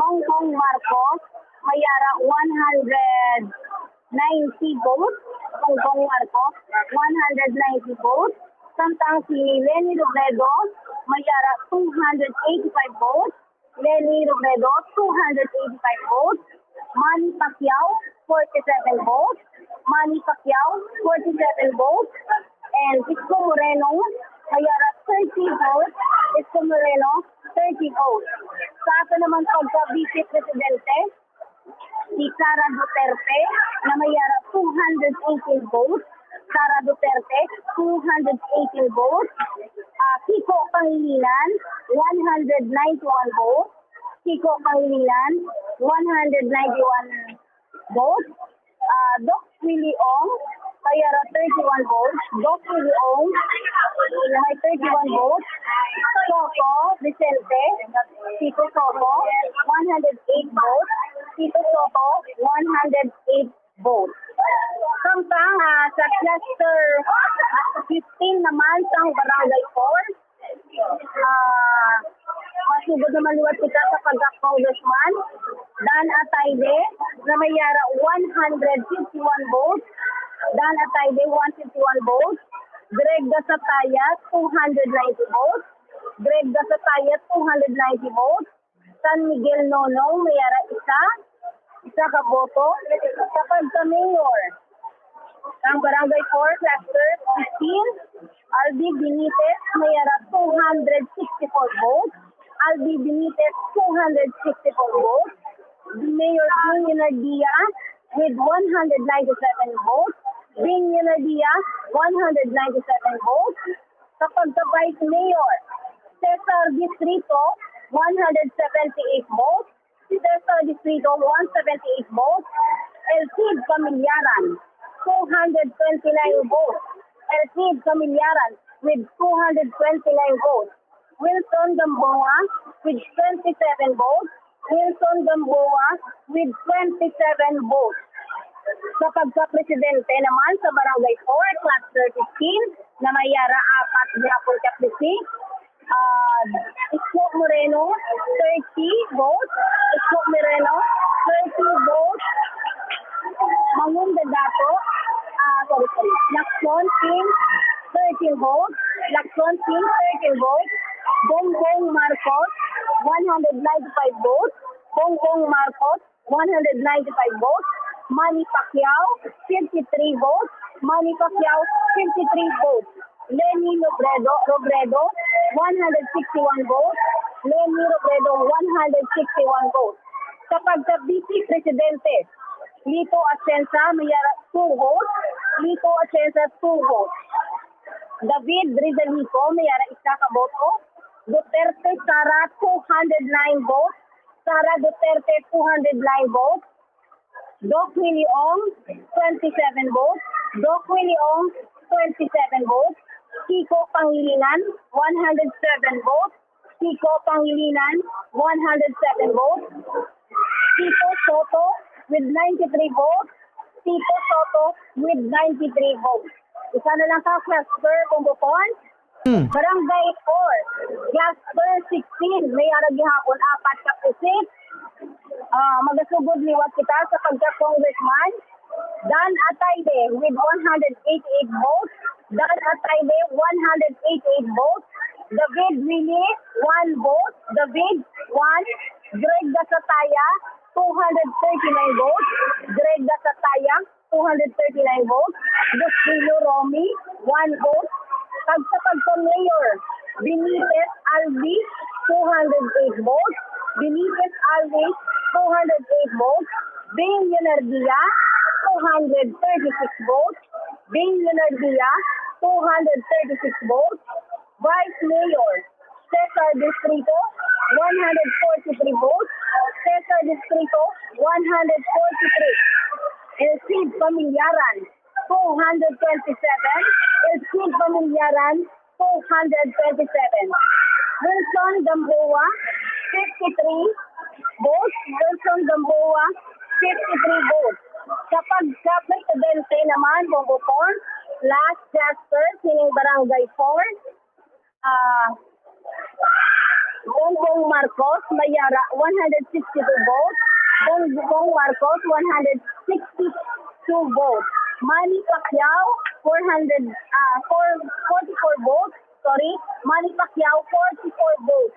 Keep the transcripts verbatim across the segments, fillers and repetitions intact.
Bongbong Marcos, may ara one hundred ninety votes. Bongbong Marcos, one hundred ninety votes. Samtang si Leni Robredo, may ara two hundred eighty-five votes. Leni Robredo, two hundred eighty-five votes. Manny Pacquiao, forty-seven votes. Manny Pacquiao, forty-seven votes. And Isko Moreno, may ara thirty votes. Isko Moreno, thirty votes. Sa ato naman pagka-vice presidente, si Sara Duterte na may ara two hundred eighteen votes. Sara Duterte, two hundred eighteen votes. Ah, Kiko Pangilinan, one hundred ninety-one votes. Kiko Pangilinan, one hundred ninety-one votes. Ah, Doc Willie Ong, may ara thirty-one votes. Doc Willie Ong, may thirty-one votes. Sotto Vicente, Tito Sotto, one hundred eight votes. Tito Sotto, one hundred eight votes. Samtang, ah, sa cluster, ah, fifteen naman sang Barangay four, ah, masugod naman liwat kita sa pagka-congressman, Dan Atayde, na may ara one hundred fifty-one votes. Dan Atayde, one fifty-one votes. Greg Gasataya, two hundred ninety votes. Greg Gasataya, two hundred ninety votes. San Miguel Nonong, may ara isa, isa ka boto. Sa pagka-mayor, ang Barangay four, Cluster fifteen, Albi Benitez, may ara two hundred sixty-four votes. Albi Benitez, two hundred sixty-four votes. Mayor Junior Dia with one hundred ninety-seven votes. Junior Dia, one hundred ninety-seven votes. Sa pagka-vice mayor, Cesar Distrito, one hundred seventy-eight votes. Cesar Distrito, one seventy-eight votes. El Cid Familiaran, two hundred twenty-nine votes. El Cid Familiaran with two hundred twenty-nine votes. Wilson Gamboa with twenty-seven votes. Wilson Gamboa with twenty-seven votes. Sa pagka-presidente naman sa Barangay four, Cluster fifteen, na may ara apat gihapon ka precinct, ah, Isko Moreno, thirty votes. Isko Moreno, thirty votes. Mangun Dadato, ah, sorry, sorry. Lacson Team, thirteen votes. Lacson Team, thirteen votes. Bongbong Marcos, one hundred ninety-five votes. Bongbong Marcos, one hundred ninety-five votes. Manny Pacquiao, fifty-three votes. Manny Pacquiao, fifty-three votes. Leni Robredo, Robredo, one hundred sixty-one votes. Leni Robredo, one hundred sixty-one votes. Sa pagka-vice presidente, Lito Atienza, may ara two votes. Lito Atienza, two votes. David Rizalico, may ara isa ka boto. Duterte Sara, two hundred nine votes. Sara Duterte, two hundred nine votes. Doc Willie Ong, twenty-seven votes. Doc Willie Ong, twenty-seven votes. Kiko Pangilinan, one hundred seven votes. Kiko Pangilinan, one hundred seven votes. Tito Sotto with ninety-three votes. Tito Sotto with ninety-three votes. Isa na lang ka, Cluster Bongbong. Hmm. Barangay four, Cluster sixteen, may ara gihapon apat ka precinct. Ah, magasugod liwat kita sa pagka-congressman. Dan Atayde with one hundred eighty-eight votes. Dan Atayde, one hundred eighty-eight votes. David Willie, one vote. David, one. Greg Gasataya, two hundred thirty-nine votes. Greg Gasataya, two hundred thirty-nine votes. Bustillo Romy, one vote. Kag sa pagka-mayor, Benitez Alvi, two hundred eight votes. Benitez Alvi, two hundred eight votes. Bing Leonardia, two hundred thirty-six votes. Bing Leonardia, two hundred thirty-six votes. Vice Mayor, Cesar Distrito, one hundred forty-three votes. Cesar Distrito, one hundred forty-three. El Cid Familiaran, two hundred twenty-seven. El Cid Familiaran, two hundred twenty-seven. Wilson Gamboa, fifty-three votes. Wilson Gamboa, fifty-three votes. Sa pagka-presidente naman, Bongbong, last Jasper, sining Barangay four, ah, Bongbong Marcos Mayara, one hundred sixty-two votes. Bong, Bong Marcos, one hundred sixty-two votes. Manny Pacquiao, four hundred, ah, four, forty-four votes. Sorry, Manny Pacquiao, forty-four votes.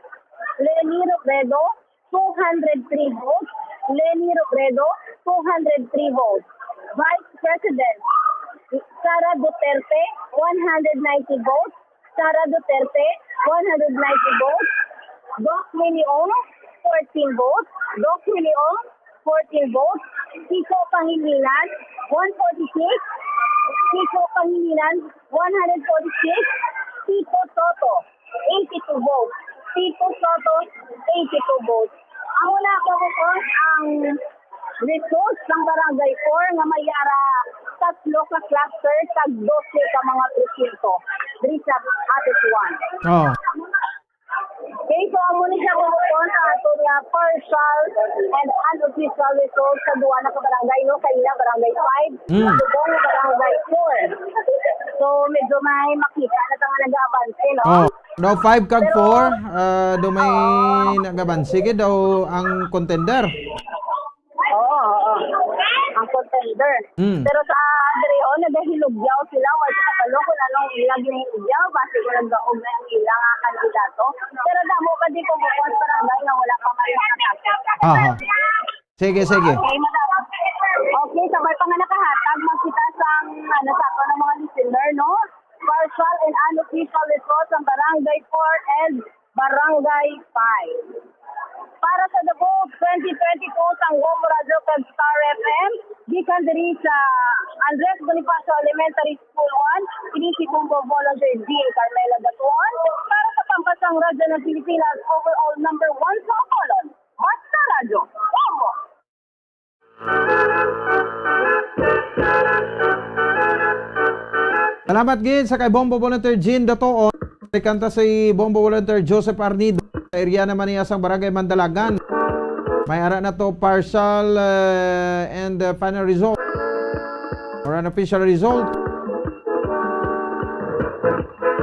Leni Robredo, two hundred three votes. Leni Robredo, two hundred three votes. Vice President Sara Duterte, one hundred ninety votes. Sara Duterte, one hundred ninety votes. Doc Willie Ong, fourteen votes. Doc Willie Ong, fourteen votes. Kiko Pangilinan, one forty-six. Kiko Pangilinan, one hundred forty-six. Tito Soto, eighty-two votes. Tito Soto, eighty-two votes. Amo na, Bobopons, ang results ng Barangay four nga may ara tatlo ka cluster kag dose ka mga presinto diri sa Atesuan. Oh. Okay, so amo ni siya, Bobopons, ang ato nga partial and unofficial results sa duha na ka barangay, no? Sa ila, Barangay five, Mm. subong Barangay four. So, medyo may makita na ta nga nag-aabanse, no? Oh. Daw five kag Pero four, ah, daw may Oo. nagaban. Sige daw ang contender. Oo, oo. Ang contender. Mm. Pero sa diri, oh, nagahilugyaw sila. Wala sa kabalo kung anong ila ginahilugyaw. Basi kung nagdaog na ang ila nga kandidato. Pero damo pa di ko bukod barangay nga wala pa man nakatapos. Aha. Sige, sige. Okay, madam. Okay, sabay pa nga nakahatag, makita sang, ano, sa ato ng mga listener, no? Partial and unofficial results ng Barangay four and Barangay five. Para sa The Vote twenty twenty-two sang Bombo Radyo kag Star F M, gikan diri sa Andres Bonifacio Elementary School one, ini si Bombo Volunteer Jean Carmela Gatuan, para sa Pambansang Radyo ng Pilipinas, overall number one sa Bacolod. Basta Radyo, Bombo! Salamat gid sa kay Bombo Volunteer Jean Datuon. Kanta si Bombo Volunteer Joseph Arnido. Sa area naman niya sang Barangay Mandalagan. May ara na to partial, uh, and, uh, final result or unofficial result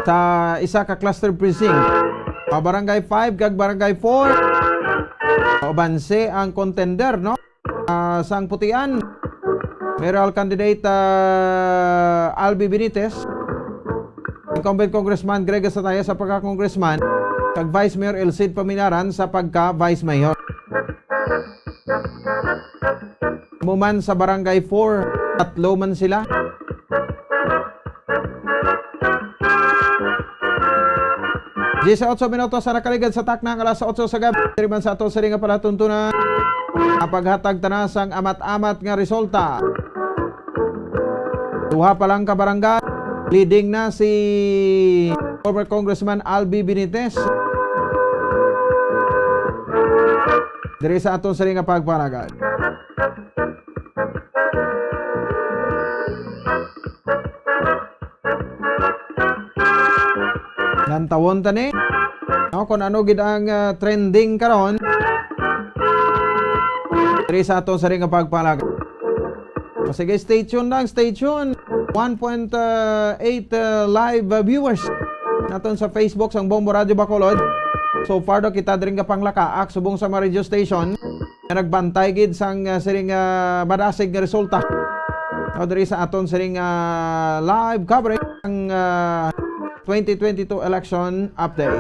sa isa ka cluster precinct. Sa Barangay five kag Barangay four, uban si ang contender, no? Ah, sang Putian, mayoral candidate, ah, Albi Benitez, incumbent Congressman Greg Sataya sa pagka-congressman, kag Vice Mayor El Cid Paminaran sa pagka-vice mayor. Mo man sa Barangay four, tatlo man sila. Diyesotso minutos ang nakaligad sa takna nga alas otso sa gabi. Diri man sa ato sini nga palatuntunan, ang paghatag ta na sang amat-amat nga resulta. Duha pa lang ka barangay, leading na si former Congressman Albi Benitez. Diri sa ato sini nga pagpanagan. Lantawon ta ni, no, kung ano gid ang, ah, trending karon diri sa aton sini nga pagpanagan. O sige, stay tuned lang, stay tuned. One point eight, ah, live, ah, viewers naton sa Facebook sang Bombo Radyo Bacolod. So far daw kita diri nga panglakaak subong sa mga radio station nga nagbantay gid sang, ah, siring, ah, madasig nga resulta. No, diri sa aton siring, ah, live coverage ang, ah, twenty twenty-two election update.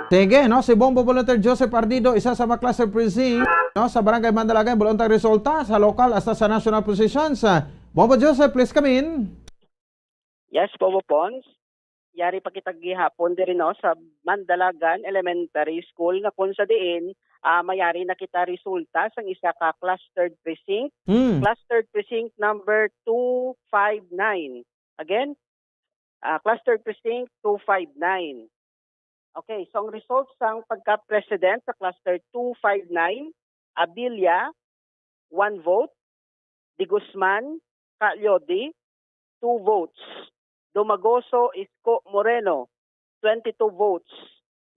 Sige, no, si Bombo Volunteer Joseph Ardido, isa sa mga cluster precinct, no, sa Barangay Mandalagan, bul-on ta ang resulta sa local hasta sa national positions. Ah, Bombo Joseph, please come in. Yes, Bobo Pons. Yari pa kita gihapon diri, no, sa Mandalagan Elementary School, nga kung sa diin, ah, mayari na kita resulta sang isa ka clustered precinct. Hmm. Clustered precinct number two five nine. Again, ah, clustered precinct two five nine. Okay, so ang result sang pagka-president sa cluster two five nine, Abilia, one vote. De Guzman Calyodi, two votes. Domagoso Isko Moreno, twenty-two votes.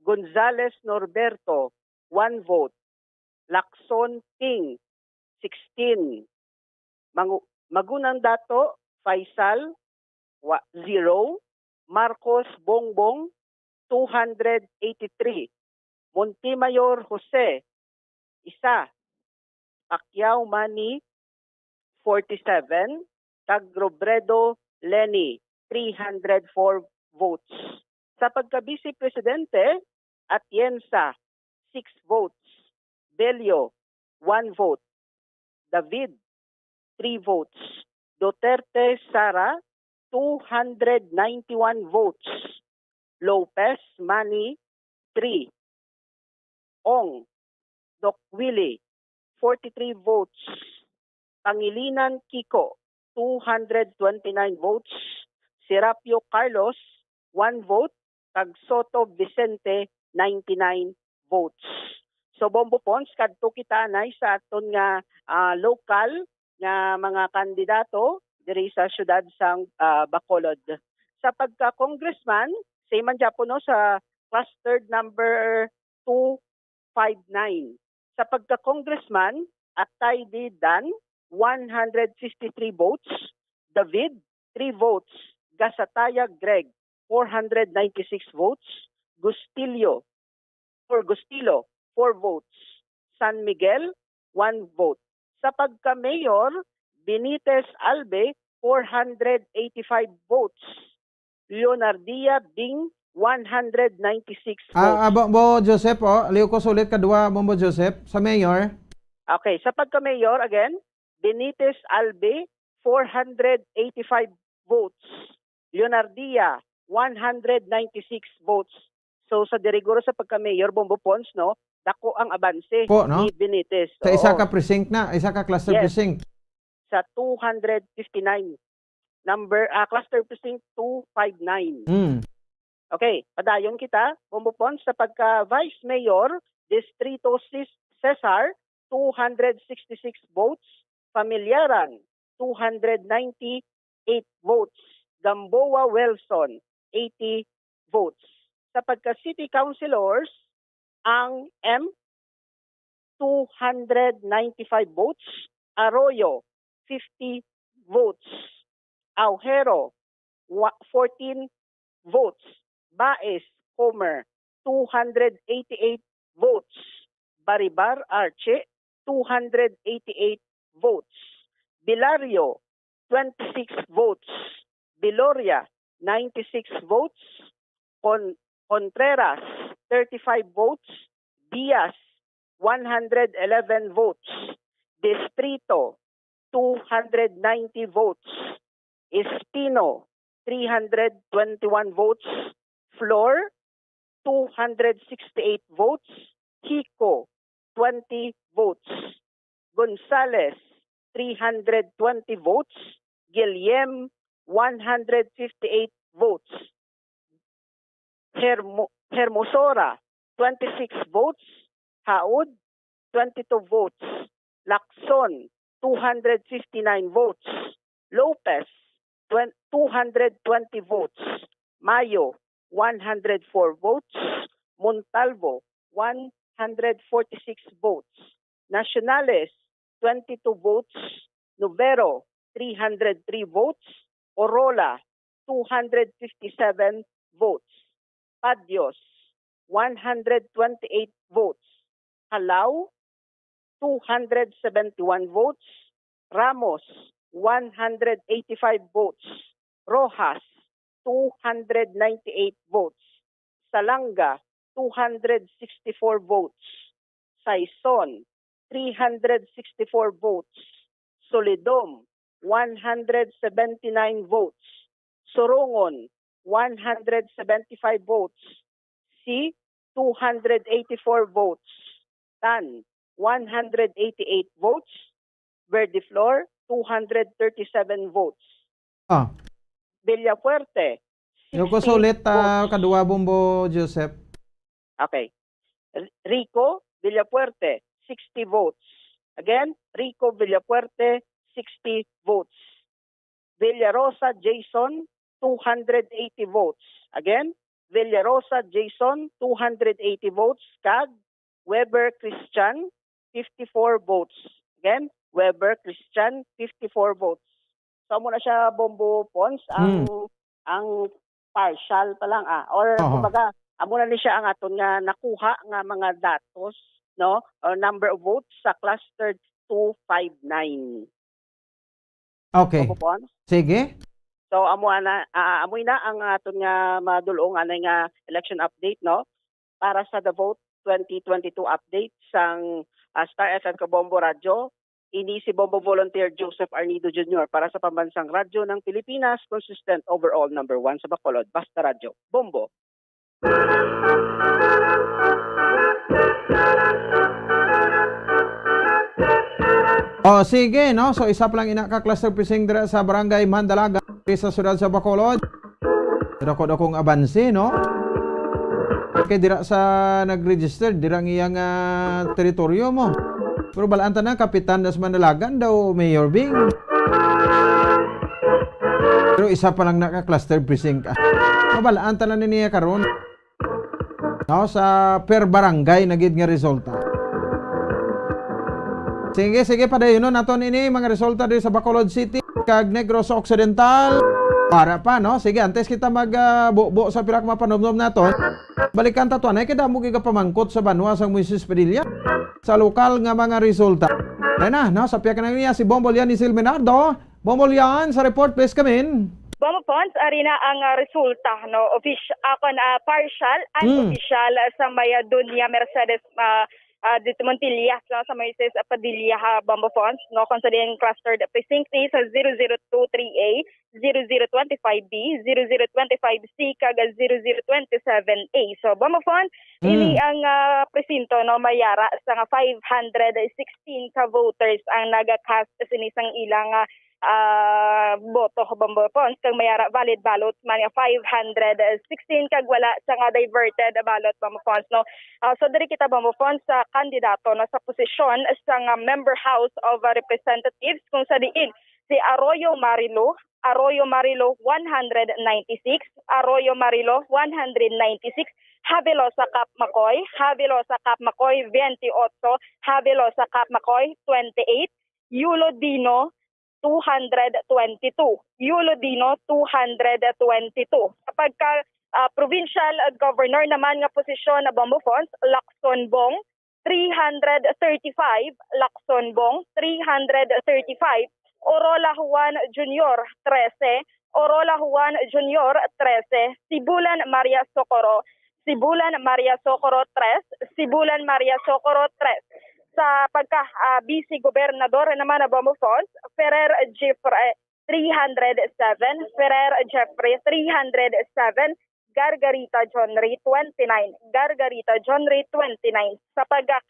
Gonzales Norberto, one vote. Lacson Ting, sixteen. Mangu-, Magunang Dato Faisal, wa-, zero. Marcos Bongbong, two hundred eighty-three. Montemayor Jose, isa. Pacquiao Manny, forty-seven, kag Robredo Leni, three hundred four votes. Sa pagka-Vice Presidente, Atienza, six votes. Bello, one vote. David, three votes. Duterte Sara, two hundred ninety-one votes. Lopez Manny, three. Ong, Doc Willie, forty-three votes. Pangilinan Kiko, two hundred twenty-nine votes. Serapio Carlos, one vote. Kag Soto Vicente, ninety-nine votes. So, Bombo Pons, kadto kita anay sa aton nga, ah, lokal nga mga kandidato diri sa siyudad sang, ah, Bacolod. Sa pagka-congressman, same man gyapon, no, sa clustered number two five nine. Sa pagka-congressman, Atayde Dan, one hundred fifty-three votes. David, three votes. Gasataya Greg, four hundred ninety-six votes. Gustillo, or Gustilo, four votes. San Miguel, one vote. Sa pagka-mayor, Benitez Albe, four hundred eighty-five votes. Leonardia Bing, one hundred ninety-six votes. Ah, ah, Bo-, Bo Joseph, oh, liw ko sulit kadwa, Bombo Joseph, sa mayor. Okay, sa pagka-mayor, again, Benitez Albe, four hundred eighty-five votes. Leonardia, one hundred ninety-six votes. So, sa diri guro sa pagka-mayor, Bombo Pons, no, dako ang abanse Po, no? ni Benitez. Sa isa Oo. ka precinct na, isa ka cluster Yes. precinct. Sa two hundred fifty-nine, number, ah, cluster precinct two five nine. Mm. Okay, padayon kita, Bombo Pons, sa pagka-vice mayor, Distrito Cis-, Cesar, two hundred sixty-six votes. Familiaran, two hundred ninety-eight votes. Gamboa Wilson, eighty votes. Sa pagka-city councilors, ang M, two hundred ninety-five votes. Arroyo, fifty votes. Aujero, wa-, fourteen votes. Baez, Comer, two hundred eighty-eight votes. Baribar, Archie, two hundred eighty-eight votes. Villario, twenty-six votes. Viloria, ninety-six votes. Con-, Contreras, thirty-five votes. Diaz, one hundred eleven votes. Distrito, two hundred ninety votes. Espino, three hundred twenty-one votes. Flor, two hundred sixty-eight votes. Kiko, twenty votes. Gonzales, three hundred twenty votes. Guillem, one hundred fifty-eight votes. Hermo-, Hermosora, twenty-six votes. Haod, twenty-two votes. Lacson, two hundred fifty-nine votes. Lopez, twen-, two hundred twenty votes. Mayo, one hundred four votes. Montalvo, one hundred forty-six votes. Nacionales, twenty-two votes. Novero, three hundred three votes. Orola, two hundred fifty-seven votes. Padios, one hundred twenty-eight votes. Halao, two hundred seventy-one votes. Ramos, one hundred eighty-five votes. Roxas, two hundred ninety-eight votes. Salanga, two hundred sixty-four votes. Sison, three hundred sixty-four votes. Solidom, one hundred seventy-nine votes. Sorongon, one hundred seventy-five votes. Si, two hundred eighty-four votes. Tan, one hundred eighty-eight votes. Verdiflor, two hundred thirty-seven votes. Ah. Villafuerte, Yo ko sixty sulit, ah, votes. Kadua, Bombo Joseph. Okay. R-, Rico Villafuerte, sixty votes. Again, Rico Villafuerte, sixty votes. Villarosa Jason, two hundred eighty votes. Again, Villarosa Jason, two hundred eighty votes. Kag Weber Christian, fifty-four votes. Again, Weber Christian, fifty-four votes. So, amo na siya, Bombo Pons, ang, Hmm. ang partial pa lang, ah, or Oho. kumbaga, amo na ni siya ang aton nga nakuha nga mga datos, no? Or number of votes sa cluster two five nine. Okay. Bombo Pons? Sige. So, amo na, ah, amo na ang aton nga madul-ong anay nga election update, no? Para sa The Vote twenty twenty-two update sang, ah, Star F M kag Bombo Radyo, ini si Bombo Volunteer Joseph Arnido Junior para sa Pambansang Radyo ng Pilipinas, consistent overall number one sa Bacolod. Basta Radyo, Bombo. Oh, sige, no? So, isa pa lang ina ka cluster precinct dira sa Barangay Mandalaga, sa siyudad sa Bacolod. Dako-dakong abanse, no? Kay dira sa nag-register, dira ang iyang, ah, teritoryo mo. Pero balaan ta na, kapitan das Mandalagan daw, Mayor Bing. Pero isa pa lang naka-cluster precinct. Mabalaan ta na ni niya karon. No, sa per barangay na gid nga resulta. Sige, sige, padayonon naton ini mga resulta diri sa Bacolod City kag Negros Occidental. Para pa, no? Sige, antes kita mag, ah, bubo sa pila ka mapanumdom naton, balikan ta to, anay, kay damo gid ka pamangkot sa banwa sang Moises Padilla sa lokal nga mga resulta. Ay na, no? Sa piyak na niya si Bombo Lian ni Silminardo. Bombo Lian, sa report, please come in. Bombo Pons, ari na ang, ah, resulta, no? Offic-, akon, ah, partial and Hmm. official, ah, sa may, ah, Doña Mercedes, ah, ah, dito Montillas, no? Sa Moises Padilla, ha, Bombo Pons, no? Kung sa diin clustered precinct ni sa zero zero two three A, zero zero twenty-five B, zero zero twenty-five C, kag zero zero twenty-seven A. So, Bombo Pons, ini Hmm. ang, ah, presinto, no? Mayara sa nga five hundred sixteen ka voters ang naga-cast sini sang ilang, ah, ah, boto, Bombo Pons, kag may ara valid ballots man nga five hundred sixteen, kag wala sa nga diverted ballot, Bombo Pons, no? Ah, so, diri kita, Bombo Pons, sa kandidato, no, sa posisyon sa nga Member House of Representatives, kung sa diin si Arroyo Marilo, Arroyo Marilo, one hundred ninety-six, Arroyo Marilo, one hundred ninety-six, Havelosa Cap Macoy, Havelosa Cap Macoy, twenty-eight, Havelosa Cap Macoy, twenty-eight, Yulo Dino, two hundred twenty-two. Yulo Dino, two hundred twenty-two. Sa pagka, ah, provincial, ah, governor naman nga posisyon na Bombo Pons, Lacson Bong, three hundred thirty-five, Lacson Bong, three hundred thirty-five, Orola Juan Junior, trese, Orola Juan Junior, trese, Sibulan Maria Socorro, Sibulan Maria Socorro, tres, Sibulan Maria Socorro, tres. Sa pagka, ah, vice gobernador naman na Bombo Pons, Ferrer Jeffrey, three hundred seven, Ferrer Jeffrey, three hundred seven, Gargarita John Ray, twenty-nine, Gargarita John Ray, twenty-nine. Sa pagka,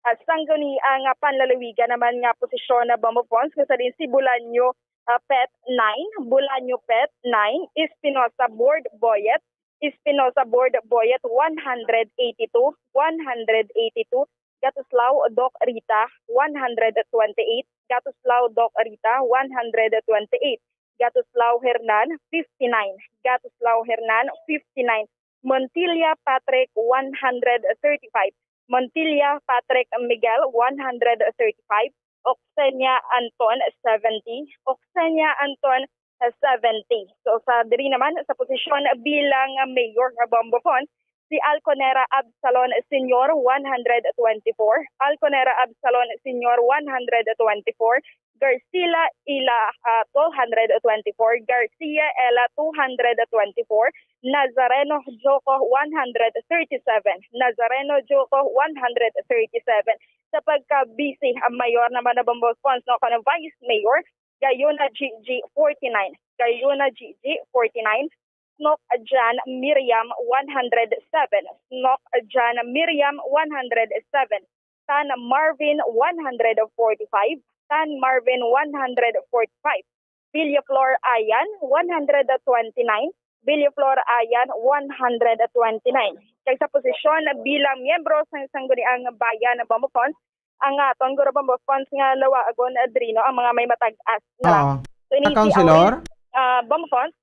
ah, sangguniang, ah, panlalawigan naman nga posisyon na Bombo Pons, kung sa diin si Bolaño, ah, Pet, nine, Bolaño Pet, nine, Espinosa Board Boyet, Espinosa Board Boyet, one hundred eighty-two, one hundred eighty-two, Gatuslao Doc Rita, one hundred twenty-eight, Gatuslao Doc Rita, one hundred twenty-eight, Gatuslao Hernan, fifty-nine, Gatuslao Hernan, fifty-nine, Montilla Patrick, one hundred thirty-five, Montilla Patrick Miguel, one hundred thirty-five, Oxenia Anton, seventy, Oxenia Anton, seventy. So, sa diri naman sa posisyon bilang mayor nga Bombo Pons, si Alconera Absalon Senior, one hundred twenty-four, Alconera Absalon Senior, one hundred twenty-four, Garcila Ila, ah, two hundred twenty-four, Garcia Ela, two hundred twenty-four, Nazareno Joko, one hundred thirty-seven, Nazareno Joko, one hundred thirty-seven. Sa pagka-vice, ang mayor naman na Bombo Pons, no, kung vice mayor, Gayona G G, forty-nine, Gayona G G, forty-nine, Snok Jan Miriam, one hundred seven, Snok Jan Miriam, one hundred seven, Tan Marvin, one hundred forty-five, Tan Marvin, one hundred forty-five, Villaflor Ayan, one hundred twenty-nine, Villaflor Ayan, one hundred twenty-nine. Kag sa posisyon bilang miyembro sang Sangguniang Bayan Bombo Pons, ang aton guro Bombo Pons nga lawagon, Adrino, ang mga may matag-as na lang. Oo. So, ini Ka si Councilor? Aurel-, ah, Bombo Pons.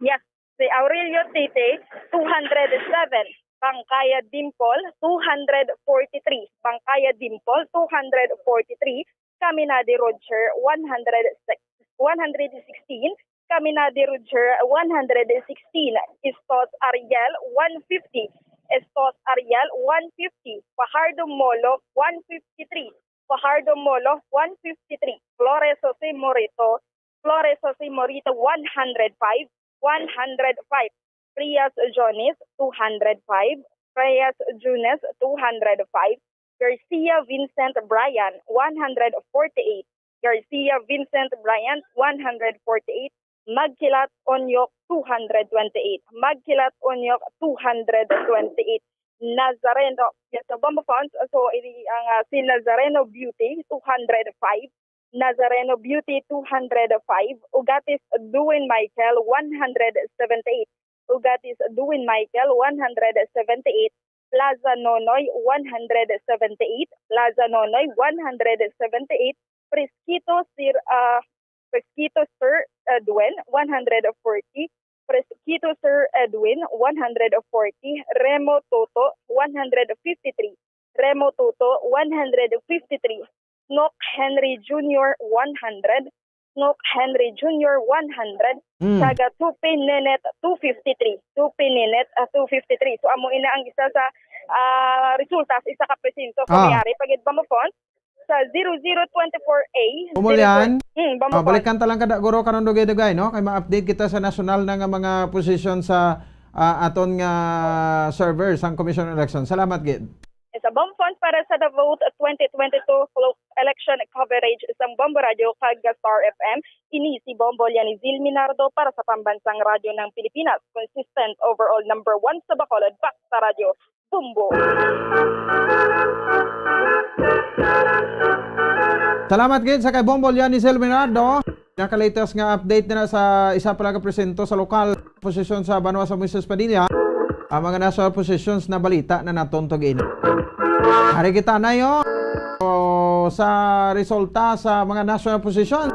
Yes, si Aurelio Tite, two hundred seven. Bangkaya Dimple, two hundred forty-three. Bangkaya Dimple, two hundred forty-three. Caminade Roger, one hundred six. one hundred sixteen, Caminade Roger, one hundred sixteen, Estos Ariel, one fifty, Estos Ariel, one fifty, Fajardo Molo, one fifty-three, Fajardo Molo, one fifty-three, Flores Jose Morito, Flores Jose Morito, one hundred five, one hundred five, Frias Jones, two hundred five, Frias Jones, two hundred five, Garcia Vincent Bryan, one hundred forty-eight, Garcia Vincent Bryan, one hundred forty-eight, Magkilat Onyok, two hundred twenty-eight, Magkilat Onyok, two hundred twenty-eight, Nazareno, yes, sa Bombo Fonds, so, ini ang, ah, si Nazareno Beauty, two hundred five, Nazareno Beauty, two hundred five, Ugatis Duwin Michael, one hundred seventy-eight, Ugatis Duwin Michael, one hundred seventy-eight, Plaza Nonoy, one hundred seventy-eight, Plaza Nonoy, one hundred seventy-eight, Fresquito Sir, ah, Fresquito Sir Edwin, one hundred forty, Fresquito Sir Edwin, one hundred forty, Remo Toto, one hundred fifty-three, Remo Toto, one hundred fifty-three, Snook Henry Junior, one hundred, Snook Henry Junior, one hundred, Mm. Saga Tupi Nenet, two fifty-three, Tupi Nenet, ah, two fifty-three. So, amo ina ang isa sa, ah, resulta sa isa ka presinto. So, Ah. mayari pa gid, Bombo Fonds, sa zero zero twenty-four A, Bumulyan? zero four, mm, Bombo Ah, Fonds. Balikan ta lang kada guro karon dugay-dugay, no? Kay ma-update kita sa national na nga mga position sa, ah, aton nga server sang Commission on Election. Salamat gid. Sa Bombo Fonds para sa The Vote twenty twenty-two Cloak Election Coverage sang Bombo Radio kag Star F M, ini si Bombo Lianizil Minardo para sa Pambansang Radyo ng Pilipinas, consistent overall number one sa Bacolod, Bakta Radyo, Bombo. Salamat gid sa kay Bombo Lianizil Minardo. Nakalatest nga update na sa isa pa lang ka presinto sa lokal posisyon sa banwa sa Moises Padilla. Ang mga national positions na balita na naton to gini. Ari kita na yo. So, sa resulta sa mga national position,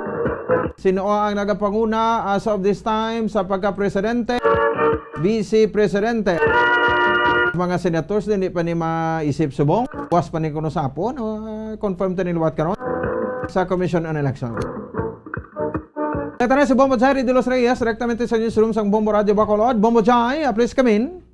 sino ang nagapanguna as of this time sa pagka-presidente, vice presidente? Mga senators, hindi pa ni maisip subong. Buwas pa ni kuno sa hapon. O, confirm ta ni liwat karon sa Commission on Election. Ito na si Bombo Jai de los Reyes, direktamente sa newsroom sang Bombo Radio Bacolod. Bombo Jai, ah, please come in.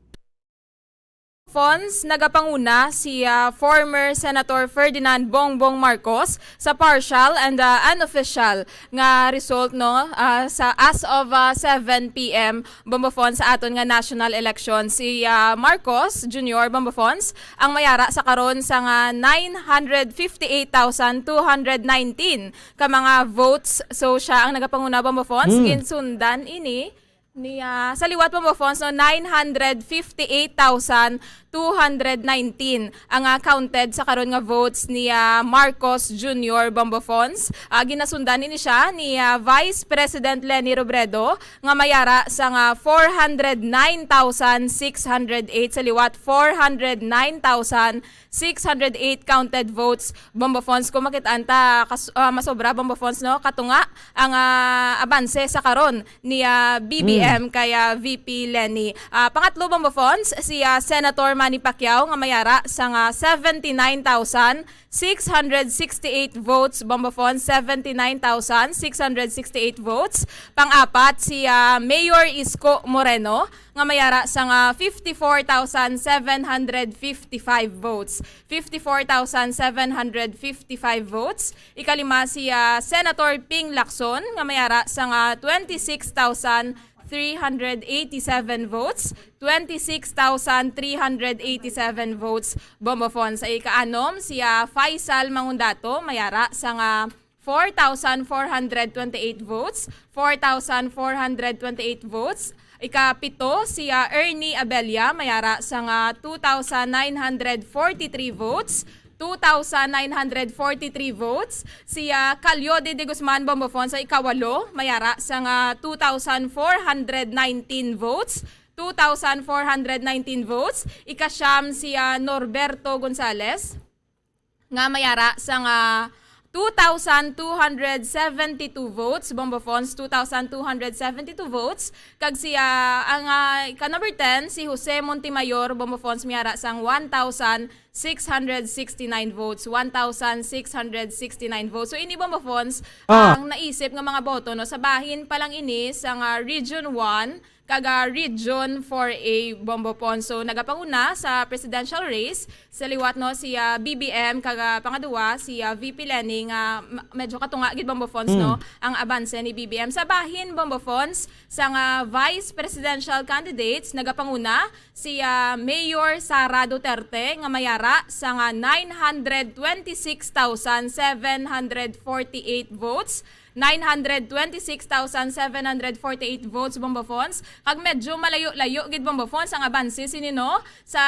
Fonds, nagapanguna si, ah, former Senator Ferdinand Bongbong Marcos sa partial and, ah, unofficial nga result, no, ah, sa as of, ah, seven p m, Bombo Fonds, sa aton nga national election. Si, ah, Marcos Junior, Bombo Fonds, ang mayara sa karon sa nga nine hundred fifty-eight thousand two hundred nineteen ka mga votes. So, siya ang nagapanguna, Bombo Fonds. Hmm. Ginsundan ini ni, ah, sa liwat, Bombo Fonds, no, nine hundred fifty-eight thousand two hundred nineteen ang, ah, counted sa karon nga votes ni, ah, Marcos Junior, Bombo Fonds. Ah, ginasundan ini siya ni, ah, Vice President Leni Robredo nga mayara sa nga four hundred nine thousand six hundred eight, sa liwat four hundred nine thousand six hundred eight counted votes, Bombo Fonds. Kung makitaan ta, kas-, ah, masobra, Bombo Fonds, no? Katunga ang, ah, abanse sa karon ni, ah, B B M Hmm. kay, ah, V P Leni. Ah, pangatlo, Bombo Fonds, si, ah, Senator Manny Pacquiao nga mayara sa nga seventy-nine thousand six hundred sixty-eight votes, Bombo Fonds, seventy-nine thousand six hundred sixty-eight votes. Pang-apat, si, ah, Mayor Isko Moreno nga mayara sa nga fifty-four thousand seven hundred fifty-five votes. Fifty-four thousand seven hundred fifty-five votes. Ikalima, si, ah, Senator Ping Lacson nga mayara sa nga twenty-six thousand three hundred eighty-seven votes. Twenty-six thousand three hundred eighty-seven votes, Bombo Fonds. Sa ikaanom, si, ah, Faisal Mangundato mayara sa nga four thousand four hundred twenty-eight votes, four thousand four hundred twenty-eight votes. Ikapito, si, ah, Ernie Abella, mayara sa nga two thousand nine hundred forty-three votes, two thousand nine hundred forty-three votes. Si, ah, Calio de, de Guzman, Bombo Fonds, sa ikawalo, mayara sa nga two thousand four hundred nineteen votes, two thousand four hundred nineteen votes. Ikasyam, si, ah, Norberto Gonzales, nga mayara sa nga two thousand two hundred seventy-two votes, Bombo Fons, two thousand two hundred seventy-two votes. Kag siya, ang, ah, ika number ten, si Jose Montemayor, Bombo Fons, may ara sang one thousand six hundred sixty-nine votes, one thousand six hundred sixty-nine votes. So, ini, Bombo Fons, Ah. ang naisip nga mga boto, no, sa bahin pa lang ini sa nga Region one, kag, ah, Region four A, Bombo Fons. So, nagapanguna sa presidential race, sa liwat, no, si, ah, B B M, kag, ah, pangadua, si, ah, V P Leni, nga ma-, medyo katunga gid, Bombo Fons, Mm. no, ang abanse ni B B M. Sa bahin, Bombo Fons, sa nga vice presidential candidates, nagapanguna si, ah, Mayor Sara Duterte, nga may ara sa nga nine hundred twenty-six thousand seven hundred forty-eight votes. Nine hundred twenty-six thousand seven hundred forty-eight votes, Bombo Fons. Kag medyo malayo-layo gid, Bombo Fons, ang abanse sini, no, sa,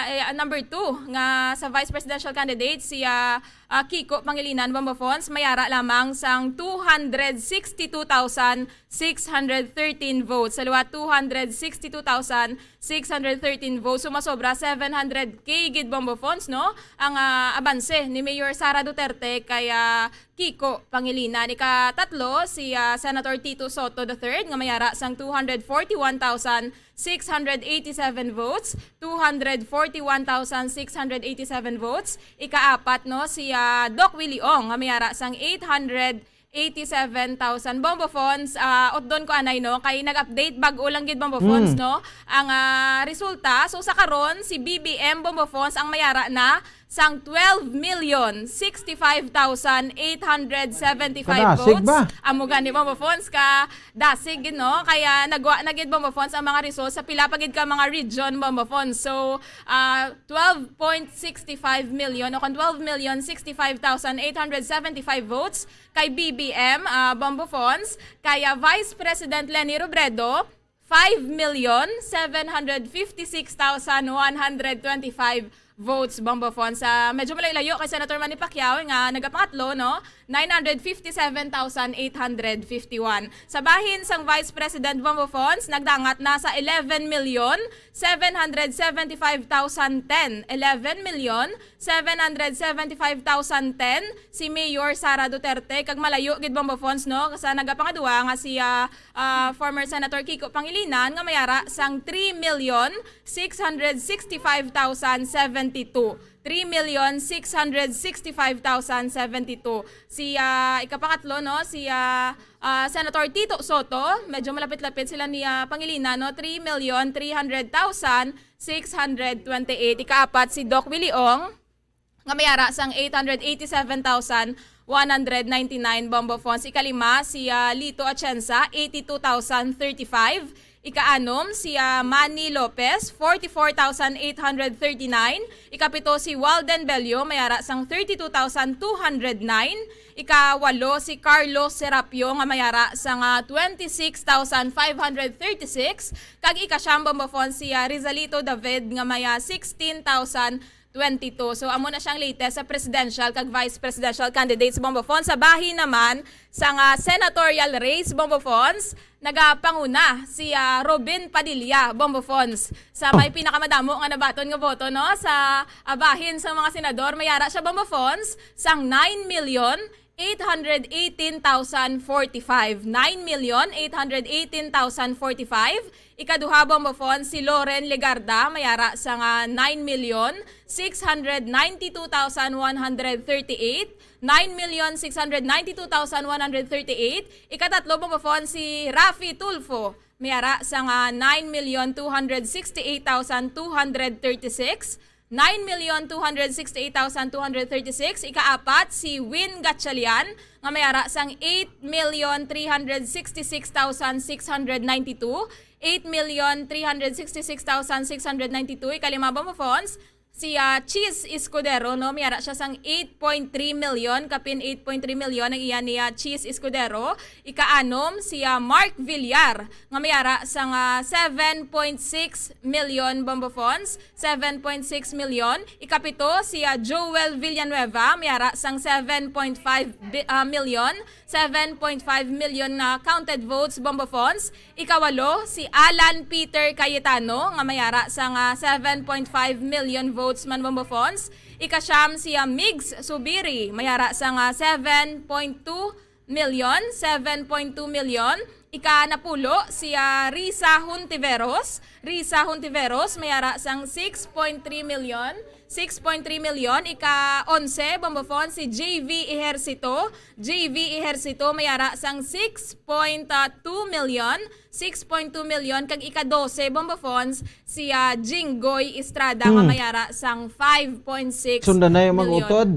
eh, number two nga sa vice presidential candidate, si, ah, ah, Kiko Pangilinan, Bombo Fons, may ara lamang sang two hundred sixty-two thousand six hundred thirteen votes. Sa liwat, two hundred sixty-two thousand six hundred thirteen votes. So, masobra seven hundred K gid, Bombo Fons, no, ang, ah, abanse ni Mayor Sara Duterte kay, ah, Kiko Pangilinan. Ikatatlo, si, ah, Senator Tito Soto the third, nga may ara sang two hundred forty-one thousand six hundred eighty-seven votes, two hundred forty-one thousand six hundred eighty-seven votes. Ikaapat, no, si, ah, Doc Willie Ong, nga may ara sang eight hundred eighty-seven thousand. Bombo Fons, ah, utdon ko anay, no, kay nag-update bag-o lang gid, Bombo Fons, Mm. no, ang, ah, resulta. So, sa karon, si B B M, Bombo Fons, ang may ara na sang twelve million sixty-five thousand eight hundred seventy-five Kadasig votes. ba? Amo gani, Bombo Fons, ka dasig gid, no? Kaya nagwa na gid, Bombo Fons, ang mga results sa pila pa gid ka mga region, Bombo Fons. So, ah, twelve point six five million o kung twelve million sixty-five thousand eight hundred seventy-five votes kay B B M, ah, Bombo Fons, kay, ah, Vice President Leni Robredo, five million seven hundred fifty-six thousand one hundred twenty-five votes, Bombo Fons. Ah, medyo malayo-layo kay Senator Manny Pacquiao nga nagapangatlo, no? Nine hundred fifty-seven thousand eight hundred fifty-one. Sa bahin sang Vice President, Bombo Fons, nagdangat na sa eleven million seven hundred seventy-five thousand ten. Eleven million seven hundred seventy-five thousand ten si Mayor Sara Duterte, kag malayo gid, Bombo Fons, no, sa nagapangadua nga si, ah, ah, former Senator Kiko Pangilinan, nga may ara sang three million six hundred sixty-five thousand seventy-two. Three million six hundred sixty-five thousand seventy-two. Si, ah, ikapangatlo, no, si, ah, ah, Senator Tito Soto, medyo malapit-lapit sila ni, ah, Pangilinan, no, three million three hundred thousand six hundred twenty-eight. Ikaapat, si Doc Willie Ong, nga may ara sang eight hundred eighty-seven thousand one hundred ninety-nine, Bombo Fons. Ikalima, si, ah, Lito Atienza, eighty-two thousand thirty-five. Ikaanom, si, ah, Manny Lopez, forty-four thousand eight hundred thirty-nine. Ikapito, si Walden Bello, may ara sang thirty-two thousand two hundred nine. Ikawalo, si Carlos Serapio, nga may ara sang, ah, twenty-six thousand five hundred thirty-six. Kag ikasyam, Bombo Fons, si, ah, Rizalito David, nga may, ah, sixteen thousand twenty-two. So, amo na siyang latest sa presidential kag vice presidential candidates, Bombo Fons. Sa bahin naman sang, ah, senatorial race, Bombo Fons, nagapanguna si, ah, Robin Padilla, Bombo Fons, sa Oh. may pinakamadamo nga nabaton nga boto, no, sa, ah, bahin sang mga senador. May ara siya, Bombo Fons, sang nine million eight hundred eighteen thousand forty-five, nine million eight hundred eighteen thousand forty-five. Ikaduha, Bombo Fons, si Loren Legarda, may ara sang, ah, nine million six hundred ninety-two thousand one hundred thirty-eight, nine million six hundred ninety-two thousand one hundred thirty-eight. Ikatatlo, Bombo Fons, si Raffy Tulfo, may ara sang, ah, nine million two hundred sixty-eight thousand two hundred thirty-six. Nine million two hundred sixty-eight thousand two hundred thirty-six. Ikaapat, si Win Gatchalian, nga may ara sang eight million three hundred sixty-six thousand six hundred ninety-two. Eight million three hundred sixty-six thousand six hundred ninety-two. Ikalima, Bombo Fons, si, ah, Cheese Escudero, no? May ara siya sang eight point three million, kapin eight point three million ang iya ni, ah, Cheese Escudero. Ikaanom, si, ah, Mark Villar, nga may ara sang, ah, seven point six million, Bombo Fons. Seven point six million. Ikapito, si, ah, Joel Villanueva, may ara sang seven point five bi-, ah, million, seven point five million na counted votes, Bombo Fons. Ikawalo, si Alan Peter Cayetano, nga may ara sang, ah, seven point five million votes. votes man, Bombo Fons. Ikasyam si, ah, Migs Subiri, may ara sang, ah, seven point two million, seven point two million. Ika-napulo si, ah, Risa Hontiveros. Risa Hontiveros, may ara sang six point three million. Six point three million. Ika-onse, Bombo Fons, si J V Ejercito. J V Ejercito, may ara sang six point two million. Six point two million. Kag ika-dose, Bombo Fons, si, ah, Jinggoy Estrada, nga Hmm. may ara sang five point six Sundanay ang million. Mag-utod.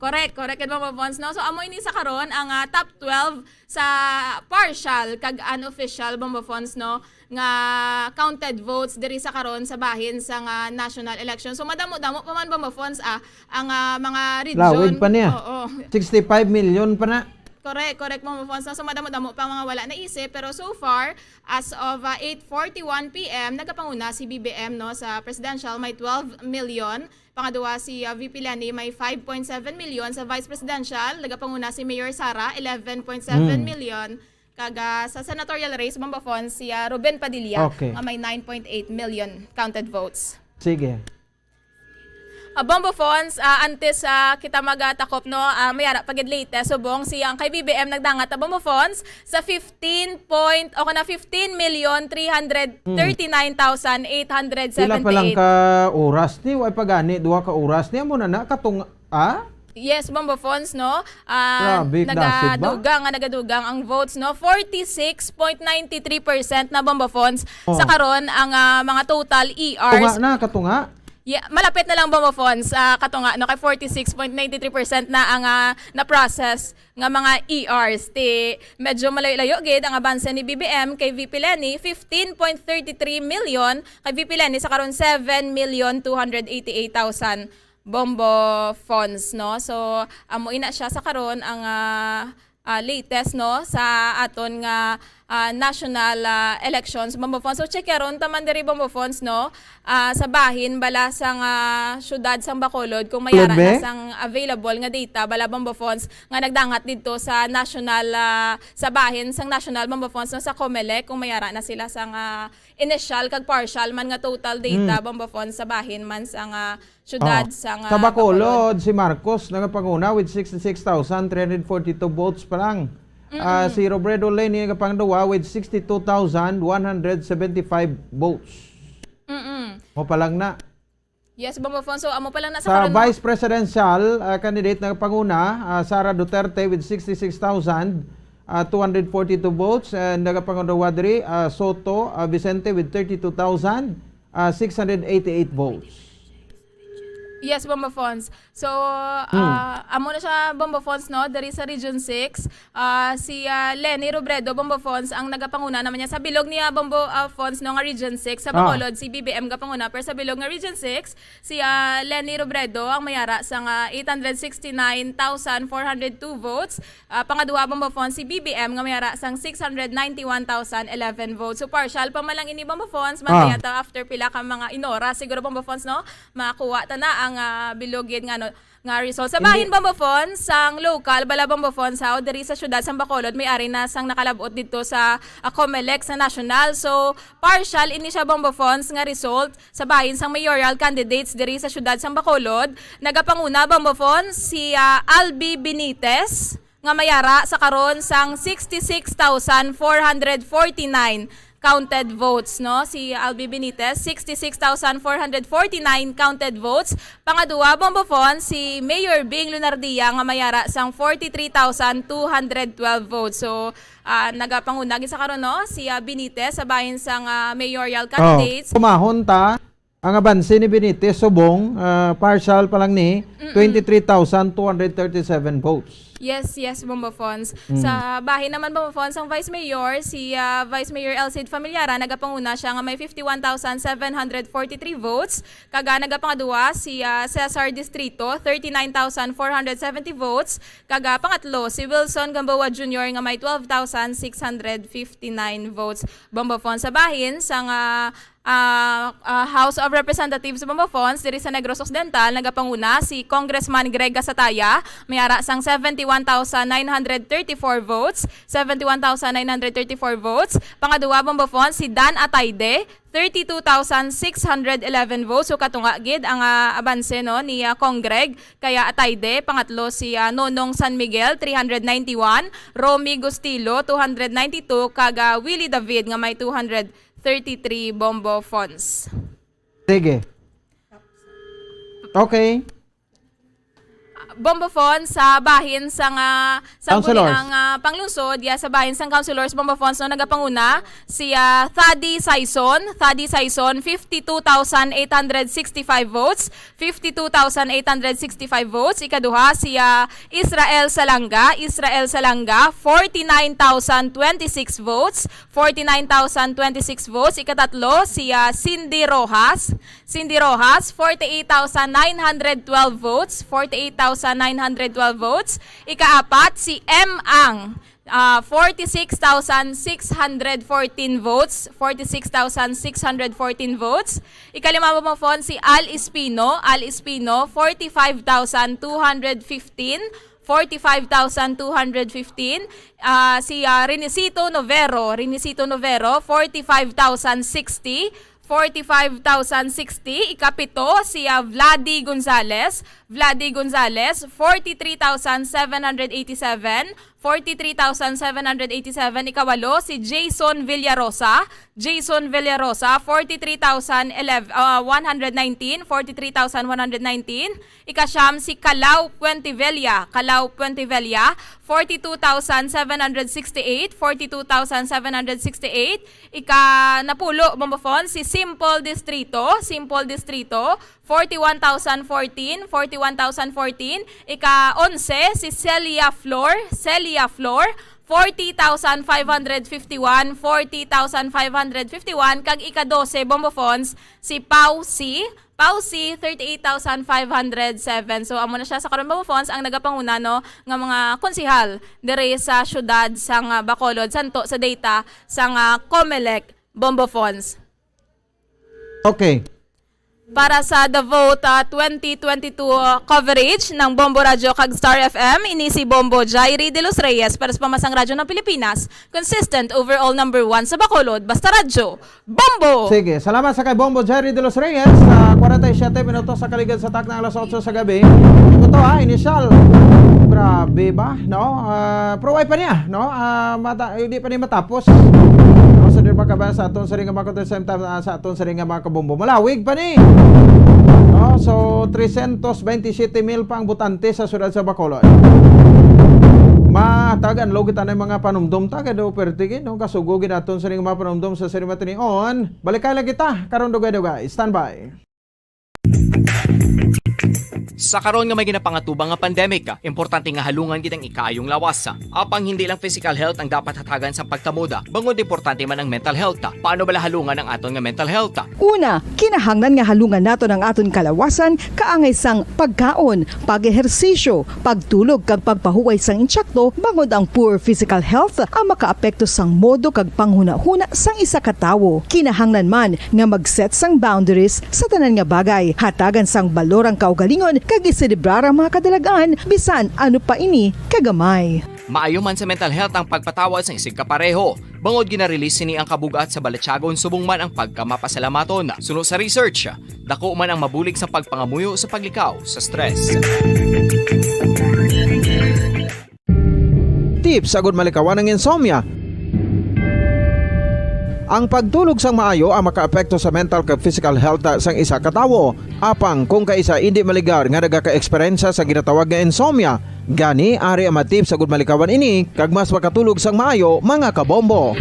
Correct, correct, Bombo Fons, no? So, amo ini sa karon ang, ah, top twelve sa partial kag unofficial, Bombo Fons, no, nga counted votes diri sa karon sa bahin sang, ah, national election. So, madamo-damo pa man, Bombo Fons, ah, ang, ah, mga region. Lawig pa niya. Oo. Sixty-five million pa na. Correct, correct, Bombo Fons, no? So, madamo-damo pa mga wala naisip, pero so far, as of, ah, eight forty-one P M, nagapanguna si B B M, no, sa presidential, may twelve million. Pangaduwa si, ah, V P Leni, may five point seven million. Sa vice presidential, nagapanguna si Mayor Sara, eleven point seven Hmm. million. Kag, ah, sa senatorial race, Bombo Fons, si, ah, Ruben Padilla, Okay. nga may nine point eight million counted votes. Sige. Ah, Bombo Fons, ah, antes, ah, kita magatakop, no, ah, may ara pa gid latest subong si ang kay B B M nagdangat na, Bombo Fons, sa fifteen point, o kana, fifteen million three hundred thirty-nine thousand eight hundred seventy-eight. Hmm. Pila pa lang ka oras ni, way pa gani, duha ka oras ni, amo na na, katong, ah? Yes, Bombo Fons, no? Ah, Grabe, dasig ba? nagadugang, nga nagadugang ang votes, no? Forty-six point nine three percent na, Bombo Fons, Oh. sa karon ang, ah, mga total E Rs. Tunga na, katunga? Yeah, malapit na lang, Bombo Fons, ah, katunga, no? Kay forty-six point nine three percent na ang, ah, na-process nga mga E Rs. Ti, medyo malayo-layo gid ang abanse ni B B M kay V P Leni, fifteen point thirty-three million, kay V P Leni sa karon, seven million two hundred eighty-eight thousand, Bombo Fons, no? So, amo ina siya sa karon ang, ah, ah, latest, no, sa aton nga, ah, national, ah, elections, Bombo Fons. So, check karon ta man diri, Bombo Fons, no? Ah, sa bahin bala sang, ah, siyudad sang Bacolod, kung may ara Kuan, na be? sang available nga data bala, Bombo Fons, nga nagdangat didto sa national, ah, sa bahin sang national, Bombo Fons, no, sa Comelec, kung may ara na sila sang, ah, initial kag partial man nga total data, Hmm. Bombo Fons, sa bahin man sang, ah, siyudad Oh. sang, Sa ah, Bacolod, Bacolod. Si Marcos nagapanguna with sixty-six thousand three hundred forty-two votes pa lang. Ah, Mm-mm. Si Robredo Leni nagapangaduwa with sixty-two thousand one hundred seventy-five votes. Mm-mm. Mo pa lang na. Yes, Bombo Fons. So, amo pa lang na sa Sa karon, no? Vice presidential, ah, candidate nagapanguna, ah, Sara Duterte with sixty-six thousand, ah, two hundred forty-two votes, and nagapangaduwa diri, ah, Sotto, ah, Vicente with thirty-two thousand, ah, six hundred eighty-eight votes. Yes, Bombo Fons. So, Hmm. ah, amo na siya, Bombo Fons, no? Diri sa Region six, ah, si, ah, Leni Robredo, Bombo Fons, ang nagapanguna naman niya sa bilog niya, Bombo, ah, Fons, no, nga Region six. Sa Ah. Bacolod, si B B M gapanguna, pero sa bilog nga Region six, si, ah, Leni Robredo ang may ara sang eight hundred sixty-nine thousand four hundred two votes. Ah, pangaduha, Bombo Fons, si B B M nga may ara sang six hundred ninety-one thousand eleven votes. So, partial pa man lang ini, Bombo Fons. Ah. Mantayan ta after pila ka mga inora, siguro, Bombo Fons, no? Makuha ta na ang, ah, bilog gid nga, no, nga result. Sa Hindi. Bahin, Bombo Fons, sang local, bala, Bombo Fons, ha, o diri sa siyudad sang Bacolod, may ari na sang nakalab-ot didto sa, ah, Comelec sa national. So, partial ini siya, Bombo Fons, nga result sa bahin sang mayoral candidates diri sa siyudad sang Bacolod. Nagapanguna, Bombo Fons, si, ah, Albi Benitez, nga may ara sa karon sang sixty-six thousand four hundred forty-nine counted votes, no? Si Albi Benitez, sixty-six thousand four hundred forty-nine counted votes. Pangaduwa, Bombo Fons, si Mayor Bing Lunardia nga may ara sang forty-three thousand two hundred twelve votes. So, ah, nagapanguna gid sa karon, no? Si, ah, Benitez sa bahin sang, ah, mayoral Oh, candidates. Pumahon ta. Ang abanse ni Benitez subong, ah, partial pa lang ni, Mm-mm. twenty-three thousand two hundred thirty-seven votes. Yes, yes, Bombo Fons. Mm. Sa bahin naman, Bombo Fons, ang Vice Mayor, si, ah, Vice Mayor Elcid Familiara, nagapanguna siya nga may fifty-one thousand seven hundred forty-three votes. Kag, ah, nagapangaduwa si, ah, Cesar Distrito, thirty-nine thousand four hundred seventy votes. Kag, ah, pangatlo, si Wilson Gamboa Junior nga may twelve thousand six hundred fifty-nine votes. Bombo Fons, sa bahin sang, ah, Ah, ah, House of Representatives Bombo Fons diri sa Negros Occidental, nagapanguna si Congressman Greg Gasataya, may ara sang seventy-one thousand nine hundred thirty-four votes, seventy-one thousand nine hundred thirty-four votes. Pangaduwa, Bombo Fons, si Dan Atayde, thirty-two thousand six hundred eleven votes. So, katunga gid ang, ah, abanse, no, ni, ah, Congreg kaya Atayde. Pangatlo, si, ah, Nonong San Miguel, three hundred ninety-one, Romy Gustilo, two hundred ninety-two, kag, ah, Willie David nga may two hundred thirty-three Bombo Fons. Sige. Okay. Bombo Fons sa bahin sang, ah, sa Councilors. Ang, ah, panglungsod, ya, sa bahin sang councilors, Bombo Fons, no, nagapanguna si, ah, Thady Saison, Thady Saison, fifty-two thousand eight hundred sixty-five votes, fifty-two thousand eight hundred sixty-five votes. Ikaduha, si, ah, Israel Salanga, Israel Salanga, forty-nine thousand twenty-six votes, forty-nine thousand twenty-six votes. Ikatatlo, si, ah, Cindy Rojas, Cindy Rojas, forty-eight thousand nine hundred twelve votes, forty-eight thousand nine hundred twelve votes. Ikaapat, si M Ang, ah, forty-six thousand six hundred fourteen votes, forty-six thousand six hundred fourteen votes. Ikalima, Bombo Fons, si Al Espino, Al Espino, forty-five thousand two hundred fifteen, forty-five thousand two hundred fifteen. Ah, si, ah, Renesito Novero, Renesito Novero, forty-five thousand sixty, forty-five thousand sixty. Ikapito, si, ah, Vladi Gonzales, Vladi Gonzales, forty-three thousand seven hundred eighty-seven, forty-three thousand seven hundred eighty-seven. Ikawalo, si Jason Villarosa, Jason Villarosa, forty-three thousand eleven, ah, one hundred nineteen, forty-three thousand one hundred nineteen. Ikasyam, si Calao Puentevilla, Calao Puentevilla, forty-two thousand seven hundred sixty-eight, forty-two thousand seven hundred sixty-eight. Ikanapulo, Bombo Fons, si Simple Distrito, Simple Distrito, forty-one thousand fourteen, forty-one thousand fourteen. Ika-onse, si Celia Flor, Celia Flor, forty thousand five hundred fifty-one, forty thousand five hundred fifty-one. Kag ika-dose, Bombo Fons, si Pau C, Pau C, thirty-eight thousand five hundred seven. So, amo na siya sa karon, Bombo Fons, ang nagapanguna, no, nga mga konsehal diri sa siyudad sang, ah, Bacolod, santo sa data sang, ah, Comelec, Bombo Fons. Okay. Para sa The Vote, ah, twenty twenty-two coverage ng Bombo Radyo kag Star F M, ini si Bombo Jairi de los Reyes para sa Pamasang Radyo ng Pilipinas, consistent overall number one sa Bacolod, basta radyo, Bombo! Sige, salamat sa kay Bombo Jerry de los Reyes. Sa forty-seven minutos sa kaligad sa takna alas otso sa gabi. Ito ha, initial. Grabe ba, no? Ah, pero way pa niya, no? Ah, mata, hindi pa niya matapos. No, sa diri pa kabayan sa aton sa ring mga, sa, ah, sa aton sa ring mga kabombo. Malawig pa ni. No? So, trescientos veintisiete mil pa ang botante sa siyudad sa Bacolod. Matagan lo kita na mga panumdom ta kay do perti gid, no? Kasugo gid aton sa ring mga panumdom sa siri matinion. Balikay lang kita karon, dugay-dugay. Standby. Sa karon nga may ginapangatubang nga pandemic, importante nga halungan gid ang ikaayong lawas. Apang hindi lang physical health ang dapat hatagan sa pagkamoda, bangod importante man ang mental health. Paano bala halungan ang aton nga mental health? Una, kinahanglan nga halungan naton ang aton kalawasan kaangay sang pagkaon, pag-ehersisyo, pagtulog kag pagpahuway sang insakto, bangod ang poor physical health ang makaapekto sang modo kag panghunahuna sang isa ka tawo. Kinahanglan man nga mag-set sang boundaries sa tanan nga bagay, hatagan sang balor ang kaugalingon kag iselebrar ang mga kadalagan bisan ano pa ini kagamay. Maayo man sa mental health ang pagpatawad sang isigkapareho, bangod gina-release sini ang kabug-at sa balatyagon subong man ang pagkamapasalamaton. Suno sa research, dako man ang mabulig sa pagpangamuyo sa paglikaw sa stress. Tips agud malikawan ang insomnia. Ang pagtulog sang maayo ang makaapekto sa mental kag physical health sang isa ka tawo. Apang kung kaisa indi maligar nga nagaka-eksperyensya sa ginatawag nga insomnia, gani ari ang mga tips agud malikawan ini kag mas makatulog sang maayo, mga kabombo.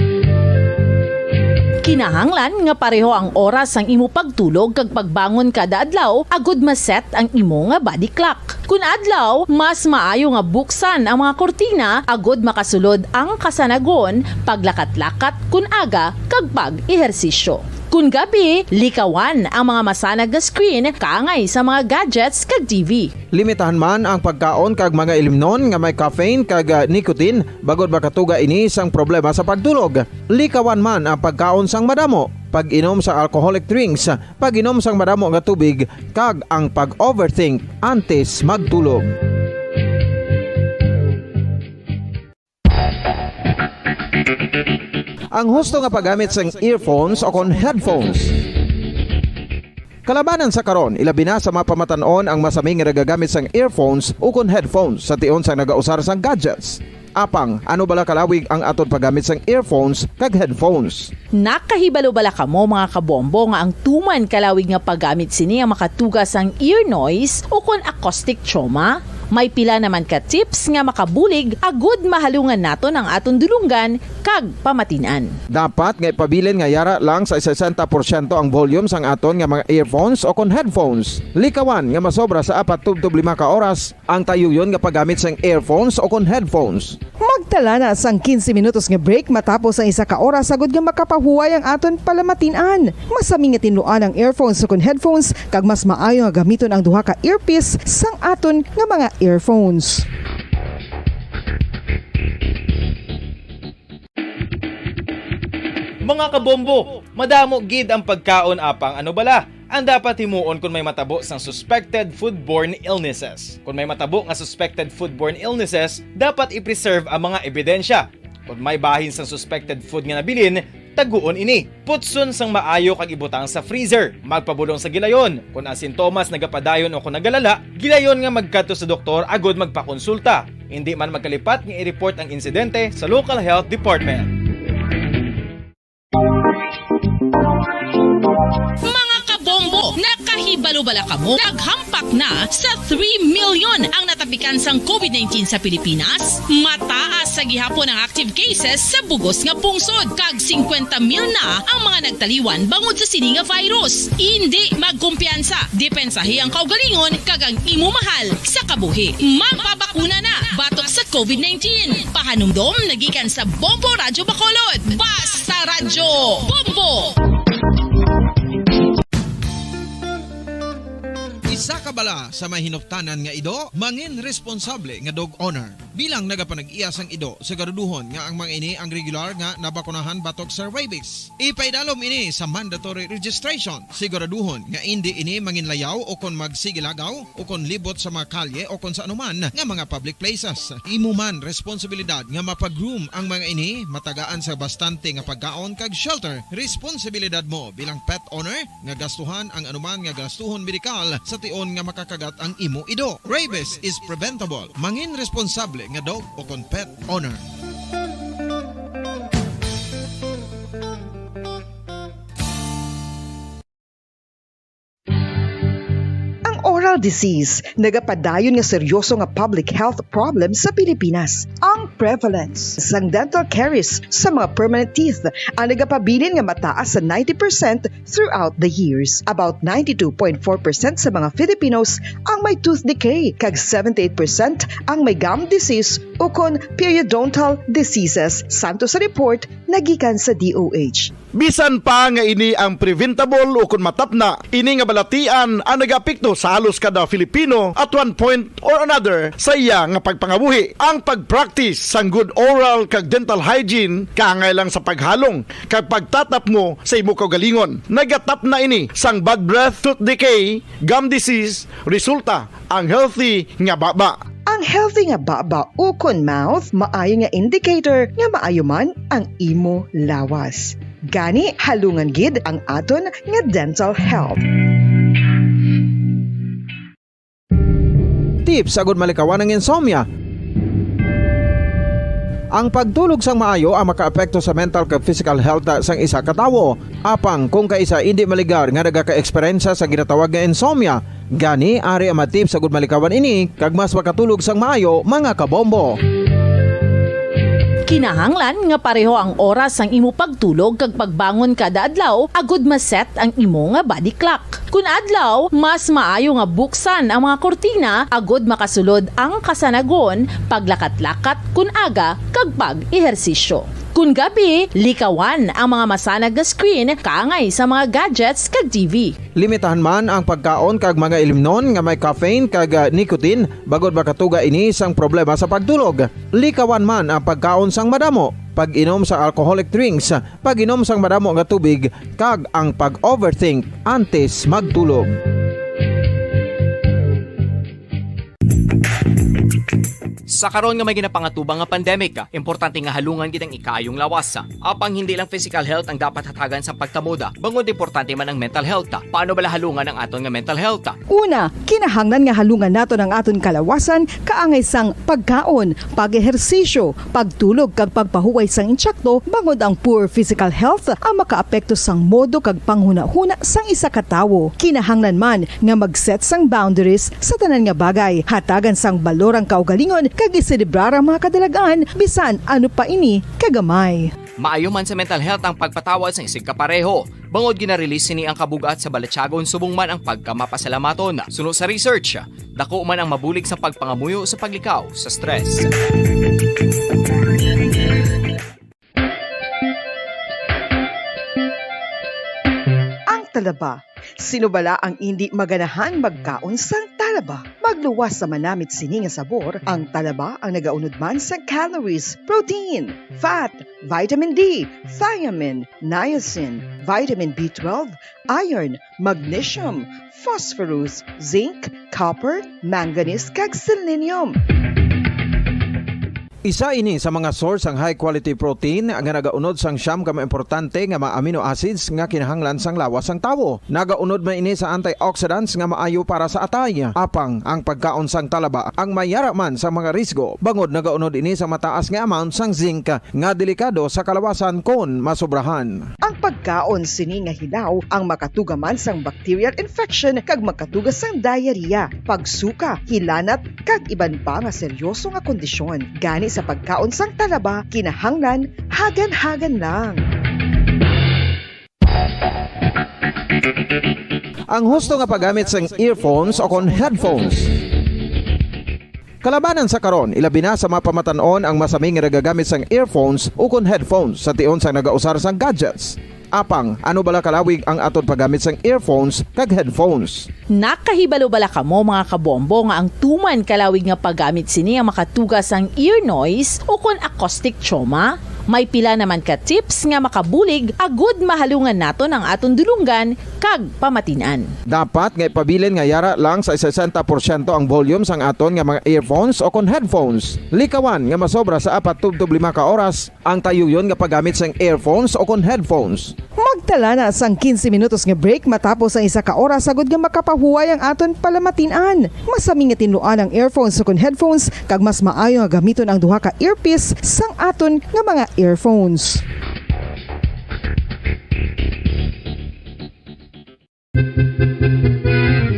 Kinahanglan nga pareho ang oras sang imo pagtulog kag pagbangon kada adlaw agud ma-set ang imo nga body clock. Kun adlaw, mas maayo nga buksan ang mga kurtina agud makasulod ang kasanagon, paglakat-lakat kun aga, kag pag-ehersisyo. Kun gabi, likawan ang mga masanag nga screen kaangay sa mga gadgets kag T V. Limitahan man ang pagkaon kag mga ilimnon nga may caffeine kag, ah, nicotine, bangod makatuga ini sang problema sa pagtulog. Likawan man ang pagkaon sang madamo. pag-inom sa alcoholic drinks, pag-inom sang madamo nga tubig, kag ang pag-overthink antes magtulog. Ang husto nga paggamit sang earphones o kon headphones. Kalabanan sa karon, ilabi na sa mga pamatan-on ang masami nga nagagamit sang earphones ukon headphones sa tion sang nagausar sang gadgets. Apang, ano bala kalawig ang aton paggamit sang earphones kag headphones? Nakahibalo bala kamo, mga kabombo, nga ang tuman kalawig nga paggamit sini ang makatuga sang ear noise ukon acoustic trauma? May pila naman ka tips nga makabulig agud mahalungan naton ang aton dulonggan kag pamatin-an. Dapat nga ipabilin nga yara lang sa sesenta porsyento ang volume sang aton nga mga earphones o kon headphones. Likawan nga masobra sa apat tubtob lima ka oras ang tayuyon nga paggamit sang earphones o kon headphones. Magtala na sang quince minutos nga break matapos ang isa ka oras agud nga makapahuway ang aton palamatin-an. Masami nga tinluan ang earphones o kon headphones, kag mas maayo nga gamiton ang duha ka earpiece sang aton nga mga earphones. Mga kabombo, madamo gid ang pagkaon, apang ano bala ang dapat himuon kon may matabo sang suspected foodborne illnesses? Kon may matabo nga suspected foodborne illnesses, dapat i-preserve ang mga ebidensya. Kon may bahin sang suspected food nga nabilin, taguon ini. Putson sang maayo kag ibutang sa freezer. Magpabulong sa gilayon. Kon ang sintomas nagapadayon o kon nagalala, gilayon nga magkadto sa doktor agud magpakonsulta. Indi man magkalipat nga i-report ang insidente sa local health department. Mga kabombo, nakahibalo bala kamo? Naghampak na sa three million ang natapikan sang covid nineteen sa Pilipinas. Mataas sa gihapon ang active cases sa bugos nga pungsod, kag singkwenta mil na ang mga nagtaliwan bangod sa sini nga virus. Indi magkumpiyansa, depensahi ang kaugalingon kag ang imo mahal sa kabuhi. Magpabakuna na batok sa covid nineteen. Pahanumdom na gikan sa Bombo Radyo Bacolod. Basta Radyo Bombo! Isa ka bala sa may hinuptanan nga ido, mangin responsable nga dog owner. Bilang nagapanag-iya sang ido, siguraduhon nga ang mga ini ang regular nga nabakunahan batok sa rabies. Ipaidalom ini sa mandatory registration. Siguraduhon nga indi ini manginlayaw o kon magsigilagaw o kon libot sa mga kalye o kon sa anuman nga mga public places. Imo man responsibilidad nga mapag-groom ang mga ini, matagaan sa bastante nga pagkaon kag shelter. Responsibilidad mo bilang pet owner nga gastuhan ang anuman nga gastuhon medikal sa tion nga makakagat ang imo ido. Rabies is preventable. Mangin responsable nga dog o kon pet owner. Ang oral disease nagapadayon nga seryoso nga public health problem sa Pilipinas. Ang prevalence sang dental caries sa mga permanent teeth ang nagapabilin nga mataas sa ninety percent throughout the years. About ninety-two point four percent sa mga Filipinos ang may tooth decay, kag seventy-eight percent ang may gum disease ukon periodontal diseases, santo sa report nagikan sa D O H. Bisan pa nga ini ang preventable ukon matapna, ini nga balatian ang nagaapekto sa halos kada Filipino at one point or another sa iya nga pagpangabuhi. Ang pag-practice sang good oral kag dental hygiene kaangay lang sa paghalong kag pagtatapmo sa imo kaugalingon. Nagatapna ini sang bad breath, tooth decay, gum disease, resulta ang healthy nga baba. Ang healthy nga baba ukon mouth maayo nga indicator nga maayo man ang imo lawas. Gani, halungan gid ang aton nga dental health. Tips agud malikawan ang insomnia. Ang pagtulog sang maayo ang makaapekto sa mental kag physical health sang isa ka tawo. Apang kung kaisa indi maligar nga nagaka-eksperyensya sa ginatawag nga insomnia, gani ari ang mga tips agud malikawan ini kag mas makatulog sang maayo, mga kabombo. Kinahanglan nga pareho ang oras sang imo pagtulog kag pagbangon kada adlaw agud ma-set ang imo nga body clock. Kun adlaw, mas maayo nga buksan ang mga kurtina agud makasulod ang kasanagon, paglakat-lakat kun aga, kag pag-ehersisyo. Kun gabi, likawan ang mga masanag nga screen kaangay sa mga gadgets kag T V. Limitahan man ang pagkaon kag mga ilimnon nga may caffeine kag, ah, nicotine, bangod makatuga ini sang problema sa pagtulog. Likawan man ang pagkaon sang madamo. pag-inom sang alcoholic drinks, pag-inom sang madamo nga tubig, kag ang pag-overthink antes magtulog. Sa karon nga may ginapangatubang nga pandemic, importante nga halungan gid ang ikaayong lawas. Apang hindi lang physical health ang dapat hatagan sang pagtamuda, bangod importante man ang mental health. Paano bala halungan ang aton nga mental health? Una, kinahanglan nga halungan naton ang aton kalawasan kaangay sang pagkaon, pag-ehersisyo, pagtulog kag pagpahuway sang insakto, bangod ang poor physical health ang makaapekto sang modo kag panghunahuna sang isa ka tawo. Kinahanglan man nga mag-set sang boundaries sa tanan nga bagay, hatagan sang balor ang kaugalingon kag iselebrar ang mga kadalagan bisan ano pa ini kagamay. Maayo man sa mental health ang pagpatawad sang isigkapareho, bangod gina-release sini ang kabug-at sa balatyagon subong man ang pagkamapasalamaton. Suno sa research, dako man ang mabulig sa pagpangamuyo sa paglikaw sa stress. Ang talaba. Sino bala ang indi maganahan magkaon sang talaba? Magluwas sa manamit sini nga sabor, ang talaba ang nagaunod man sa calories, protein, fat, vitamin D, thiamine, niacin, vitamin B twelve, iron, magnesium, phosphorus, zinc, copper, manganese, kag selenium. Isa ini sa mga source sang high-quality protein nga nagaunod sang siyam ka mga importante nga mga amino acids nga kinahanglan sang lawas sang tawo. Nagaunod man ini sa antioxidants nga maayo para sa atay. Apang ang pagkaon sang talaba ang may yara man sa mga risgo, bangod nagaunod ini sa mataas nga amount sang zinc nga delikado sa kalawasan kon masobrahan. Ang pagkaon sini nga hilaw ang makatuga man sang bacterial infection kag makatuga sang diarrhea, pagsuka, hilanat, kag iban pa nga seryoso nga kondisyon. Gani sa pagkaon sang talaba, kinahanglan hagan-hagan lang. Ang husto nga paggamit sang earphones o kon headphones. Kalabanan sa karon, ilabi na sa mga pamatan-on ang masami nga nagagamit sang earphones ukon headphones sa tion sang nagausar sang gadgets. Apang, ano bala kalawig ang aton paggamit sang earphones kag headphones? Nakahibalo bala kamo, mga kabombo, nga ang tuman kalawig nga paggamit sini ang makatuga sang ear noise ukon acoustic trauma? May pila naman ka tips nga makabulig agud mahalungan naton ang aton dulonggan kag pamatin-an. Dapat nga ipabilin nga yara lang sa sesenta porsyento ang volume sang aton nga mga earphones o kon headphones. Likawan nga masobra sa apat tubtob lima ka oras ang tayuyon nga paggamit sang earphones o kon headphones. Magtala na sang quince minutos nga break matapos ang isa ka oras, agud nga makapahuway ang aton palamatin-an. Masami nga tinluan ang earphones o kon headphones, kag mas maayo nga gamiton ang duha ka earpiece sang aton nga mga earphones.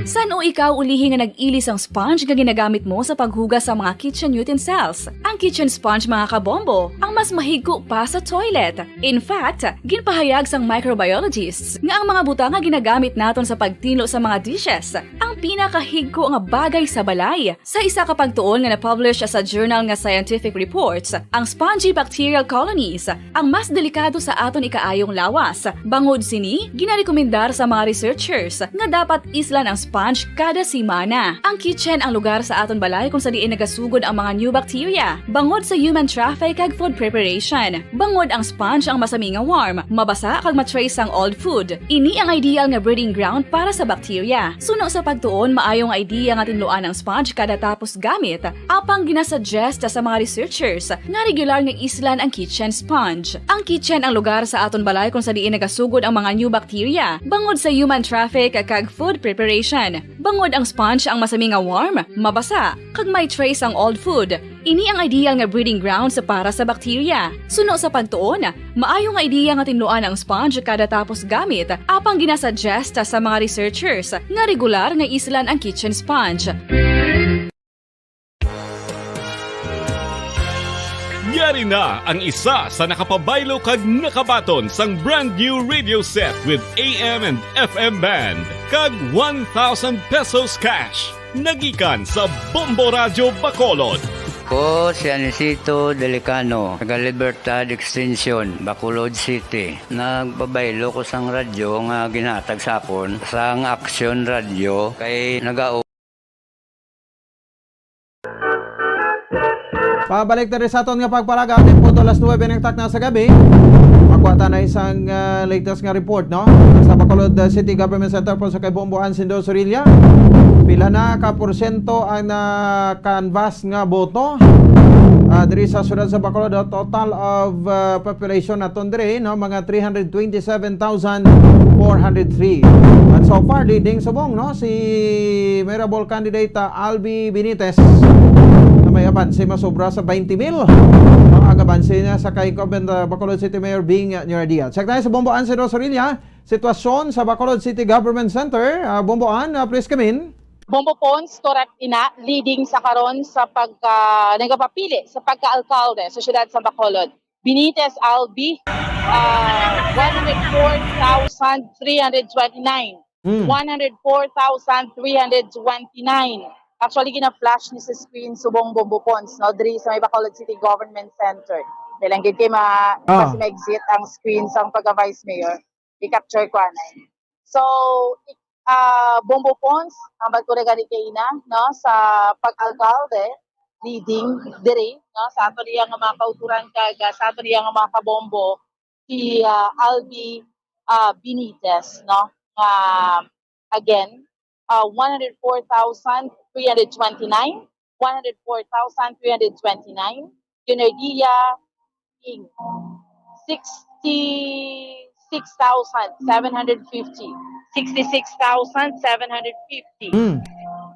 San-o ikaw ulihi nga nag-ili sang sponge nga ginagamit mo sa paghugas sa mga kitchen utensils? Ang kitchen sponge, mga kabombo, ang mas mahigko pa sa toilet. In fact, ginpahayag sang microbiologists nga ang mga butang nga ginagamit naton sa pagtinlo sa mga dishes ang pinakahigko nga bagay sa balay. Sa isa ka pagtuon nga na-publish sa journal nga Scientific Reports, ang spongy bacterial colonies ang mas delikado sa aton ikaayong lawas. Bangod sini, ginarekomendar sa mga researchers nga dapat islan ang sponge kada semana. Ang kitchen ang lugar sa aton balay kung sa diin nagasugod ang mga new bacteria, bangod sa human traffic kag food preparation. Bangod ang sponge ang masami nga warm, mabasa kag ma-trace sang old food. Ini ang ideal nga breeding ground para sa bacteria. Suno sa pagtuon, maayo nga idea nga tinluan ang sponge kada tapos gamit. Apang ginasuggest sa mga researchers nga regular nga islan ang kitchen sponge. Ang kitchen ang lugar sa aton balay kung sa diin nagasugod ang mga new bacteria, bangod sa human traffic kag food preparation. Bangod ang sponge ang masami nga warm, mabasa, kag may trace ang old food. Ini ang ideal nga breeding grounds para sa bacteria. Suno sa pagtuon, maayo nga ideya nga tinluan ang sponge kada tapos gamit, apang ginasuggest sa mga researchers nga regular nga islan ang kitchen sponge. Yari na ang isa sa nakapabaylo kag nakabaton sang brand new radio set with A M and F M band kag one thousand pesos cash. Nagikan sa Bombo Radyo Bacolod. Ko si Anisito Delicano, taga Libertad Extension, Bacolod City. Nagpabaylo ko sang radyo nga ginhatag sa akon sang Action Radio kay naga- Pabalik na rin sa aton nga pagpalaga, ating punto alas nuebe ng takna sa gabi. Makuha ta na isang ah, latest nga report, no? Sa Bacolod ah, City Government Center po sa kay Bombo Ansindo Sorilla. Pila na ka porsyento ang na-canvass nga boto? Ah, diri sa siyudad sa Bacolod, a total of ah, population naton diri, no, mga three hundred twenty-seven thousand four hundred three. And so far, leading subong, no, si mayorable candidate ah, Albi Benitez, na may abanse masobra sa twenty mil. No, ang abanse niya sa kay incumbent ah, Bacolod City Mayor Bing Nior Diaz. Check tayo sa Bombo Ann, Cedro Sorilla. Sitwasyon sa Bacolod City Government Center. Ah, Bombo Ann, ah, please come in. Bombo Pons, correct ina, leading sa karon sa pagka, nagapapili sa pagka-alkalde sa siyudad sa Bacolod. Benitez Albi, ah, one hundred four thousand three hundred twenty-nine. Mm. One hundred four thousand three hundred twenty-nine. Actually, gina-flash ni sa screen subong Bombo Pons, no? Diri sa may Bacolod City Government Center. Kailan gid kay ma Ah. kasi ma-exit ang screen sang pagka-vice mayor. I-capture ko anay. So, i- ah, Bombo Pons, ang bagko na gani kaina, no, sa pag-alkalde, leading diri, no, sa ato niya nga mga kauturan kag ah, sa ato niya nga mga kabombo, si ah, Albi ah, Benitez, no, nga again, ah, one hundred four thousand three hundred twenty-nine, one hundred four thousand three hundred twenty-nine, Junardia Ing, sixty-six thousand seven hundred fifty. Sixty-six thousand seven hundred fifty. Mm.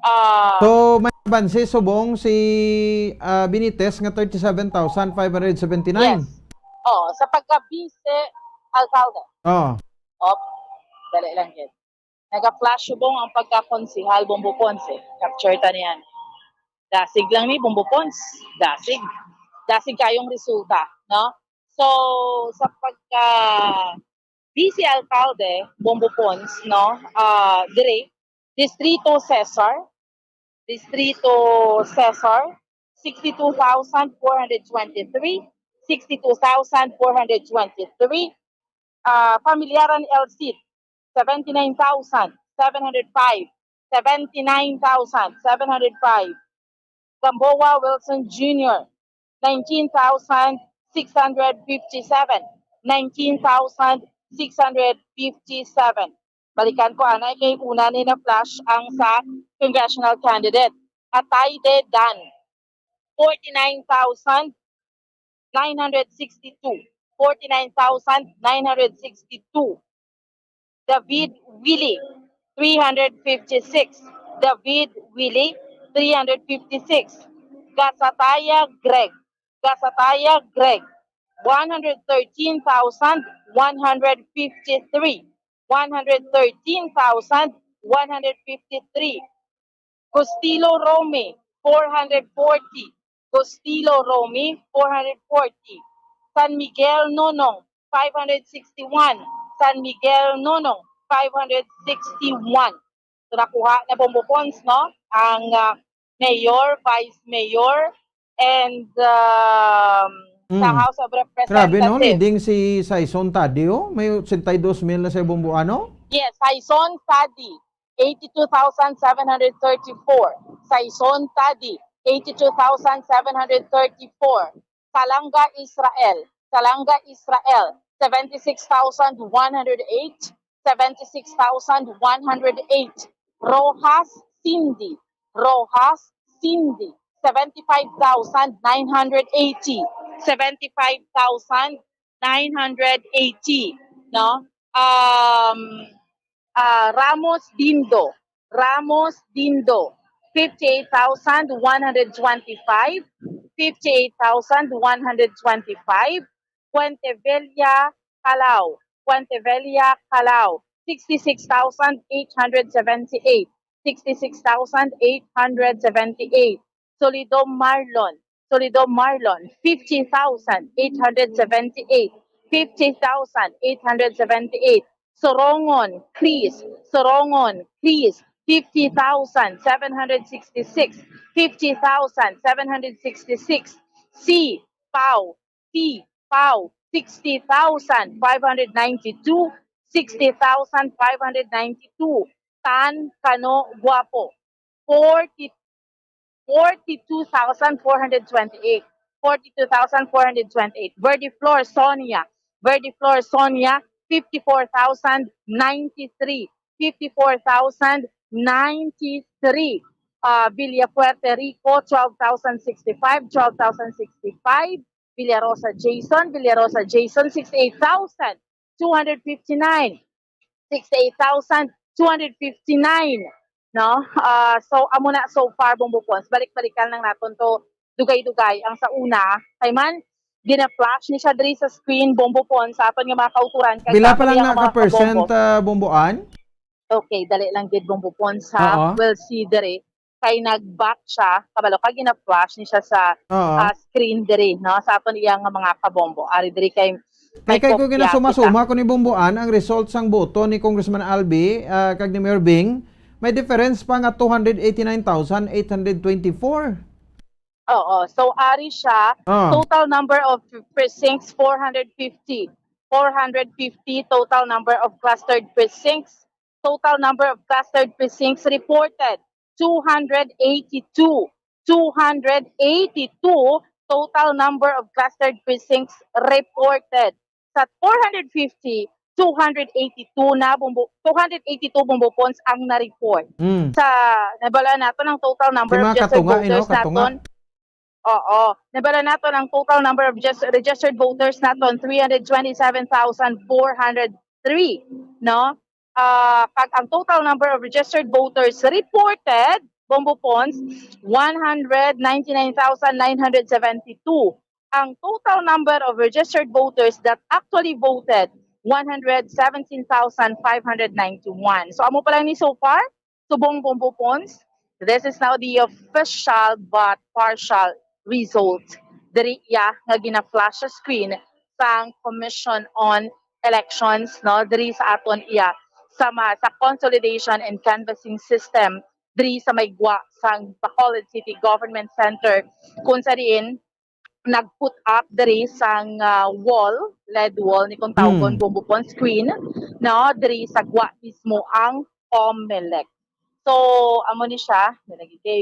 Ah, So, may abanse subong si ah, Benitez nga thirty-seven thousand five hundred seventy-nine. Yes. Oh, sa pagka-vice alkalde. Oh. Op, dali lang yun. Naga-flash subong ang pagka-konsehal Bombo Pons. Capture ta niyan. Dasig lang ni Bombo Pons. Dasig. Dasig kayong resulta, no? So, sa pagka vice alkalde, Bombo Pons, no? Ah, dire, Distrito Cesar, Distrito Cesar, sixty-two thousand four hundred twenty-three, sixty-two thousand four hundred twenty-three, ah, Familiaran El Cid, seventy-nine thousand seven hundred five, seventy-nine thousand seven hundred five, Gamboa Wilson Junior, nineteen thousand six hundred fifty-seven, nineteen thousand six hundred fifty-seven. Balikan ko anay kay una ni na-flash ang sa congressional candidate. Ataide Dan, forty-nine thousand nine hundred sixty-two, forty-nine thousand nine hundred sixty-two. David Willie, three hundred fifty-six. David Willie, three hundred fifty-six. Gasataya Greg, Gasataya Greg, one hundred thirteen thousand one hundred fifty-three. One hundred thirteen thousand one hundred fifty-three. Costilo Romy, four hundred forty. Costilo Romy, four hundred forty. San Miguel Nonong, five hundred sixty-one. San Miguel Nonong, five hundred sixty-one. So, nakuha na, Bombo Pons, no? Ang ah, mayor, vice mayor, and um, sa Mm. House of Representatives. Grabe, no? Leading si Saison Tadi, oh. May eighty-two mil na sa Bombo, ano? Yes, Saison Tadi, eighty-two thousand seven hundred thirty-four. Saison Tadi, eighty-two thousand seven hundred thirty-four. Salanga Israel, Salanga Israel, seventy-six thousand one hundred eight, seventy-six thousand one hundred eight. Rojas Cindy, Rojas Cindy, seventy-five thousand nine hundred eighty, seventy-five thousand nine hundred eighty, no? Um, ah, Ramos Dindo, Ramos Dindo, fifty-eight thousand one hundred twenty-five, fifty-eight thousand one hundred twenty-five. Fuentevilla Calao, Fuentevilla Calao, sixty-six thousand eight hundred seventy-eight, sixty-six thousand eight hundred seventy-eight. Solido Marlon, Solido Marlon, fifty thousand eight hundred seventy-eight, fifty thousand eight hundred seventy-eight. Sorongon Chris, Sorongon Chris, fifty thousand seven hundred sixty-six, fifty thousand seven hundred sixty-six. Si Pau, si Pau, sixty thousand five hundred ninety-two, sixty thousand five hundred ninety-two. Tan Kano Guapo, forty, forty-two thousand four hundred twenty-eight. forty-two thousand four hundred twenty-eight. Verdiflor, Sonia, Verdiflor, Sonia, fifty-four thousand ninety-three. Fifty-four thousand ninety-three. Uh, Villafuerte Rico, twelve thousand sixty-five, twelve thousand sixty-five. Villarosa Jason, Villarosa Jason, sixty-eight thousand two hundred fifty-nine. Sixty-eight thousand two hundred fifty-nine. No? Ah, so, amo na so far, Bombo Pons. Balik-balikan lang naton to dugay-dugay. Ang sa una, kay man, gina-flash ni siya diri sa screen, Bombo Pons, sa aton nga mga kauturan. Kay Pila sa pa aton lang nga na mga ka-percent, kabombo. Ah, Bombo Ann? Okay, dali lang gid, Bombo Pons, ha? Oo. We'll see diri. Kay nag-back siya, kabalo ka, gina-flash ni siya sa, Oo. Ah, screen diri, no? Sa aton iya nga mga kabombo. Ari diri kay Kay, may kay ko kopya ginasuma-suma kita. Ko ni Bombo Ann ang result sang boto ni Congressman Albi, ah, kag ni Mayor Bing, may difference pa nga two hundred eighty-nine thousand eight hundred twenty-four. Oo. So, ari siya, Ah. Total number of precincts, four hundred fifty. Four hundred fifty total number of clustered precincts. Total number of clustered precincts reported, two hundred eighty-two. Two hundred eighty-two total number of clustered precincts reported. Sa four hundred fifty, two hundred eighty-two na, Bombo, two hundred eighty-two, Bombo Pons, ang na-report. Mm. Sa, nabalaan naton ang total number Kay of mga registered katunga, eh, no? voters Katunga. naton. Oo. Nabalaan naton ang total number of just registered voters naton, three hundred twenty-seven thousand four hundred three, no? Ah, kag ang total number of registered voters reported, Bombo Pons, one hundred ninety-nine thousand nine hundred seventy-two. Ang total number of registered voters that actually voted, one hundred seventeen thousand five hundred ninety-one. So, amo pa lang ni so far, subong, Bombo Pons, this is now the official but partial result diri iya nga gina-flash sa screen sang Commission on Elections, no, diri sa aton iya sa ma-, sa consolidation and canvassing system diri sa may gwa sang Bacolod City Government Center, kung sa diin nag-put up diri sang, ah, wall, lead wall ni kung tawgon, Hmm. Bombo Pons, screen, no, diri sa gwa mismo ang Comelec. So, amo ni siya, nalagay kay,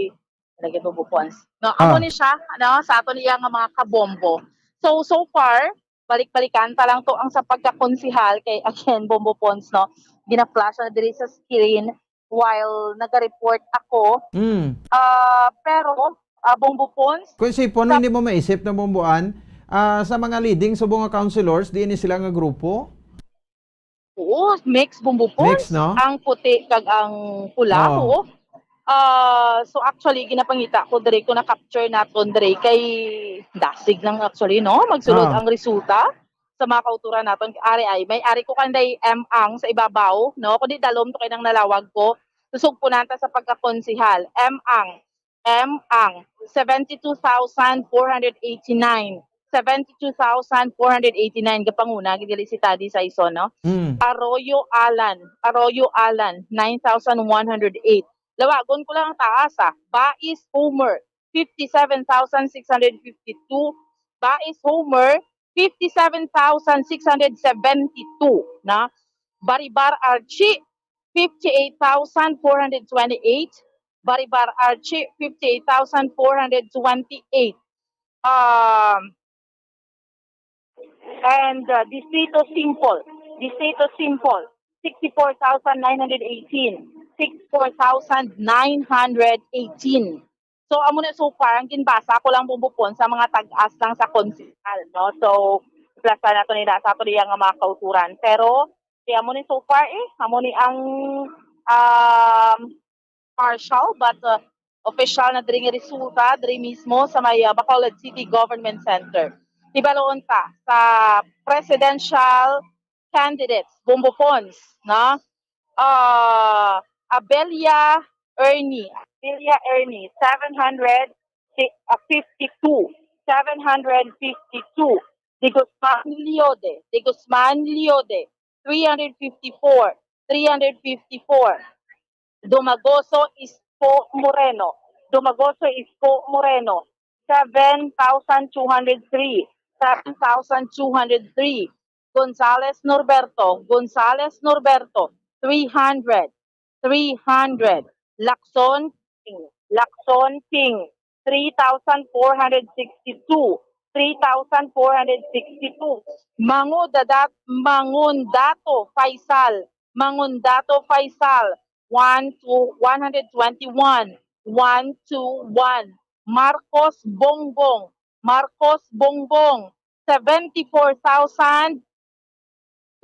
nalagay, Bombo Pons. No, amo Ah. ni siya, no, sa aton iya nga mga kabombo. So, so far, balik-balikan pa lang to ang sa pagkakonsihal kay, again, Bombo Pons, no, gina-flash na diri sa screen while naga-report ako. Mm. Ah, pero, ah, Bombo Pons, Kung isipon, sa hindi mo maisip na, Bombo Ann, ah, sa mga leading subong nga councilors, di ini sila nga grupo? Oo, mix, Bombo Pons. Mix, no? Ang puti kag ang pula, Oo. oo. Ah, so actually, ginapangita ko diri, kung na-capture naton diri, kay dasig lang actually, no? Magsulod Ah. ang resulta sa mga kauturan naton. Ari ay, may ari ko kanday M ang sa ibabaw, no? Kundi dalom to kay nang nalawag ko. Susog po nata sa pagkakonsihal. M ang, M ang, seventy-two thousand four hundred eighty-nine. Seventy-two thousand four hundred eighty-nine. Gapanguna, gid dili si Tadi Saison, no? Mm. Arroyo Alan, Arroyo Alan, nine thousand one hundred eight. Lawagon ko lang ang taas, ah. Bais Homer, fifty-seven thousand six hundred fifty-two. Bais Homer, fifty-seven thousand six hundred seventy-two, na. Baribar Archie, fifty-eight thousand four hundred twenty-eight. Baribar Archie, fifty-eight thousand four hundred twenty-eight. Um, and, uh, Distrito Simple, Distrito Simple, sixty-four thousand nine hundred eighteen. Sixty-four thousand nine hundred eighteen. So, amo na so far, ang ginbasa ko lang, Bombo Pons, sa mga tag-as lang sa konsehal, no? So, plasa nato nila sa ato diya nga mga kauturan. Pero, di amo ni so far, eh. Amo ni ang, um, partial, but, uh, official na diri nga resulta, diri mismo sa may, uh, Bacolod City Government Center. Ibaloon ta sa presidential candidates, Bombo Pons, no? Ah, Abelia Ernie. Abelia Ernie, seven hundred, si-, ah, fifty-two. Seven hundred fifty-two. De Guzman Leode. De Guzman Leode, three hundred fifty-four. Three hundred fifty-four. Domagoso Isko Moreno. Domagoso Isko Moreno, seven thousand two hundred three. Seven thousand two hundred three. Gonzales Norberto, Gonzales Norberto, three hundred, three hundred. Lacson Ting, Lacson Ting, three thousand four hundred sixty-two, three thousand four hundred sixty-two. Mangudadat-, Mangundato Faisal, Mangundato Faisal, one to one hundred twenty-one, one to one. Marcos Bongbong, Marcos Bongbong, seventy-four thousand,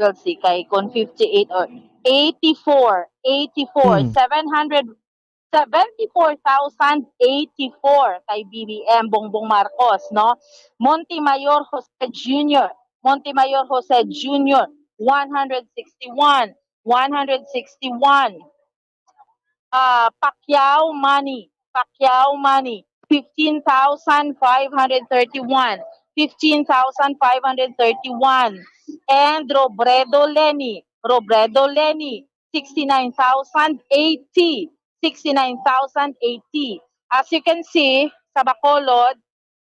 we'll see, kay kung fifty-eight or eighty-four, eighty-four, Hmm. seven hundred, seventy-four thousand eighty-four kay B B M Bongbong Marcos, no? Montemayor Jose Junior, Montemayor Jose Junior, one hundred sixty-one, one hundred sixty-one. Ah, Pacquiao Manny, Pacquiao Manny, fifteen thousand five hundred thirty-one, fifteen thousand five hundred thirty-one. And Robredo Lenny, Robredo Lenny, sixty-nine thousand eighty, sixty-nine thousand eighty. As you can see, sa Bacolod,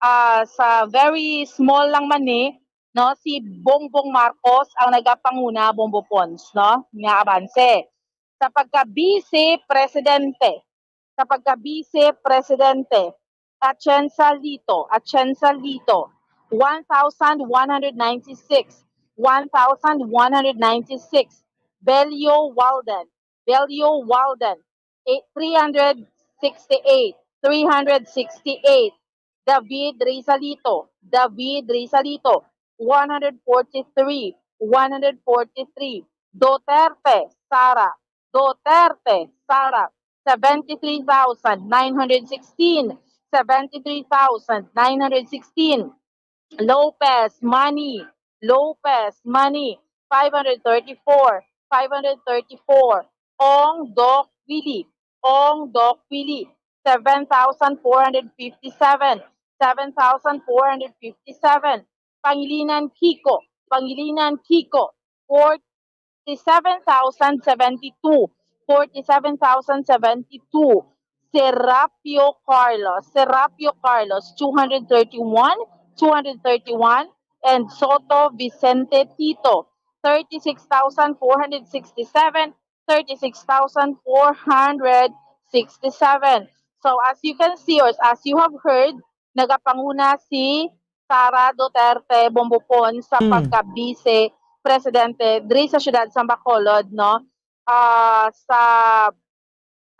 ah, sa very small lang man ni, no, si Bongbong Marcos ang nagapanguna, Bombo Pons, no, nga abanse. Sa pagka-vice presidente, sa pagka-vice presidente, Atienza Lito, Atienza Lito, one thousand one hundred ninety-six, one thousand one hundred ninety-six. Bello Walden, Bello Walden, eight, three hundred sixty-eight, three hundred sixty-eight. David Rizalito, David Rizalito, one hundred forty-three, one hundred forty-three. Duterte Sara, Duterte Sara, seventy-three thousand nine hundred sixteen, seventy-three thousand nine hundred sixteen. Lopez Manny, Lopez Manny, five hundred thirty-four, five hundred thirty-four. Ong Doc Willie, Ong Doc Willie, seven thousand four hundred fifty-seven, seven thousand four hundred fifty-seven. Pangilinan Kiko, Pangilinan Kiko, forty-seven thousand seventy-two, forty-seven thousand seventy-two. Serapio Carlos, Serapio Carlos, two hundred thirty-one, two hundred thirty-one. And Sotto Vicente Tito, thirty-six thousand four hundred sixty-seven, thirty-six thousand four hundred sixty-seven. So, as you can see, or as you have heard, nagapanguna si Sara Duterte Bombo Pons sa Hmm. pagka-vice presidente diri sa siyudad sa Bacolod, no? Ah, sa,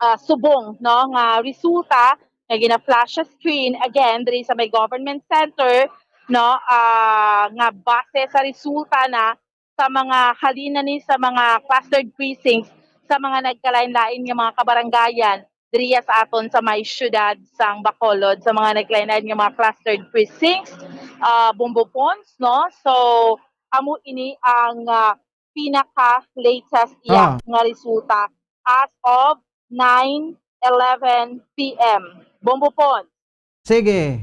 ah, subong, no, nga resulta nga gina-flash sa screen again diri sa may government center, no, ah, nga base sa resulta na sa mga halin na ni sa mga clustered precincts sa mga nagkalain-lain nga mga kabarangayan diriya sa aton sa may siyudad sang Bacolod, sa mga nagkalain-lain nga mga clustered precincts, ah, Bombo Pons, no? So, amo ini ang, ah, pinaka-latest iya Ah. nga resulta as of nine eleven P M. Bombo Pons. Sige.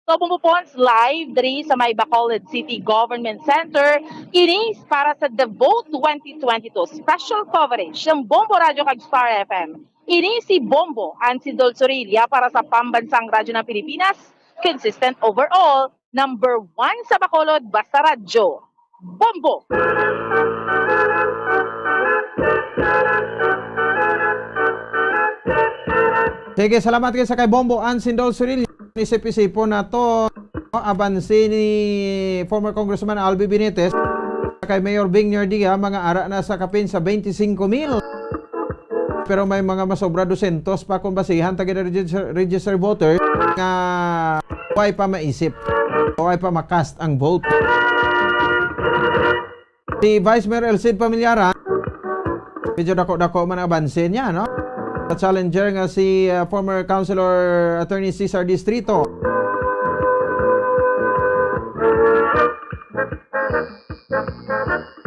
So, Bombo Pons, live diri sa may Bacolod City Government Center. Ini para sa The Vote twenty twenty-two special coverage ng Bombo Radio kag Star F M. Ini si Bombo Ansi Dolsorilla para sa Pambansang Radyo ng Pilipinas, consistent overall, number one sa Bacolod, basta radyo. Bombo! Sige, salamat kayo sa kay Bombo Ansindol Suril. Isip-isipon nato, no, abanse ni former Congressman Albi Benitez kay Mayor Bing Nardia, mga ara na sa kapin sa twenty-five mil. Pero may mga masobra dosyentos pa kung basihan ta gid ang register, registered voter nga way pa maisip, way pa makast ang vote. Si Vice Mayor El Cid Pamilyara, medyo dako-dako man ang abanse niya, no? Sa challenger nga si, uh, former Councilor Attorney Cesar Distrito.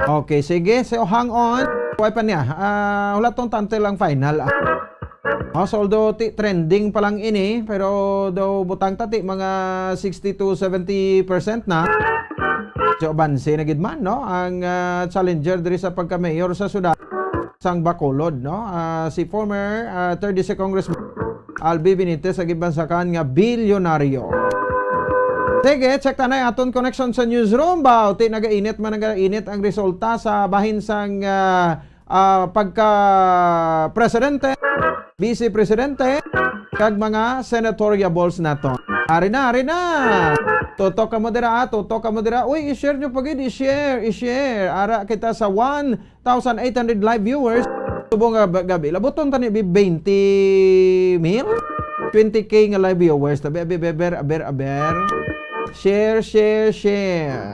Okay, sige. So, hang on. Way pa niya. Ah, wala tong tanto lang final, ah. Oh, so although ti-, trending pa lang ini, pero daw butang ta ti mga sixty to seventy percent na. So, abanse na gid man, no? Ang, ah, challenger diri sa pagka-mayor sa syudad sang Bacolod, no? Ah, si former, ah, third District Congressman Albi Benitez, ang gibansakan nga bilyonaryo. Sige, check ta na aton connection sa newsroom. Ba, ti nagainit man, nagainit ang resulta sa bahin sang, ah, ah, pagka-presidente, vice-presidente, kag mga senatorial balls nato. Ari na, ari na. Tutok ka mo dira, ah. Tutok ka mo dira. Uy, i-share nyo pa gid, i-share, i-share. Ara kita sa one thousand eight hundred live viewers. Subong nga ba-, gabi, labuton tani bi twenty mil? Twenty K nga live viewers. Tabi, abi, beber, aber, aber. Share, share, share.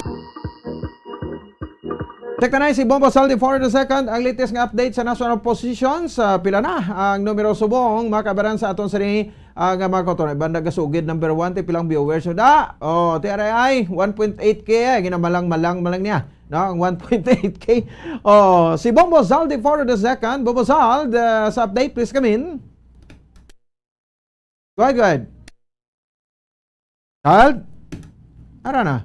Check na si Bombo Saldi for the second. Ang latest nga update sa national positions. Ah, pila na ang numero subong, mga kabaran, sa aton sini, ah, nga mga kauturan. Banda gasugid number one, ti pilang viewers da. Oh, T R I, one point eight K, eh. Ginamalang-malang malang niya. No, ang one point eight K. Oh, si Bombo Saldi for the second. Bombo Sald, ah, sa update, please come in. Go ahead, go ahead. Child? Ara na.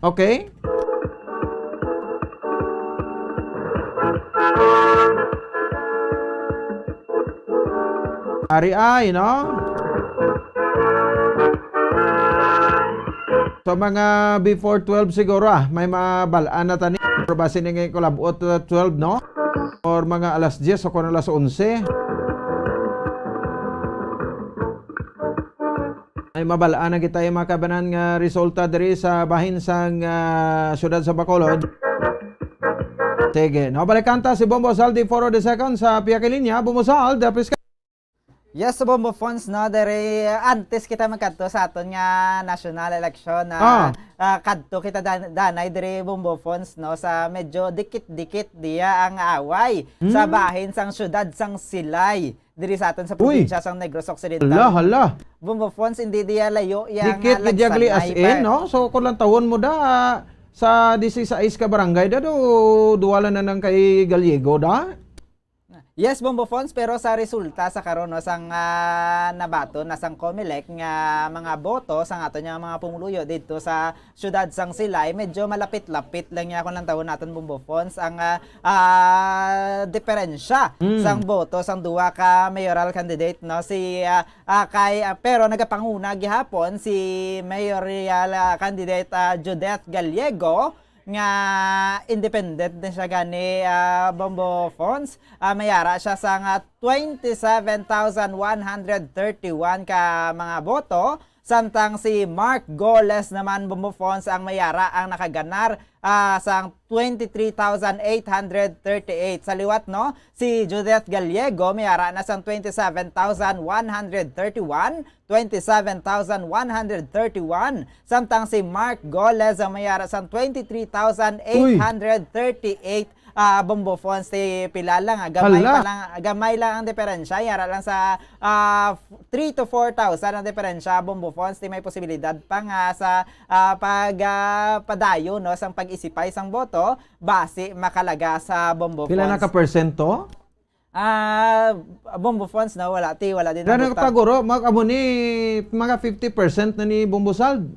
Okay. Ari ay, no? So, mga before twelve siguro, ah, may mabalaan na tani. Pero basi ni nga kulabot, uh, twelve, no? Or mga alas diyes o kung alas onse. Ay, mabalaan na kita yung mga kabanan nga resulta diri sa bahin sang, ah, siyudad sa Bacolod. Sige, no, balikan ta si Bombo Sald for the second sa pihak linya. Bombo Sald, ah, please. Yes, Bombo Fons, no, diri, antes kita magkadto sa aton nga national election, na, Ah. ah, kadto kita dan-, danay diri, Bombo Fons, no, sa medyo dikit-dikit diya ang away sa Hmm. bahin sang siyudad sang Silay, diri sa aton sa Uy. probinsya sang Negros Occidental. Hala, hala. Bombo Fons, hindi diya layo yang, Dikit ah, nga diagli as lagsanay in, pa. no? So, kung lantawon mo da, sa dieciséis ka barangay, da do, duwala na nang kay Gallego, da? Yes, Bombo Fons, pero sa resulta sa karon, no, sang, ah, nabaton na sang Comelec nga mga boto sang aton nga mga pumuluyo didto sa siyudad sang Silay, medyo malapit-lapit lang niya kung lantawon naton, Bombo Fons, ang, ah, ah, diferensya Mm. sang boto sang duha ka mayoral candidate, no, si, ah, ah, kay, ah, pero nagapanguna gihapon si mayoral, ah, candidate, ah, Judith Gallego, nga independent din siya gani, ah, Bombo Fons. Ah, mayara siya sa nga twenty-seven thousand one hundred thirty-one ka mga boto, samtang si Mark Goles naman, Bombo Fons, ang mayara ang nakaganar, ah, sang twenty-three thousand eight hundred thirty-eight. Sa liwat, no, si Judith Gallego mayara na sang twenty-seven thousand one hundred thirty-one, twenty-seven thousand one hundred thirty-one, samtang si Mark Goles ang mayara sang twenty-three thousand eight hundred thirty-eight, ah, Bombo Fons. Ti pila lang, ah, gamay Hala. pa lang, gamay lang ang diferensya. Yara lang sa, ah, three to four thousand ang diferensya, Bombo Fons. Ti may posibilidad pa nga sa, ah, pag, ah, padayon, no, sang pag-isipay sang boto, basi makalaga sa Bombo Pila na Fons. ka percento? Ah, Bombo Fons, no? Wala, ti, wala din Gano nabutang. Taguro, mag-, amo ni, mga fifty percent na ni Bombo Sald.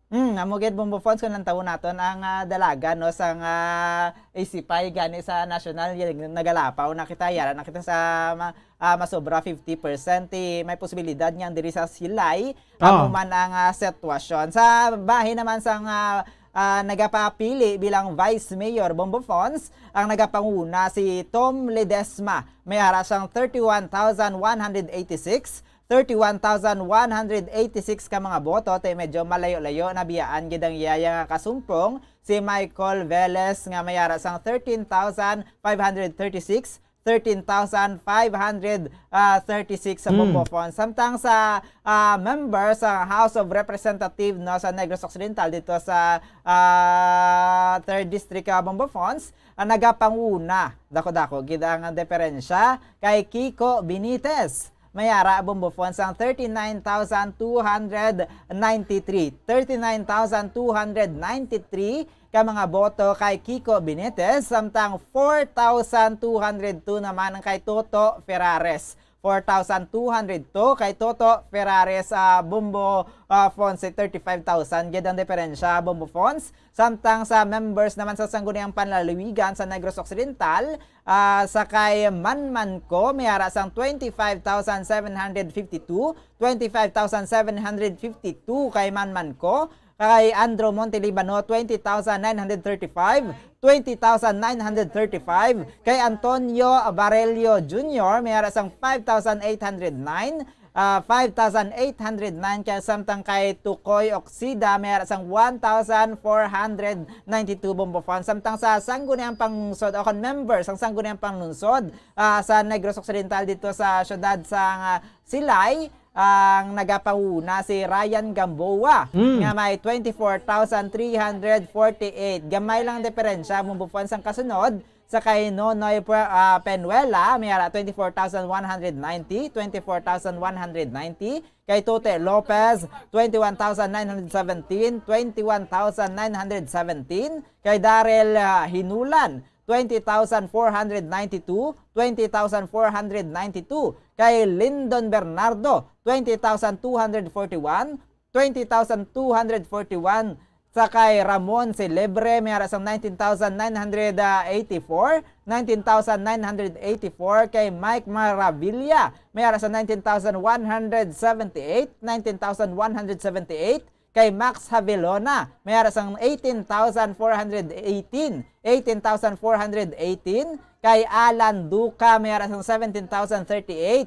Hmm, amo gid, Bombo Fons, kung lantawon naton ang, ah, dalagan, no, sang, ah, isipay gani sa national, y-, nagalapaw na kita, yara na kita sa ma-, ah, masobra fifty percent, ti may posibilidad nga diri sa Silay, Ah. amo man ang, ah, sitwasyon. Sa bahin naman sang, ah, ah, nagapapili bilang Vice Mayor, Bombo Fons, ang nagapanguna si Tom Ledesma. May ara siyang thirty-one thousand one hundred eighty-six, thirty-one thousand one hundred eighty-six ka mga boto, ti medyo malayo-layo na biyaan gid ang iya nga kasumpong, si Michael Velez, nga may ara sang thirteen thousand five hundred thirty-six, thirteen thousand five hundred, ah, thirty-six sa Mm. Bombo Fons. Samtang sa, ah, member sa House of Representative, no, sa Negros Occidental, dito sa, ah, Third District, ah, Bombo Fons, ang nagapanguna, dako-dako gid ang diferensya, kay Kiko Benitez. May ara, Bombo Fons, ang thirty-nine thousand two hundred ninety-three. Thirty-nine thousand two hundred ninety-three ka mga boto kay Kiko Benitez, samtang four thousand two hundred two naman ang kay Toto Ferrares. Four thousand two hundred two kay Toto Ferrares, ah, Bombo, ah, Fons, thirty-five thousand gid ang diferensya, Bombo Fons. Samtang sa members naman sa Sangguniang Panlalawigan sa Negros Occidental, ah, sa kay Manman Ko, may ara sang twenty-five thousand seven hundred fifty-two, twenty-five thousand seven hundred fifty-two kay Manman Ko, Kay Andrew Montelibano, twenty thousand nine hundred thirty-five, twenty thousand nine hundred thirty-five. Kay Antonio Barello Junior, may ara sang five thousand eight hundred nine, ah, five thousand eight hundred nine. Kay samtang kay Tukoy Oksida, may ara sang one thousand four hundred ninety-two, Bombo Fons. Samtang sa Sangguniang Panglungsod, o kon member sang Sangguniang Panglungsod, ah, sa Negros Occidental, dito sa siyudad sang, ah, Silay, ang nagapanguna si Ryan Gamboa, Mm. nga may twenty-four thousand three hundred forty-eight. Gamay lang diferensya, Bombo Fons, ang kasunod sa kay Nonoy Pue-, ah, Penuela, may ara twenty-four thousand one hundred ninety, twenty-four thousand one hundred ninety. Kay Tote Lopez, twenty-one thousand nine hundred seventeen, twenty-one thousand nine hundred seventeen. Kay Daryl, ah, Hinulan, twenty thousand four hundred ninety-two, twenty thousand four hundred ninety-two. Kay Lindon Bernardo, twenty thousand two hundred forty-one, twenty thousand two hundred forty-one. Sa kay Ramon Celebre, may ara sang nineteen thousand nine hundred eighty-four, nineteen thousand nine hundred eighty-four. Kay Mike Maravilla, may ara sang nineteen thousand one hundred seventy-eight, nineteen thousand one hundred seventy-eight. Kay Max Havilona, may ara sang eighteen thousand four hundred eighteen, eighteen thousand four hundred eighteen. Kay Alan Duca, may ara sang seventeen thousand thirty-eight,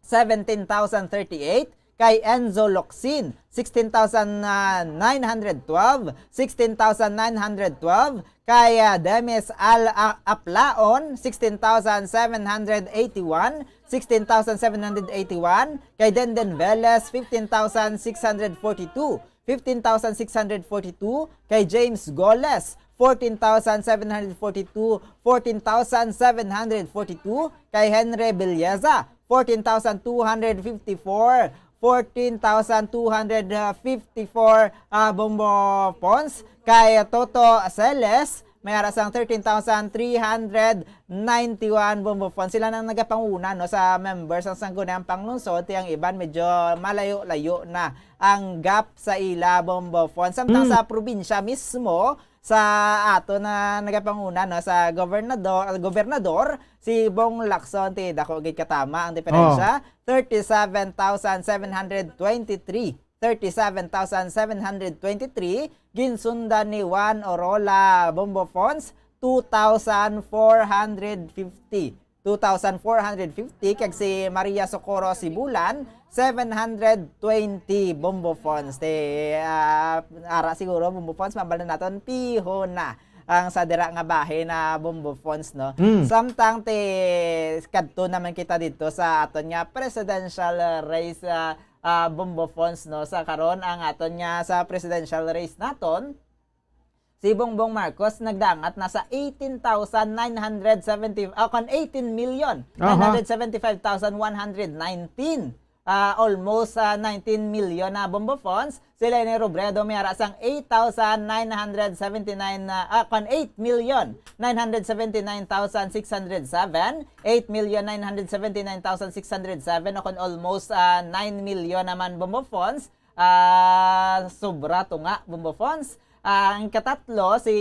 seventeen thousand thirty-eight. Kay Enzo Locsin, sixteen thousand nine hundred twelve, sixteen thousand nine hundred twelve. Kay, ah, Demis Al, ah, Aplaon, sixteen thousand seven hundred eighty-one, sixteen thousand seven hundred eighty-one. Kay Denden Velez, fifteen thousand six hundred forty-two, fifteen thousand six hundred forty-two. Kay James Goles, fourteen thousand seven hundred forty-two, fourteen thousand seven hundred forty-two. Kay Henry Belleza, fourteen thousand two hundred fifty-four, fourteen thousand two hundred fifty-four, ah, Bombo Fons. Kay Toto Celes, may ara sang thirteen thousand three hundred ninety-one, Bombo Fons. Sila nang nagapanguna, no, sa members sang Sangguniang Panglungsod. Ti ang iban medyo malayo-layo na ang gap sa ila, Bombo Fons. Samtang Mm. sa probinsya mismo, sa ato na nagapanguna, no, sa gobernador, gobernador, si Bong Lacson, ti dako gid katama ang diferensya. Oh. Thirty-seven thousand seven hundred twenty-three, thirty-seven thousand seven hundred twenty-three, ginsundan ni Juan Orola, Bombo Fons, two thousand four hundred fifty. Two thousand four hundred fifty, kag si Maria Socorro Sibulan, seven hundred twenty, Bombo Fons. Te, ah, ara siguro, Bombo Fons, mabal na naton, piho na ang sa dira nga bahin na, Bombo Fons, no? Mm. Samtang te, kadto naman kita dito sa aton nga presidential race, ah, ah, Bombo Fons, no? Sa karon, ang aton nga sa presidential race naton, si Bongbong Marcos nagdangat na sa eighteen thousand nine hundred seventy, ah, kon eighteen million nine hundred seventy-five thousand one hundred nineteen. Ah, almost, ah, nineteen million na, Bombo Fons. Si Leni Robredo may ara sang eight thousand nine hundred seventy-nine na, ah, kon eight million nine hundred seventy-nine thousand six hundred seven, eight million nine hundred seventy-nine thousand six hundred seven, o kon almost, ah, nine million naman, Bombo Fons. Ah, sobra to nga, Bombo Fons. Ah, ang katatlo, si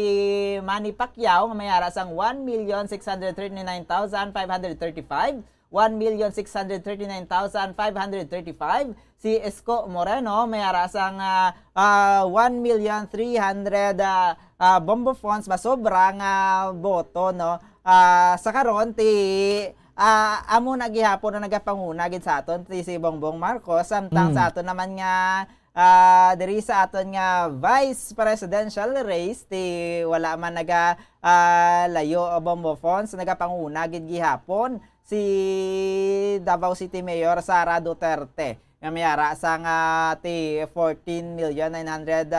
Manny Pacquiao, nga may ara sang one million six hundred thirty-nine thousand five hundred thirty-five, one million six hundred thirty-nine thousand five hundred thirty-five. Si Isko Moreno, may ara sang, ah, ah, one million three hundred, ah, ah, Bombo Fons, masobra nga boto, no? Ah, sa karon, ti, ah, amo na gihapon ang nagapanguna gid sa aton, ti si Bongbong Marcos, samtang Mm. sa aton naman nga, ah, diri sa aton nga vice presidential race, ti wala man naga, ah, layo, Bombo Fons, nagapanguna gid gihapon si Davao City Mayor Sara Duterte, nga may ara sang, ah, ti fourteen million nine hundred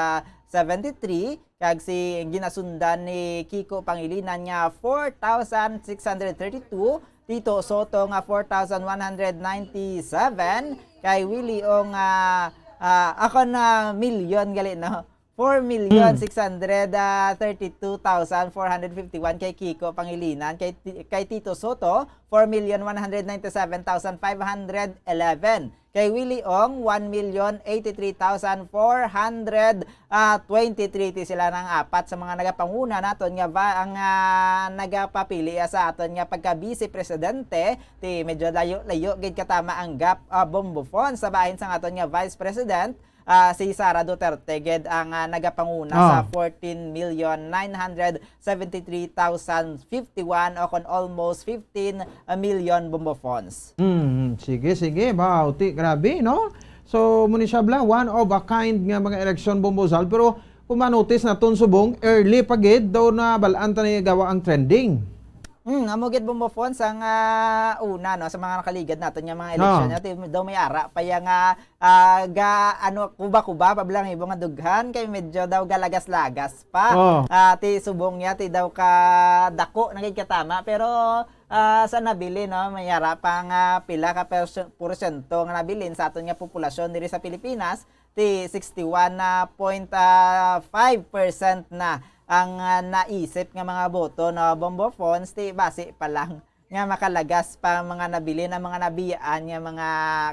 seventy-three, kag si ginasundan ni Kiko Pangilinan nga four thousand six hundred thirty-two, Tito Soto nga four thousand one hundred ninety-seven, kay Willie Ong, ah, ah, ako na milyon gali, no? Four million six hundred thirty-two thousand four hundred fifty-one kay Kiko Pangilinan, kay Ti-, kay Tito Soto, four million one hundred ninety-seven thousand five hundred eleven. Kay Willie Ong, one million eighty-three thousand four hundred twenty-three. Ti sila nang apat sa mga nagapanguna naton nga ba, ang, ah, nagapapili, ah, sa aton nga pagka-vice presidente. Ti medyo layo-layo gid katama ang gap, ah, Bombo Fons, sa bahin sang aton nga vice president. ah, si Sara Duterte gid ang, ah, nagapanguna sa Ah. fourteen million nine hundred seventy-three thousand fifty-one, o kon almost fifteen million, Bombo Fons. Hmm, sige, sige, bauti, grabe, no? So, mao ni siya bala, one of a kind nga mga eleksyon, Bombo Zal, pero kung ma-notice naton subong, early pa gid daw na bal-an ta ni gawa ang trending. Hmm, amo gid, Bombo Fons, ang, ah, una, no, sa mga nakaligad naton nga mga eleksyon, Ah. nga ti-, daw may ara pa yang, ah, ah, ga-, ano, kuba-kuba pa bala ang ibo nga dughan, kay medyo daw galagas-lagas pa. Oh. Ah, ti subong niya, ti daw ka dako na gid katama, pero, ah, sa nabilin, no, may ara pa nga pila ka perse-, porsyento nga nabilin sa aton nga populasyon diri sa Pilipinas, ti sixty-one point five percent na ang, ah, naisip nga mga boto, no, Bombo Fons, ti basi pa lang nga makalagas pa ang mga nabilin, ang mga nabiyaan nga mga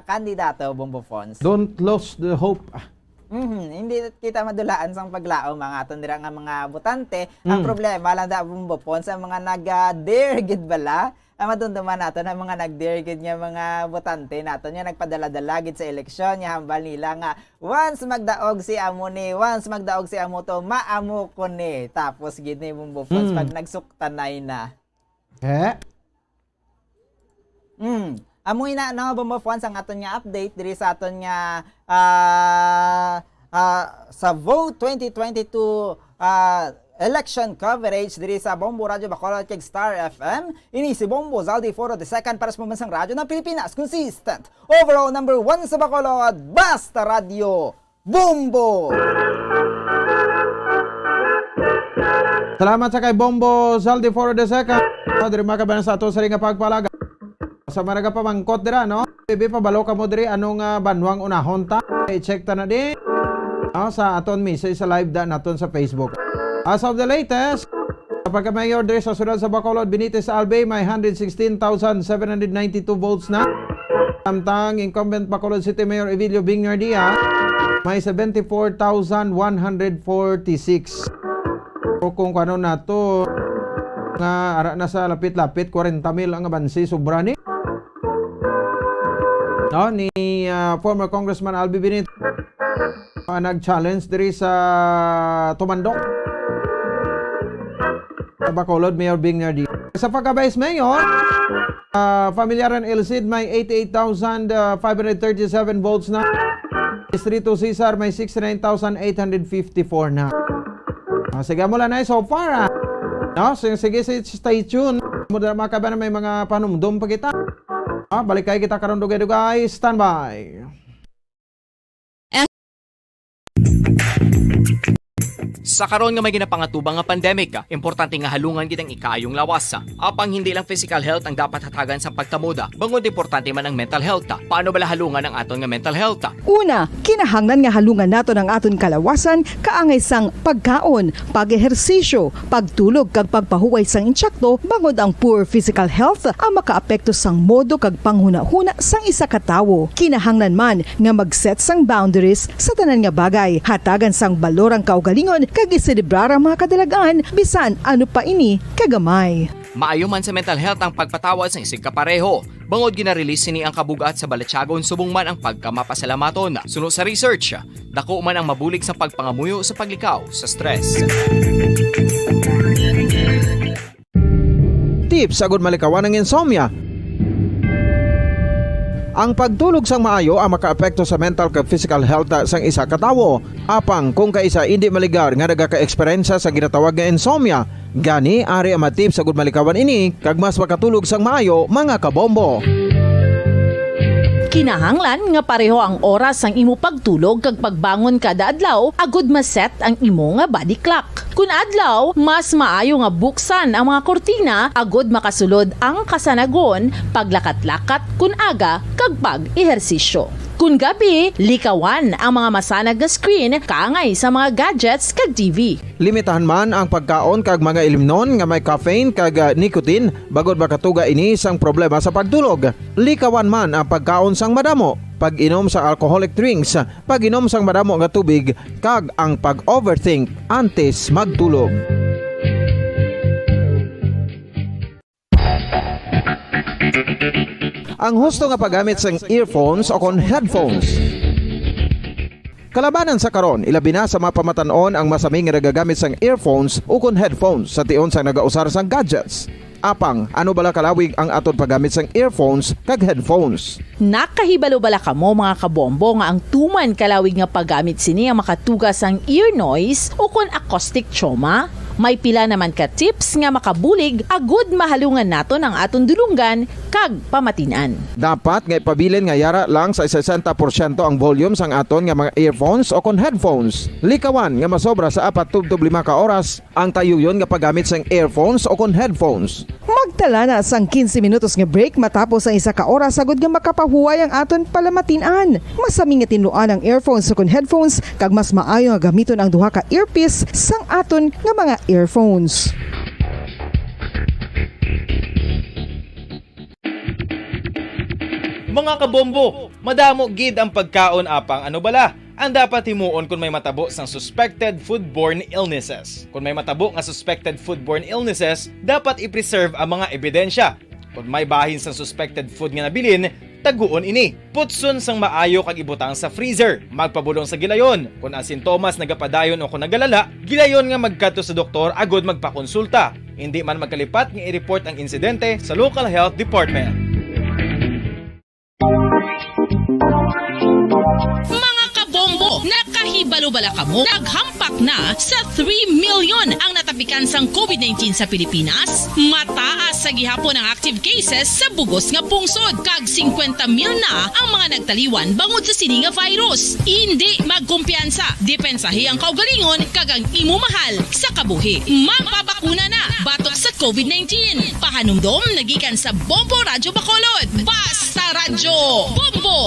kandidato, Bombo Fons. Don't lose the hope. Ah. Mhm, hindi kita madulaan sang paglaom ang aton dira nga mga botante. Ang Mm. problema lang da, Bombo Fons, ang mga nag, ah, dare gid bala. Ang madumduman naton, ang mga nag-dare gid nga mga botante naton nga nagpadala-dala gid sa eleksyon, nga hambal nila nga, "Once magdaog si amo ni, once magdaog si amo to, maamo ko ni." Tapos gid ni, Bombo Fons, Hmm. pag nagsuktanay na. Eh? Hmm. Amo ina, no, Bombo Fons, ang aton nga update diri sa aton nga, ah, ah, sa Vote twenty twenty-two, ah, election coverage diri sa Bombo Radyo Bacolod kag Star F M. Ini si Bombo Zaldi Foro the second para sa Pambansang Radyo ng Pilipinas. Consistent, overall number one sa Bacolod, Basta Radyo, Bombo! Salamat sa kay Bombo Zaldi Foro the second. Diri, mga kabayan, sa ato sa ring nga pagpalaga. Sa mga nagapamangkot dira, no? Bibi, pabalo kamo diri, anong, ah, banwang unahon ta? I-check ta na di. No, sa aton message sa live da naton sa Facebook. As of the latest, sa pagka-mayor diri sa siyudad sa Bacolod, Benitez Albay, may hundred sixteen thousand seven hundred ninety-two votes na. Samtang incumbent Bacolod City Mayor Evilio Bingnar Dia, may seventy-four thousand one hundred forty-six. O kung ano na to, nga ara na sa lapit-lapit, kwarenta mil ang abansi, sobra ni. No, ni, ah, former Congressman Albi Benitez, ah, nag-challenge diri sa Tumandok. Sa Bacolod, Mayor Bing Nardi. Sa pagka-vice mayor, ah, Familiaran L C D may eighty-eight thousand five hundred thirty-seven votes na. Distrito Cesar may sixty-nine thousand eight hundred fifty-four na. Ah, sige, mula na so far, ah. No, sige, sige, si-, stay tuned. Mo dira, mga kabayan, may mga panumdom pa kita. Ah, balik kay kita karon, dugay-dugay. Standby. Sa karon nga may ginapangatubang nga pandemic, importante nga halungan gid ang ikaayong lawas. Apang hindi lang physical health ang dapat hatagan sa pagkamoda, bangod importante man ang mental health. Paano bala halungan ang aton nga mental health? Una, kinahanglan nga halungan naton ang aton kalawasan kaangay sang pagkaon, pag-ehersisyo, pagtulog, kag pagpahuway sang intsakto, bangod ang poor physical health ang makaapekto sang modo kag panghunahuna sang isa ka tawo. Kinahanglan man nga mag-set sang boundaries sa tanan nga bagay, hatagan sang balor ang kaugalingon, kag iselebrar ang mga kadalagan, bisan ano pa ini kagamay. Maayo man sa mental health ang pagpatawad sang isigkapareho, bangod gina-release sini ang kabug-at sa balatyagon subong man ang pagkamapasalamaton. Suno sa research, dako man ang mabulig sa pagpangamuyo sa paglikaw sa stress. Tips agud malikawan ang insomnia. Ang pagtulog sang maayo ang makaapekto sa mental kag physical health sang isa ka tawo. Apang kung kaisa indi maligar nga nagaka-eksperyensya sa ginatawag nga insomnia, gani ari ang mga tips agud malikawan ini kag mas makatulog sang maayo, mga kabombo. Kinahanglan nga pareho ang oras sang imo pagtulog kag pagbangon kada adlaw agud ma-set ang imo nga body clock. Kun adlaw, mas maayo nga buksan ang mga kurtina agud makasulod ang kasanagon, paglakat-lakat kun aga, kag pag-ehersisyo. Kun gabi, likawan ang mga masanag nga screen kaangay sa mga gadgets kag T V. Limitahan man ang pagkaon kag mga ilimnon nga may caffeine kag, ah, nicotine, bangod makatuga ini sang problema sa pagtulog. Likawan man ang pagkaon sang madamo, pag-inom sa alcoholic drinks, pag-inom sang madamo nga tubig, kag ang pag-overthink antes magtulog. Ang husto nga paggamit sang earphones o kon headphones. Kalabanan sa karon, ilabi na sa mga pamatan-on ang masami nga nagagamit sang earphones ukon headphones sa tion sang nagausar sang gadgets. Apang, ano bala kalawig ang aton paggamit sang earphones kag headphones? Nakahibalo bala kamo, mga kabombo, nga ang tuman kalawig nga paggamit sini ang makatuga sang ear noise ukon acoustic trauma? May pila naman ka tips nga makabulig agud mahalungan naton ang aton dulonggan kag pamatin-an. Dapat nga ipabilin nga yara lang sa sesenta porsyento ang volume sang aton nga mga earphones ukon headphones. Likawan nga masobra sa apat tubtob lima ka oras ang tayuyon nga paggamit sang earphones ukon headphones. Magtala na sang quince minutos nga break matapos ang isa ka oras, agud nga makapahuway ang aton palamatin-an. Masami nga tinluan ang earphones ukon headphones, kag mas maayo nga gamiton ang duha ka earpiece sang aton nga mga earphones. Mga kabombo, madamo gid ang pagkaon, apang ano bala ang dapat himuon kon may matabo sang suspected foodborne illnesses? Kon may matabo nga suspected foodborne illnesses, dapat i-preserve ang mga ebidensya. Kon may bahin sang suspected food nga nabilin, taguon ini. Putson sang maayo kag ibutang sa freezer. Magpabulong sa gilayon. Kon ang sintomas nagapadayon o kon nagalala, gilayon nga magkadto sa doktor agud magpakonsulta. Indi man magkalipat nga i-report ang insidente sa local health department. Mga kabombo, nakahibalo bala kamo? Naghampak na sa three million ang natapikan sang covid nineteen sa Pilipinas. Mataas sa gihapon ang active cases sa bugos nga pungsod, kag singkwenta mil na ang mga nagtaliwan bangod sa sini nga virus. Indi magkumpiyansa, depensahi ang kaugalingon kag ang imo mahal sa kabuhi. Magpabakuna na batok sa covid nineteen. Pahanumdom nagikan sa Bombo Radyo Bacolod. Basta Radyo Bombo!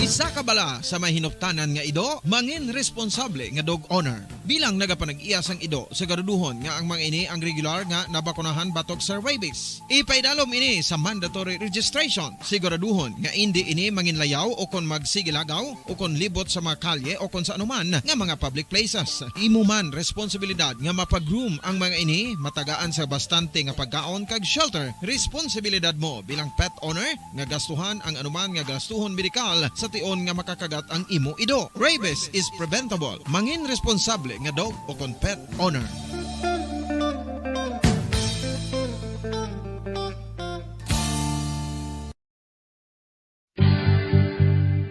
Isa ka bala sa may hinuptanan nga ido, mangin responsable nga dog owner. Bilang nagapanag-iya sang ido, siguraduhon nga ang mga ini ang regular nga nabakunahan batok sa rabies. Ipaidalom ini sa mandatory registration. Siguraduhon nga indi ini manginlayaw o kon magsigilagaw o kon libot sa mga kalye o kon sa anuman nga mga public places. Imo man responsibilidad nga mapag-groom ang mga ini, matagaan sa bastante nga pagkaon kag shelter. Responsibilidad mo bilang pet owner nga gastuhan ang anuman nga gastuhon medikal sa tion nga makakagat ang imo ido. Rabies is preventable. Mangin responsable nga dog o kon pet owner.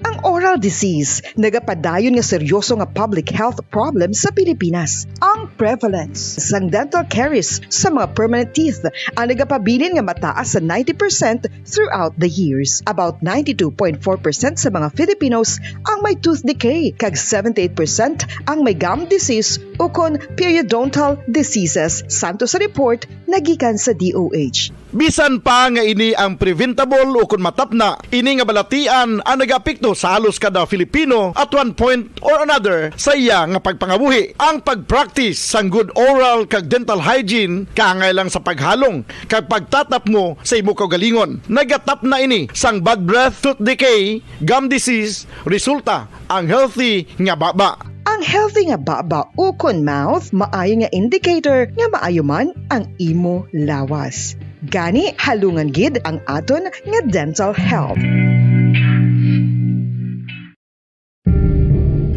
Ang oral disease nagapadayon nga seryoso nga public health problem sa Pilipinas. Ang prevalence sang dental caries sa mga permanent teeth ang nagapabilin nga mataas sa ninety percent throughout the years. About ninety-two point four percent sa mga Filipinos ang may tooth decay, kag seventy-eight percent ang may gum disease ukon periodontal diseases, santo sa report nagikan sa D O H. Bisan pa nga ini ang preventable ukon matapna, ini nga balatian ang nagaapekto sa halos kada Filipino at one point or another sa iya nga pagpangabuhi. Ang pag-practice sang good oral kag dental hygiene kaangay lang sa paghalong kag pagtatapmo sa imo kaugalingon. Nagatapna ini sang bad breath, tooth decay, gum disease, resulta ang healthy nga baba. Ang healthy nga baba ukon mouth maayo nga indicator nga maayo man ang imo lawas. Gani, halungan gid ang aton nga dental health.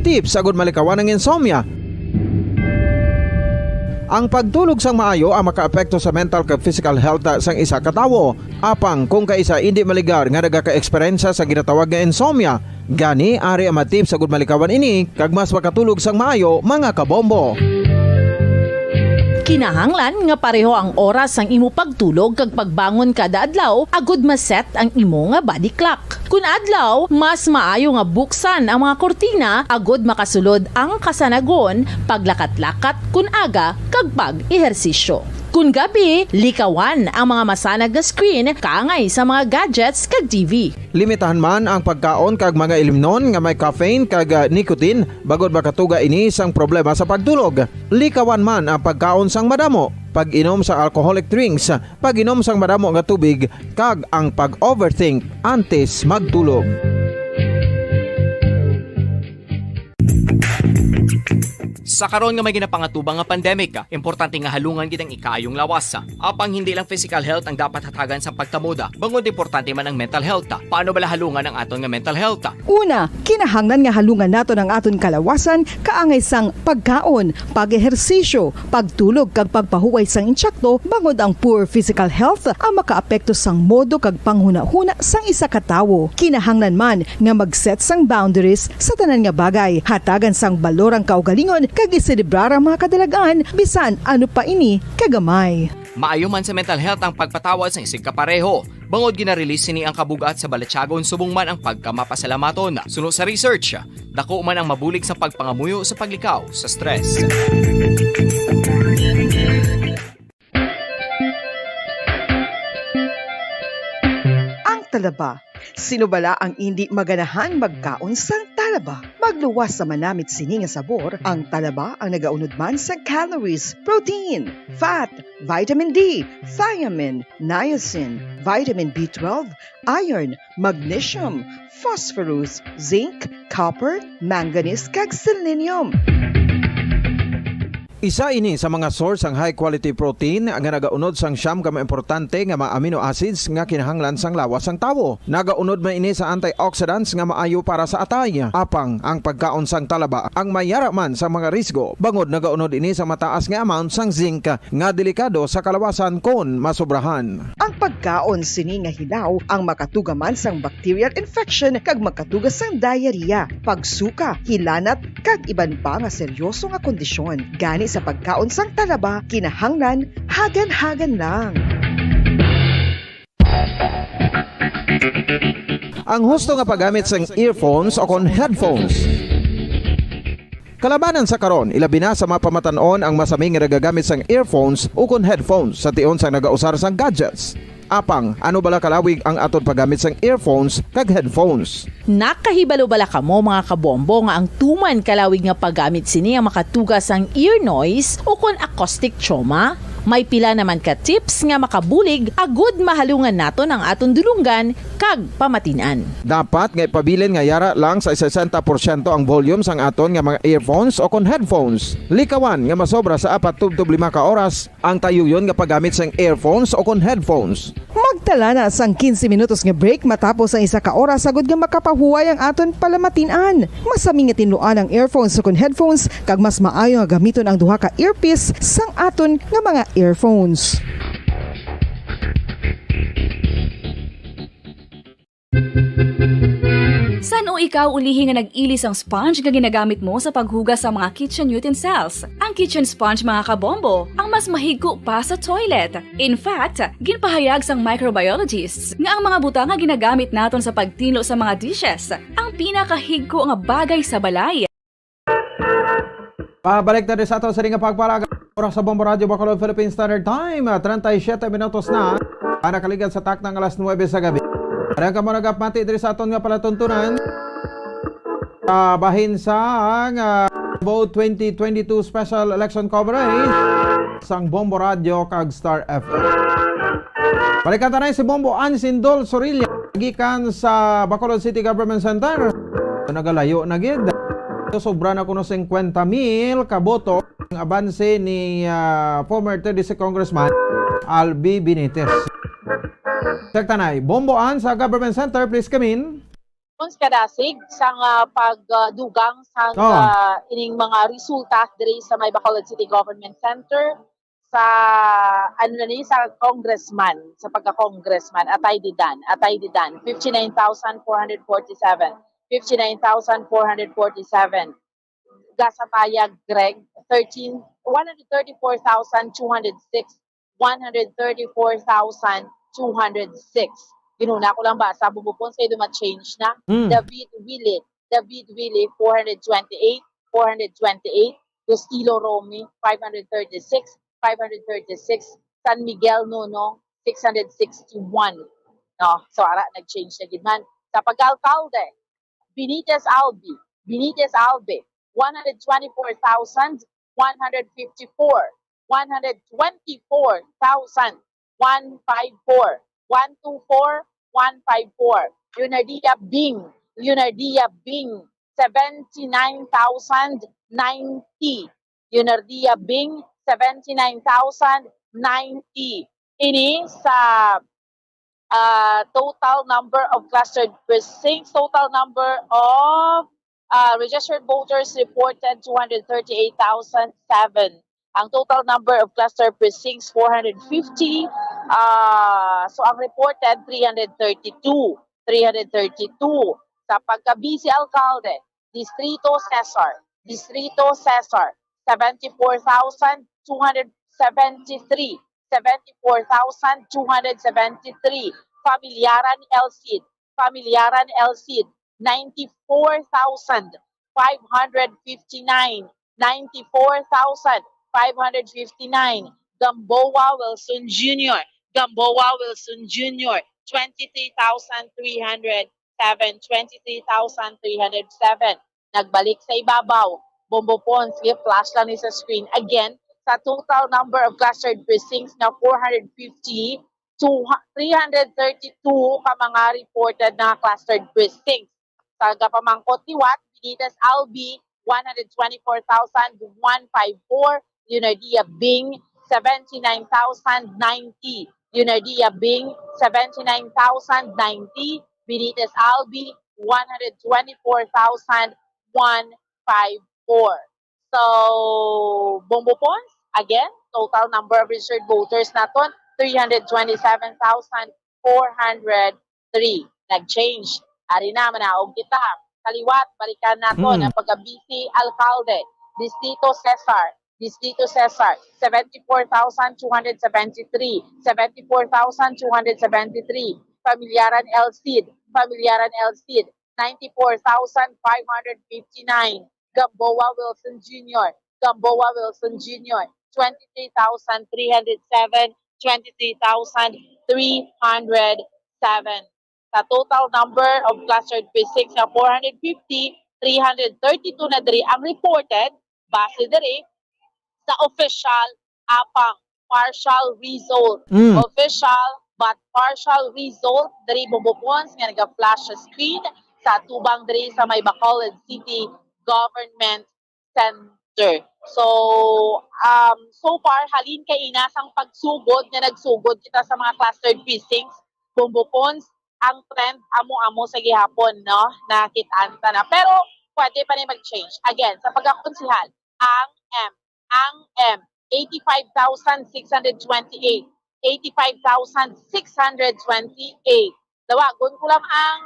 Tips agud malikawan ang insomnia. Ang pagtulog sang maayo ang makaapekto sa mental kag physical health sang isa ka tawo. Apang kung kaisa indi maligar nga nagaka-eksperyensya sa ginatawag nga insomnia, gani ari ang mga tips agud malikawan ini kag mas makatulog sang maayo, mga kabombo. Kinahanglan nga pareho ang oras sang imo pagtulog kag pagbangon kada adlaw agud ma-set ang imo nga body clock. Kun adlaw, mas maayo nga buksan ang mga kurtina agud makasulod ang kasanagon, paglakat-lakat kun aga, kag pag-ehersisyo. Kun gabi, likawan ang mga masanag nga screen kaangay sa mga gadgets kag T V. Limitahan man ang pagkaon kag mga ilimnon nga may caffeine kag, ah, nicotine, bangod makatuga ini sang problema sa pagtulog. Likawan man ang pagkaon sang madamo, pag-inom sa alcoholic drinks, pag-inom sang madamo nga tubig, kag ang pag-overthink antes magtulog. Sa karon nga may ginapangatubang nga pandemic, importante nga halungan gid ang ikaayong lawas. Apang hindi lang physical health ang dapat hatagan sa pagtamod, bangod importante man ang mental health. Paano bala halungan ang aton nga mental health? Una, kinahanglan nga halungan naton ang aton kalawasan kaangay sang pagkaon, pag-ehersisyo, pagtulog kag pagpahuway sang insakto, bangod ang poor physical health ang makaapekto sang modo kag panghunahuna sang isa ka tawo. Kinahanglan man nga mag-set sang boundaries sa tanan nga bagay, hatagan sang balor ang kaugalingon kag iselebrar ang mga kadalagan, bisan ano pa ini kagamay. Maayo man sa mental health ang pagpatawad sang isigkapareho, bangod gina-release sini ang kabug-at sa balatyagon subong man ang pagkamapasalamaton. Suno sa research, dako man ang mabulig sa pagpangamuyo sa paglikaw sa stress. Ang talaba. Sino bala ang indi maganahan magkaon sang talaba? Magluwas sa manamit sini nga sabor, ang talaba ang nagaunod man sa calories, protein, fat, vitamin D, thiamine, niacin, vitamin B twelve, iron, magnesium, phosphorus, zinc, copper, manganese, kag selenium. Isa ini sa mga source sang high quality protein nga nagaunod sang siyam ka mga importante nga mga amino acids nga kinahanglan sang lawas sang tawo. Nagaunod man ini sa antioxidants nga maayo para sa atay. Apang ang pagkaon sang talaba ang may yara man sa mga risgo, bangod nagaunod ini sa mataas nga amount sang zinc nga delikado sa kalawasan kon masobrahan. Ang pagkaon sini nga hilaw ang makatuga man sang bacterial infection kag makatuga sang diarrhea, pagsuka, hilanat, kag iban pa nga seryoso nga kondisyon. Gani sa pagkaon sang talaba, kinahanglan hagan-hagan lang. Ang husto nga paggamit sang earphones o kon headphones. Kalabanan sa karon, ilabi na sa mga pamatan-on ang masami nga nagagamit sang earphones ukon headphones sa tion sang nagausar sang gadgets. Apang, ano bala kalawig ang aton paggamit sang earphones kag headphones? Nakahibalo bala kamo, mga kabombo, nga ang tuman kalawig nga paggamit sini ang makatuga sang ear noise ukon acoustic trauma? May pila naman ka tips nga makabulig agud mahalungan naton ang aton dulonggan kag pamatin-an. Dapat nga ipabilin nga yara lang sa sesenta porsyento ang volume sang aton nga mga earphones o kon headphones. Likawan nga masobra sa apat tubtob lima ka oras ang tayuyon nga paggamit sang earphones o kon headphones. Magtala na sang quince minutos nga break matapos ang isa ka oras agud nga makapahuway ang aton palamatin-an. Masami nga tinluan ang earphones o kon headphones, kag mas maayo nga gamiton ang duha ka earpiece sang aton nga mga earphones. San-o ikaw ulihi nga nag-ili sang sponge nga ginagamit mo sa paghugas sa mga kitchen utensils? Ang kitchen sponge, mga kabombo, ang mas mahigko pa sa toilet. In fact, ginpahayag sang microbiologists nga ang mga butang nga ginagamit naton sa pagtinlo sa mga dishes ang pinakahigko nga bagay sa balay. Pabalik na rin sa ato sa ring pagpalaga. Oras sa Bombo Radyo Bacolod, Philippine Standard Time, ah, treinta y siete minutos na. Ah, nakaligad sa takna nga alas nuebe sa gabi. Alang kamo nagapamati diri sa aton nga palatuntunan. Ah, bahin sa ang, ah, Vote twenty twenty-two Special Election Coverage sang Bombo Radyo kag Star F M. Balikan ta na si Bombo Ansindol Sorilla, gikan sa Bacolod City Government Center. Nagalayo na gid. Sobra na kuno singkwenta mil ka boto ang abanse ni, ah, former thirty-six Congressman Albi Benitez. Check tanay. Bombo An sa Government Center, please come in. Response kadasig sang, ah, pagdugang sang, Oh. ah, ining mga resulta diri sa may Bacolod City Government Center sa, ano na ni, sa congressman, sa pagka-congressman, Atay Didan, Atay Didan, fifty-nine thousand four hundred forty-seven, fifty-nine thousand four hundred forty-seven. Gasatayag Greg, thirteen, one hundred thirty-four thousand two hundred six, one hundred thirty-four thousand two hundred six. Ginuna ko lang ba, sa Bubupon sa Iduma change na. Mm. David Willie, David Willie, four hundred twenty-eight, four hundred twenty-eight. Gustilo Romy, five hundred thirty-six, five hundred thirty-six. San Miguel Nuno, six hundred sixty-one. No? So, ara, nag-change na gid man. Sa pag-alkalde, Benitez Albi, Benitez Albi, one hundred twenty-four thousand one hundred fifty-four, one hundred twenty-four thousand one five four, one two four, one five four. Leonardia Bing, Leonardia Bing, seventy-nine thousand ninety. Leonardia Bing, seventy-nine thousand ninety. Ini sa ah, total number of clustered precincts, total number of ah, registered voters reported, two hundred thirty-eight thousand seven. Ang total number of cluster precincts, four hundred fifty. Ah, so, ang reported, three hundred thirty-two. Three hundred thirty-two. Sa pagka-vice alkalde, Distrito Cesar, Distrito Cesar, seventy-four thousand two hundred seventy-three. Seventy-four thousand two hundred seventy-three. Familiaran El Cid, Familiaran El Cid, ninety-four thousand five hundred fifty-nine. Ninety-four thousand five hundred fifty-nine. Gamboa Wilson Junior, Gamboa Wilson Junior, twenty-three thousand three hundred seven. Twenty-three thousand three hundred seven. Nagbalik sa ibabaw. Bombo Pons, i-flash lang ni sa screen. Again, sa total number of clustered precincts na four hundred fifty, two, three hundred thirty-two ka mga reported na clustered precincts. Sa gapamangkot liwat, Benitez Albi, one hundred twenty-four thousand one five four. Leonardia Bing, seventy-nine thousand ninety. Leonardia Bing, seventy-nine thousand ninety. Benitez Albi, one hundred twenty-four thousand one five four. So, Bombo Pons, again, total number of registered voters naton, three hundred twenty-seven thousand four hundred three. Nag-change. Ari na, manaog kita. Kaliwat, balikan naton Mm. ang pagka-vice alkalde. Distrito Cesar, Distrito Cesar, seventy-four thousand two hundred seventy-three. Seventy-four thousand two hundred seventy-three. Familiaran El Cid, Familiaran El Cid, ninety-four thousand five hundred fifty-nine. Gamboa Wilson Junior, Gamboa Wilson Junior, twenty-three thousand three hundred seven. Twenty-three thousand three hundred seven. Sa total number of clustered precincts nga four hundred fifty, three hundred thirty-two na diri ang reported base diri sa official apang partial result. Mm. Official but partial result diri, Bombo Pons, nga naga-flash sa screen sa tubang diri sa may Bacolod City Government Center. So, um, so far, halin kay ina sang pagsugod nga nagsugod kita sa mga clustered precincts, Bombo Pons, ang trend amo-amo sa gihapon, no? Nakit-an ta na. Pero pwede pa ni mag-change. Again, sa pagkakonsehal, ang M, ang M, eighty-five thousand six hundred twenty-eight, eighty-five thousand six hundred twenty-eight. Dawagon ko lang ang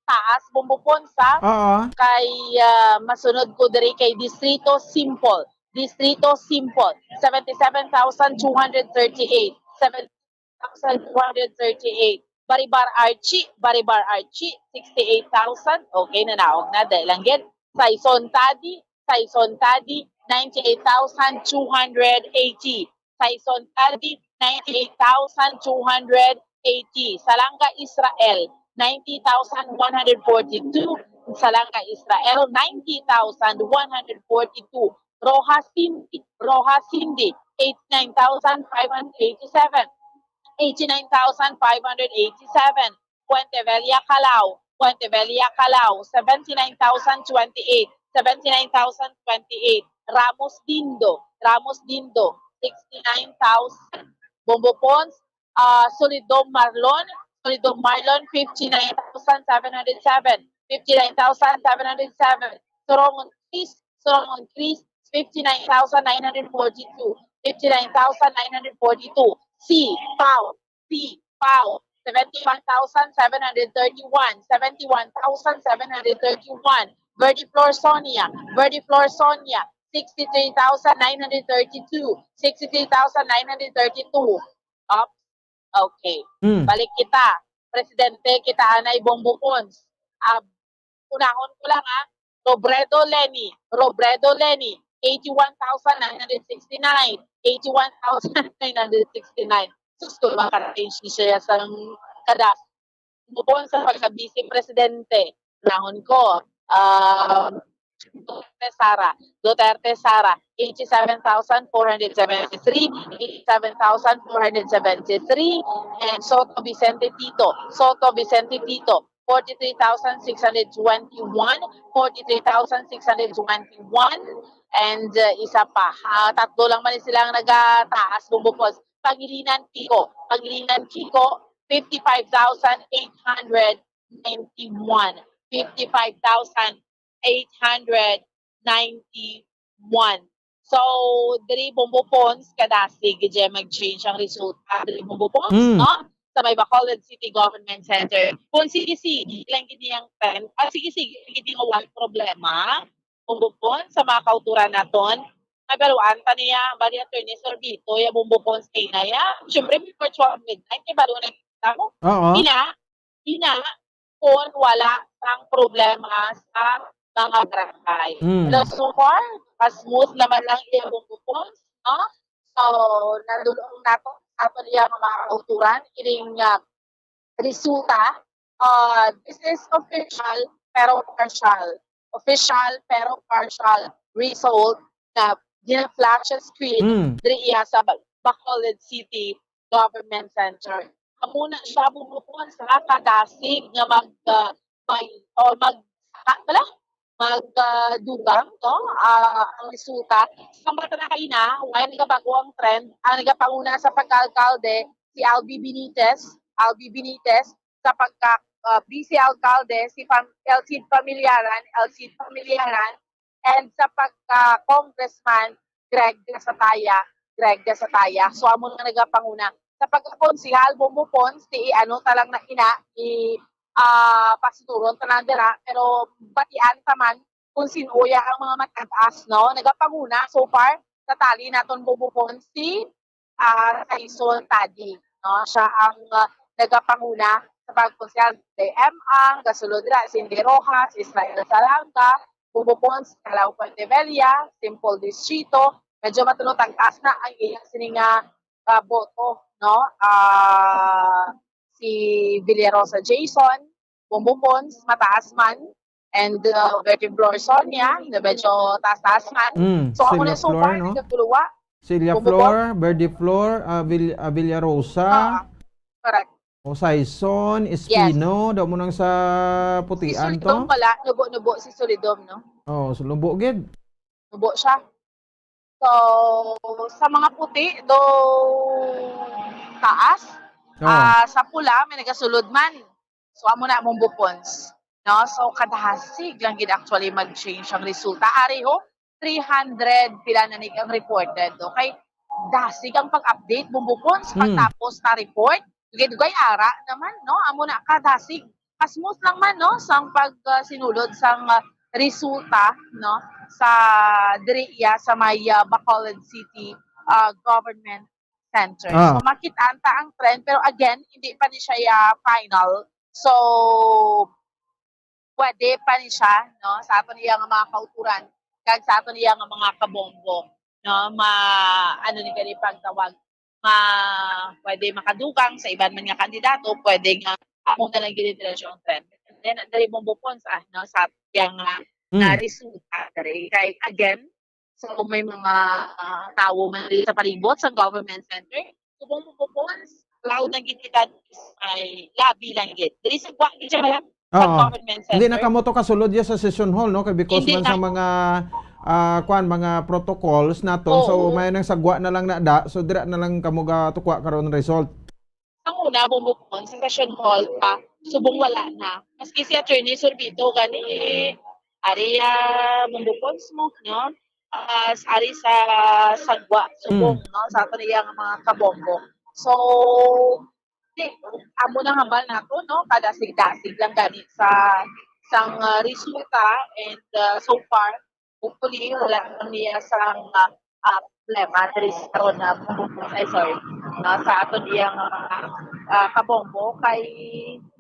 taas, Bombo Pons, ha? Oo. Kay, ah, masunod ko diri kay Distrito Simple. Distrito Simple, seventy-seven thousand two hundred thirty-eight. Seven thousand two hundred thirty-eight. Baribar Archie, Baribar Archie, sixty-eight thousand. Okay, nanaog na, dahil lang gid. Saison Tadi, Saison Tadi, ninety-eight thousand two hundred eighty. Saison Tadi, ninety-eight thousand two hundred eighty. Salanga Israel, ninety thousand one hundred forty-two. Salanga Israel, ninety thousand one hundred forty-two. Rojas Cindy, Rojas Cindy, eighty-nine thousand five hundred eighty-seven. Eighty-nine thousand five hundred eighty-seven. Puente Vella Calao, Puente Vella Calao, seventy-nine thousand twenty-eight, seventy-nine thousand twenty-eight. Ramos Dindo, Ramos Dindo, sixty-nine thousand. Bombo Pons, ah, Solidom Marlon, Solidom Marlon, fifty-nine thousand seven hundred seven, fifty-nine thousand seven hundred seven. Sorongon Chris, Sorongon Chris, fifty-nine thousand nine hundred forty-two, fifty-nine thousand nine hundred forty-two. Si Pau, si Pau, seventy-one thousand seven hundred thirty-one, seventy-one thousand seven hundred thirty-one. Verde Flor Sonia, Verde Flor Sonia, sixty-three thousand nine hundred thirty-two, sixty-three thousand nine hundred thirty-two. Up. Okay. Hmm. Balik kita. Presidente kita anay, Bombo Pons. Ah, unahon ko lang, ha. Robredo Leni, Robredo Leni, eighty-one thousand nine hundred sixty-nine, eighty-one thousand nine hundred sixty-nine. Sus, kung makarating siya sa kadas. Bukon sa pagka-vice presidente, unahon ko, um, Duterte Sara, Duterte Sara, eighty-seven thousand four hundred seventy-three, eighty-seven thousand four hundred seventy-three, and Soto Vicente Tito, Soto Vicente Tito, forty-three thousand six hundred twenty-one, forty-three thousand six hundred twenty-one, and, uh, isa pa. Ah, tatlo lang man sila ang nagataas, Bombo Pons. Pangilinan Kiko, Pangilinan Kiko, fifty-five thousand eight hundred ninety-one, fifty-five thousand eight hundred ninety-one. So, diri, Bombo Pons, kadasig gid mag-change ang resulta diri, Bombo Pons, Mm. no? Sa may Bacolod City Government Center. Kung sige-sige lang gid niyang trend, ah, sige-sige lang gid nga wala problema, Bombo Pons, sa mga kauturan naton, nabaluan ta niya, bali, Attorney Sorbito, ya, Bombo Pons, kay na ya. Siyempre, before twelve midnight, kay balo na kita mo. Oo. Ina, ina, kung wala sang problema sa mga barangay. Mm. Pero so far, mas smooth naman lang iya, Bombo Pons, no? So, nadulong nato sa aton iya nga mga kauturan, ining, ah, resulta, ah, this is official pero partial. Official pero partial result na gina-flash sa screen Mm. diri iya sa Ba-, Bacolod City Government Center. Amo na siya, Bombo Pons, sa kadasig nga mag, ah, may, o mag, ah, wala? Mag, ah, dugang, no? Ah, ang resulta. Sambat na kaina, wala, nagabag-o ang trend. Ang nagapanguna sa pagka-alkalde, si Albi Benitez. Albi Benitez, sa pagka, ah, vice alkalde, si Fam-, Elcid Familiaran, Elcid Familiaran, and sa pagka-congressman, Greg Gasataya, Greg Gasataya. So, amo na nagapanguna. Sa pagka-konsehal, Bombo Pons, di ano ta lang na ina, i, ah, pasituron ta lang dira, pero batian ta man kung sin-o ya ang mga matag-as, no? Nagapanguna, so far, sa tali naton, Bombo Pons, si, ah, Tyson Tadi, no? Siya ang, ah, nagapanguna sa pagkonsehal. J M Ang, gasulod dira, Cindy Rojas, Israel Salanga, Bombo Pons, Calao Fuentebella, Simple Distrito. Medyo matulog tag-as na ang iyang sini nga, ah, boto, no? Ah, si Villarosa Jason, Bombo Pons, mataas man. And, uh, Virgin Flor Sonia, na medyo taas-taas man. Mm, So, ako Celia na so Flor, far, no? nagkatuluwa. Celia Bumubog. Flor, Verde Flor, ah, Vil-, ah, Villarosa. Ah, correct. O Saison, Yes. Espino, daw mo nang sa Si putian Solidom to? Wala, nubo-nubo si Solidom, no? Oh, so lubo gid. Nubo siya. So, sa mga puti, do taas. Oh. Ah, sa pula, may nagasulod man. So, amo na among Bopons, no? So, kadasig lang gid actually mag-change ang resulta. Ari ho, three hundred pila na ni ang reported, okay? Dasig ang pag-update, Bumbo Pons, Hmm. pagtapos ta report, gid gay ara naman, no? Amo na kadasig. Kasmos lang man, no? Sang pag, ah, sinulod sang, ah, resulta, no? Sa diri iya sa may, ah, Bacolod City, ah, Government Center. Ah. So, makit-an ta ang trend, pero again, hindi pa ni siya ya final. So, pwede pa ni siya, no, sa aton iya nga mga kauturan, kag sa aton iya nga mga kabombo, no, ma-, ano ni gani pagtawag, ma-, pwede makadugang sa iban man nga kandidato, pwede nga amo na lang gid diretso ang trend. And then, diri Bumbo Pons, ah, no, sa iya nga, Mm. nga resulta, diri. Kay, again, So, may mga, ah, tawo man diri sa palibot sa government center. Subong mo po, loud lang gid kita, ay, labi lang gid. Diri sa gwa gid siya, madam, sa Oo. government Hindi na center. kamo to kasulod ya sa session hall, no? Kay because Hindi man sa na. mga, ah, kwan, mga protocols naton. So, Oo. may nang sa gwa na lang na da. So, dira na lang kamo ga tukwa karon result. Sa una, Bumbo Pons, sa session hall pa, subong wala na. Maski si Attorney Sorbito, gani, ari, ah, Bumbo Pons mo, no? Ah, s-, ari sa sagwa, subong, Mm. no? Sa aton iya nga mga kabombo. So, di, amo na hambal nato, no? Kadasig-dasig lang gani sa, sang, ah, resulta, and, ah, so far, hopefully, wala na niya sang, ah, ah, problema diri sa karon na, ay, sorry, no, sa aton iya nga mga, ah, kabombo kay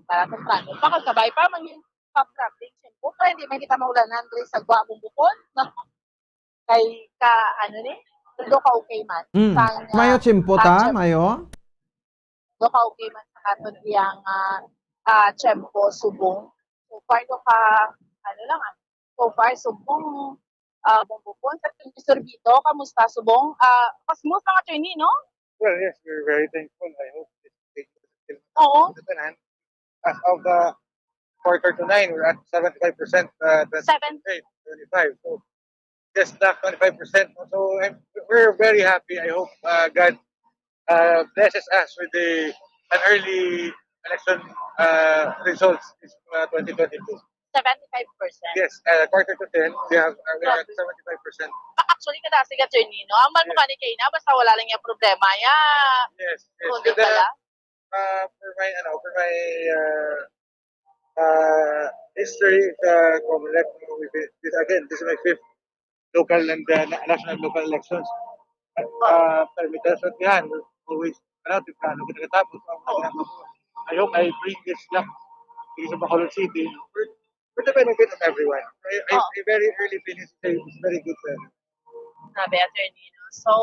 para temprano pa kag kabay pa man yung pag-traveling, syempre, hindi man kita maulanan diri sa Guabong Bukon, no? Kay ka, ano ni, although ka okay man. Mm. Sang, ah, Mayo tiyempo ta, action. Mayo? Do ka okay man sa aton iyang, ah, ah, tiyempo, subong. So far, do ka, ano lang, ah, so far, subong, ah, Bumbo Pons, sa Attorney Sorbito, kamusta, subong? Ah, pasmos ang attorney, no? Well, yes, we're very thankful. I hope this takes until Oo. the tanan. As of the quarter to nine, we're at seventy-five percent, uh, Seven. twenty-five. So, just knock twenty-five percent. So, I'm, we're very happy. I hope, uh, God, uh, blesses us with the, an early election, uh, results this, uh, twenty twenty-two. Seventy-five percent. Yes, uh, quarter to ten, we have, uh, we are at seventy-five percent. Actually, kadasig, attorney, no? Ang man mo kani kay na, basta wala lang yung problema. Ya, Yes, yes. Kundi And then, pala. Uh, for my, ano, for my, uh, uh, history sa Comelec, no, we did- this, again, this is my fifth local and, uh, na- national local elections. Uh, permitas at yan, always, ano, di plano kita katapos. I hope I bring this luck dito sa Bacolod City for, for the benefit of everyone. I, I, Oh. I very early finish is very good. Uh, Sabi, attorney, no? So,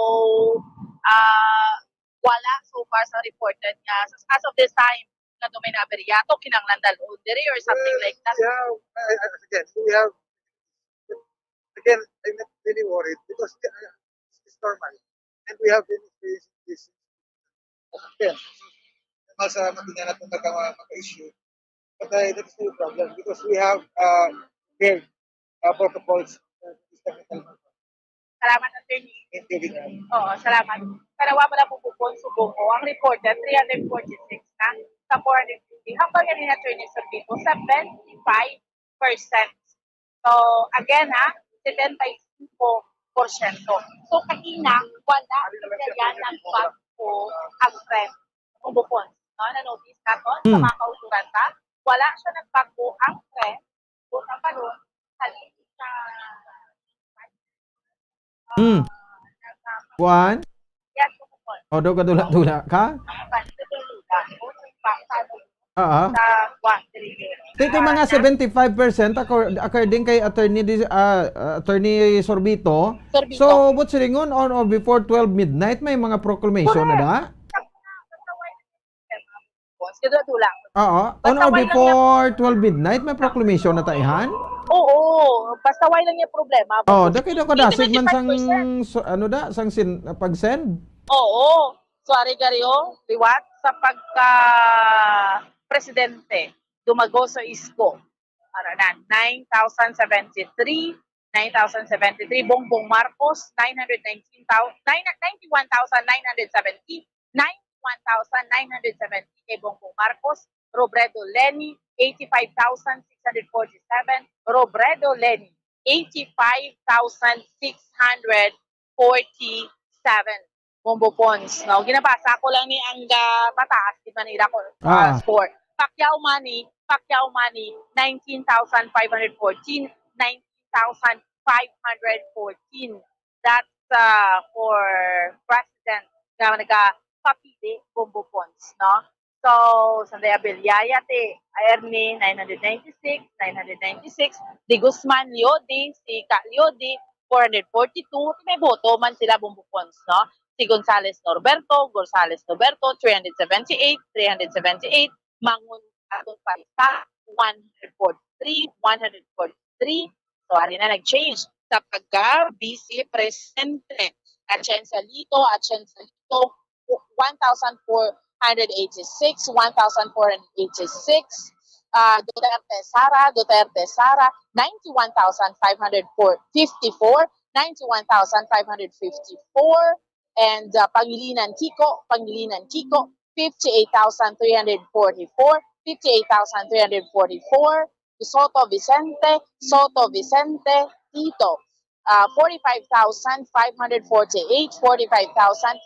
ah, wala so far sa reported nga, as of this time, nga do may naberya to, kinanglan dalhon diri or something like that. Yeah, I, I, again, we have, again, I'm not really worried because, uh, it's normal. And we have been experiencing this. Again, normal sa matinga na itong nagka-, maka-issue. But, uh, that is no problem because we have, uh, clear, uh, protocols for this technical matter. Salamat, attorney. Thank you, Vivian. Oo, salamat. Kanawa mo na po po, subong ko. Ang reported, three hundred forty-six na sa four hundred fifty. Hambal yan ni Attorney Sorbico, seventy-five percent. So, again ha, setenta y cinco porsyento. So, kahina, wala sila yan nagbago ang trend. Kung bukon, no? Na-notice nato sa Mm. mga kauturan ta, wala siya nagbago ang trend. Kung ang balon, sa Hmm. Kuan? Yes, kung bukon. O, daw kadula-dula ka? Ang balon, Oo. sa kuan, diri. Ti, ti mga seventy-five percent accor-, according kay Attorney Dis-, ah, ah, Attorney Sorbico. Sorbico. So, but silingon, on or before twelve midnight, may mga proclamation na da? Kadula-dula. Oo. On Basta or wala before twelve midnight, may proclamation na taihan? Oo, basta wala niya problema. Oh, da kay daw kadasig man sang Twenty-five percent. So, ano da, sang sin, pag-send? Oo. Suari Gario, liwat sa pagka presidente, Dumagoso Isko. Para na, nine thousand seventy-three, nine thousand seventy-three, Bongbong Marcos, nine hundred nineteen thousand, nine, ninety-one thousand nine hundred seventy, ninety-one thousand nine hundred seventy kay Bongbong Marcos, Robredo Leni, eighty-five thousand six hundred forty-seven, Robredo Leni, eighty-five thousand six hundred forty-seven. Bombo Pons, no? Ginabasa ko lang ni ang, ah, mataas, di Manila ko, ah, Ah. score. Pacquiao Money, Pacquiao Money, nineteen thousand five hundred fourteen, nineteen thousand five hundred fourteen. That's, ah, for president nga nagapapili, Bombo Pons, no? So, Sanday Abellaya, ti Ernie, nine hundred ninety-six, nine hundred ninety-six, Di Guzman, Leody, si Ka Leody, four hundred forty-two, ti may boto man sila, Bombo Pons, no? Si Gonzales Norberto, Gonzales Norberto, three hundred seventy-eight, three hundred seventy-eight, Mangun Aton Parisa, one hundred forty-three, one hundred forty-three. So, ari na nag-change. Sa pagka Vice Presidente, Atienza Lito, Atienza Lito, one thousand four hundred eighty-six, one thousand four hundred eighty-six. Ah, Duterte Sara, Duterte Sara, ninety-one thousand five hundred fifty-four, ninety-one thousand five hundred fifty-four. And, ah, Pangilinan Kiko, Pangilinan Kiko, fifty-eight thousand three hundred forty-four, fifty-eight thousand three hundred forty-four. Soto Vicente, Soto Vicente, Tito, ah, forty-five thousand five hundred forty-eight, forty-five thousand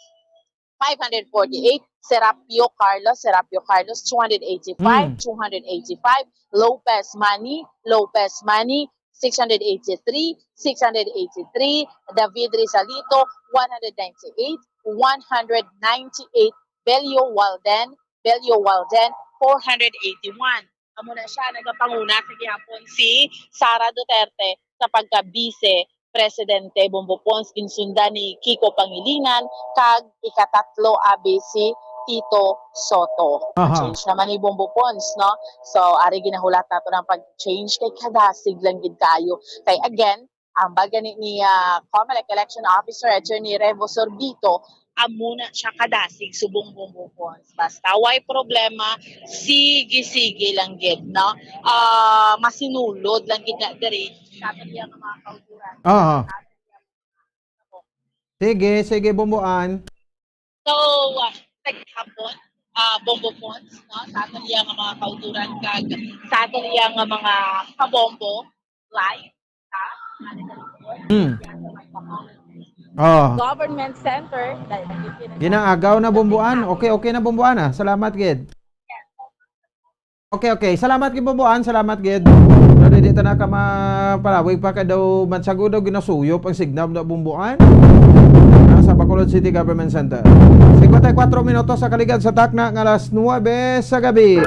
five hundred forty-eight, Serapio Carlos, Serapio Carlos, two hundred eighty-five, Mm. two hundred eighty-five, Lopez Manny, Lopez Manny, six hundred eighty-three, six hundred eighty-three, David Rizalito, one hundred ninety-eight, one hundred ninety-eight, Belio Walden, Belio Walden, four hundred eighty-one. Amo na siya, nagapanguna sa gihapon si Sara Duterte sa pagka-Vice Presidente, Bombo Pons, ginsundan ni Kiko Pangilinan, kag ikatatlo abi si Tito Soto. Aha. Change naman ni Bombo Pons, no? So, ari ginahulat nato ng pag-change kay kadasig lang gid kayo. Kay again, ang baga ni, ni ah, Comelec Election Officer Attorney Revo Sorbito, amo na siya kadasig subong Bombo Fonds. Basta way problema, sige-sige lang gid, no? Ah, masinulod lang gid na diri sa aton nga mga kauturan. Aha. Sige, sige, Bomboan. So, ah, naghapon, ah, Bombo Fonds, no? Sa aton nga mga kauturan kag sa aton nga mga kabombo, live, ha? Hmm. Oh. Government Center, dahil nandito na Ginaagaw na, Bomboan. Okay, okay na, Bomboan, ah. Salamat gid. Okay, okay. Salamat gid, Bomboan. Salamat gid. Pero di ta na ka mapalawig pa kay daw mansagod daw ginasuyop ang signal na, Bomboan. Nasa Bacolod City Government Center. Cincuenta y cuatro minutos sa kaligad sa takna nga alas nuebe sa gabi.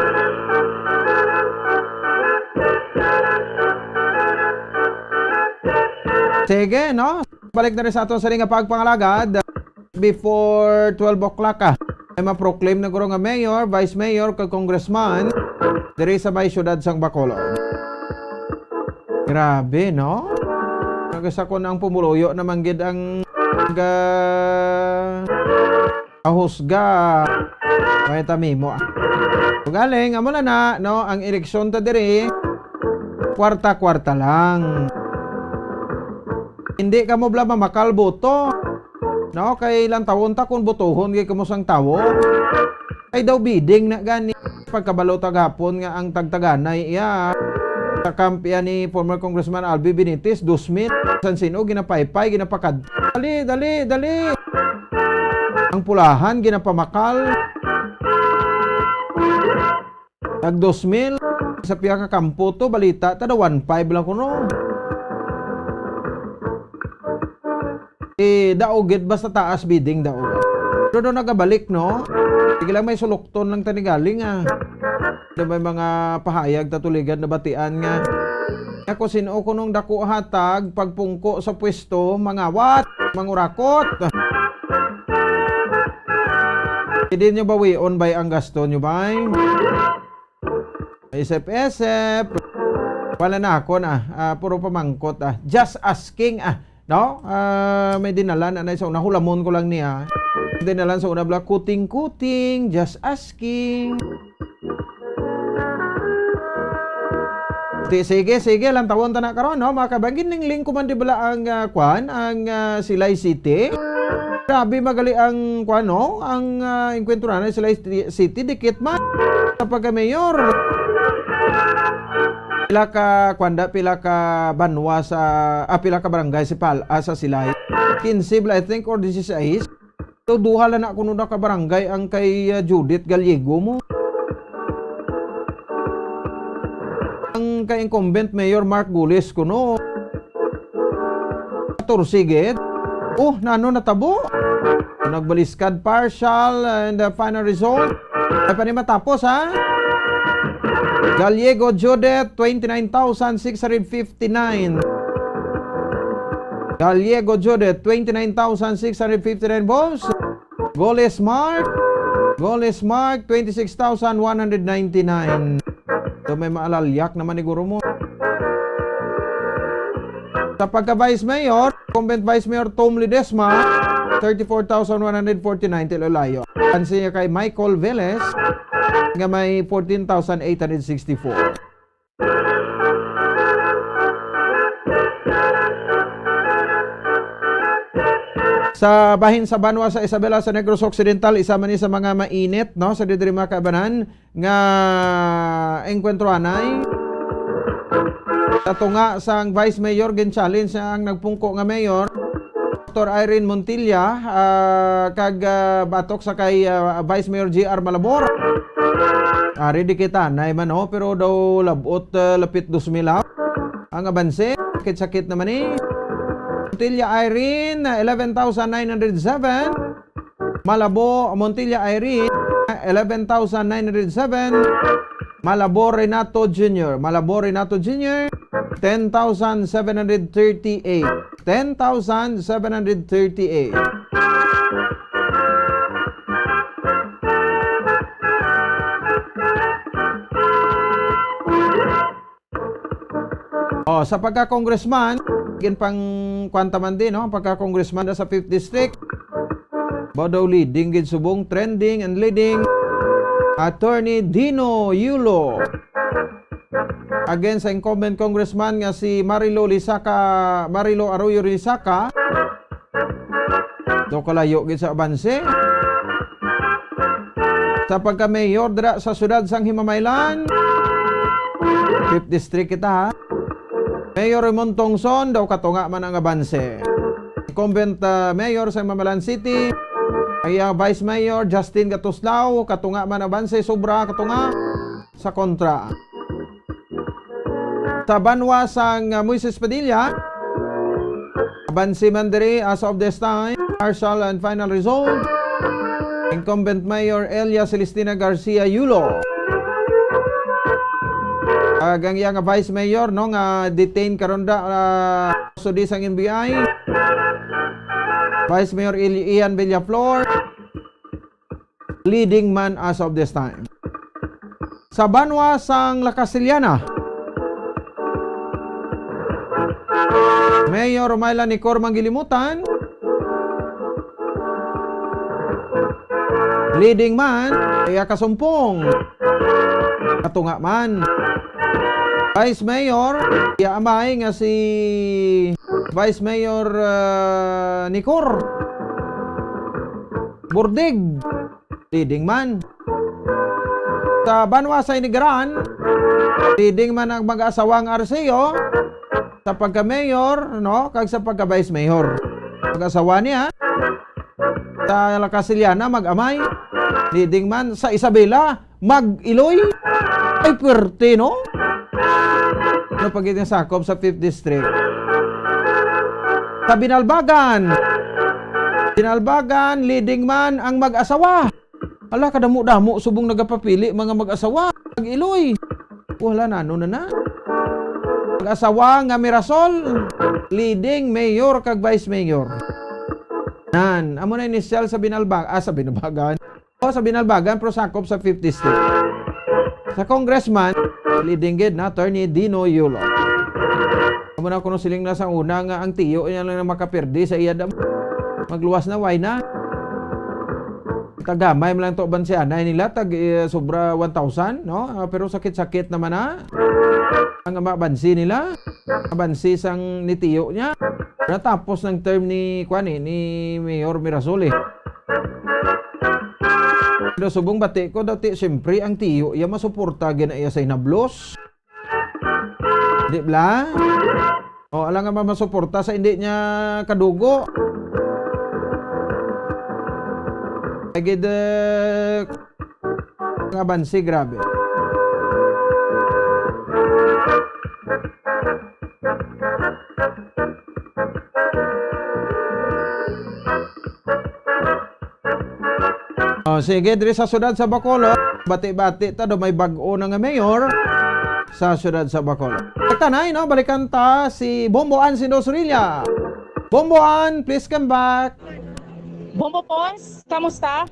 Sige, no? Balik na rin sa aton sa nga pagpangalagad before twelve o'clock, ah. May ma-proclaim na guro nga mayor, vice mayor, kag congressman diri sa may siyudad sang Bacolod. Grabe, no? Nagasakon ang pumuluyo naman gid ang ga-, ahusga. May tamimo, ah. Ugaling, amo na na, no? Ang eleksyon ta diri, kwarta-kwarta lang. Hindi ka mo bala mamakal boto. No, kay lantawon ta kung botohon gid kamo sang tawo. Ay daw bidding na gani. Pagkabalo ta gapon nga ang tagtaganay iya sa kamp iya ni former Congressman Albi Benitez, dos mil. San sino ginapaypay, ginapakad. Dali, dali, dali. Ang pulahan ginapamakal. Tag dos mil sa pila ka kampo to, balita ta daw one five lang kuno. Eh, daog gid, basta taas bidding daog. Pero daw nagabalik, no? Sige lang, may sulukton lang tani galing, ah. Daw may mga pahayag tatuligan na batian nga. Ako, sino kunong dako hatag, pagpungko sa pwesto, mangawat, mangurakot. Hindi nyo bawion bay ang gasto nyo bay? Isip-isip. Wala na ako na. Ah, puro pamangkot, ah. Just asking, ah. No? Ah, may dinala na, na sa una. Hulamon ko lang niya. Dinala sa una bala, kuting-kuting, just asking. Di, sige, sige, lantawon ta na karon, no? Mga kabangin, ning lingko man di bala ang, ah, kwan, ang, ah, Silay City. Grabe magali ang, kwan, no? Ang, ah, engkwentro na Silay City, dikit man sa pagka-mayor. Pila ka, kwan da, pila ka banwa sa, ah, pila ka barangay si Pal-, ah, sa Silay? Quince bala, I think, or dieciséis. So, duha lang na kuno na ka barangay ang kay, ah, Judith Gallego mo. Ang kay incumbent Mayor Mark Gulis kuno. Katorse gid. Oh, nano natabo? Nagbaliskad partial and, uh, final result. Ay pa ni matapos, ha? Gallego Judith, twenty-nine thousand six hundred fifty-nine. Gallego Judith, twenty-nine thousand six hundred fifty-nine votes. Goles Mark, Goles Mark, twenty-six thousand one hundred ninety-nine. So, may maalalyak naman ni guro mo. Sa pagka-vice mayor, incumbent vice mayor Tom Ledesma, thirty-four thousand one hundred forty-nine, tilo layo. Ang siya kay Michael Velez, nga may fourteen thousand eight hundred sixty-four. Sa bahin sa banwa sa Isabela sa Negros Occidental, isa man ni sa mga mainit, no, sa didiri mga kaibanan nga engkwentro anay. Sa tunga sang Vice Mayor, gin-challenge ang nagpungko nga mayor, Doktor Irene Montilla, ah, kag, ah, batok sa kay, ah, Vice Mayor G R Malabor. Ari di kita, nay man, oh, pero daw labot, ah, lapit dos mil, ah. Ang abanse, sakit-sakit naman, eh. Montilla Irene, eleven thousand nine hundred seven. Malabo, Montilla Irene, eleven thousand nine hundred seven. Malabo Renato Junior. Malabo Renato Junior, ten thousand seven hundred thirty-eight. Ten thousand seven hundred thirty-eight. Oh, sa pagka-congressman, gin pang kwanta man din, no? Ang pagka-congressman na sa fifth District, Mao daw leading gid subong, trending and leading. Attorney Dino Yulo against sa incumbent congressman nga si Marilo Lisaca, Marilo Arroyo Lisaca. Daw kalayo gid sa abanse. Sa pagka-mayor dira sa siyudad sang Himamaylan, Fifth District kita, ha. Mayor Raymond Tongson, daw katunga man ang abanse. Incumbent, ah, mayor sa Himamaylan City, ang iyang vice mayor, Justin Gatuslao, katunga man ang abanse, sobra katunga sa kontra. Sa banwa sang, ah, Moises Padilla, abanse man diri as of this time, partial and final result. Incumbent Mayor Elia Celestina Garcia Yulo. Ag ang iya nga Vice Mayor, no, nga detained karon da, ah, sudi sang N B I. Vice Mayor Il-, Ian Villaflor, leading man as of this time. Sa banwa sang La Castellana, Mayor Romila Nicor Manggilimutan, leading man, iya kasumpong, katunga man. Vice Mayor, iya amay nga si Vice Mayor, ah, Nicor Burdig, leading man. Sa banwa sa Inigaran, leading man ang mag-asawang Arceo sa pagka-mayor, no, kag sa pagka-vice mayor. Mag-asawa niya sa La Castellana, mag-amay, leading man. Sa Isabela, mag-iloy. Ay, pwerte, no? Ano pa gid ang sakop sa Fifth District? Sa Binalbagan. Binalbagan, leading man ang mag-asawa. Ala, kadamo-damo subong nagapapili mga mag-asawa. Mag-iloy. Wala na, ano na na. Mag-asawa nga Mirasol, leading mayor kag vice mayor. Nan, amo na inisyal sa Binalbag-, ah, sa Binalbagan. O, sa Binalbagan, pero sakop sa Fifth District. Sa congressman, leading gid na Attorney Dino Yulo. Amo na kuno siling na sa una nga ang tiyo niya lang na makapirdi sa iya dam-, magluwas na, why na? Tagamay man lang to bansianay nila, tag, eh, sobra one thousand, no? Ah, pero sakit-sakit naman na ang mabansi nila. Mabansi sang ni tiyo niya. Natapos ng term ni, kuan, eh, ni Mayor Mirasol, eh. Pero subong bati ko, dati, siyempre, ang tiyo iya masuporta gina iya sa hinablos. Di bala? O, alang nga masuporta sa hindi niya kadugo. Ay, gid, eh, nga bansi, grabe. Oh, sige, diri sa siyudad sa Bacolod, bati-bati ta do may bag-o na nga mayor sa siyudad sa Bacolod. Tanay, no, balikan ta si Bombo Ann Sindosorilla. Bombo Ann, please come back. Bombo Pons, kamusta?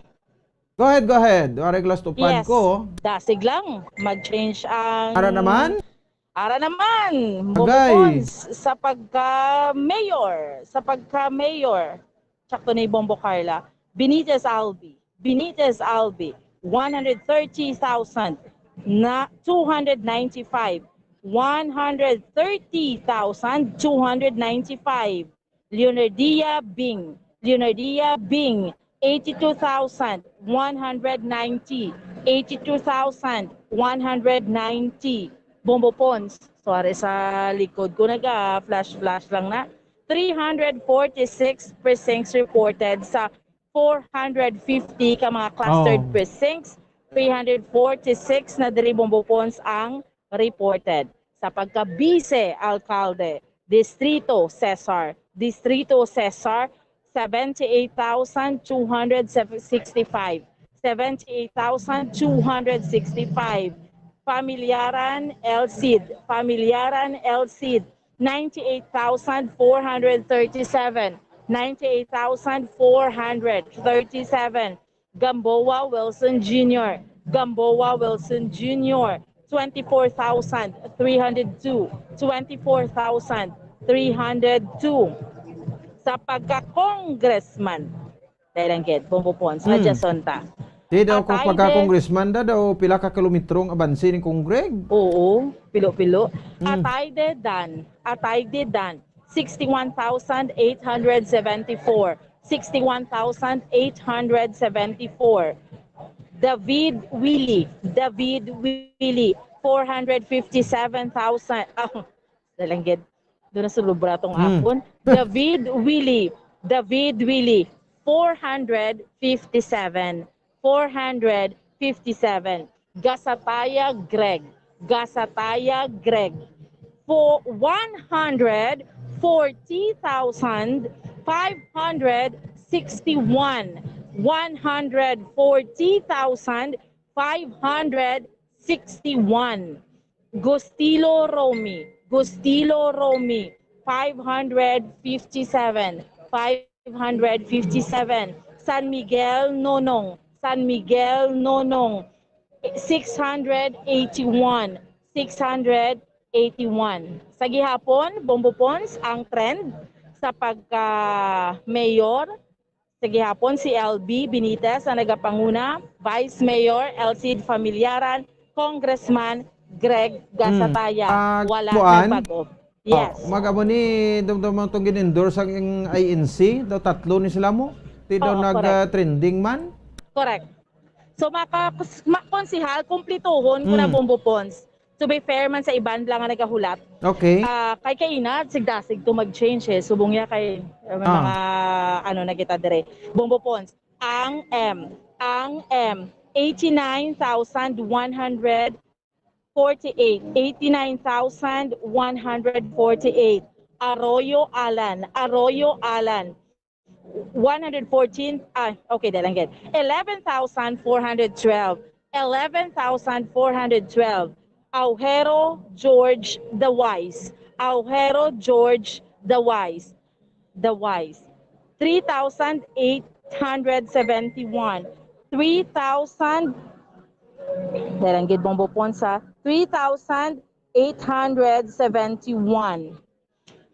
Go ahead, go ahead. Waray, last upad Yes. ko. Dasig lang. Mag-change ang Ara naman? Ara naman, Bombo Agay. Pons, sa pagka-mayor, sa pagka-mayor, sakto ni Bombo Carla, Benitez Albi, Benitez Albi, one hundred thirty thousand na two hundred ninety-five, one hundred thirty thousand two hundred ninety-five. Leonardia Bing, Leonardia Bing, eighty-two thousand one hundred ninety, eighty-two thousand one hundred ninety. Bombo Pons, sorry sa likod ko, naga-flash-flash lang na. Three hundred forty-six precincts reported sa four hundred fifty ka mga clustered Oh. precincts. Three hundred forty-six na diri, Bombo Pons, ang reported. Sa pagka-vice alkalde, Distrito Cesar, Distrito Cesar, seventy-eight thousand two hundred sixty-five, seventy-eight thousand two hundred sixty-five. Familiaran El Cid, Familiaran El Cid, ninety-eight thousand four hundred thirty-seven, ninety-eight thousand four hundred thirty-seven. Gamboa Wilson Junior, Gamboa Wilson Junior, twenty-four thousand three hundred two, twenty-four thousand three hundred two. Sa pagka-congressman, Dahil lang gid, Bombo Pons, Hmm. adjacent ta. Di daw, kung Atay pagka din. Congressman da daw, pila ka kilometro ang abanse ning Congreg? Oo, pilo-pilo. Hmm. Atay de dan, atay de dan, sixty-one thousand eight hundred seventy-four, sixty-one thousand eight hundred seventy-four. David Willie, David Willie, four hundred fifty-seven thousand, ah, dalanggit, doon na sulubra tong Hmm. akon. David Willie, David Willie, four hundred fifty-seven, four hundred fifty-seven. Gasataya Greg, Gasataya Greg, for one hundred forty thousand five hundred sixty-one, one hundred forty thousand five hundred sixty-one. Gustilo Romy, Gustilo Romy, five hundred fifty-seven, five hundred fifty-seven. San Miguel Nonong, San Miguel Nonong, six hundred eighty-one, six hundred eighty-one. Sa gihapon, Bombo Pons, ang trend sa pagka-mayor, sa gihapon, si L B Benitez ang nagapanguna, Vice Mayor Elcid Familiaran, Congressman Greg Gasataya. Hmm. Ah, Wala kuan? Nagbag-o. Yes. Oh, mag-amo ni, dumdum ang itong gin-endorse ang I N C, daw tatlo ni sila mo. Di daw Oo, nag, correct. Ah, trending man. Correct. So, maka-, ma-, konsihal, kumplituhon ko na, Mm. Bombo Pons. To be fair man sa iban lang nga nagahulat. Okay. Ah, kay kaina, sigdasig to mag-change eh. Subong niya kay, uh, may Ah. mga, ano na kita dire. Bombo Pons. Ang M, ang M, eighty-nine thousand one hundred forty-eight, eighty-nine thousand one hundred forty-eight. Arroyo Alan, Arroyo Alan, one hundred fourteen, ah, okay, dahil lang gid. Eleven thousand four hundred twelve, eleven thousand four hundred twelve. Aujero George the Wise, Aujero George the Wise, the Wise. Three thousand eight hundred seventy-one, three thousand, dahil lang gid, Bombo Pons, ha, three thousand eight hundred seventy-one.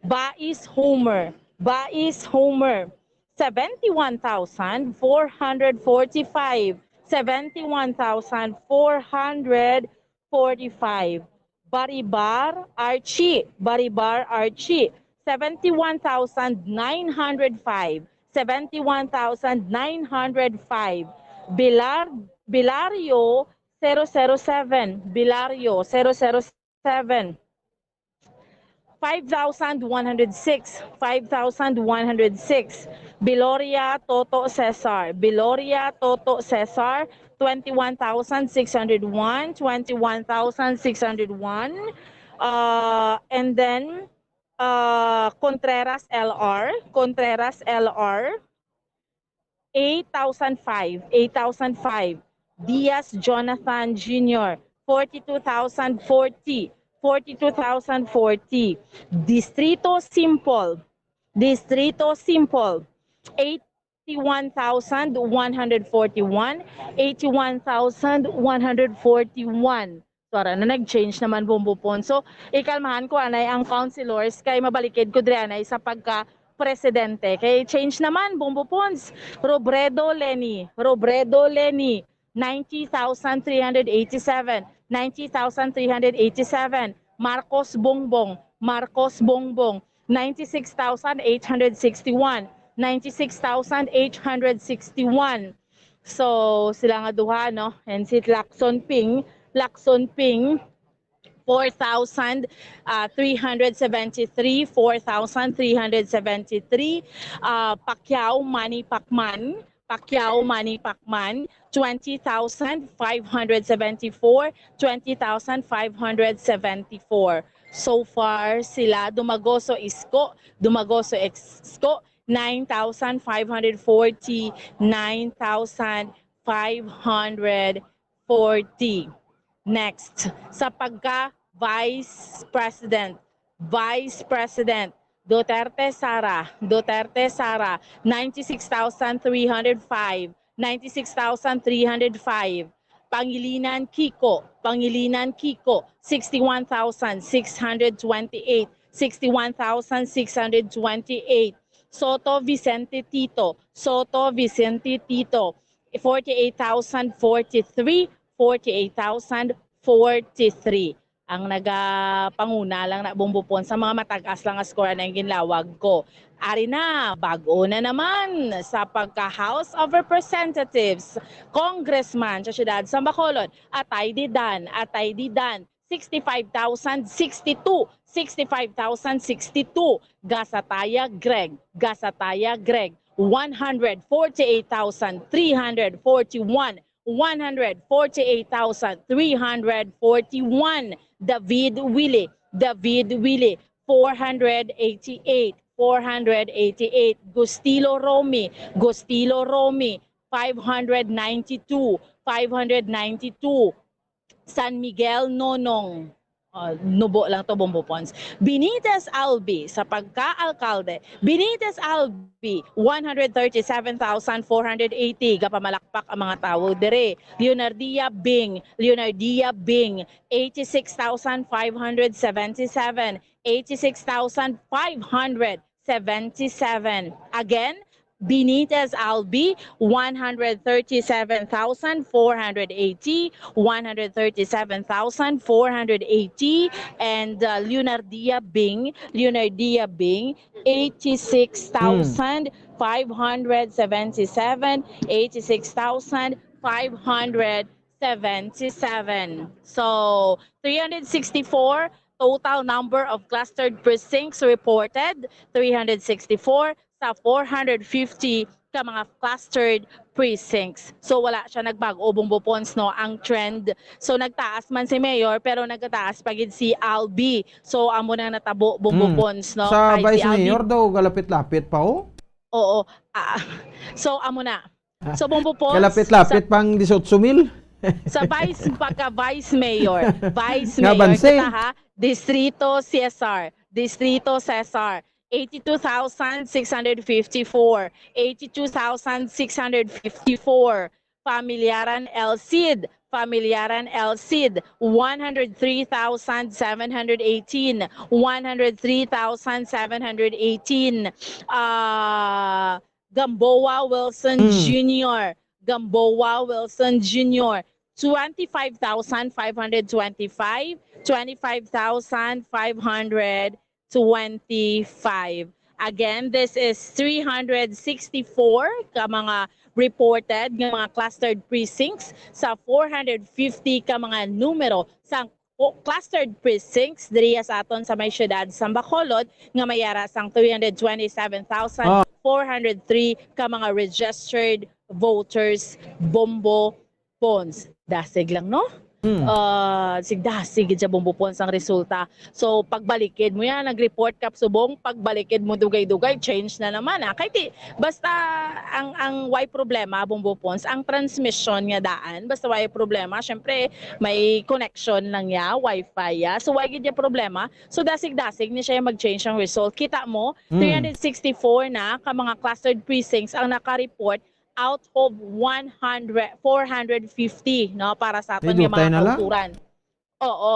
Bais Homer, Bais Homer, seventy-one thousand four hundred forty-five, seventy-one thousand four hundred forty-five. Baribar Archie, Baribar Archie, seventy-one thousand nine hundred five, seventy-one thousand nine hundred five. Bilar-, Bilario, zero zero seven, Bilario, zero zero seven. Five thousand one hundred six, five thousand one hundred six. Biloria Toto Cesar, Biloria Toto Cesar, twenty-one thousand six hundred one, twenty-one thousand six hundred one. Uh, and then, uh, Contreras L R, Contreras L R, eight thousand five, eight thousand five. Diaz Jonathan Junior, forty-two thousand forty, forty-two thousand forty. Distrito Simple, Distrito Simple, eighty-one thousand one hundred forty-one, eighty-one thousand one hundred forty-one. So, ara na, nag-change naman, Bombo Pons. So, ikalmahan ko anay ang councilors kay mabalikid ko diri anay sa pagka-presidente. Kay change naman, Bombo Pons. Robredo Leni, Robredo Leni, ninety thousand three hundred eighty-seven, ninety thousand three hundred eighty-seven. Marcos Bongbong, Marcos Bongbong, ninety-six thousand eight hundred sixty-one, ninety-six thousand eight hundred sixty-one. So, sila nga duha, no? And si Lacson Ping, Lacson Ping, four thousand, ah, three hundred seventy-three, four thousand three hundred seventy-three. Ah, Pacquiao Manny Pacman, Pacquiao Manny Pacman, twenty thousand five hundred seventy-four, twenty thousand five hundred seventy-four. So far, sila Dumagoso Isko, Dumagoso Isko, nine thousand five hundred forty, nine thousand five hundred forty. Next, sa pagka Vice President, Vice President, Duterte Sara, Duterte Sara, ninety-six thousand three hundred five, ninety-six thousand three hundred five. Pangilinan Kiko, Pangilinan Kiko, sixty-one thousand six hundred twenty-eight, sixty-one thousand six hundred twenty-eight. Soto Vicente Tito, Soto Vicente Tito, forty-eight thousand forty-three, forty-eight thousand forty-three. Ang nagapanguna lang na, Bombo Pons, sa mga matag-as lang nga score na ang ginlawag ko. Ari na, bag-o na naman sa pagka House of Representatives, congressman sa siyudad sa Bacolod, Atayde Dan, Atayde Dan, sixty-five thousand sixty-two, sixty-five thousand sixty-two. Gasataya Greg, Gasataya Greg, one hundred forty-eight thousand three hundred forty-one, one hundred forty-eight thousand three hundred forty-one. David Willie, David Willie, four hundred eighty-eight, four hundred eighty-eight. Gustilo Romy, Gustilo Romy, five hundred ninety-two, five hundred ninety-two. San Miguel Nonong. Ah, nubo lang to, Bombo Pons. Benitez Albi sa pagka-alkalde. Benitez Albi, one hundred thirty-seven thousand four hundred eighty. Gapamalakpak ang mga tawo dire. Leonardia Bing, Leonardia Bing, eighty-six thousand five hundred seventy-seven. Eighty-six thousand five hundred seventy-seven. Again, Benitez Albi, one hundred thirty-seven thousand four hundred eighty, one hundred thirty-seven thousand four hundred eighty, and, uh, Leonardia Bing, Leonardia Bing, eighty-six thousand five hundred seventy-seven, eighty-six thousand five hundred seventy-seven. So, three hundred sixty-four total number of clustered precincts reported, three hundred sixty-four sa four hundred fifty ka mga clustered precincts. So, wala siya nagbago, Bombo Pons, no, ang trend. So, nagtaas man si Mayor, pero nagtaas pa gid si Albi. So, amo na natabo, Bombo Hmm. Pons, no? Sa Kay si Vice Albi Mayor daw, galapit-lapit pa, oh. Oo. Ah, so, amo na. So, Bombo Pons, Kalapit-lapit sa pang disiotso mil. Sa vice, pagka vice mayor, vice Nga mayor banse. Kita, ha? Distrito Cesar, Distrito Cesar, eighty-two thousand six hundred fifty-four, eighty-two thousand six hundred fifty-four. Familiaran El Cid, Familiaran El Cid, one hundred three thousand seven hundred eighteen, one hundred three thousand seven hundred eighteen. Ah, Gamboa Wilson Mm. Junior, Gamboa Wilson Junior, twenty-five thousand five hundred twenty-five, twenty-five thousand five hundred twenty-five. Again, this is three hundred sixty-four ka mga reported nga mga clustered precincts sa four hundred fifty ka mga numero sa o clustered precincts diri sa aton sa may siyudad sa Bacolod nga may ara sang three hundred twenty-seven thousand four hundred three ka mga registered voters, Bombo Pons. Dasig lang, no? Hmm. Ah, sig dasig gid siya, Bombo Pons, ang resulta. So, pagbalikid mo yan, nag-report ka subong, pagbalikid mo dugay-dugay, change na naman, ah. Kay ti, basta ang, ang way problema, Bombo Pons, ang transmission nga daan, basta way problema, syempre, may connection lang niya, wifi ya. So, why gid niya problema? So, dasig-dasig ni siya mag-change ang result. Kita mo, Hmm. three hundred sixty-four na ka mga clustered precincts ang naka-report out of one hundred, four hundred fifty, no, para sa aton Ay, nga dutay mga na lang. kauturan. Oo.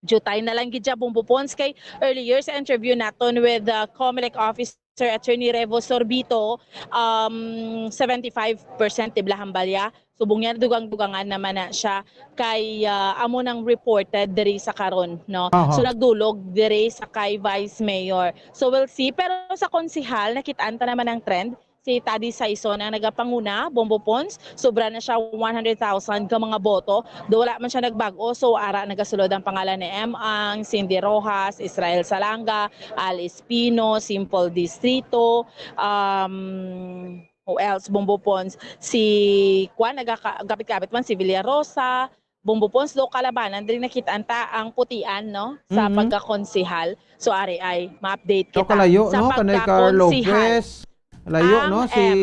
Jutay na lang gid siya, Bombo Pons, kay earlier sa interview naton with, uh, Comelec officer Attorney Revo Sorbito, um, seventy-five percent tibla hambal ya. Subong niya, dugang-dugangan naman na siya kay, uh, amo nang reported diri sa karon, no? Aha. So, nagdulog diri sa kay Vice Mayor. So, we'll see. Pero sa konsihal, nakitaan ta naman ang trend. Si Taddy Saison ang nagapanguna, Bombo Pons, sobra na siya one hundred thousand ka mga boto. Do wala man siya nagbag-o, so ara nagasulod ang pangalan ni Em Ang, Cindy Rojas, Israel Salanga, Al Espino, Simple Distrito, um, who else, Bombo Pons, si Kwan, nagaka-, kapit-kapit man, si Villarosa, Bombo Pons, do kalabanan, diri nakita ta ang putian, no, sa Mm. pagkakonsihal. So, ari ay, ma-update So, kita kalayo, sa no? Kanay Carl pagkakonsihal. Lopez. Layo, Ang no? Si M.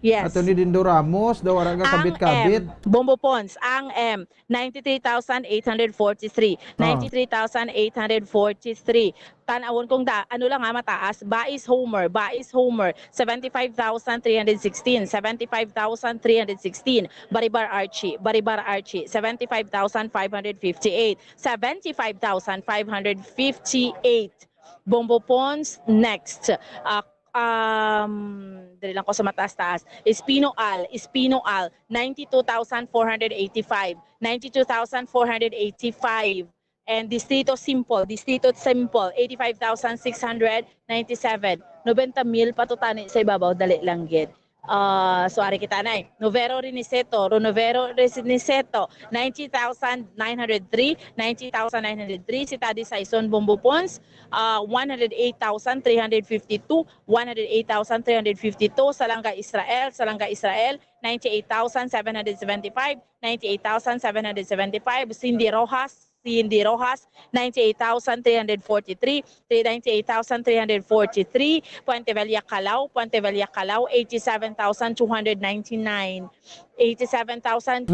Yes. Attorney Dindo Ramos, daw wala nga Ang kabit-kabit. M. Bombo Pons, ang M, ninety-three thousand eight hundred forty-three. Ah. Ninety-three thousand eight hundred forty-three. Tan-awon kung da-, ano lang nga mataas, Bais Homer, Bais Homer, seventy-five thousand three hundred sixteen, seventy-five thousand three hundred sixteen. Baribar Archie, Baribar Archie, seventy-five thousand five hundred fifty-eight, seventy-five thousand five hundred fifty-eight. Bombo Pons, next. Ah, um, diri lang ko sa mataas-taas. Espino Al, Espino Al, ninety-two thousand four hundred eighty-five, ninety-two thousand four hundred eighty-five. And Distrito Simple, Distrito Simple, eighty-five thousand six hundred ninety-seven. Nobenta mil pa to tani sa ibabaw, dali lang gid. Ah, so ari kita na eh. Novero Riniseto, Ronovero Riniseto, ninety thousand nine hundred three, ninety thousand nine hundred three. Si Tadi Saison Bombo Pons, ah, one hundred eight thousand three hundred fifty-two, one hundred eight thousand three hundred fifty-two. Salanga Israel, Salanga Israel, ninety-eight thousand seven hundred seventy-five, ninety-eight thousand seven hundred seventy-five. Cindy Rojas, Cindy Rojas, ninety-eight thousand three hundred forty-three, three, ninety-eight thousand three hundred forty-three. Puente Vella Calao, Puente Vella Calao, eighty-seven thousand two hundred ninety-nine, eighty-seven thousand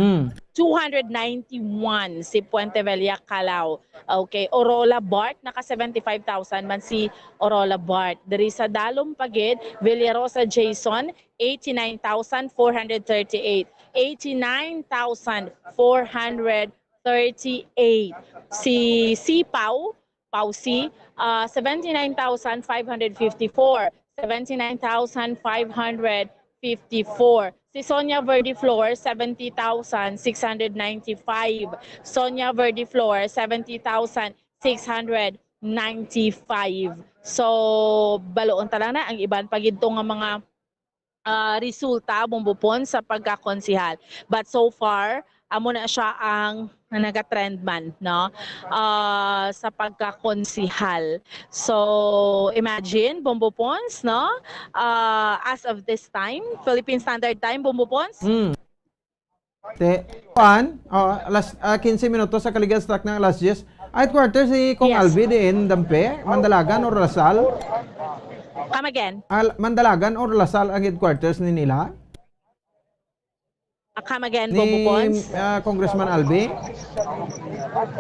two hundred ninety-one. Hmm. Si Puente Vella Calao. Okay, Orola Bart, naka seventy-five thousand man si Orola Bart. Diri sa Dalom pa gid, Villarosa Jason, eighty-nine thousand four hundred thirty-eight. Eighty-nine thousand four hundred thirty-eight. Si Sipaw, Pausi, ah, seventy-nine thousand five hundred fifty-four. Seventy-nine thousand five hundred fifty-four. Si Sonia Verde Flor, seventy thousand six hundred ninety-five. Sonia Verde Flor, seventy thousand six hundred ninety-five. So, baloon ta lang na ang iban pa gid to nga mga, ah, resulta, Bombo Pons, sa pagkakonsihal. But so far, amo na siya ang nagatrend man, no? Ah, sa pagkakonsihal. So, imagine, Bombo Pons, no? Ah, as of this time, Philippine Standard Time, Bombo Pons. Hmm. Te, kuan, oh, alas, ah, quince minutos sa kaligad sa takna alas diyes. Ay, headquarters si Kong Yes. Albi diin, Dampe, Mandalagan or Lasal? Come again? Al-, Mandalagan or Lasal ang headquarters ni nila? Ah, come again, Ni, Bombo Pons? Ah, Congressman Albi?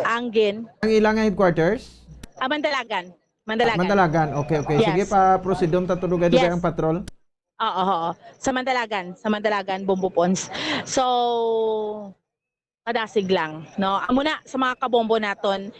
Anggin. Ang ilang headquarters? Ah, Mandalagan. Mandalagan. Mandalagan. Okay, okay. Yes. Sige, pa-proceed dong, tatulugay-dugay Yes. ang patrol. Oo, oo. Sa Mandalagan, sa Mandalagan, Bombo Pons. So, kadasig lang, no? Amo na sa mga kabombo naton.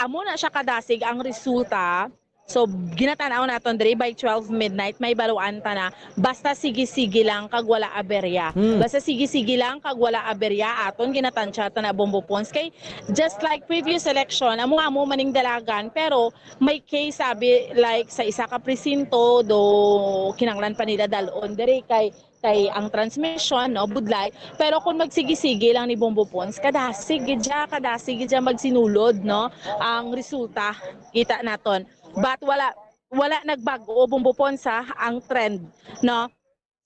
Amo na siya kadasig ang resulta. So, ginatan-aw naton diri by twelve midnight, may baluan ta na. Basta sige-sige lang kag wala aberya. Hmm. Basta sige-sige lang kag wala aberya, aton ginatansya ta na, Bombo Pons. Kay, just like previous election, amo-amo maning dalagan, pero may case, sabi, like, sa isa ka presinto, do kinanglan pa nila dalon diri kay, kay ang transmission, no, budlay. Pero kung magsigi-sigi lang ni Bombo Pons, kadasig gid siya, kadasig gid siya magsinulod, no, ang resulta, kita naton. But wala, wala nagbag-o, Bombo Pons, ha, ang trend, no?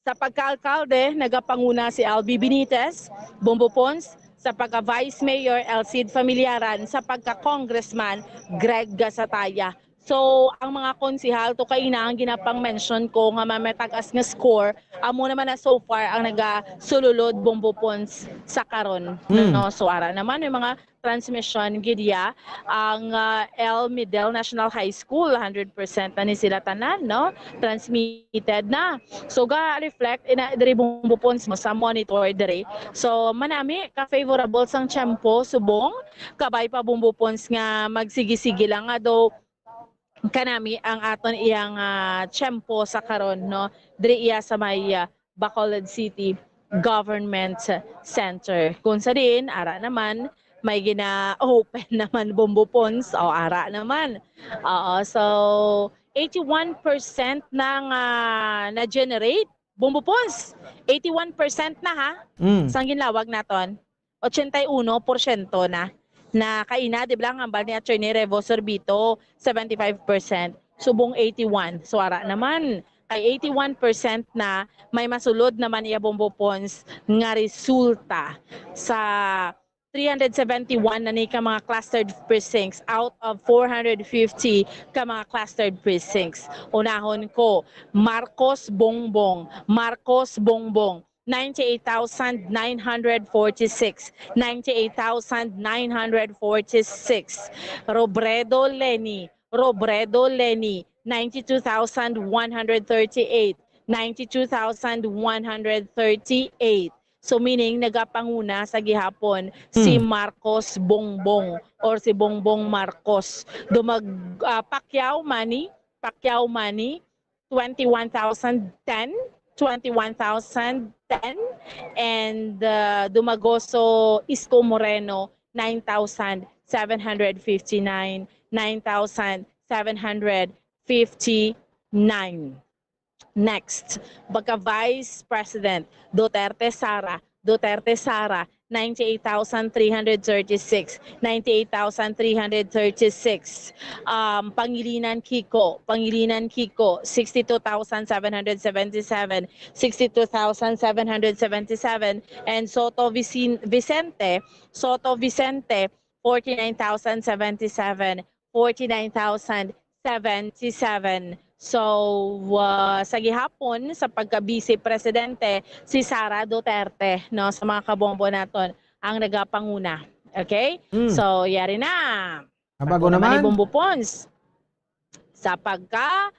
Sa pagka-alkalde, nagapanguna si Albi Benitez, Bombo Pons, sa pagka-vice mayor, El Cid Familiaran, sa pagka-congressman, Greg Gasataya. So, ang mga konsehal, to kaina ang ginapang-mention ko nga may mataas nga score, amo naman na so far ang nagasululod, Bombo Pons, sa karon. Hmm. No? So, ara naman, may mga transmission gid iya ang, ah, El Midel National High School. Hundred percent na ni sila tanan, no? Transmitted na. So, ga-reflect ina diri, Bombo Pons, mo sa monitor diri. So, manami ka favorable sang tiyempo subong, kabay pa, Bombo Pons, nga magsigi-sige lang nga daw kanami ang aton iyang, ah, tiyempo sa karon, no? Diri iya sa may, ah, Bacolod City Government Center. Kung sa diin, ara naman, may gina-open naman, Bombo Pons. O, ara naman. Oo, so, eighty-one percent na nga na-generate, Bombo Pons. Eighty-one percent na, ha? Mm. Sang ginlawag naton. Ochenta y uno porsyento na. Na kaina, di ba, ang hambal ni Attorney Revo Sorbito, seventy-five percent, subong eighty-one. So, ara naman, kay eighty-one percent na, may masulod naman iya, Bombo Pons, nga resulta sa three hundred seventy-one na ni ka mga clustered precincts out of four hundred fifty ka mga clustered precincts. Unahon ko, Marcos Bongbong, Marcos Bongbong, ninety-eight thousand nine hundred forty-six, ninety-eight thousand nine hundred forty-six. Robredo Leni, Robredo Leni, ninety-two thousand one hundred thirty-eight, ninety-two thousand one hundred thirty-eight. So, meaning, nagapanguna sa gihapon si Hmm. Marcos Bongbong or si Bongbong Marcos. Dumag-, ah, Pacquiao Manny, Pacquiao Manny, twenty-one thousand ten, twenty-one thousand ten, and uh, Dumagoso Isko Moreno, nine thousand seven hundred fifty-nine, nine thousand seven hundred fifty-nine. Next, pagka Vice President, Duterte Sara, Duterte Sara, ninety-eight thousand three hundred thirty-six, ninety-eight thousand three hundred thirty-six. Um, Pangilinan Kiko, Pangilinan Kiko, sixty-two thousand seven hundred seventy-seven, sixty-two thousand seven hundred seventy-seven, and Soto Vicin-, Vicente, Soto Vicente, forty-nine thousand seventy-seven, forty-nine thousand seventy-seven. So, uh, sa gihapon, sa pagka-Vice Presidente, si Sara Duterte, no, sa mga kabombo naton, ang nagapanguna. Okay? Mm. So, yari na. Ah, bago Bago naman ni naman. Bombo Pons. Sa pagka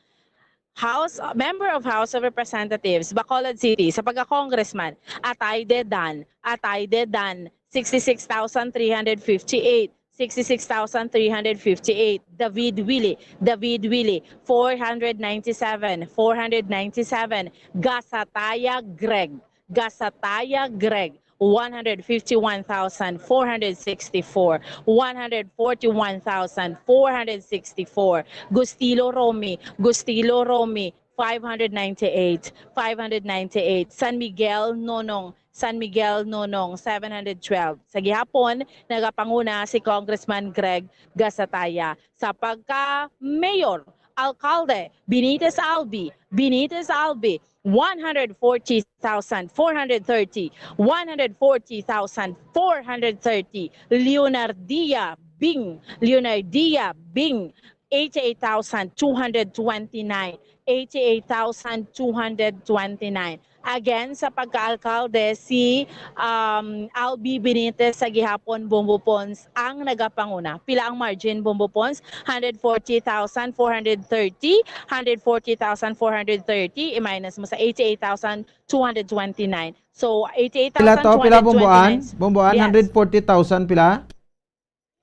House, member of House of Representatives, Bacolod City, sa pagka-congressman, Atayde Dan, Atayde Dan, sixty-six thousand three hundred fifty-eight, sixty-six thousand three hundred fifty-eight, David Willie, David Willie, four hundred ninety-seven, four hundred ninety-seven, Gasataya Greg, Gasataya Greg, one hundred fifty-one thousand four hundred sixty-four, one hundred forty-one thousand four hundred sixty-four, Gustilo Romy, Gustilo Romy, five hundred ninety-eight, five hundred ninety-eight, San Miguel Nonong, San Miguel Nonong, seven hundred twelve. Sa gihapon, nagapanguna si Congressman Greg Gasataya. Sa pagka-mayor, alkalde, Benitez Albi, Benitez Albi, one hundred forty thousand four hundred thirty, one hundred forty thousand four hundred thirty, Leonardia Bing, Leonardia Bing, eighty-eight thousand two hundred twenty-nine, eighty-eight thousand two hundred twenty-nine. Again, sa pagka-alkalde, si, um, Albi Benitez sa gihapon, Bombo Pons, ang nagapanguna. Pila ang margin, Bombo Pons? Hundred forty thousand four hundred thirty, hundred forty thousand four hundred thirty, i-minus mo sa eighty-eight thousand two hundred twenty-nine. So, Pila to? Pila, Bomboan? eighty-eight thousand two hundred twenty-nine. Bomboan, Yes.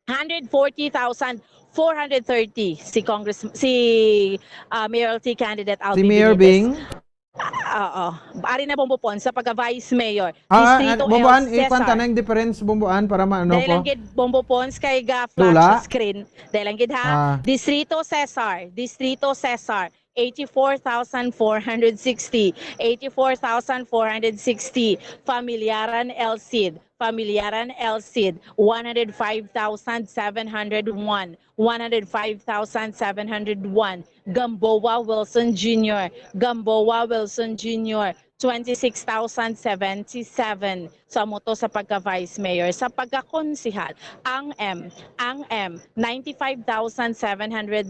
Hundred forty thousand four hundred thirty si Congress, si, ah, mayoralty candidate Albi Si Mayor Benitez. Bing? Ah, oo. Ari na, Bombo Pons, sa pagka-vice mayor. Ah, ah, Distrito Bomboan, L, ipan Cesar. Tanang difference, Bomboan, para maano Dahil ko. Lang gid, Bombo Pons, kay ga-flash Lola? Sa screen. Dahil lang gid, ha? Ah. Distrito Cesar. Distrito Cesar. Eighty-four thousand four hundred sixty. Eighty-four thousand four hundred sixty. Familiaran El Cid. Familiaran El Cid, one hundred five thousand seven hundred one, one hundred five thousand seven hundred one. Gamboa Wilson Junior, Gamboa Wilson Junior, twenty-six thousand seventy-seven. So, amo to sa pagka-vice mayor. Sa pagka-konsehal, ang M, ang M, ninety-five thousand seven hundred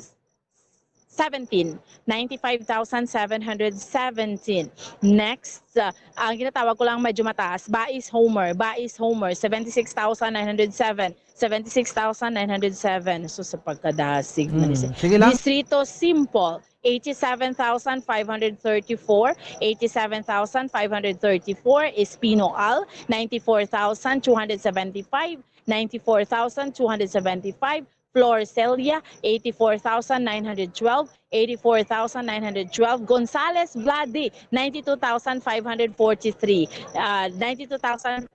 seventeen, ninety-five thousand seven hundred seventeen. Next, uh, ang ginatawag ko lang medyo mataas, Bais Homer, Bais Homer, seventy-six thousand nine hundred seven, seventy-six thousand nine hundred seven. So, sa pagkadasig man Mm, isa. Sige lang. Distrito Simple, eighty-seven thousand five hundred thirty-four, eighty-seven thousand five hundred thirty-four, Espino Al, ninety-four thousand two hundred seventy-five, ninety-four thousand two hundred seventy-five, Flor Celia, eighty-four thousand nine hundred twelve, eighty-four thousand nine hundred twelve. Gonzales Vladi, ninety-two thousand five hundred forty-three. Ah, ninety-two thousand,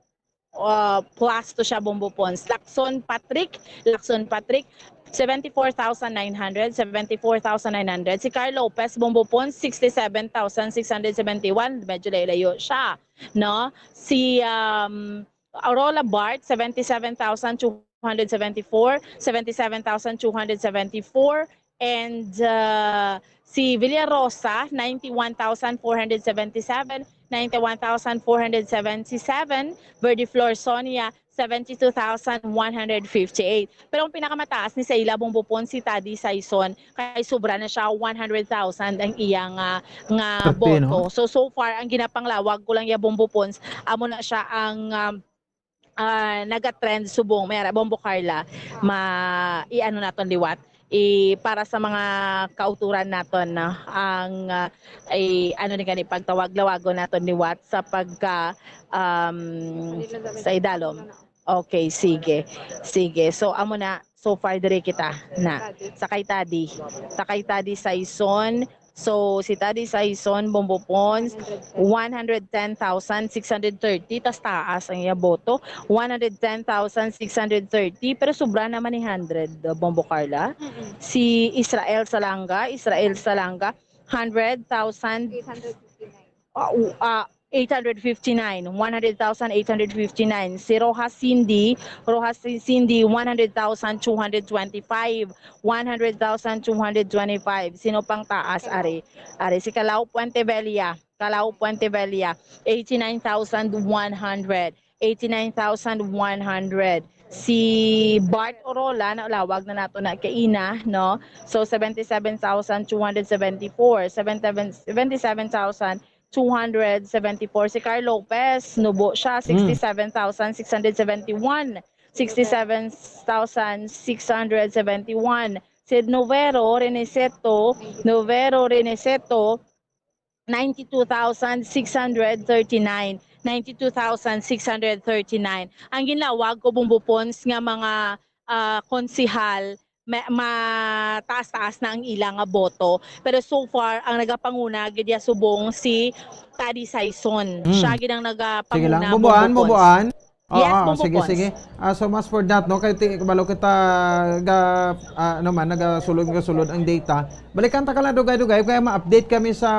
ah, plus to siya, Bombo Pons. Lacson Patrick, Lacson Patrick, seventy-four thousand nine hundred, seventy-four thousand nine hundred. Si Carl Lopez, Bombo Pons, sixty-seven thousand six hundred seventy-one. Medyo layo-layo siya, no? Si, um, Aurora Bart, seventy-seven thousand two hundred seventy-four, seventy-seven thousand two hundred seventy-four, and, uh, si Villarosa, ninety-one thousand four hundred seventy-seven, ninety-one thousand four hundred seventy-seven, Verde Flor Sonia, seventy-two thousand one hundred fifty-eight. Pero ang pinakamataas ni sa ila, Bombo Pons, si Tadi Saison, kay sobra na siya, one hundred thousand ang iya nga, nga Perte, boto, no? So, so far, ang ginapanglawag ko lang ya, Bombo Pons, amo na siya ang, um, ah, nagatrend subong, may ara, Bombo Carla, ma-, i-ano naton liwat, i-, para sa mga kauturan naton, no? Ang, ah, i-, ano ni gani, pagtawag-lawagon naton liwat sa pagka, um, sa idalom. Okay, sige. Sige. So, amo na, so far, dire kita na. Sa kay Tadi. Sa kay Tadi Saison, So, si Tadi Saison, Bombo Pons, one hundred ten thousand six hundred thirty, tas taas ang iya boto, one hundred ten thousand six hundred thirty, pero sobra naman ni hundred, uh, Bombo Carla. Mm-mm. Si Israel Salanga, Israel Salanga, hundred thousand, eight hundred fifty-nine. Ah, u-, ah, eight hundred fifty-nine, one hundred thousand eight hundred fifty-nine. Si Rojas Cindy, Rojas Cindy, one hundred thousand two hundred twenty-five, one hundred thousand two hundred twenty-five. Sino pang taas, Ari? Ari, si Calao Puente Vella. Calao Puente Vella, eighty-nine thousand one hundred. Eighty-nine thousand one hundred. Si Bart Orola, naulawag na nato na kaina, no? So, seventy-seven thousand two hundred seventy-four, seventy-seven, seventy-seven thousand two hundred seventy-four. Si Carl Lopez, nubo siya, Hmm. sixty-seven thousand six hundred seventy-one. Sixty-seven thousand six hundred seventy-one. Si Novero Reniceto, Novero Reniceto, ninety-two thousand six hundred thirty-nine. Ninety-two thousand six hundred thirty-nine. Ang ginlawag ko, Bombo Pons, nga mga, ah, konsehal, ma-, mataas-taas na ang ila nga boto. Pero so far, ang nagapanguna gid ya subong si Tadi Saison. Hmm. Siya gid ang nagapanguna, Sige lang. Bombo Pons. Bubuan, bubuan. Oo, Yes, oo, Bombo sige, Pons. sige. Ah, so much for that, no? Kay ti-, kabalo kita ga, ah, ano man, nagasulod, nagasulod ang data. Balikan ta ka lang, dugay-dugay, kaya ma-update kami sa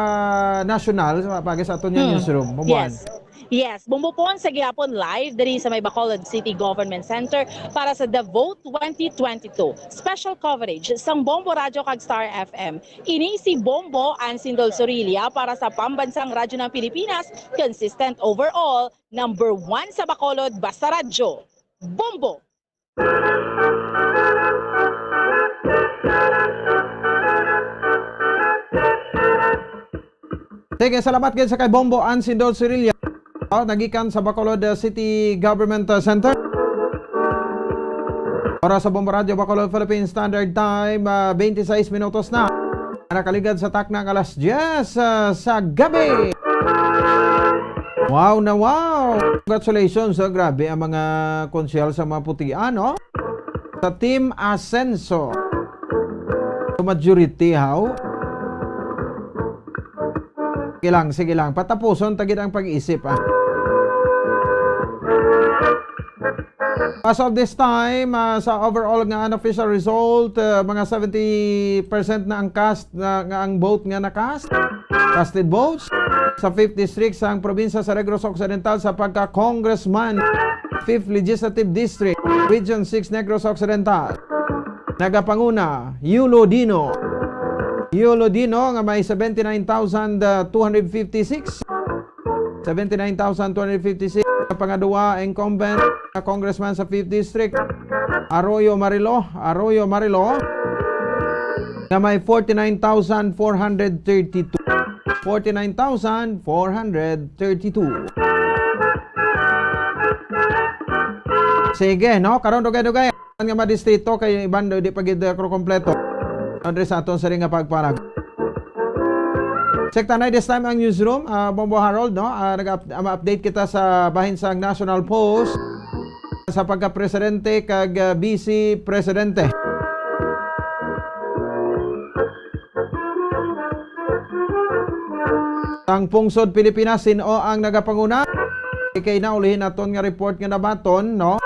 national, sa pagi sa aton nga Hmm. newsroom. Bubuan. Yes. Yes, Bombo Pons, sa gihapon live diri sa may Bacolod City Government Center para sa The Vote twenty twenty-two. Special coverage sang Bombo Radyo kag Star F M. Ini si Bombo Ansindol Sorilla para sa Pambansang Radyo ng Pilipinas, consistent overall, number one sa Bacolod, basta radyo. Bombo! Sige, salamat gid sa kay Bombo Ansindol Sorilla. Oh, nagikan sa Bacolod, uh, City Government, uh, Center. Oras sa Bombo Radyo Bacolod Philippine Standard Time, uh, twenty-six minutos na. Nakaligad sa takna nga alas diyes, uh, sa gabi. Wow na wow! Congratulations, oh, grabe ang mga konsehal sa mga puti, ano? Sa Team Asenso. So, majority, how? Sige lang, sige lang. Patapuson ta gid ang pag-isip, ah. As of this time, ah, sa overall nga unofficial result, ah, mga seventy percent na ang cast na, nga ang vote nga na-cast. Casted votes sa fifth district sang probinsya sa Negros Occidental sa pagka-congressman, fifth Legislative District, Region six Negros Occidental. Nagapanguna, Yulo Dino. Yulo Dino nga may seventy-nine thousand two hundred fifty-six. Seventy-nine thousand two hundred fifty-six. Ang pangadua, incumbent na congressman sa fifth District, Arroyo Marilo. Arroyo Marilo, nga may forty-nine thousand four hundred thirty-two. Forty-nine thousand four hundred thirty-two. Sige, no? Karon, dugay-dugay. Ang nga mga distrito kay iban daw di pa gid, uh, kompleto. Andre sa aton siring nga pagpanag. Check ta na this time ang newsroom, uh, Bombo Harold, no? Uh, nag-up-, uh, ma-update kita sa bahin sang National Post sa pagka-presidente kag, uh, vice presidente. Sang pungsod Pilipinas, sin-o ang nagapanguna? Kay naulihi naton nga report nga nabaton, no?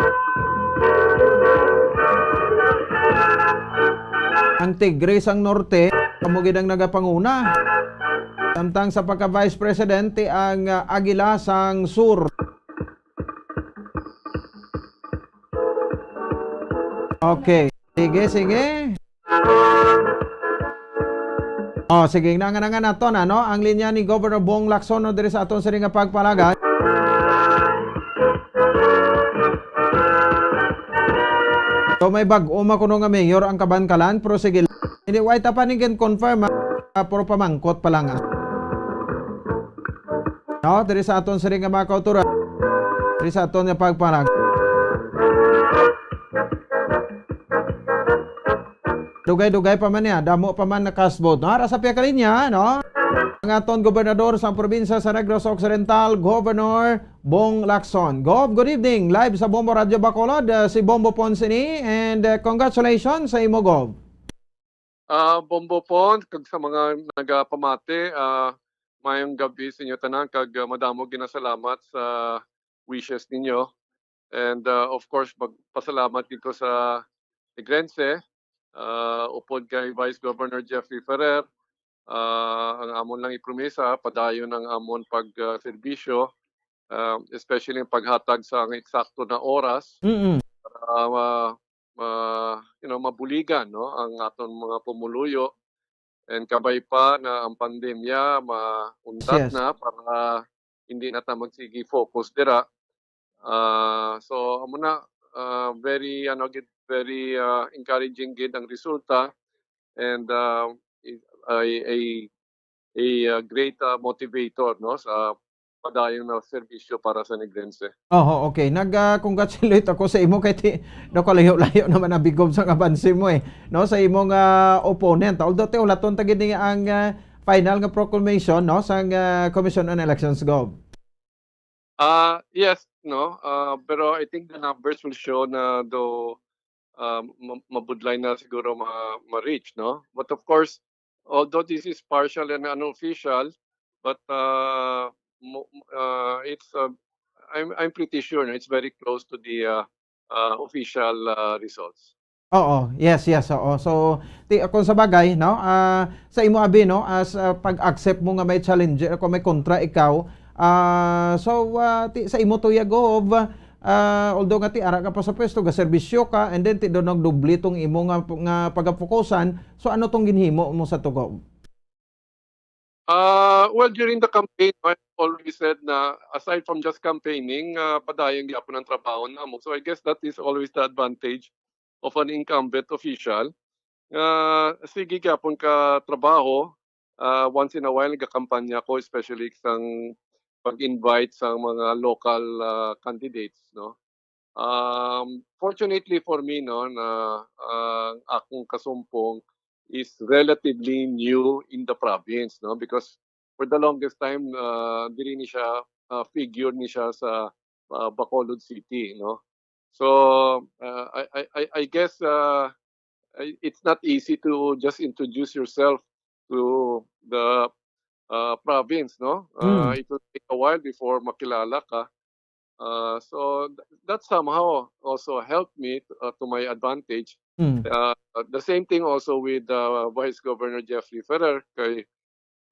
Ang Tigre sang Norte, amo gid ang nagapanguna. Samtang sa pagka-vice presidente ang, ah, Agila sang Sur. Okay. Sige, sige. Oh, sige, nangan-angan nato na, no? Ang linya ni Governor Bong Lacson, no, diri sa aton siring nga pagpalagay. So, may bag-o man kuno nga mayor ang Kabankalan, pero sige. Hindi, wait, pa ning confirm, ah, pero pamangkot pa lang, ah. No, diri sa aton siring nga mga kauturan. Diri sa aton nga pagpanag. Dugay-dugay pa man niya, damo pa man na cast vote. No, ara sa pihak linya, no? Ang aton gobernador sa probinsya sa Negros Occidental, Governor Bong Lacson. Gov, good evening. Live sa Bombo Radyo Bacolod, uh, si Bombo Ponsini, and, uh, congratulations sa imo, Gov. Ah, Bombo Pon, kag sa mga nagapamati, ah, mayong gabi sa inyo tanan, kag, ah, madamo ginasalamat sa wishes ninyo. And, ah, of course, magpasalamat gid ko sa Negrense, ah, upod kay Vice Governor Jeffrey Ferrer. Ah, ang amon lang ipromisa, padayon ang amon pag, ah, serbisyo, ah, especially ang paghatag sa ang eksakto na oras Mm. para ma-, ma-, you know, mabuligan, no, ang aton mga pumuluyo. And kabay pa na ang pandemya mauntat Yes. na para hindi na ta magsige focus dira. Ah, so, amo na, ah, very, ano, gid, very, ah, encouraging gid ang resulta. And, ah, i-, ay, ay, a, ah, great, ah, motivator, no, sa padayon na serbisyo para sa Negrense. Oho, okay. Nag, ah, congratulate ako sa imo kay ti-, nakalayo-layo naman ang bigob sa kabansi mo, eh. No, sa imong, ah, opponent. Although, ti, ulaton ta gid ni ang, ah, final nga proclamation, no, sang, ah, Commission on Elections, Gov. Ah, yes, no, ah, pero I think the numbers will show na do, ah, ma-, mabudlay na siguro ma-, ma-reach, no? But of course, although this is partial and unofficial, but, ah, mo-, ah, it's, ah, I'm, I'm pretty sure na it's very close to the, ah, ah, official, ah, results. Oo, yes, yes, oo. So, ti-, kung sa bagay, no, ah, sa imo abi, no, as, ah, pag-accept mo nga may challenge, kung may kontra ikaw, ah, so, ah, ti-, sa imo tuya, Gov, ah, although nga ti ara ka pa sa pwesto, gaserbisyo ka, and then ti do nagdoble tong imo nga, nga pagafokusan, so ano tong ginhimo mo sa to, Gov? Ah, well, during the campaign, I always said na aside from just campaigning, ah, padayon gyapon ang trabaho namo. So I guess that is always the advantage of an incumbent official. Ah, sige gyapon ka trabaho, ah, once in a while nagakampanya ko, especially sang pag-invite sa mga local, ah, candidates, no? Um, fortunately for me, no, na ang akong kasumpong is relatively new in the province, no, because for the longest time, ah, diri ni siya, ah, figure ni siya sa, ah, Bacolod City, no. So, ah, I, I, I, I guess, ah, I, it's not easy to just introduce yourself to the, ah, province, no. Ah, Mm. It will take a while before makilala ka. Uh, so th-, that somehow also helped me t-, uh, to my advantage. Mm. Uh, the same thing also with, uh, Vice Governor Jeffrey Ferrer kay,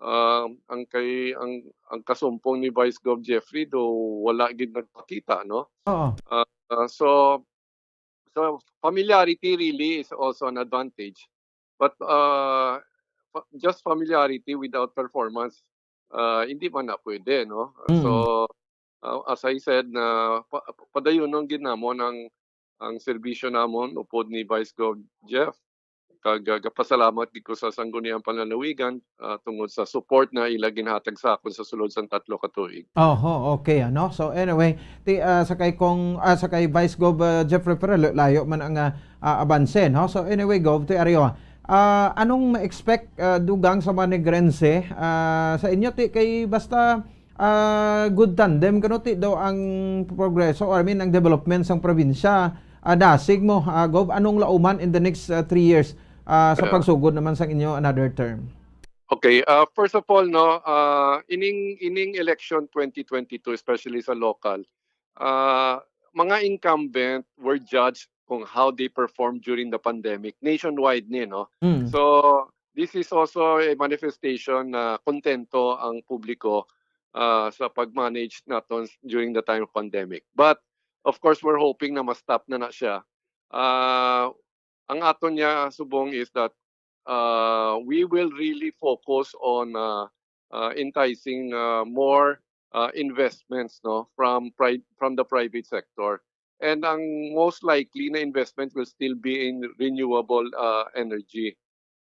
um, ang kay ang, ang kasumpong ni Vice Gov Jeffrey do wala gid nagpakita, no? Oo. Uh, uh, so so familiarity really is also an advantage. But, uh, fa-, just familiarity without performance, uh, hindi man na pwede, no? Mm. So, uh, as I said, na pa-, padayunon gid namon ang, ang serbisyo namon upod ni Vice Gov Jeff. Kag, uh, gapasalamat gid ko sa Sangguniang Panlalawigan, uh, tungod sa support na ila ginhatag sa akon sa sulod sang tatlo ka tuig. Oho, okay, ano? So, anyway, ti, ah, sa kay Cong, ah, sa kay Vice Gov, ah, Jeffrey Ferrer, layo man ang, ah, ah, abanse, no? So, anyway, Gov, ti ari, oh, ah, anong ma-expect, ah, dugang sa mga Negrense, ah, sa inyo, ti, kay basta, ah, good tandem, kano, ti, daw ang progreso, or I mean, ang development sang probinsya, ah, dasig mo, ah, Gov, anong lauman in the next, ah, three years, ah, sa Yeah. pagsugod naman sang inyo another term? Okay, ah, first of all, no, ah, ining, ining election twenty twenty-two, especially sa local, ah, mga incumbent were judged kung how they performed during the pandemic, nationwide ni, no? Mm. So, this is also a manifestation na kontento ang publiko, ah, sa pag-manage naton during the time of pandemic. But, of course, we're hoping na ma-stop na na siya. Ah, ang aton niya subong is that, uh, we will really focus on, uh, uh, enticing, uh, more, uh, investments, no, from pri-, from the private sector. And ang most likely na investment will still be in renewable, uh, energy.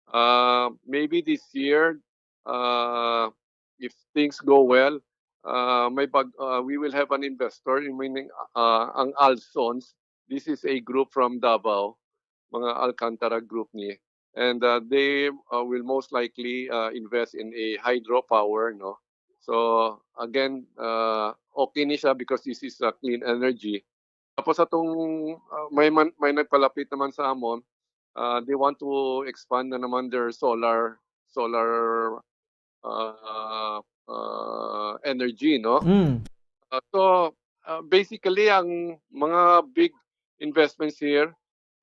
Uh, maybe this year, uh, if things go well, uh, may bag-, uh, we will have an investor, meaning, uh, ang Alsons. This is a group from Davao, mga Alcantara group ni. And, uh, they, uh, will most likely, uh, invest in a hydropower, no? So, again, uh, okay ni siya because this is a clean energy. Tapos atong, uh, may man, may nagpalapit naman sa amon, uh, they want to expand na naman their solar solar uh, uh, energy, no? Mm. Uh, so uh, basically, ang mga big investments here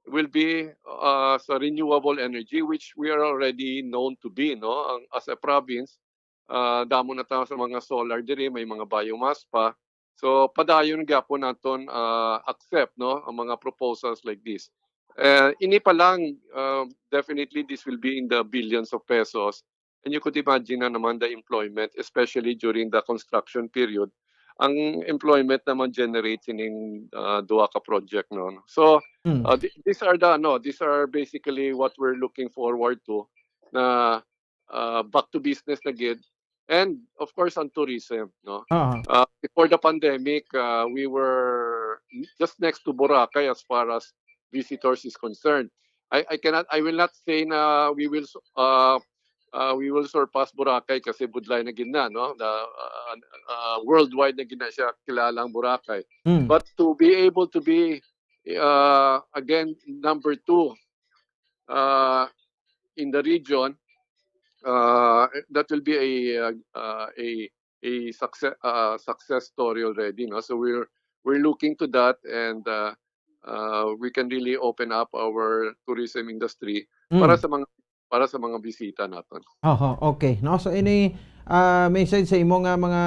will be uh, sa renewable energy, which we are already known to be, no? Ang, as a province, uh, damo na tayo sa mga solar diri, may mga biomass pa. So padayon gyapon naton uh, accept, no, ang mga proposals like this. Uh, ini pa lang, uh, definitely this will be in the billions of pesos. And you could imagine na naman the employment, especially during the construction period, ang employment naman generates ining uh, duha ka project, no. So Mm. uh, th- these are the, no, these are basically what we're looking forward to, na uh, back to business na gid. And of course, ang tourism, no. Aha. Uh, before the pandemic, uh, we were just next to Boracay as far as visitors is concerned. I, I cannot, I will not say na we will s- uh, uh, we will surpass Boracay kasi budlay na gid na, no? The, uh, uh, worldwide na gid na siya kilala ang Boracay. Mm. But to be able to be uh, again number two uh, in the region, uh, that will be a uh, uh, a a success uh, success story already, no? So we're we're looking to that, and uh, uh, we can really open up our tourism industry para Mm. sa mga para sa mga bisita naton. Oho, okay. No, so ini ah, message sa imo nga mga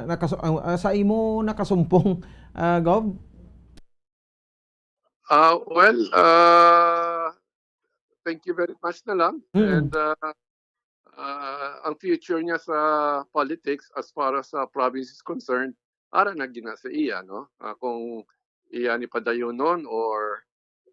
nakasu- ah, sa imo nakasumpong ah, Gov? Uh, well, uh, thank you very much na lang. Mm. And uh, uh, ang future niya sa politics, as far as sa province is concerned, ara na gina sa iya, no? Uh, kung iya ni padayonon or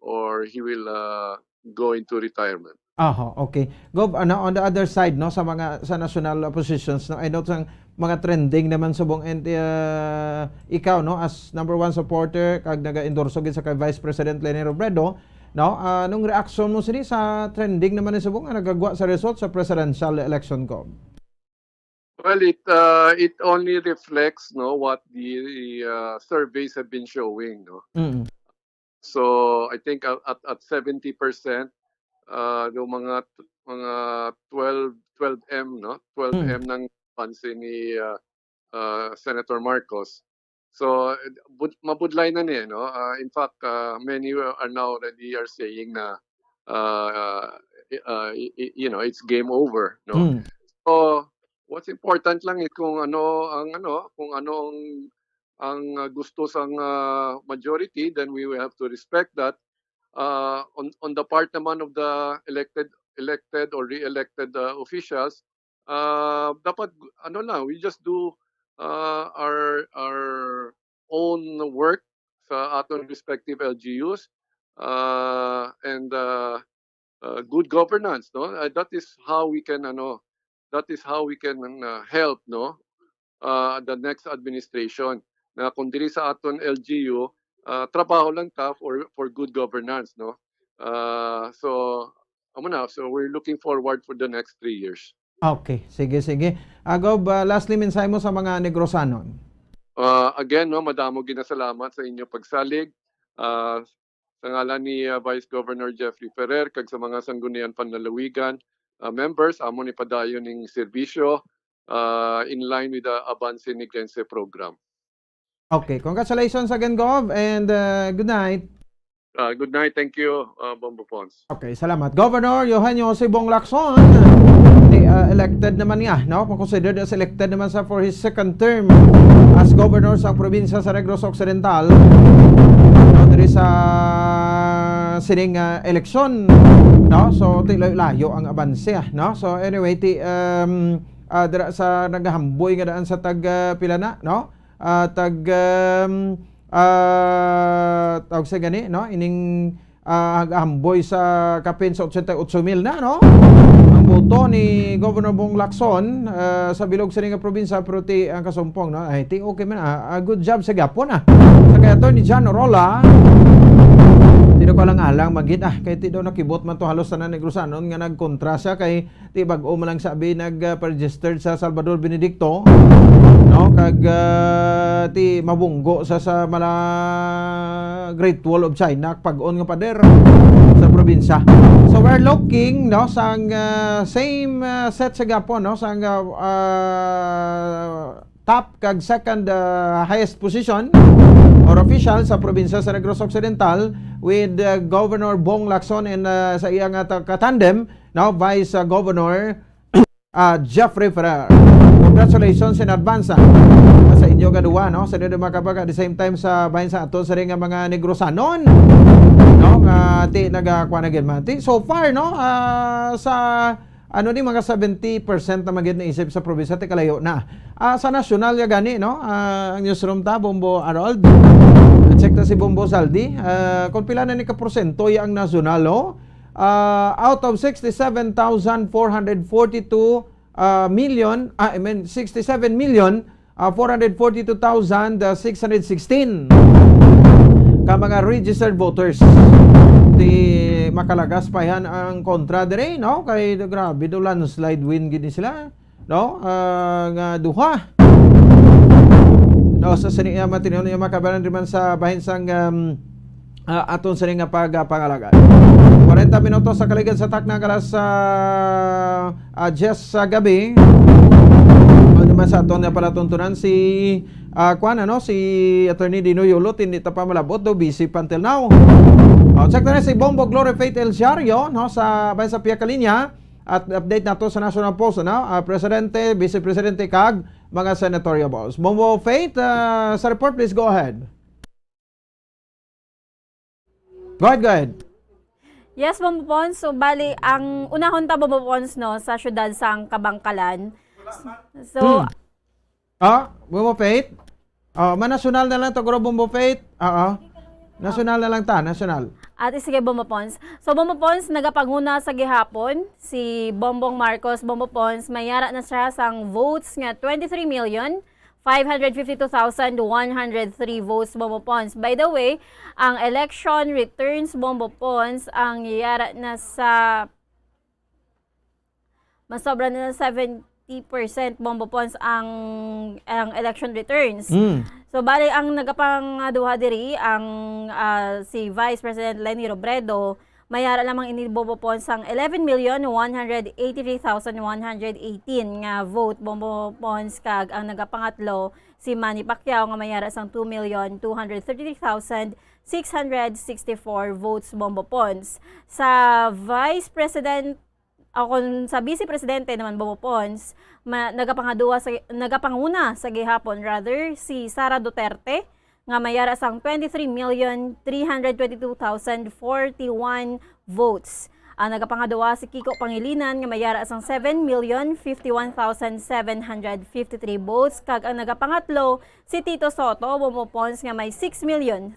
or he will uh, go into retirement. Aha, okay. Gov, ano, on the other side, no, sa mga sa national positions, no, I know sang mga trending naman subong, and uh, ikaw, no, as number one supporter kag naga-endorso gid sa kay Vice President Leni Robredo, no, ah, anong reaksyon mo sini sa trending naman ni subong nga nagagwa sa result sa presidential election, Gov? Well, it uh, it only reflects, no, what the uh, surveys have been showing, no. Mm. So I think at at- at seventy percent uh, yung mga mga twelve twelve M, no, twelve M nang pansin ni uh, uh, Senator Marcos. So bud- mabudlay na niya, no. Uh, in fact, uh, many are now already are saying na uh, uh, uh, y- y- you know, it's game over, no. Mm. So what's important lang is kung ano ang ano, kung ano ang ang uh, gusto sang uh, majority, then we will have to respect that. Uh, on on the part naman of the elected elected or re-elected uh, officials, uh, dapat ano lang, we just do uh, our our own work sa aton respective L G Us uh, and uh, uh, good governance, no? Uh, that is how we can ano, that is how we can uh, help, no, uh, the next administration, na kung diri sa aton L G U, uh, trabaho lang ta for for good governance, no. Uh, so amo na, so we're looking forward for the next three years. Okay, sige, sige. Ah, Gov, ah, lastly, mensahe mo sa mga Negrosanon. Uh, again, no, madamo ginasalamat sa inyo pagsalig. Uh, sa ngalan ni uh, Vice Governor Jeffrey Ferrer kag sa mga Sangguniang Panlalawigan uh, members, amo ni padayon ning serbisyo uh, in line with the Avance Negrense program. Okay, congratulations again, Gov, and uh, good night. Uh, good night. Thank you, uh, Bombo Pons. Okay, salamat. Governor Eugenio Sibong Lacson, di, uh, elected naman nga, no? Considered as elected naman sa for his second term as governor sa probinsya sa Negros Occidental. No, diri sa sining uh, eleksyon, no? So, ti layo-layo ang abanse, ah, no? So, anyway, ti um, uh, dira sa nagahamboy nga daan sa tag uh, pila na, no? Ah, tag um, ah, tawag sa gani, no? Ining ah, nagahamboy sa kapin sa ochenta y ocho mil na, no? Ang boto ni Governor Bong Lacson ah, sa bilog sini nga probinsya, pero ti ang kasumpong, no? Ay, ti okay man, ah, ah, good job sa gapon, ah. Sa kay Attorney John Orola, ti ko lang, ah, lang magid, ah, kay ti daw nakibot man to halos tanan Negrosanon nga nagkontra siya kay ti bag-o man lang sabi nag, ah, registered sa Salvador Benedicto, no? Kag, ah, ti mabunggo sa, sa mala Great Wall of China, pag-on nga pader sa probinsya. So we're looking, no, sang, ah, same, ah, set sa gapon, no, sang, ah, ah, top kag second, ah, highest position or official sa probinsya sa Negros Occidental with, ah, Governor Bong Lacson and, ah, sa iya nga ta-, katandem, no, Vice, ah, Governor, ah, Jeffrey Ferrer. Congratulations in advance, ah, sa inyo nga duwa, no, sa inyo makabaga at the same time sa bahin sa aton sa ring nga mga Negrosanon, no, nga ti nagakuha na gid man. Ti, so far, no, ah, sa ano ni, mga seventy percent na man gid naisip sa probinsya, ti kalayo na. Ah, sa nasyonal nga gani, no? Ah, ang newsroom ta, Bombo Harold. Check ta si Bombo Saldi. Ah, kung pila na ni ka porsyento ya ang nasyonal, oh? Ah, out of sixty-seven thousand four hundred forty-two, ah, million, ah, I mean, sixty-seven million, ah, four hundred forty-two thousand six hundred sixteen ka mga registered voters. Ti makalagas pa yan ang kontra dire, no? Kay grabe do, landslide win gid ni sila, no? Ah, nga duha. No, sa sini, ah, matinyo niya makabalan rin man sa bahin sang, um, ah, aton sini nga pagpangalagad. Kwarenta minutos sa kaligad sa takna, alas, ah, ah, diyes sa gabi. Ano naman sa aton nga palatuntunan si, ah, kuan, ano, si Attorney Dino Yulot, hindi ta pa malabot do, busy pa until now. Oh, check na rin si Bombo Glory Faith El Siario, no, sa, bahin sa pihak kalinya. At update nato sa National Post, no? Ah, Presidente, Vice Presidente, kag mga senatorial balls. Bombo Faith, ah, sa report, please go ahead. Go ahead, go ahead. Yes, Bombo Pons. So, bali, ang unahon ta, Bombo Pons, no, sa syudad sang Kabankalan. So, Hmm. Ah, Bombo Faith? Ah, manasyonal na lang to, guro, Bombo Faith. Oo. Nasyonal na lang ta, nasyonal. Ate, sige, Bombo Pons. So, Bombo Pons, nagapanguna sa gihapon si Bongbong Marcos, Bombo Pons, may yara na siya sang votes nga twenty-three million five hundred fifty-two thousand one hundred three votes, Bombo Pons. By the way, ang election returns, Bombo Pons, ang yara na sa masobra na seventy percent, Bombo Pons, ang, ang election returns. Mm. So, bali, ang nagapangaduha diri, ang, ah, si Vice President Leni Robredo, may ara lamang ini, Bombo Pons, sang eleven million one hundred eighty-three thousand one hundred eighteen nga vote, Bombo Pons, kag ang nagapangatlo, si Manny Pacquiao, nga may ara sang two million two hundred thirty-three thousand six hundred sixty-four votes, Bombo Pons. Sa Vice President, o kung sa Vice Presidente naman, Bombo Pons, ma-, nagapangaduwa sa, nagapanguna sa gihapon, rather, si Sara Duterte, nga may ara sang twenty-three million three hundred twenty-two thousand forty-one votes. Ang nagapangaduwa si Kiko Pangilinan, nga may ara sang seven million fifty-one thousand seven hundred fifty-three votes, kag ang nagapangatlo si Tito Sotto, Bombo Pons, nga may six million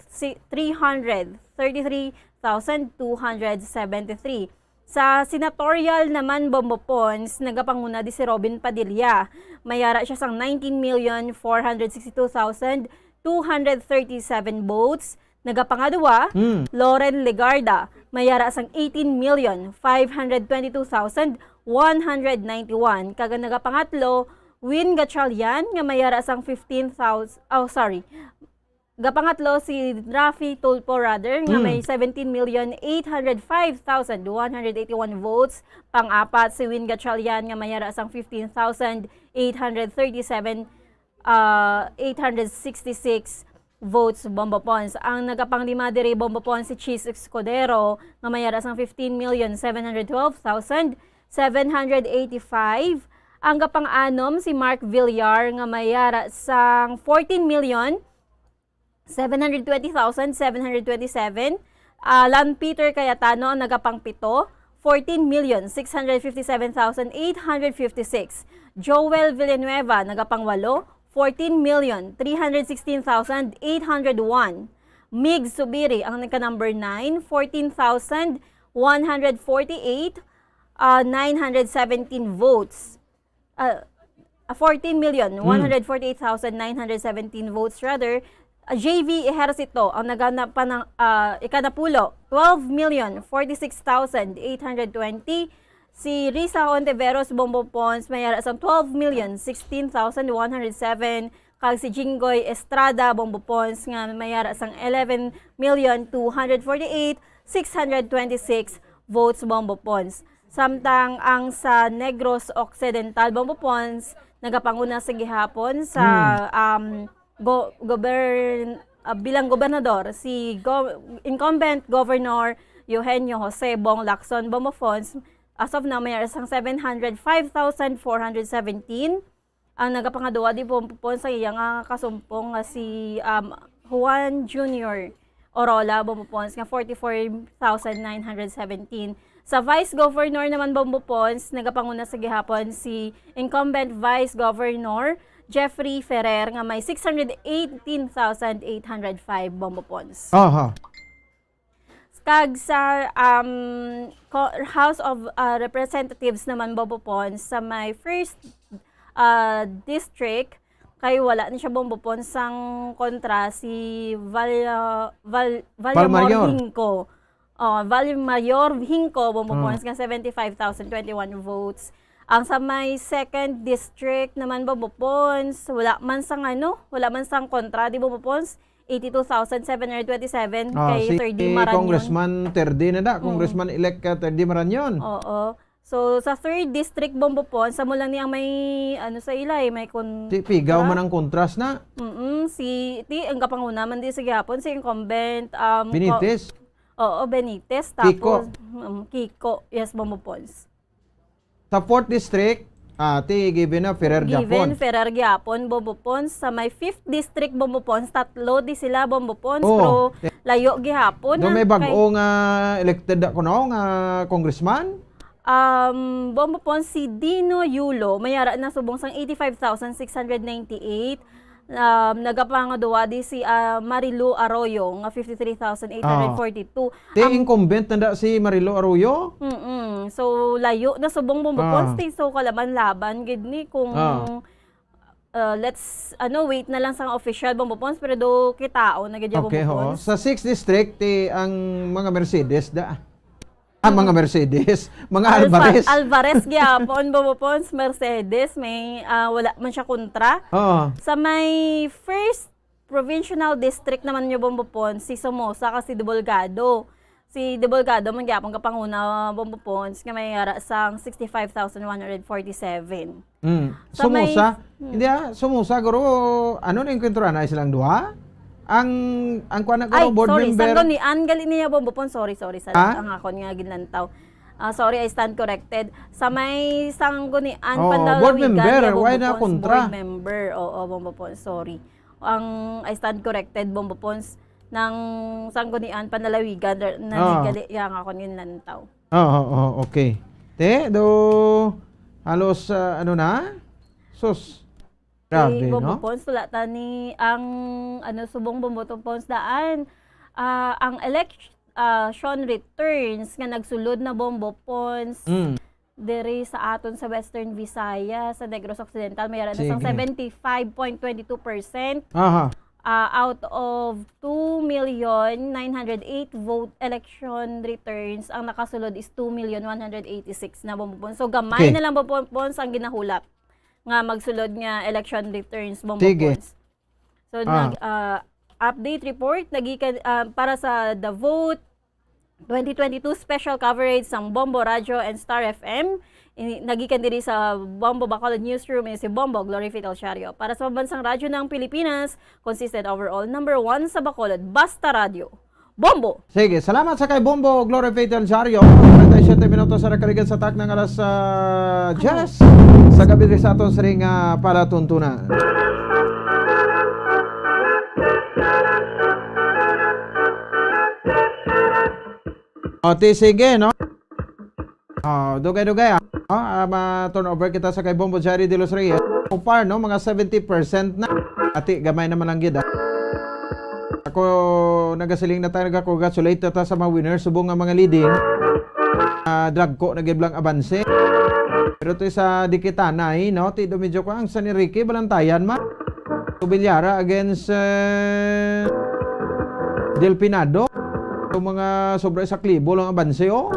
three hundred thirty-three thousand two hundred seventy-three. Sa senatorial naman, Bombo Pons, nagapanguna di si Robin Padilla. May ara siya sang nineteen million four hundred sixty-two thousand two hundred thirty-seven votes. Nagapangaduwa, Hmm. Loren Legarda, may ara sang eighteen million five hundred twenty-two thousand one hundred ninety-one. Kag ang nagapangatlo, Win Gatchalian, nga may ara sang fifteen thousand, oh, sorry, gapangatlo si Raffy Tulfo, rather, nga Hmm. may seventeen million eight hundred five thousand one hundred eighty-one votes. Pang-apat si Win Gatchalian, nga may ara sang fifteen thousand eight hundred thirty-seven, ah, eight hundred sixty-six votes, Bombo Pons. Ang nagapanglima diri, Bombo Pons, si Chiz Escudero, nga may ara sang fifteen million seven hundred twelve thousand seven hundred eighty-five. Ang gapang-anom, si Mark Villar, nga may ara sang fourteen million seven hundred twenty thousand seven hundred twenty-seven. Alan Peter Cayetano ang nagapangpito, fourteen million six hundred fifty-seven thousand eight hundred fifty-six. Joel Villanueva, nagapangwalo, fourteen million three hundred sixteen thousand eight hundred one. Mig Subiri ang nagka-number nine, fourteen thousand one hundred forty-eight, ah, nine hundred seventeen votes. Ah, ah, fourteen million one hundred forty-eight thousand nine hundred seventeen votes, rather. J V Ejercito ang nagana pa ng, ah, ikanapulo, twelve million forty-six thousand eight hundred twenty. Si Risa Ontiveros, Bombo Pons, may ara sang twelve million sixteen thousand one hundred seven. Kag si Jinggoy Estrada, Bombo Pons, nga may ara sang eleven million two hundred forty-eight six hundred twenty-six votes, Bombo Pons. Samtang ang sa Negros Occidental, Bombo Pons, nagapanguna sa gihapon sa, Hmm. um, go-, gobern-, ah, bilang gobernador, si go-, incumbent Governor Eugenio Jose Bong Lacson, Bombo Pons, as of now, may sang seven hundred five thousand four hundred seventeen. Ang nagapangaduwa di, Bombo Pons, sa iya nga kasumpong nga si, um, Juan Junior Orola, Bombo Pons, nga forty-four thousand nine hundred seventeen. Sa Vice Governor naman, Bombo Pons, nagapanguna sa gihapon si incumbent Vice Governor Jeffrey Ferrer nga may six hundred eighteen thousand eight hundred five, Bombo Pons. Aha. Kag sa, um, co-, House of, uh, Representatives naman, Bombo Pons, sa may first, uh, district, kay wala ni siya, Bombo Pons, sang kontra si Val-, Val-, Valmor Valmayor. Hingco. Oh, Valmayor Hingco, Bombo Oh. Pons, nga seventy-five thousand twenty-one votes. Ang sa may second district naman, Bombo Pons, wala man sang ano, wala man sang kontra, di, Bombo Pons? Eighty-two thousand seven hundred twenty-seven Ah, kay si Thirdy Marañon. Congressman Thirdy na da, Mm. Congressman-elect ka Thirdy Marañon. Oo. So, sa third district, Bombo Pons, sa mo lang ni ang may, ano, sa ila, eh, may kontra. Ti, pigaw man ang kontras na. Mm-mm, si, ti, ang kapanguna man di sa gihapon, si incumbent, um, Benitez? ko-, oo, Benitez, Kiko. tapos, mm, Kiko. Yes, Bombo Pons. Sa fourth district, ah, ti, given na, Ferrer Given, Japon. Ferrer Japon, Bombo Pons. Sa may fifth district, Bombo Pons, tatlo di sila, Bombo Pons, Oh. pero layo gihapon Do na may kay bag-o nga elected ako, no, nga congressman? Um, Bombo Pons, si Dino Yulo, may ara na subong sang eighty-five thousand six hundred ninety-eight. Um, nagapangaduwa di si, ah, Marilu Arroyo nga fifty-three thousand eight hundred forty-two. Ah. Ti, Ang incumbent na da si Marilu Arroyo? Mm-mm. So, layo na subong, Bombo Ah. Pons, ti. So, kalaban-laban gid ni kung, Ah. uh, let's, ano, wait na lang sa official, Bombo Pons, pero do kitaon na gid ya, Okay, Bombo ho. Pons. Sa sixth district, ti, ang mga Mercedes da. Ah, mga Mm. Mercedes, mga Alfa-, Alvarez. Alvarez gyapon, Bombo Pons, Mercedes, may, ah, wala man siya kontra. Oo. Sa may first provincial district naman niyo, Bombo Pons, si Somoza kag si De Bolgado. Si De Bolgado man gyapon kapanguna, Bombo Pons, nga may ara sang sixty-five thousand one hundred forty-seven. Mm. Sa may Somoza? Hmm. Hindi, ah, Somoza, guro, ano na yung kwento na silang duha? Ang, ang kuwan na, guro, Ay, board sorry, member. Sanggunian gali niya, Bombo Pons. Sorry, sorry, sa Ha? ang akon nga ginlantaw. Ah, sorry, I stand corrected. Sa may Sanggunian, Oo, Panlalawigan board member, niya, Bombo why na Pons, kontra? Board member. Oo, Bombo Pons, sorry. Ang, I stand corrected, Bombo Pons, ng Sanggunian, Panlalawigan, der-, na Ah. gali, yang akon ginlantaw. Oo, oo, okay. Te, do, halos, ah, ano na? Sus. Grabe, Bombo no? Pons, wala ta ni ang, ano, subong Bombo to Pons daan. Ah, ang elec-, ah, election returns nga nagsulod na, Bombo Pons, Mm. diri sa aton sa Western Visayas, sa Negros Occidental, may ara na sang Sige. seventy-five point twenty-two percent. Aha. Ah, out of two million nine hundred eight vote election returns, ang nakasulod is two million one hundred eighty-six na, Bombo Pons. So, gamay Okay. na lang, Bombo Pons, ang ginahulap nga magsulod nga election returns, Bombo Sige. Pons. So, Ah. nag-, ah, update report nagikan, ah, para sa The Vote twenty twenty-two special coverage sang Bombo Radio and Star F M. Ini, nagikan diri sa Bombo Bacolod Newsroom, ini si Bombo Glory Faith Alciario. Para sa Pambansang Radyo ng Pilipinas, consistent overall number one sa Bacolod, Basta Radyo. Bombo! Sige, salamat sa kay Bombo Glory Faith Alciario. Treinta y siete minutos sa nakaligan sa taknang alas, ah, diyes sa gabi diri sa aton siring, ah, palatuntunan. O, ti, sige, no? Ah, dugay-dugay, ah. Ah, ah, ma-turn over kita sa kay Bombo Jerry De Los Reyes. So far, no, mga seventy percent na. Ati, gamay naman lang gid, ah. Ako, nagasiling na tayo, nag-congratulate na ta sa mga winners, subong nga mga leading. Ah, drag ko na gid lang abanse. Pero to sa dikitanay, no? Ti do medyo ko ang San Enrique, Balantayan, ma. Villara against, eh, Del Pinado. Yung mga sobra sa klibo lang abanse, oh.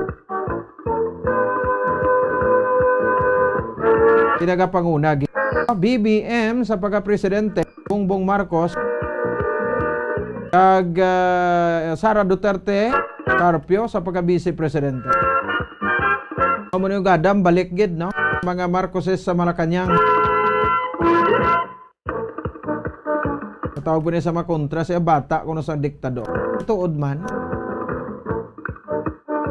Pinagapanguna, gi-, B B M sa pagka-presidente, Bongbong Marcos, kag, ah, Sara Duterte Carpio sa pagka-vice presidente. Amo ni gadam, balik gid, no? Mga Marcoses sa Malacañang. Natawag po niya sa mga kontra, siya bata kuno sa diktador. Tuod man.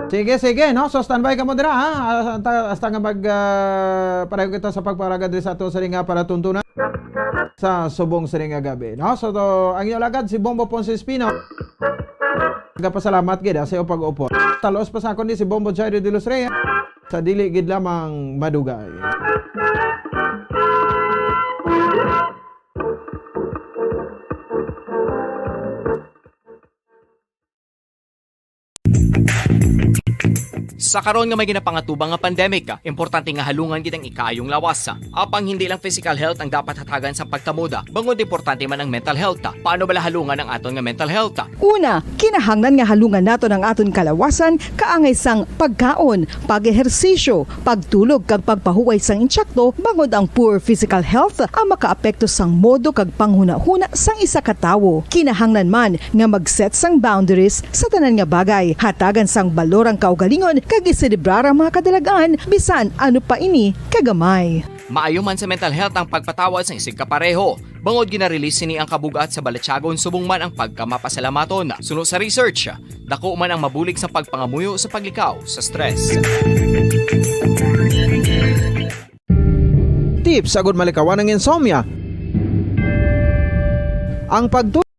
Sige, sige, no? So, standby ka mo dira, ha? Hasta, hasta nga mag, ah, padayon kita sa pagpalagad diri sa ato sa nga palatuntunan sa subong sa nga gabi, no? So, to, ang inyo lagad, si Bombo Ponce Espino. Nagapasalamat gid, ha, sa iyong pag-upod. Talos pa sa akon ni si Bombo Jairo de los Reyes. Sa dili gid lamang madugay. Sa karon nga may ginapangatubang nga pandemic, importante nga halungan gid ang ikaayong lawas. Apang hindi lang physical health ang dapat hatagan sa pagkamoda, bangod importante man ang mental health. Paano bala halungan ang aton nga mental health? Una, kinahanglan nga halungan naton ang aton kalawasan kaangay sang pagkaon, pag-ehersisyo, pagtulog kag pagpahuway sang insakto, bangod ang poor physical health ang makaapekto sang modo kag panghunahuna sang isa ka tawo. Kinahanglan man nga mag-set sang boundaries sa tanan nga bagay, hatagan sang balor ang kaugalingon kag iselebrar ang mga kadalagan bisan ano pa ini kagamay. Maayo man sa mental health ang pagpatawad sang isigkapareho. Bangod gina-release sini ang kabug-at sa balatyagon subong man ang pagkamapasalamaton. Suno sa research, dako man ang mabulig sa pagpangamuyo sa paglikaw sa stress. Tips agud malikawan ang insomnia. Ang pagtulog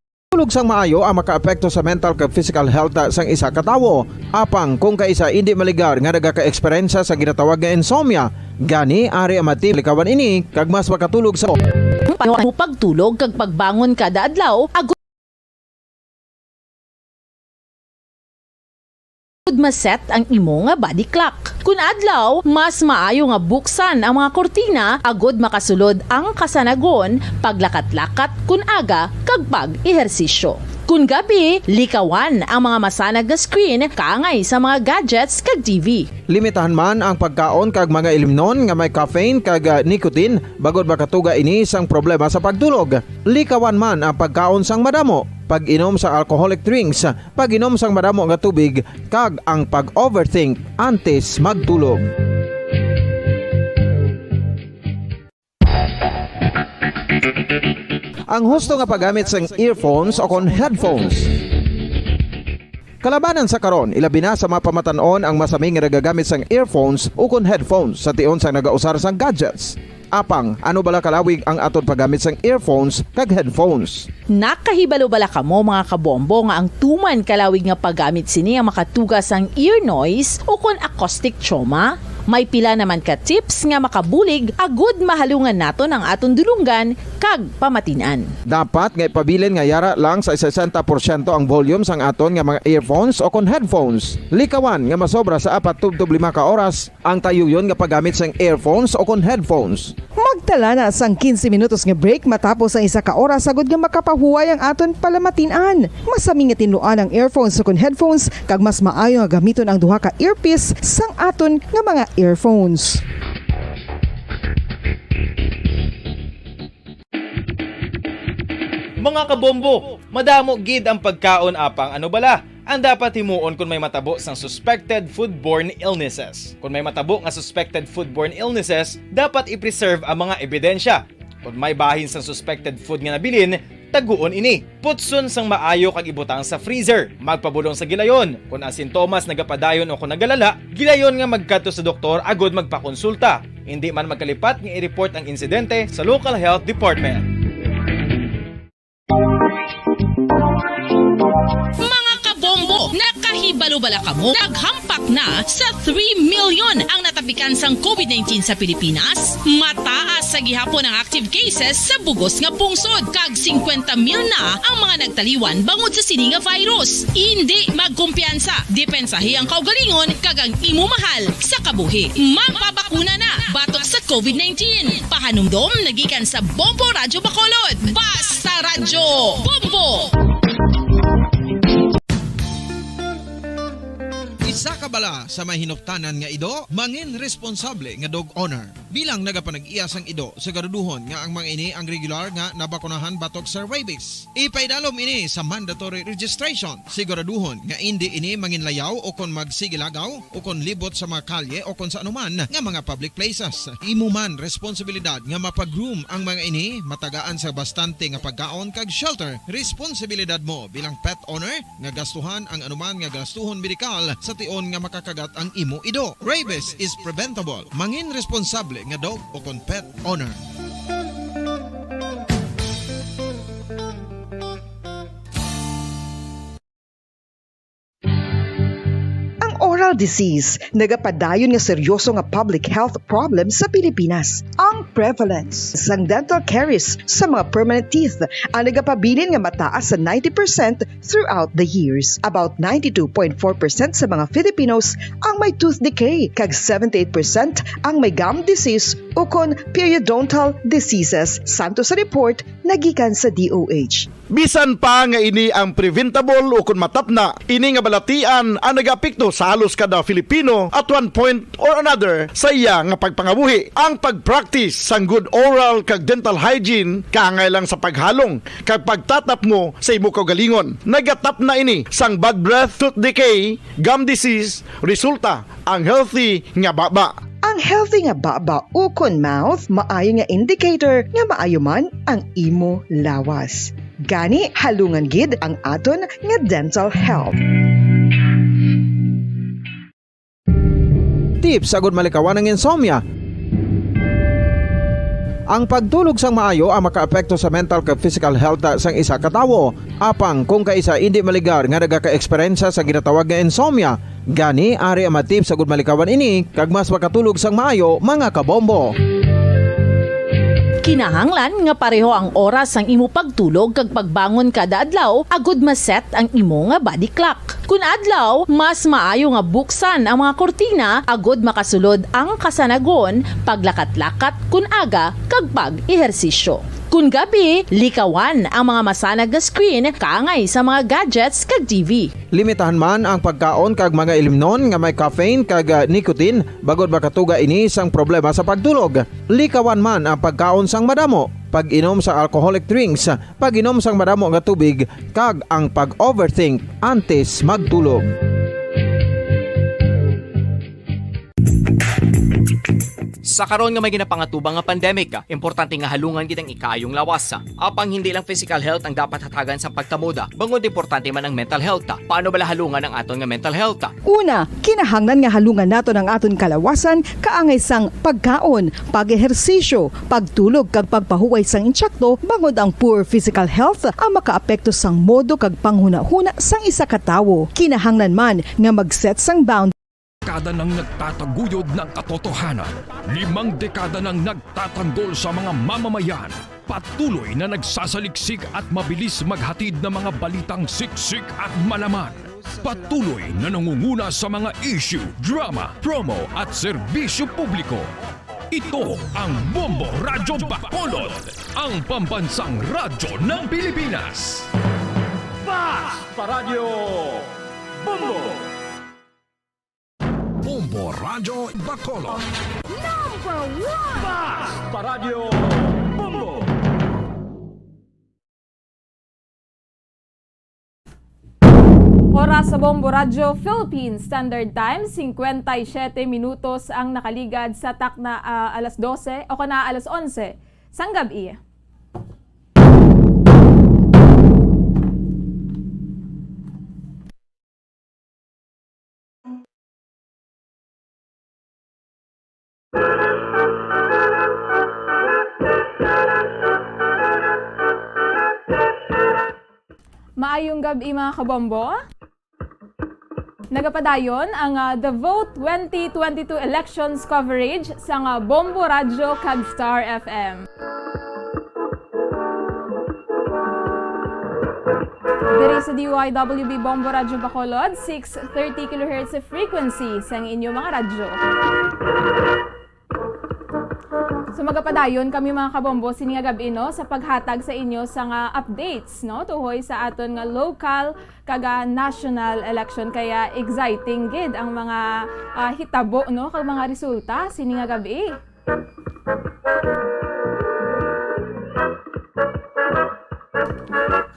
sang maayo ang makaapekto sa mental kag physical health sang isa ka tawo. Apang kung kaisa indi maligar nga nagaka-eksperyensya sa ginatawag nga insomnia, gani ari ang mga tips likawan ini kag mas makatulog sa Paano ang pagtulog kag pagbangon kada adlaw, agud ma-set ang imo nga body clock. Kun adlaw, mas maayo nga buksan ang mga kurtina agud makasulod ang kasanagon, paglakat-lakat kun aga, kag pag-ehersisyo. Kun gabi, likawan ang mga masanag nga screen kaangay sa mga gadgets kag T V. Limitahan man ang pagkaon kag mga ilimnon nga may caffeine kag, ah, nicotine, bangod makatuga ini sang problema sa pagtulog. Likawan man ang pagkaon sang madamo, pag-inom sa alcoholic drinks, pag-inom sang madamo nga tubig, kag ang pag-overthink antes magtulog. Ang husto nga paggamit sang earphones o kon headphones. Kalabanan sa karon, ilabi na sa mga pamatan-on ang masami nga nagagamit sang earphones o kon headphones sa tion sang nagausar sang gadgets. Apang, ano bala kalawig ang aton paggamit sang earphones kag headphones? Nakahibalo bala kamo, mga kabombo, nga ang tuman kalawig nga paggamit sini ang makatuga sang ear noise o kon acoustic trauma? May pila naman ka tips nga makabulig agud mahalungan naton ang aton dulonggan kag pamatin-an. Dapat nga ipabilin nga yara lang sa sesenta porsyento ang volume sang aton nga mga earphones o kon headphones. Likawan nga masobra sa apat tubtob lima ka oras ang tayuyon nga paggamit sang earphones o kon headphones. Magtala na sang quince minutos nga break matapos ang isa ka oras agud nga makapahuway ang aton palamatin-an. Masami nga tinluan ang earphones o kon headphones, kag mas maayo nga gamiton ang duha ka earpiece sang aton nga mga earphones. Mga kabombo, madamo gid ang pagkaon, apang ano bala ang dapat himuon kon may matabo sang suspected foodborne illnesses? Kon may matabo nga suspected foodborne illnesses, dapat i-preserve ang mga ebidensya. Kon may bahin sang suspected food nga nabilin, taguon ini. Putson sang maayo kag ibutang sa freezer. Magpabulong sa gilayon. Kon ang sintomas nagapadayon o kon nagalala, gilayon nga magkadto sa doktor agud magpakonsulta. Indi man magkalipat nga i-report ang insidente sa local health department. Mga kabombo, nakahiba Kabalo bala kamo, naghampak na sa three million ang natapikan sang covid nineteen sa Pilipinas? Mataas sa gihapon ang active cases sa bugos nga pungsod, kag singkwenta mil na ang mga nagtaliwan bangod sa sini nga virus. Indi magkumpiyansa, depensahi ang kaugalingon kag ang imo mahal sa kabuhi. Magpabakuna na batok sa covid nineteen. Pahanumdom nagikan sa Bombo Radyo Bacolod. Basta Radyo Bombo! Isa ka bala sa may hinuktanan nga ido, mangin responsable nga dog owner. Bilang nagapanag-iya sang ido, siguraduhon nga ang mga ini ang regular nga nabakunahan batok sa rabies. Ipaidalom ini sa mandatory registration. Siguraduhon nga indi ini manginlayaw o kon magsigilagaw o kon libot sa mga kalye o kon sa anuman nga mga public places. Imo man responsibilidad nga mapa-groom ang mga ini, matagaan sa bastante nga pagkaon kag shelter. Responsibilidad mo bilang pet owner nga gastuhan ang anuman nga gastuhon medikal sa tion nga makakagat ang imo ido. Rabies is preventable. Mangin responsable nga dog o kon pet owner. Ang oral disease nagapadayon nga seryoso nga public health problem sa Pilipinas. Ang prevalence sang dental caries sa mga permanent teeth ang nagapabilin nga mataas sa ninety percent throughout the years. About ninety-two point four percent sa mga Filipinos ang may tooth decay, kag seventy-eight percent ang may gum disease ukon periodontal diseases, santo sa report nagikan sa D O H. Bisan pa nga ini ang preventable ukon matapna, ini nga balatian ang nagaapekto sa halos kada Filipino at one point or another sa iya nga pagpangabuhi. Ang pag-practice sang good oral kag dental hygiene kaangay lang sa paghalong kag pagtatapngo sa imo kaugalingon. Nagatapna ini sang bad breath, tooth decay, gum disease, resulta ang healthy nga baba. Ang healthy nga baba ukon mouth maayo nga indicator nga maayo man ang imo lawas. Gani, halungan gid ang aton nga dental health. Tips agud malikawan ang insomnia. Ang pagtulog sang maayo ang makaapekto sa mental kag physical health sang isa ka tawo. Apang kung kaisa indi maligar nga nagaka-eksperyensya sa ginatawag nga insomnia, gani ari ang mga tips agud malikawan ini kag mas makatulog sang maayo, mga kabombo. Kinahanglan nga pareho ang oras sang imo pagtulog kag pagbangon kada adlaw agud ma-set ang imo nga body clock. Kun adlaw, mas maayo nga buksan ang mga kurtina agud makasulod ang kasanagon, paglakat-lakat kun aga, kag pag-ehersisyo. Kun gabi, likawan ang mga masanag nga screen kaangay sa mga gadgets kag T V. Limitahan man ang pagkaon kag mga ilimnon nga may caffeine kag, ah, nicotine, bangod makatuga ini sang problema sa pagtulog. Likawan man ang pagkaon sang madamo, pag-inom sa alcoholic drinks, pag-inom sang madamo nga tubig, kag ang pag-overthink antes magtulog. Sa karon nga may ginapangatubang nga pandemic, importante nga halungan gid ang ikaayong lawas. Apang hindi lang physical health ang dapat hatagan sa pagtamoda, bangod importante man ang mental health. Paano bala halungan ang aton nga mental health? Una, kinahanglan nga halungan naton ang aton kalawasan kaangay sang pagkaon, pag-ehersisyo, pagtulog kag pagpahuway sang insakto, bangod ang poor physical health ang makaapekto sang modo kag panghunahuna sang isa ka tawo. Kinahanglan man nga mag-set sang bound. Dekada nang nagtataguyod ng katotohanan, limang dekada nang nagtatanggol sa mga mamamayan, patuloy na nagsasaliksik at mabilis maghatid ng mga balitang siksik at malaman. Patuloy na nangunguna sa mga issue, drama, promo at serbisyo publiko. Ito ang Bombo Radyo Bacolod, ang pambansang radyo ng Pilipinas. Basta Radyo Bombo! Bombo Radyo Bacolod. Number one! Basta Radyo Bombo! Oras sa Bombo Radyo Philippines Standard Time, cincuenta y siete minutos ang nakaligad sa takna, ah, alas doce o kana alas onse sang gab-i. Maayong gab-i, mga kabombo. Nagapadayon ang, ah, The Vote twenty twenty-two elections coverage sang, ah, Bombo Radyo kag Star F M. Diri sa D Y W B Bombo Radyo Bacolod, six thirty kilohertz frequency sang inyo mga radyo. So, magapadayon kami, mga kabombo, sini nga gab-i, no, sa paghatag sa inyo sa nga updates, no, tuhoy sa aton nga local kag, ah, national election. Kaya exciting gid ang mga, ah, hitabo, no, kag mga resulta sini nga gab-i.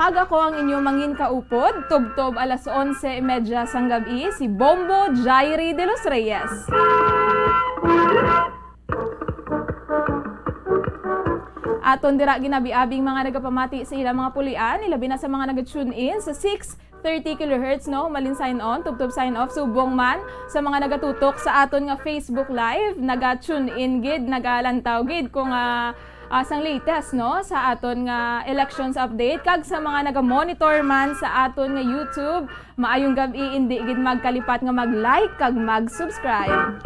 Kag ako ang inyo mangin kaupod, tubtob alas onse y media sang gab-i, si Bombo Jairi de los Reyes. Aton dira ginabi-abing mga nagapamati sa ilang mga pulian, ilabi na sa mga naga-tune in sa six thirty kilohertz, no? Malin sign on, tubtob sign off, subong man sa mga nagatutok sa aton nga Facebook Live, naga-tune in gid, nagalantaw gid kung, ah, ah, sang latest, no, sa aton nga elections update, kag sa mga naga-monitor man sa aton nga YouTube, maayong gab-i, indi gid magkalipat nga mag-like kag mag-subscribe.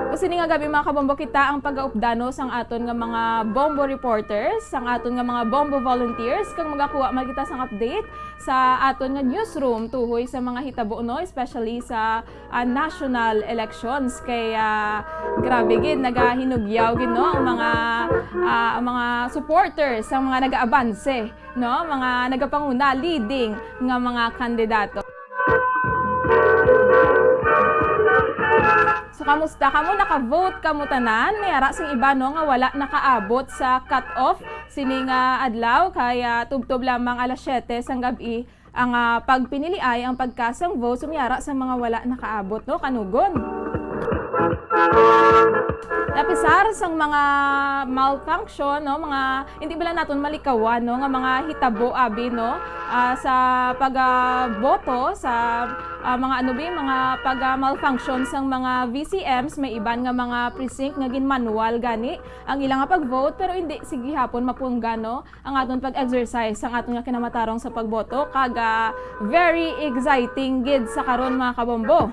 Ug sini nga gab-i, mga kabombo, kita ang pagaupdano sang aton nga mga bombo reporters, sang aton nga mga bombo volunteers, kag magakuha man kita sang update sa aton nga newsroom tuhoy sa mga hitabo, no, especially sa, ah, national elections. Kay, ah, grabe gid, nagahinugyaw gid, no, ang mga, ah, ang mga supporters, ang mga nagaabanse, no, mga nagapanguna, leading nga mga kandidato. So, kamusta kamo? Naka-vote kamo tanan? May ara sing iba, no, nga wala nakaabot sa cut-off sini nga adlaw, kay, ah, tubtob lamang alas siyete sang gab-i ang, ah, pagpiniliay, ang pagkasang vote. So, may ara sa mga wala nakaabot, no, kanugon. Apisar sang mga malfunction, no, mga hindi bala naton malikawan, no, nga mga hitabo, abi, no, ah, sa pagboto, sa, ah, mga, ano bi, mga pag-malfunction sang mga V C Ms, may iban nga mga precinct nga ginmanual gani ang ila nga pag-vote, pero hindi sige hapon mapunggan, no, ang aton pag-exercise sang aton nga kinamatarong sa pagboto, kag, ah, very exciting gid sa karon, mga kabombo.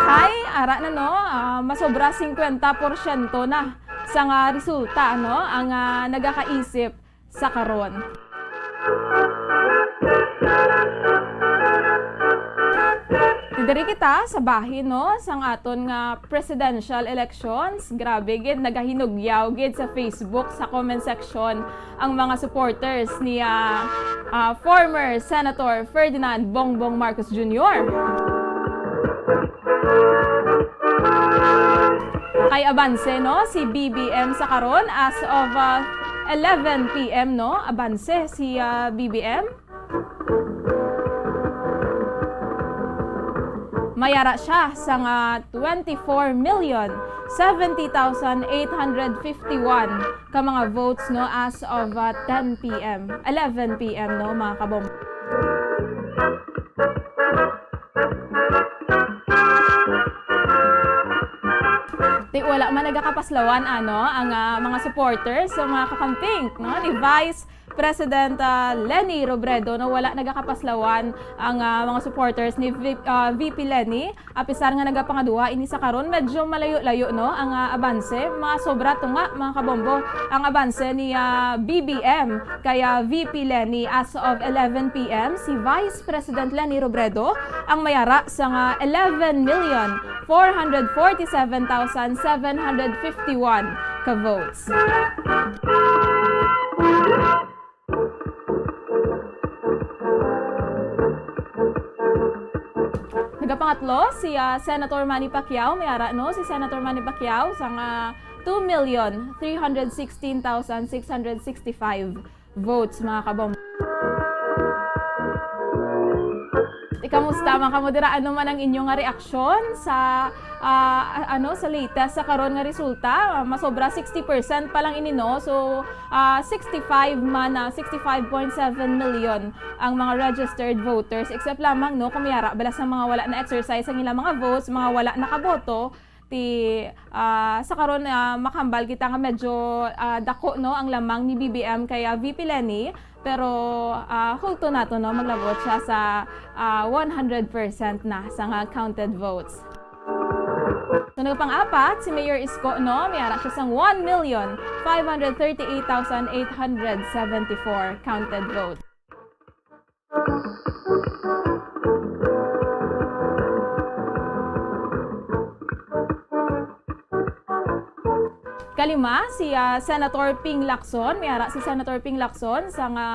Hay, ara na, no? Ah, masobra singkwenta porsyento na sa nga resulta, no, ang, ah, nagakaisip sa karon. Diri kita sa bahin, no, sang aton nga presidential elections. Grabe gid, nagahinugyaw gid sa Facebook, sa comment section, ang mga supporters ni, ah, ah, former Senator Ferdinand Bongbong Marcos Junior. Kay abanse, no, si B B M sa karon as of, ah, eleven P M, no? Abanse si, ah, B B M. May ara siya sang twenty-four million seventy thousand eight hundred fifty-one ka mga votes, no, as of, ah, ten P M, eleven P M, no, mga kabombo. Di, wala man nagakapaslawan, ano, ang, ah, mga supporters, sa mga kakamping, no, ni Vice President, ah, Leni Robredo, no, wala nagakapaslawan ang, ah, mga supporters ni V-, ah, V P Leni. Apisar nga nagapangaduha ini sa karon, medyo malayo-layo, no, ang, ah, abanse. Mga sobra tunga, mga kabombo, ang abanse ni, ah, B B M kay, ah, V P Leni. As of eleven P M, si Vice President Leni Robredo ang may ara sang eleven million four hundred forty-seven thousand seven hundred fifty-one ka votes. Nagapangatlo si, ah, Senator Manny Pacquiao. May ara, no, si Senator Manny Pacquiao sang two million three hundred sixteen thousand six hundred sixty-five votes, mga kabombo. Kamusta man kamo dira? Ano man ang inyo nga reaksyon sa, ah, a-, ano, sa latest sa karon nga resulta? Masobra sixty percent pa lang ini, no? So, ah, sixty-five man na, sixty-five point seven million ang mga registered voters, except lamang, no, kung may ara bala sa mga wala na-exercise ang ilang mga votes, mga wala nakaboto, ti, ah, sa karon, ah, makahambal kita nga medyo, ah, dako, no, ang lamang ni B B M kay, ah, V P Leni, pero, ah, hulto nato, no, maglabot siya sa, ah, one hundred percent na sa nga counted votes. So, nagpang-apat si Mayor Isko, no, may ara siya sang one million five hundred thirty-eight thousand eight hundred seventy-four counted votes. Kalima, si, ah, Senator Ping Lacson. May ara si Senator Ping Lacson sa nga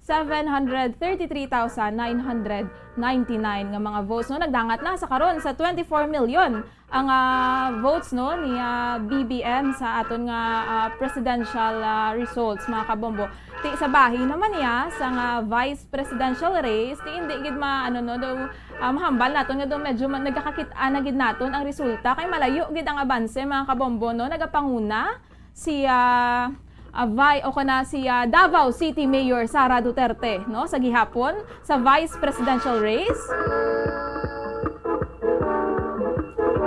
seven hundred thirty-three thousand nine hundred ninety-nine nga mga votes, no? Nagdangat na sa karon sa twenty-four million ang, ah, votes, no, ni, ah, B B M sa aton nga, ah, presidential, ah, results, mga kabombo. Ti sa bahin naman niya sa nga vice presidential race, ti hindi gid ma-, ano, no, daw, ah, mahambal naton nga daw medyo ma-, nagakakit-an na gid naton ang resulta kay malayo gid ang abanse, mga kabombo, no? Nagapanguna si, ah, ah, vi-, o kana si, ah, Davao City Mayor Sara Duterte, no, sa gihapon sa vice presidential race.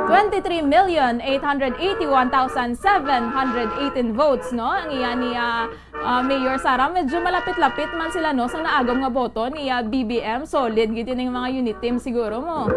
Twenty-three million eight hundred eighty-one thousand seven hundred eighteen votes, no, ang iya ni, ah, ah, Mayor Sara. Medyo malapit-lapit man sila, no, sa naagom nga boto ni, ah, B B M. Solid gid ining mga unit team siguro mo.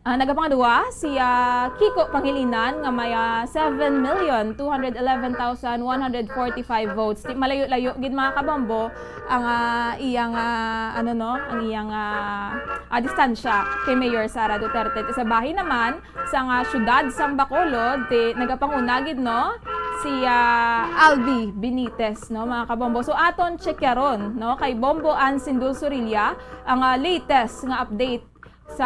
Ah, nagapangadua si, ah, Kiko Pangilinan nga may, ah, seven million two hundred eleven thousand one hundred forty-five votes. Di malayo-layo gid, mga kabombo, ang, ah, iyang, ah, ano, no, ang iyang, ah, ah, distansya kay Mayor Sara Duterte. Sa bahin naman sa nga siyudad sang Bacolod, ti nagapanguna gid, no, si, ah, Albi Benitez, no, mga kabombo. So aton checkaron, no, kay Bombo Ann Sindul Surilla ang, ah, latest nga update sa,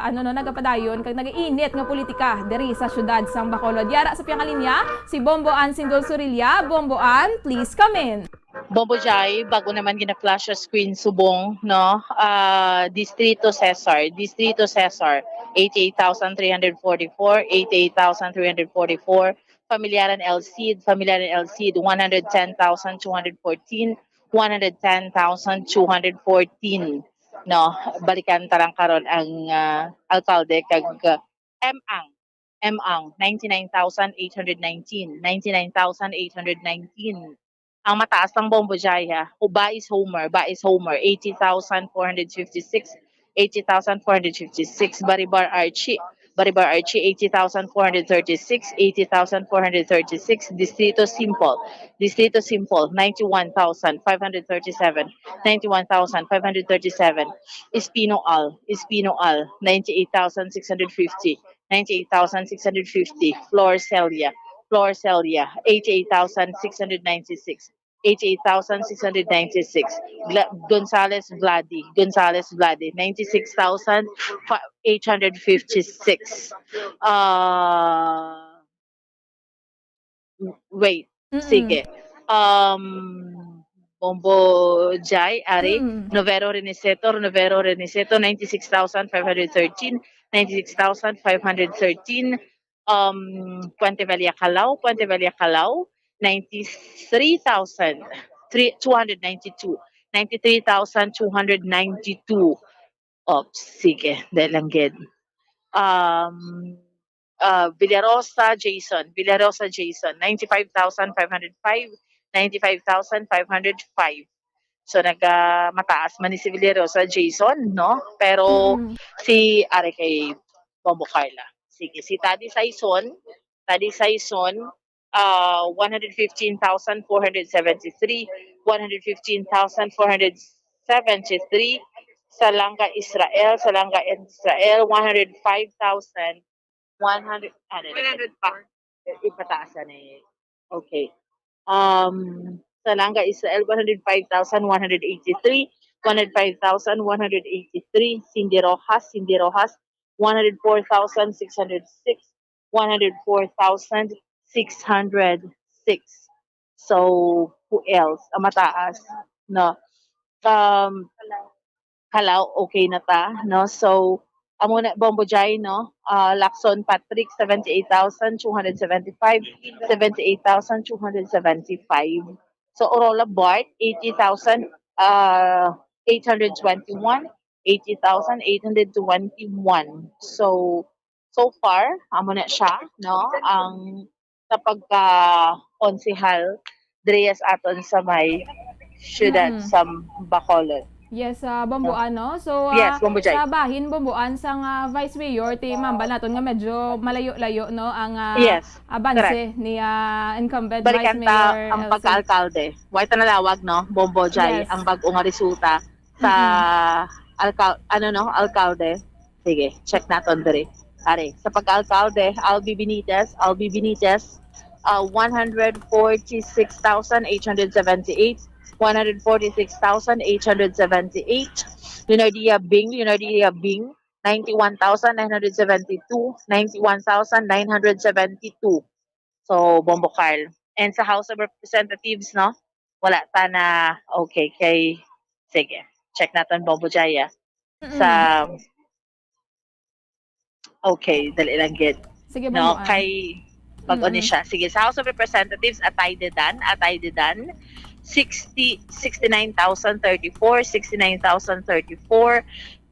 ano, no, nagapadayon kag nag-init nga politika diri sa siyudad sang Bacolod. Yara sa piyangalinya si Bombo Ann Sindol Surilla. Bombo Ann, please come in. Bombo Jai, bago naman gina-flash sa screen subong, no? Ah, Distrito Cesar, Distrito Cesar, eighty-eight thousand three hundred forty-four, eighty-eight thousand three hundred forty-four, Familiaran El Cid, Familiaran El Cid, one hundred ten thousand two hundred fourteen, one hundred ten thousand two hundred fourteen, no? Balikan ta lang karon ang, ah, alkalde kag, ah, M Ang, M Ang, ninety-nine thousand eight hundred nineteen, ninety-nine thousand eight hundred nineteen. Ang mataas lang, Bombo Jai, ha. Uba is Homer, Ba is Homer, eighty thousand four hundred fifty-six, eighty thousand four hundred fifty-six. Baribar Archie, Baribar Archie, eighty thousand four hundred thirty-six, eighty thousand four hundred thirty-six. Distrito Simple, Distrito Simple, ninety-one thousand five hundred thirty-seven, ninety-one thousand five hundred thirty-seven. Espino Al, Espino Al, ninety-eight thousand six hundred fifty, ninety-eight thousand six hundred fifty. Flor Celia, Flor Celia, eighty-eight thousand six hundred ninety-six, eighty-eight thousand six hundred ninety-six. Gla-, Gonzales Vladi, Gonzales Vladi, ninety-six thousand eight hundred fifty-six. Ah, wait, Mm-mm. Sige. Um, Bombo Jai, Ari, Mm. Novero Reniceto, Novero Reniceto, ninety-six thousand five hundred thirteen, ninety-six thousand five hundred thirteen. Um, Puente Vella Calao, Puente Vella Calao, ninety-three thousand three, two hundred ninety-two, ninety-three thousand two hundred ninety-two. Ops, sige, dahil lang gid. Um, uh, Villarosa Jason, Villarosa Jason, ninety-five thousand five hundred five, ninety-five thousand five hundred five. So, naga-, mataas man ni si Villarosa Jason, no? Pero Mm. si, are kay Bombo Carla. Sige, si Tadi Saison, Tadi Saison, uh, one hundred fifteen thousand four hundred seventy-three, one hundred fifteen thousand four hundred seventy-three. Salanga Israel, Salanga Israel, one hundred five thousand one hundred, ano, one hundred pa. Ipataas na eh. Okay. Um, Salanga Israel, one hundred five thousand one hundred eighty-three, one hundred five thousand one hundred eighty-three. Cindy Rojas, Cindy Rojas, one hundred four thousand six hundred six, one hundred four thousand six hundred six. So, who else? Ang mataas. no? Um, Hello, okay na ta, no? So, amo na, Bombo Jai, no? Ah, Lacson Patrick, seventy-eight thousand two hundred seventy-five, seventy-eight thousand two hundred seventy-five. So, Aurora Bart, eighty thousand, uh, eight hundred twenty-one, eighty thousand eight hundred twenty-one. So, so far, amo na siya, no? Ang sa pagka-konsehal diri sa aton sa may siyudad Mm. sa Bacolod. Yes, ah, Bombo, ano? So, Yes, ah, Bombo Jai. sa bahin, Bombo, an sang, ah, Vice Mayor, ti mambal naton nga medyo malayo-layo, no, ang, ah, Yes, abanse correct. ni, ah, incumbent Vice Balikan ta Mayor ang Elsie. pagka-alkalde. Way ta nalawag, no, Bombo Jai, Yes. ang bag-o nga resulta sa Mm-mm. alkal-, ano, no, alkalde. Sige, check naton diri. Ari, sa pagka-alkalde, Albi Benitez, Albi Benitez, uh, one hundred forty-six thousand eight hundred seventy-eight, one hundred forty-six thousand eight hundred seventy-eight. Leonardia Bing, Leonardia Bing, ninety-one thousand nine hundred seventy-two, ninety-one thousand nine hundred seventy-two. So, Bombo Carl. And sa House of Representatives, no? Wala ta na, okay, kay, sige, check naton, Bombo Jai, ah. Sa, Mm. okay, dali lang gid. Sige, No, Bombo, ah. kay, bag-o ni Mm-mm. siya. Sige, sa House of Representatives, Atay Dedan, Atay Dedan, sixty, sixty-nine thousand thirty-four, sixty-nine thousand thirty-four,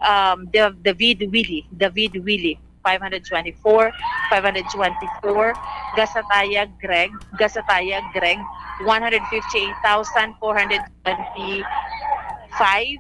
um, Da-, David Willie, David Willie, five hundred twenty-four, five hundred twenty-four, Gasataya Greg, Gasataya Greg, one hundred fifty-eight thousand four hundred twenty-five,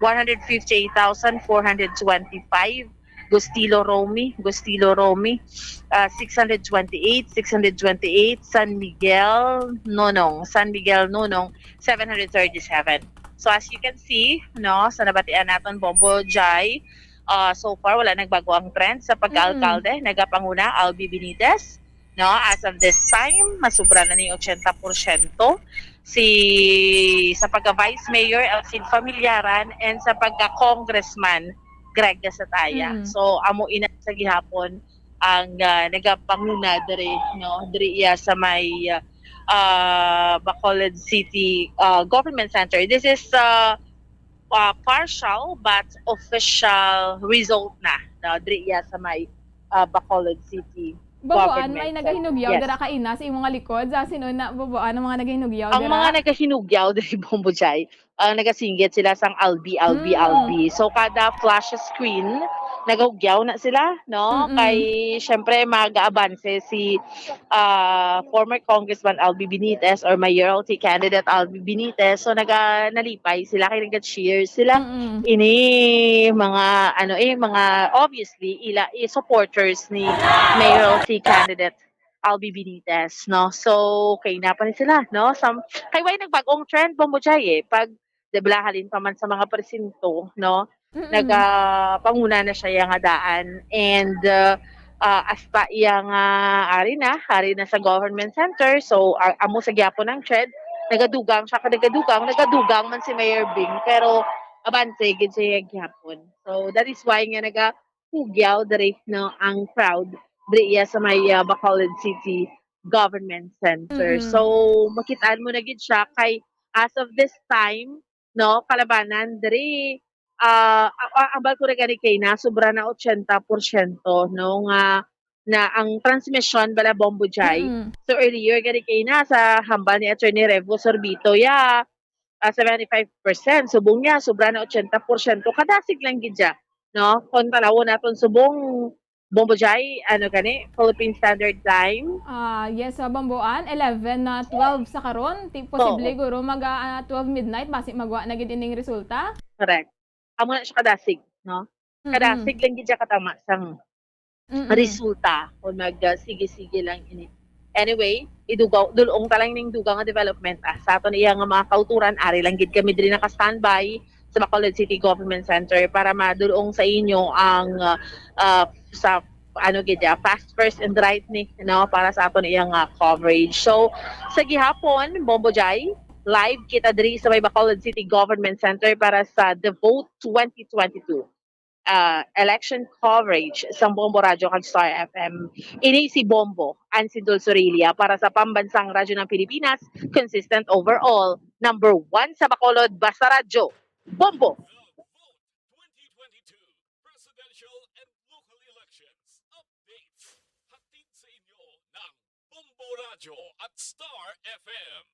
one hundred fifty-eight thousand four hundred twenty-five, Gustilo Romy, Gustilo Romy, uh, six hundred twenty-eight, six hundred twenty-eight, San Miguel Nonong, San Miguel Nonong, seven hundred thirty-seven. So as you can see, no, sa nabatian naton, Bombo Jai, uh, so far wala nagbago ang trend sa pagka-alkalde. Mm. Nagapanguna Albi Benitez, no, as of this time, masubra na ni ochenta porsyento si, sa pagka-Vice Mayor, Elsie Familiaran, and sa pagka-Congressman, Greg Gasataya. Mm. So, amo ina sa gihapon ang, ah, nagapanguna diri, no, diri iya sa may, ah, Bacolod City, ah, Government Center. This is, ah, ah, partial but official result na, no, diri iya sa may, ah, Bacolod City Babuan, may Government Center. nagahinugyaw Yes. dira kaina sa imong nga likod. Sa sino na, Babuan, ang mga nagahinugyaw Ang dira? mga nagahinugyaw diri, Bombo Jai, ah, nagasinggit sila sang Albi, Albi, Mm. Albi. So, kada flash screen, nagahugyaw na sila, no? Mm-mm. Kay, syempre, mag-aabanse si, ah, former Congressman Albi Benitez or mayoralty candidate Albi Benitez. So, naga-, nalipay sila kay naga-cheer sila. Mm-mm. Ini mga, ano, eh, mga, obviously, ila, eh, supporters ni mayoralty candidate Albi Benitez, no? So, kay na pa ni sila, no? Sam-, kay way nagbag-ong trend, Bombo Jai, eh. Pag, di ba, halin pa man sa mga presinto, no? Mm-mm. Nagapanguna na siya iya nga daan. And, uh, uh, hasta iya nga ari na, ari na sa government center. So, a-, amo sa gyapon ang trend. Nagadugang siya, nagadugang, nagadugang man si Mayor Bing. Pero, abanse gid siya gyapon. So, that is why nga naga-, hugyaw diri, no, ang crowd diri iya sa may, ah, Bacolod City Government Center. Mm-mm. So, makitaan mo na gid siya kay as of this time, no, kalabanan diri, ah, a-, a-, ambal ko na gani kay na sobra na ochenta porsyento, no, nga na ang transmission bala, Bombo Jai. Mm-mm. So, earlier gani kay na sa hambal ni Attorney Revo Sorbito, ya, ah, seventy-five percent. Subong niya, sobra na ochenta porsyento. Kadasig lang gid siya, no? Kung tanawon naton subong, Bombo Jai, ano gani, Philippine Standard Time. Ah, yes, sa Bomboan, eleven na twelve sa karon. Ti-, posible Oo. guro mag, ah, twelve midnight, basi magwa na gid ining resulta. Correct. Amo na siya kadasig, no? Mm-mm. Kadasig lang gid siya katama sang Mm-mm. resulta kung mag, ah, sige-sige lang ini. Anyway, idugaw, dul-ong ta lang ning dugang nga development, ah, sa aton iya nga mga kauturan, ari lang gid kami diri naka-standby sa Bacolod City Government Center para madul-ong sa inyo ang, ah, ah, sa, ano gid, ah, fast, first, and right ni, no, para sa aton iya nga coverage. So, sa gihapon, Bombo Jai, live kita diri sa may Bacolod City Government Center para sa The Vote twenty twenty-two. ah, election coverage sang Bombo Radyo kag Star F M. Ini si Bombo Ansindol Sorilla para sa Pambansang Radyo ng Pilipinas, consistent overall, number one sa Bacolod, basta radyo. Bombo! Twenty twenty-two presidential and local elections updates. Hatid sa inyo ng Bombo Radyo at Star F M.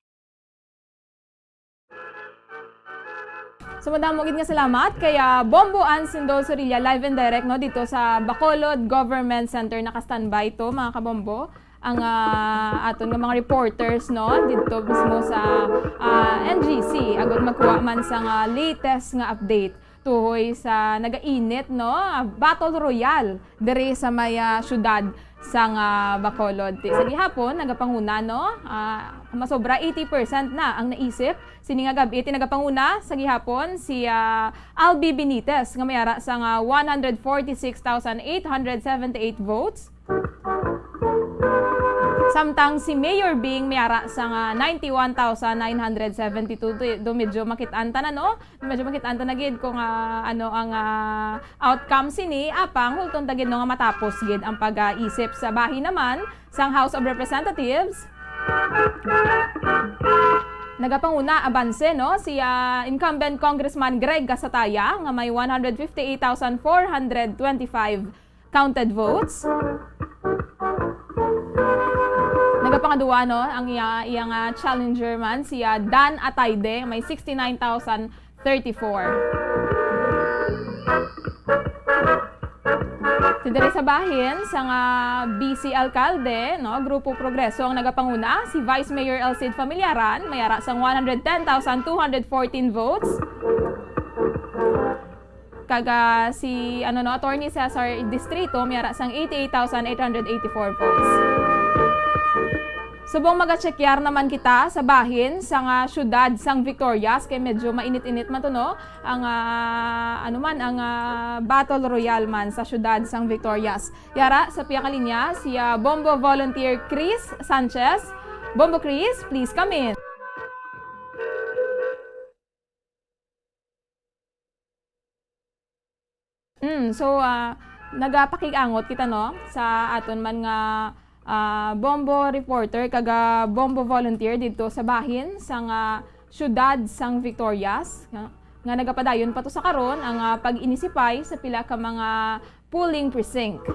So, madamo gid nga salamat kay, ah, Bombo Ansindol Sorilla, live and direct, no, dito sa Bacolod Government Center. Naka-standby to, mga kabombo, ang, ah, aton nga mga reporters, no, dito mismo sa, ah, N G C, agud magkuha man sa nga latest nga update tuhoy sa nagainit, no, ah, battle royale diri sa may, ah, syudad sang, ah, Bacolod. Ti sa gihapon, nagapanguna, no? Ah, masobra eighty percent na ang naisip sini nga gab-i. Ti nagapanguna sa gihapon si, ah, Albi Benitez nga may ara sang, ah, one hundred forty-six thousand eight hundred seventy-eight votes. Samtang si Mayor Bing may ara sang, ah, ninety-one thousand nine hundred seventy-two. Do, do medyo makit-an ta na, no? Medyo makit-an ta na gid kung, ah, ano ang, ah, outcome sini, apang hulton ta gid, no, nga matapos gid ang pag-isip sa bahin naman sang House of Representatives. Nagapanguna abanse, no, si, ah, incumbent Congressman Greg Casataya nga may one hundred fifty-eight thousand four hundred twenty-five counted votes. Nagapangadua, no, ang iya, iya nga challenger man, si, ah, Dan Atayde, may sixty-nine thousand thirty-four. Si diri sa bahin sang, ah, vice alkalde, no, Grupo Progreso ang nagapanguna, si Vice Mayor El Cid Familiaran, may ara sang one hundred ten thousand two hundred fourteen votes. Kag, ah, si, ano, no, Attorney Cesar Distrito, may ara sang eighty-eight thousand eight hundred eighty-four votes. Subong magatsekyar naman kita sa bahin sang, ah, syudad sang Victorias, kay medyo mainit-init man to, no? Ang, ah, ano man, ang, ah, battle royale man sa syudad sang Victorias. Yara, sa pihak nga linya, si, ah, Bombo Volunteer Chris Sanchez. Bombo Chris, please come in. Mm, so, ah, nagapakig-angot kita, no, sa aton man nga, ah, Bombo reporter kag, ah, Bombo volunteer didto sa bahin sang, ah, siyudad sang Victorias, nga, nga nagapadayon pa to sa karon ang, ah, pag-inisipay sa pila ka mga polling precinct.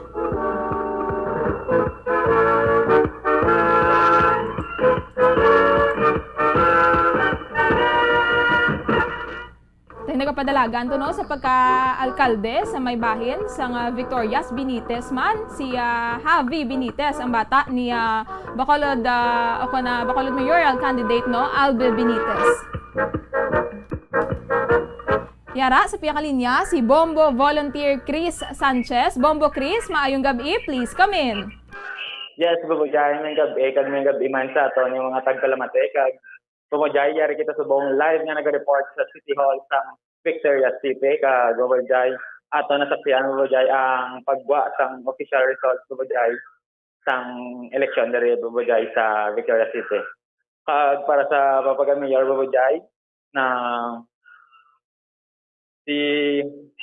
Tay nagapadalagan to, no, sa pagka-alkalde sa may bahin sang, ah, Victorias, Benitez man, si, ah, Javi Benitez, ang bata ni, ah, Bacolod, ah, o kon, ah, Bacolod mayoral candidate, no, Albe Benitez. Yara, sa pihak nga linya, si Bombo Volunteer Chris Sanchez. Bombo Chris, maayong gab-i, please come in. Yes, Bombo Jai, maayong gab-i, kag maayong gab-i man sa aton nga mga tagpalamati, kag Bombo Jai, yari kita subong live nga naga-report sa City Hall sang Victorias City, kag Bombo Jai, ato nasaksian, Bombo Jai, ang paggwa sang official results, Bombo Jai, sang eleksyon diri, Bombo Jai, sa Victorias City. Kag para sa pagka-mayor, Bombo Jai, na si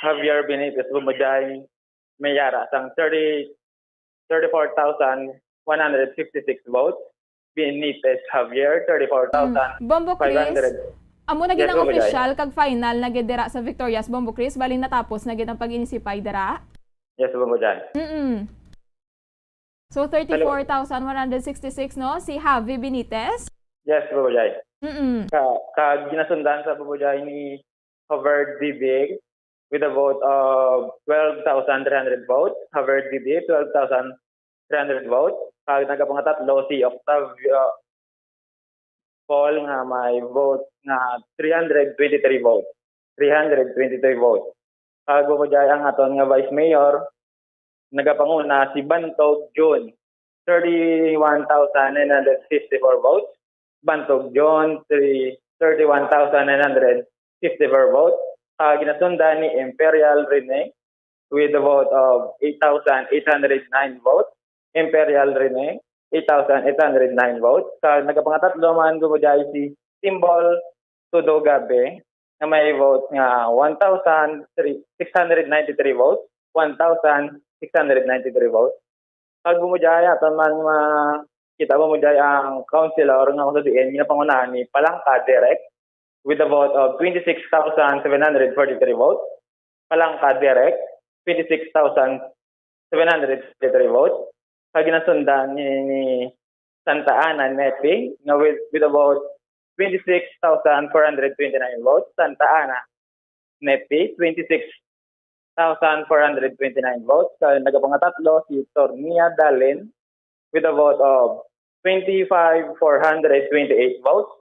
Javier Benitez, Bombo Jai, may ara sang thirty, thirty-four thousand one hundred sixty-six votes. Benitez Javier, thirty-four thousand five hundred. Mm. Bombo Chris, amo na gid ang official kag final na gid dira sa Victorias, Bombo Chris, baling natapos na gid ang pag-inisipay dira? Yes, Bombo Jai. Mm-mm. So, thirty-four thousand one hundred sixty-six, no? Si Javi Benitez? Yes, Bombo Jai. Mm-mm. Ka, kag ginasundan sa, Bombo Jai, ni Javier Bibi with a vote of twelve thousand three hundred votes. Javier Bibi, twelve thousand three hundred votes. Kag nagapangatatlo si Octavio Paul nga may vote nga three hundred twenty-three votes. Three hundred twenty-three votes. Kag, Bombo Jai, ang aton nga vice mayor, nagapanguna si Bantog Jun, thirty-one thousand nine hundred fifty-four votes. Bantog Jun, three, thirty-one thousand nine hundred fifty-four votes. Kag ginasundan ni Imperial Rene with a vote of eight thousand eight hundred nine votes. Imperial Rene, eight thousand eight hundred nine votes. Kag nagapangatatlo man, Bombo Jai, si Timbol Tudo Gabe, may vote nga one thousand six hundred ninety-three votes, one thousand six hundred ninety-three votes. Kag bumudjay, aton man ma-, kita bumudjay ang councilor nga kung sa diin, ginapangunahan ni Palangka Derek with a vote of twenty-six thousand seven hundred forty-three votes. Palangka Derek, twenty-six thousand seven hundred forty-three votes. Kag ginasundan ni, ni Santa Ana Nepi nga with, with a vote twenty-six thousand four hundred twenty-nine votes. Santa Ana Nepi, twenty-six thousand four hundred twenty-nine votes. Kag nagapangatatlo si Tornia Dalin with a vote of twenty-five four hundred twenty-eight votes.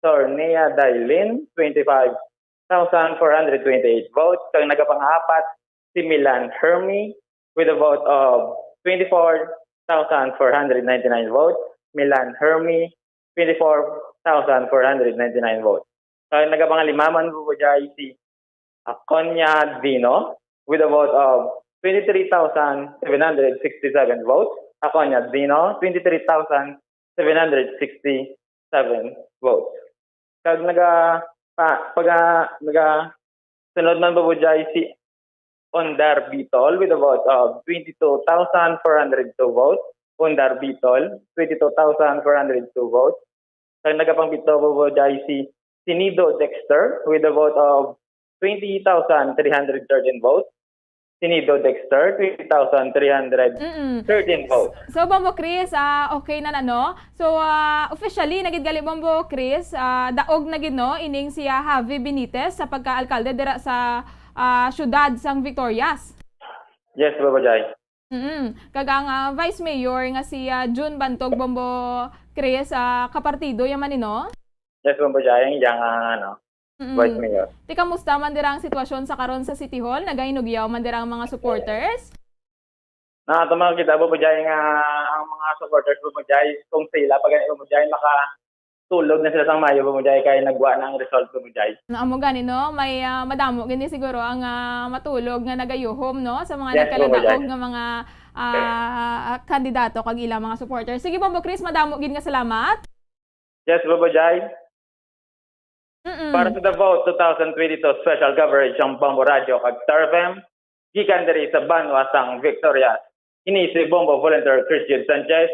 Tornia Dalin, twenty-five thousand four hundred twenty-eight votes. Kag nagapang-apat si Milan Hermi with a vote of twenty-four thousand four hundred ninety-nine votes. Milan Hermi, twenty-four thousand four hundred ninety-nine votes. Kag nagapangalima man bubudjay si Aconia Dino with a vote of twenty-three thousand seven hundred sixty-seven votes. Aconia Dino, twenty-three thousand seven hundred sixty-seven votes. Kag naga, pa, paga, naga, sunod man bubudjay si Ondar Bitol with a vote of twenty-two thousand four hundred two votes. Ondar Bitol, twenty-two thousand four hundred two votes. Kag nagapangpito bubudjay si Sinido Dexter with a vote of twenty thousand three hundred thirteen votes. Sinido Dexter, twenty thousand three hundred thirteen Mm-mm. votes. So, Bombo Chris, ah, okay na na, no? So, ah, officially, nagid gali, Bombo Chris, ah, daog na gid, no, ining si, ah, Javi Benitez sa pagka-alkalde dira sa, ah, siyudad sang Victorias. Yes, Bombo Jai. Mm-mm. Kag ang, ah, Vice Mayor nga si, ah, Jun Bantog, Bombo Chris, ah, kapartido ya man ni, no? Yes, Bombo Jai, ang iyang, ah, ano, Mm. Vice Mayor. Ti, kamusta man dira ang sitwasyon sa karon sa City Hall? Nagahinugyaw man dira ang mga supporters? Na, ato makita, Bombo Jai, nga ang mga supporters, Bombo Jai, kung sila pa gani, Bombo Jai, makatulog na sila sang maayo, Bombo Jai, kay nagwa na ang result, Bombo Jai. Na, amo gani, no? May, ah, madamo gani siguro ang, ah, matulog nga nagayuhom, no? Sa mga Yes, Bombo Jai. nagkaladaog nga mga, ah, kandidato kag ilang mga supporters. Sige, Bombo Chris, madamo gid nga salamat. Yes, Bombo Jai. Mm-mm. Para sa The Vote two thousand twenty-two special coverage sang Bombo Radyo kag Star F M, gikan diri sa banwa sang Victorias. Ini si Bombo Volunteer Chris Jude Sanchez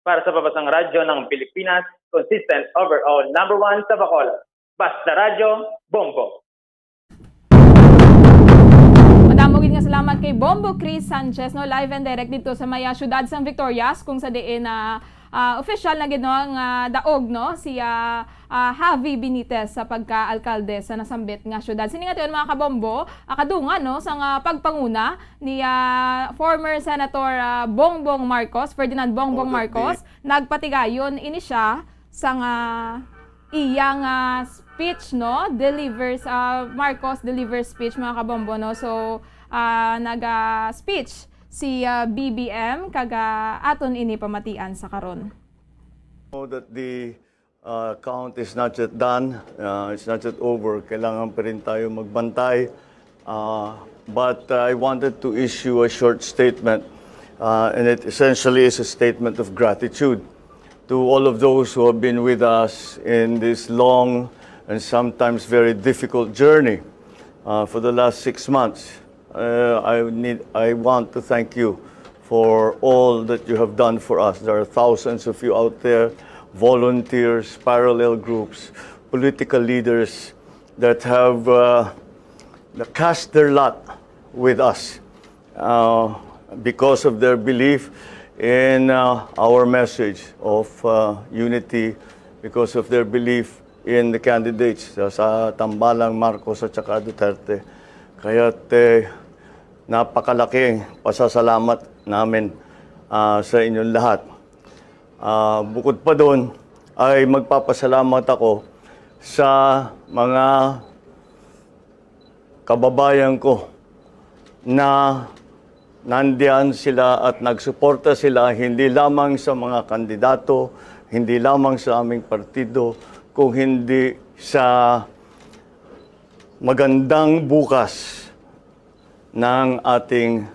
para sa Pabasang Radyo ng Pilipinas, consistent overall number one sa Bacolod. Basta Radyo, Bombo. Madamo gid nga salamat kay Bombo Chris Sanchez, no, live and direct dito sa may, ah, siyudad sang Victorias, kung sa diin na, ah, official na gid, no, nga daog, no, si, ah, ah, Javi Benitez sa pagka-alkalde sa nasambit nga siyudad. Sini nga tion, mga kabombo, ah, kadungan, no, sa nga pagpanguna ni, ah, former Senator, ah, Bongbong Marcos, Ferdinand Bongbong Oh, the Marcos, nagpatigayon ini siya sa nga iyang, ah, speech, no? Delivers, ah, Marcos delivers speech, mga kabombo, no? So, ah, naga-speech si, ah, B B M, kag, ah, aton ini pamatian sa karon. Know that the, uh, count is not yet done, uh, it's not yet over. Kailangan pa rin tayo magbantay. Uh, but I wanted to issue a short statement, uh, and it essentially is a statement of gratitude to all of those who have been with us in this long and sometimes very difficult journey, uh, for the last six months. Uh, I need, I want to thank you for all that you have done for us. There are thousands of you out there, volunteers, parallel groups, political leaders that have, uh, cast their lot with us, uh, because of their belief in, uh, our message of, uh, unity, because of their belief in the candidates, uh, sa tambalang Marcos at saka Duterte. Kaya't, eh, napakalaking pasasalamat namin, ah, sa inyong lahat. Ah, bukod pa doon, ay magpapasalamat ako sa mga kababayan ko na nandiyan sila at nagsuporta sila hindi lamang sa mga kandidato, hindi lamang sa aming partido, kung hindi sa magandang bukas ng ating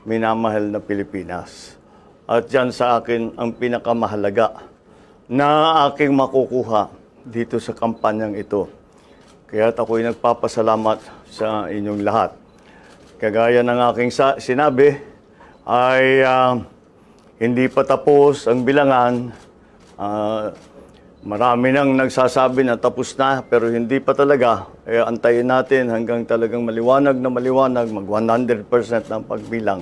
minamahal na Pilipinas. At yan sa akin ang pinakamahalaga na aking makukuha dito sa kampanyang ito. Kaya't ako'y nagpapasalamat sa inyong lahat. Kagaya ng aking sa-, sinabi, ay, ah, hindi pa tapos ang bilangan. Ah, marami nang nagsasabi na tapos na, pero hindi pa talaga. Eh, antayin natin hanggang talagang maliwanag na maliwanag, mag one hundred percent na ang pagbilang.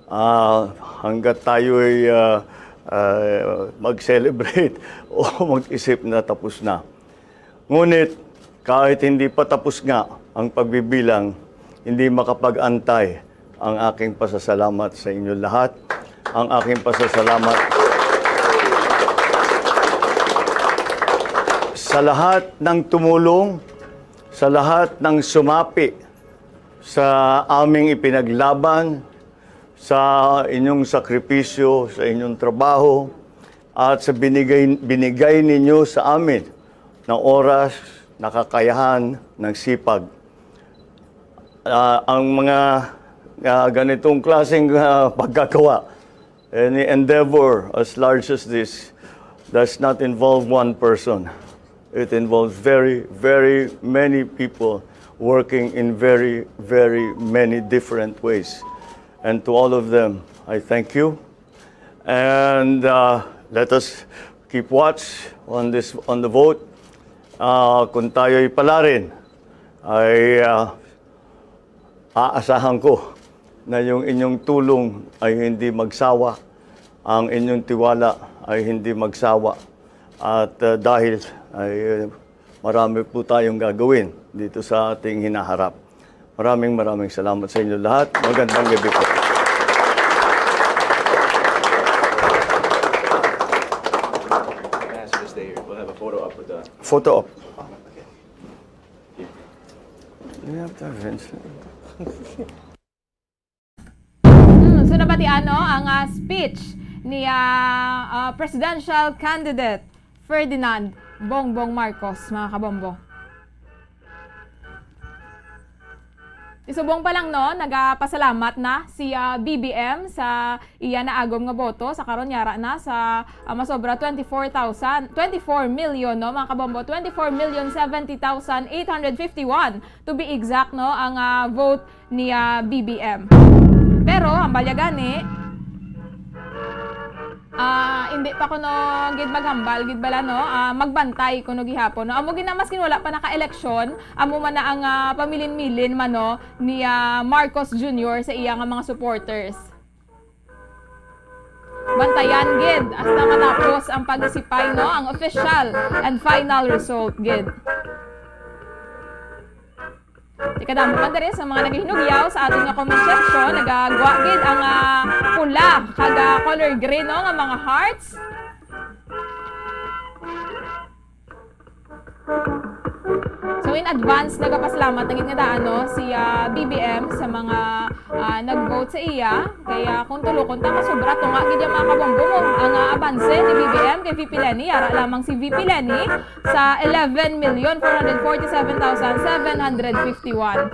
Ah, hanggat tayo'y, ah, ah, mag-celebrate o mag-isip na tapos na. Ngunit, kahit hindi pa tapos nga ang pagbibilang, hindi makapag-antay ang aking pasasalamat sa inyo lahat, ang aking pasasalamat sa lahat ng tumulong, sa lahat ng sumapi sa aming ipinaglaban, sa inyong sakripisyo, sa inyong trabaho, at sa binigay, binigay ninyo sa amin na oras, na kakayahan, ng sipag. Ah, ang mga, ah, ganitong klaseng, ah, pagkagawa, any endeavor as large as this, does not involve one person. It involves very, very many people working in very, very many different ways. And to all of them, I thank you. And, uh, let us keep watch on this, on the vote. Uh, kung tayo'y palarin, ay, uh, aasahan ko na yung inyong tulong ay hindi magsawa, ang inyong tiwala ay hindi magsawa. At, uh, dahil ay, uh, marami po tayong gagawin dito sa ating hinaharap. Maraming, maraming salamat sa inyo lahat. Magandang gabi po. Can I ask you to stay here? We'll have a photo op with the Photo op. Do you have to have Vincent? Hmm, so nabatian, no, ang, ah, speech ni, ah, ah, presidential candidate Ferdinand Bongbong Marcos, mga kabombo. Isubong pa lang, no, nagapasalamat na si, ah, B B M sa iya naagom nga boto. Sa karon, yara na sa, ah, masobra twenty-four thousand, twenty-four million, no, mga kabombo, twenty-four million seventy thousand eight hundred fifty-one, to be exact, no, ang, ah, vote ni, ah, B B M. Pero, hambal ya gani, ah, hindi pa kuno gid maghambal gid bala, no? Ah, magbantay kuno gihapon, no? Amo gid na, maskin wala pa naka-eleksyon, amo man na ang, ah, pamilin-milin man, no, ni, ah, Marcos Junior sa iya nga mga supporters. Bantayan gid hasta matapos ang pag-isipay, no, ang official and final result gid. Tikadamo man diri sa mga nagahinugyaw sa aton nga comment section, nagagwa gid ang, ah, pula kag, ah, color green, no, nga mga hearts. So, in advance, nagapasalamat na gid nga daan, no, si, ah, B B M sa mga, ah, nag-vote sa iya. Kaya kung tulukon ta, masobra to nga gid ang mga kabombo mo. Ang, ah, abanse ni B B M kay V P Leni, yara lamang si V P Leni sa eleven million four hundred forty-seven thousand seven hundred fifty-one.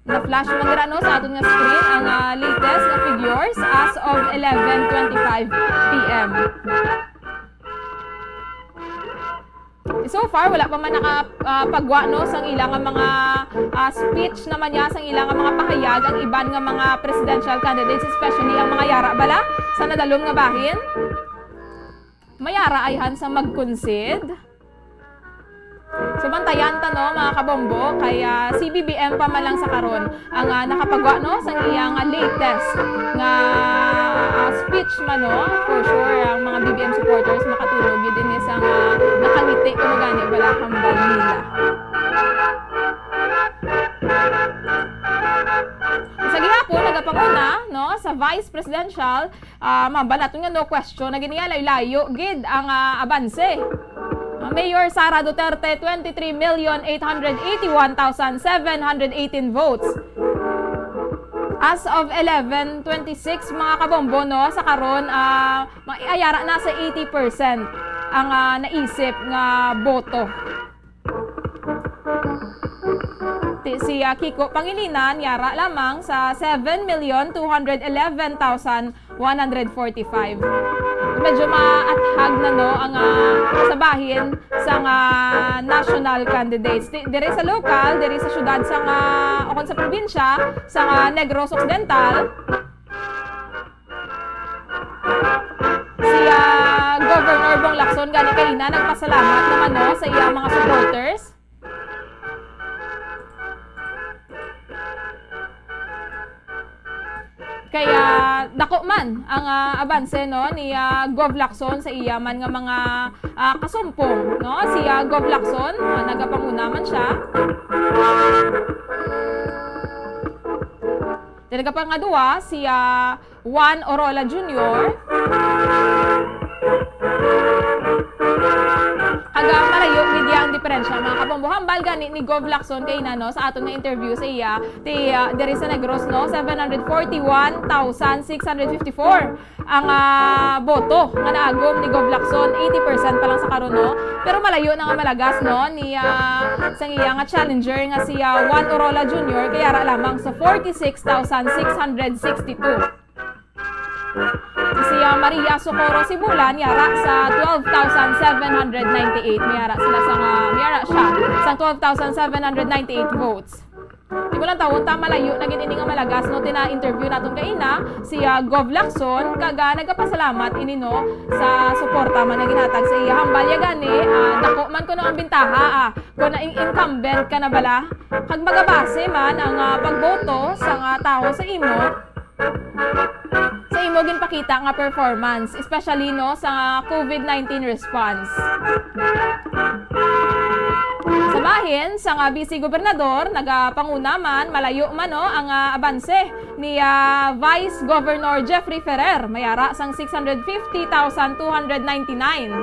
Na-flash man dira, no, sa aton nga screen ang, ah, latest nga figures as of eleven twenty-five P M. So far, wala pa man naka, ah, pagwa, no, sang ila nga mga, ah, speech naman niya, sang ila nga mga pahayag ang iban nga mga presidential candidates, especially ang mga yara bala sa nadalom nga bahin. Mayara ayhan sa mag-concede. So, bantayan ta, no, mga kabombo, kay, ah, si B B M pa man lang sa karon ang, ah, nakapagwa, no, sang iya nga latest nga, ah, speech man, no. For sure, ang mga B B M supporters makatulog gid ini sa nga nakangiti kuno gani bala hambal nila. Sa gihapon, nagapanguna, no, sa vice presidential, ah, mabal naton nga no question na gid niya, layo-layo gid ang, ah, abanse. Ah, Mayor Sara Duterte, twenty-three million eight hundred eighty-one thousand seven hundred eighteen votes. As of eleven twenty-six, mga kabombo, no, sa karon, ah, maiayara na sa eighty percent ang, ah, naisip nga boto. Ti-, si, ah, Kiko Pangilinan, yara lamang sa seven million two hundred eleven thousand one hundred forty-five. Medyo maathag na, no, ang, ah, sa bahin sang, ah, national candidates. Di, diri sa lokal, diri sa syudad sang, ah, o kon sa probinsya, sang, ah, Negros Occidental. Si, ah, Governor Bong Lacson gani kaina nagpasalamat naman, no, sa iyang mga supporters. Kaya dako man ang, ah, abanse, no, ni, ah, Gov Lacson sa iya man nga mga, ah, kasumpong, no? Si, ah, Gov Lacson, ah, nagapanguna man siya. Then nagapangadua si, ah, Juan Orola Junior. Kag, ah, malayo gid iya ang diferensya, mga kabombo. Hambal gani ni Gov Lacson kaina, no, sa aton nga interview sa iya, ti, ah, diri sa Negros, no, seven hundred forty-one thousand six hundred fifty-four ang, ah, boto nga naagom ni Gov Lacson, eighty percent pa lang sa karon, no. Pero malayo na nga malagas, no, ni, ah, sang iya nga challenger nga si, ah, Juan Orola Junior, kay ara lamang sa forty-six thousand six hundred sixty-two. Si, ah, Maria Socorro Sibulan, yara sa twelve thousand seven hundred ninety-eight. May ara sila sa nga, may ara siya sa twelve thousand seven hundred ninety-eight votes. Di ko lang tawon ta, malayo na gid ini nga malagas, no, tina-interview naton kaina, si, ah, Gov Lacson, kag, ah, nagapasalamat ini, no, sa suporta man nga ginhatag sa iya. Hambal ya gani, ah, dako man kuno ang bintaha, ah, kung na in-, incumbent ka na bala, kag magabase man ang, ah, pagboto sa nga tawo sa imo, sa imo ginpakita nga performance, especially, no, sa covid nineteen response. Sa bahin sang, ah, Vice Gobernador, nagapanguna man, malayo man, no, ang, ah, abanse ni, ah, Vice Governor Jeffrey Ferrer, may ara sang six hundred fifty thousand two hundred ninety-nine.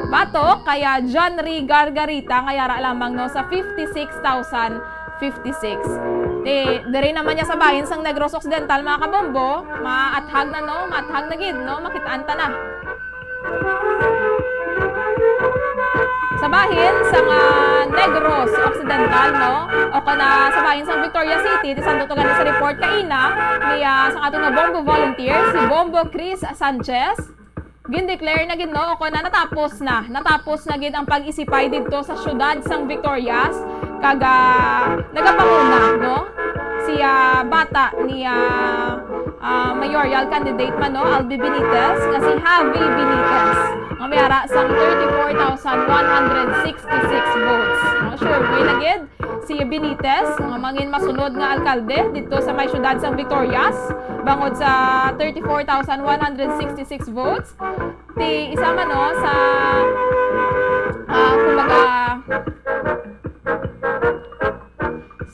Batok kay, ah, John Ray Gargarita, nga yara lamang, no, sa fifty-six thousand fifty-six. Di, diri naman niya sa bahin sang Negros Occidental, mga kabombo, maathag na, no? Maathag na gid, no? Makitaan ta na. Sa bahin sang, ah, Negros Occidental, no? O kana sa bahin sang Victoria City, ti sandot gani sa report kaina ni, ah, sang aton nga Bombo volunteer, si Bombo Chris Sanchez. Gindeclare na gid, no, o kon na natapos na, natapos na gid ang pag-isipay didto sa siyudad sang Victorias, kag, ah, nagapanguna, no, si, ah, bata ni, ah, ah, mayoral candidate man, no, Albi Benitez, nga si Javi Benitez, nga may ara sang thirty-four thousand one hundred sixty-six votes. No, sure, may na gid si Benitez nga mangin masunod nga alkalde didto sa may siyudad sang Victorias, bangod sa thirty-four thousand one hundred sixty-six votes. Ti isa man, no, sa, ah, kumbaga,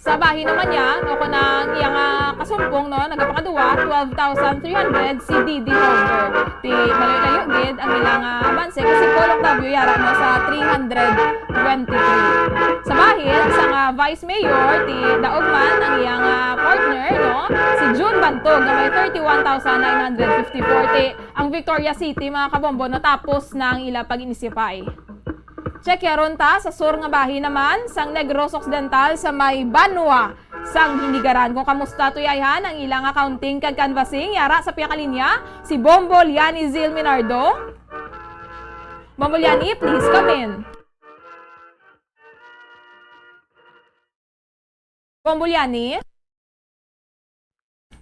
sa bahin naman niya, no, kung ang iyang, ah, kasumpong, no, nagapangaduwa, twelve thousand three hundred, si Didi Hover. Ti malayo-layo gid ang ilang, ah, abanse, kay si Paul Octavio yara, no, sa three hundred twenty-three. Sa bahin sang, ah, Vice Mayor, ti daog man ang iyang, ah, partner, no, si June Bantog, nga may thirty-one thousand nine hundred fifty-four. Ti ang Victoria City, mga kabombo, natapos na ang ila pag-inisipay. Check yaron ta sa sur nga bahin naman sang Negros Occidental sa may Banwa sang Hinigaran. Kung kamusta, tuyayhan ang ila nga counting kag canvassing, yara sa piyakalinya si Bombo Liani Zil Minardo. Bombo Liani, please come in. Bombo Liani.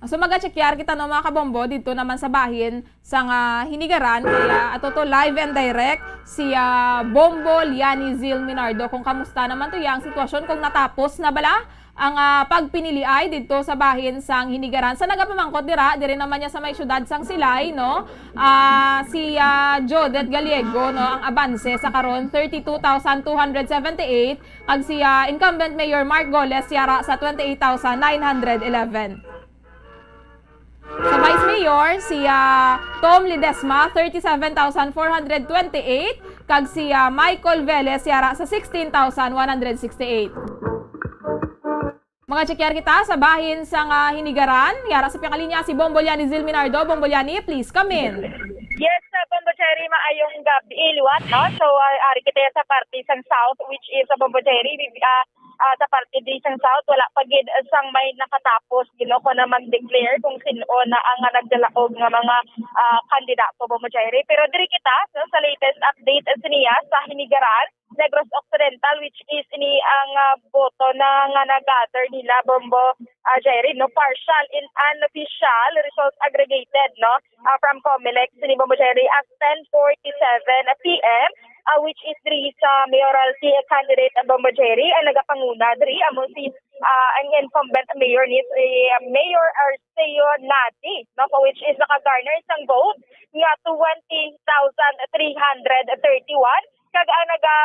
So, maga-check yara kita, no, mga kabombo, didto naman sa bahin sang, ah, Hinigaran. Kaya ato to live and direct si, ah, Bombo Liani Zil Minardo. Kung kamusta naman to ya ang sitwasyon, kung natapos na bala ang, ah, pagpiniliay didto sa bahin sang Hinigaran. Sa nagapamangkot dira, diri naman niya sa may siyudad sang Silay, no? Ah, si, ah, Jodette Gallego, no, ang abanse sa karon, thirty-two thousand two hundred seventy-eight, kag si, ah, incumbent Mayor Mark Goles yara sa twenty-eight thousand nine hundred eleven. Sa Vice Mayor, si, ah, Tom Ledesma, thirty-seven thousand four hundred twenty-eight, kag si, ah, Michael Velez yara sa sixteen thousand one hundred sixty-eight. Mga check yara kita sa bahin sang, ah, Hinigaran. Yara sa piyakalinya si Bombo Liani Zil Minardo. Bombo Liani, please come in. Yes, uh, Bombo Cherry, maayong gabi, liwat, no? So, uh, ari kita sa parte sang South, which is, uh, Bombo Cherry, uh, ah, sa parte di sang South, wala pa gid sang may nakatapos, you know, kung na mag-declare kung sin-o na ang, ah, nagdalaog nga mga, ah, kandidato, Bombo Jerry. Pero diri kita, no, sa latest update, ah, siniya sa Hinigaran, Negros Occidental, which is ini ang, ah, boto na nga nag-gather nila, Bombo, ah, Jerry, no, partial and unofficial results aggregated, no, ah, from Comelec, sini, Bombo Jerry, as ten forty-seven p m, ah, which is diri sa mayoralty candidate, ah, Bombo Jerry, ang nagapanguna diri amo si, ah, ang incumbent mayor ni si, ah, Mayor Arceo Nati, no, which is naka-garner sang vote nga twenty thousand three hundred thirty-one, kag ang naga,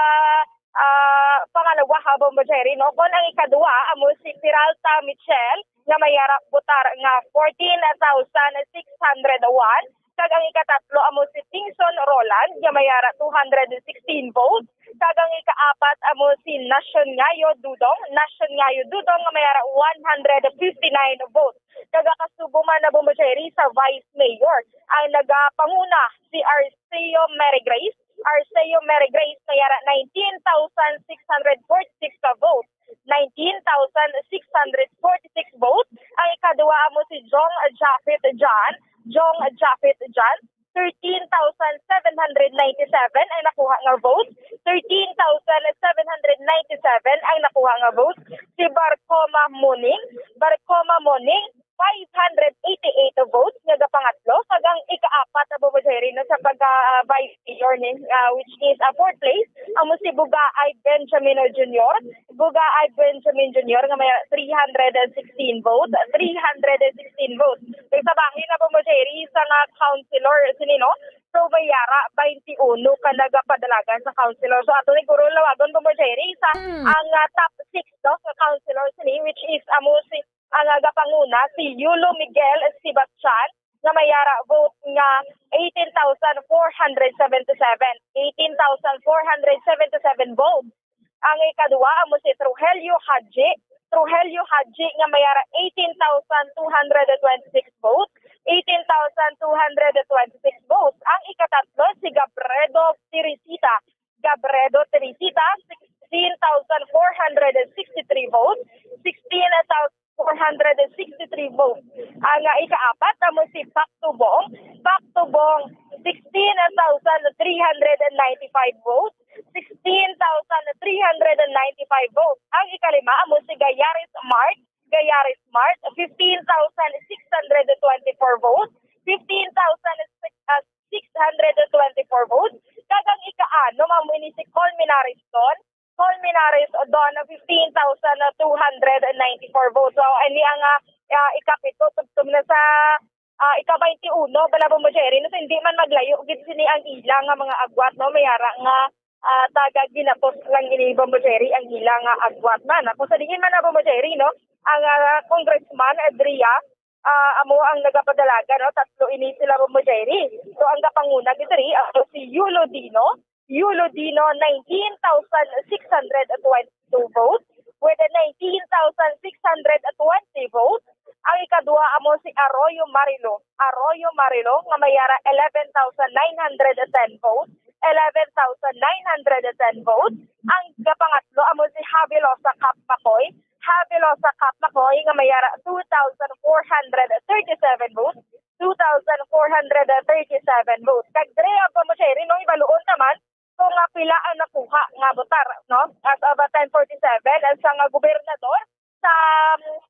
ah, pangalawa, ha, Bombo Jerry, no, kon ang ikaduha amo si Peralta Michelle nga may ara botar nga fourteen thousand six hundred one, kag ang ikatatlo amo si Tingson Roland nga may ara two hundred sixteen votes, kag ang ikaapat amo si Nasyongayo Dudong, Nasyongayo Dudong nga may ara one hundred fifty-nine votes. Kag ang kasubo man, Bombo Jerry, sa vice mayor, ang nagapanguna si Arceo Mary Grace, Arceo Mary Grace may ara nineteen thousand six hundred forty-six ka votes. Nineteen thousand six hundred forty-six votes. Ang ikaduha amo si Jong Japhet John, Jong Japhet John, thirteen thousand seven hundred ninety-seven ang nakuha nga votes. Thirteen thousand seven hundred ninety-seven ang nakuha nga votes. Si Barcoma Moning, Barcoma Moning, five hundred eighty-eight votes nga gapangatlo, kag ang ikaapat, Bombo Jerry, no, sa pagka, ah, vice mayor ni, ah, which is, ah, fourth place, amo si Bugaay Benjamin Junior. Bugaay Benjamin Junior nga may three hundred sixteen votes, three hundred sixteen votes. Kag sa bahin na, Bombo Jerry, sa nga councilor sini, no, so may ara twenty-uno ka nagapadalagan sa councilor. So ato ni guro lawagon, Bombo Jerry, sa Mm. ang, ah, top six, no, sa councilor sini, which is amo si ang nagapanguna si Yulo Miguel Sebastian nga may ara vote nga eighteen thousand four hundred seventy-seven, eighteen thousand four hundred seventy-seven votes. Ang ikaduha amo si Trogelio Haji, Trogelio Haji nga may ara eighteen thousand two hundred twenty-six votes, eighteen thousand two hundred twenty-six votes. Ang ikatatlo si Gabredo Teresita, Gabredo Teresita, sixteen thousand four hundred sixty-three votes, sixteen thousand four hundred sixty-three votes. Ang, ah, ikaapat amo si Pak Tubong, Pak Tubong, sixteen thousand three hundred ninety-five votes, sixteen thousand three hundred ninety-five votes. Ang ikalima amo si Gayaris Mart, Gayaris Mart, fifteen thousand six hundred twenty-four votes, fifteen thousand six hundred twenty-four votes. Kag ang ika-anom amo ini si Colmenares Don, Colmenares Don, fifteen thousand two hundred ninety-four votes. So, ini ang, ah, ah, ikapito, tubtob na sa, ah, ika-twenty-uno, bala, Bombo Jerry, no? So, hindi man maglayo gid sini ang ila nga mga agwat, no? May ara nga, ah, taga Ginatos lang ini, Bombo Jerry, ang ila nga agwat man. Kung sa diin man na, Bombo Jerry, no? Ang, ah, Congressman Adria, ah, amo ang nagapadalagan, no? Tatlo ini sila, Bombo Jerry. So, ang gapanguna gid diri, ah, si Yulo Dino. Yulo Dino, nineteen thousand six hundred twenty-two votes, with nineteen thousand six hundred twenty votes. Ang ikaduha amo si Arroyo Marilo. Arroyo Marilo, nga may ara eleven thousand nine hundred ten votes. Eleven thousand nine hundred ten votes. Ang kapangatlo amo si Havelosa Cap Macoy. Havelosa Cap Macoy nga may ara two thousand four hundred thirty-seven votes, two thousand four hundred thirty-seven votes. Kag diri ang, Bombo Jerry, no, ibaluon naman kung nga pila ang nakuha nga botar, no? As of, ah, ten forty-seven, ang sa nga gobernador sa,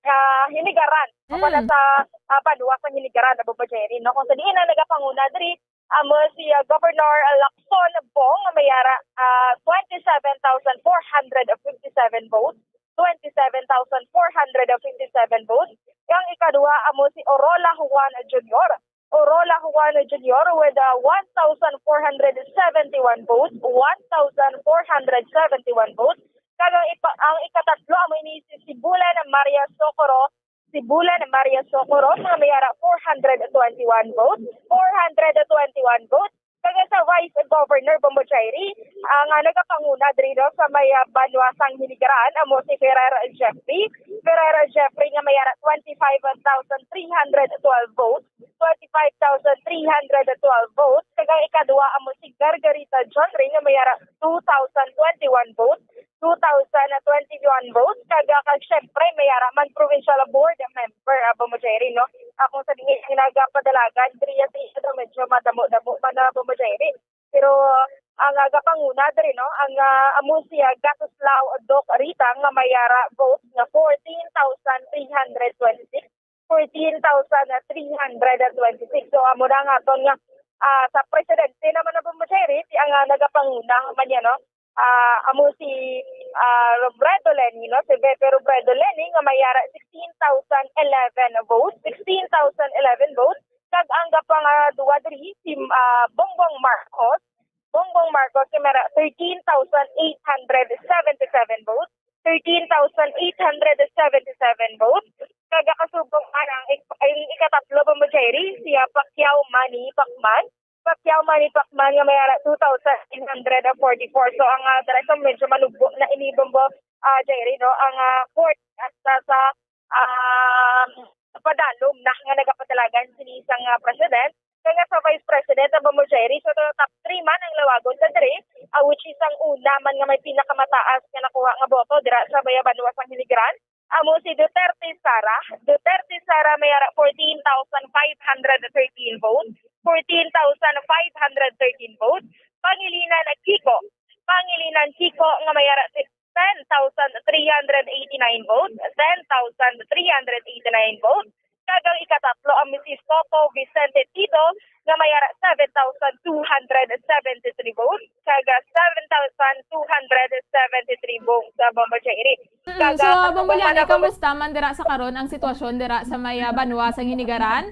ah, Hinigaran, o wala Mm. sa, ah, banwa sa Hinigaran, Bombo Jerry, no? Kung sa diin ang nagapanguna diri, amo si, ah, Governor Lacson Bong nga may ara, ah, twenty-seven thousand four hundred fifty-seven votes, twenty-seven thousand four hundred fifty-seven votes. Ang ikaduha amo si Orola Juan Junior. Orola Juan Junior with, ah, one thousand four hundred seventy-one votes, one thousand four hundred seventy-one votes. Kag ang ipa-, ang ikatatlo amo ini si Sibulan Maria Socorro, Sibulan Maria Socorro, nga may ara four hundred twenty-one votes, four hundred twenty-one votes. Kag sa Vice Governor, Bombo Jerry, ang, ah, nagapanguna diri, no, sa may, ah, banwa sang Hinigaran, amo si Ferrer Jeffrey. Ferrer Jeffrey nga may ara twenty-five thousand three hundred twelve votes. twenty-five thousand three hundred twelve votes, kag ang ikadua amo si Gargarita John Ray nga may ara two thousand twenty-one votes, two thousand twenty-one votes, kag, ah, kag syempre may ara man provincial board member, ah, Bombo Jerry, no? Akong sa diin ang nagapadalagan, diri sa iya daw medyo madamo-damo man na Bombo Jerry. Pero ang, ah, gapanguna diri, no, ang, ah, amo siya Gatoslao Doc Rita nga may ara votes nga fourteen thousand three hundred twenty-six, fourteen thousand three hundred twenty-six. So amo na nga aton nga, ah, sa presidente naman na Bombo Jerry, si ang, ah, nagapanguna man niya, no, ah, amo si, ah, Robredo Lenny, no, si Beto Robredo Lenny nga may ara sixteen thousand eleven votes, sixteen thousand eleven votes. Kag ang gapang, ah, duwa diri si, ah, Bongbong Marcos. Bongbong Marcos nga may ara thirteen thousand eight hundred seventy-seven votes, thirteen thousand eight hundred seventy-seven votes. Kag kasubong ana ang ik-, ang ikatatlo, Bombo Jerry, siya Pacquiao Manny Pacman. Pacquiao Manny Pacman nga may ara two thousand nine hundred forty-four. So ang, ah, dira sa medyo malugbo na ini, Bombo, ah, Jerry, no, ang, ah, court hasta sa, um, padalom na nga nagapadalagan sini sang, ah, president. Kaya sa vice president ang Bombo Jerry, so top three man ang lawagon sa diri, ah, which is ang una man nga may pinakamataas nga nakuha nga boto dira sa Bayabanwa sang Hinigaran. Amo si Duterte Sara. Duterte Sara may ara fourteen thousand five hundred thirteen votes. Fourteen thousand five hundred thirteen votes. Pangilinan Kiko. Pangilinan Kiko nga may ara ten thousand three hundred eighty-nine votes, ten thousand three hundred eighty-nine votes. Kag ang ikatatlo ang Misis Toto Vicente Tito nga may ara seven thousand two hundred seventy-three votes, kag seven thousand two hundred seventy-three votes sa Bombo Jerry. Mm, so, Bombo Jerry, kamusta man dira sa karon ang sitwasyon dira sa may, ah, banwa sa Hinigaran?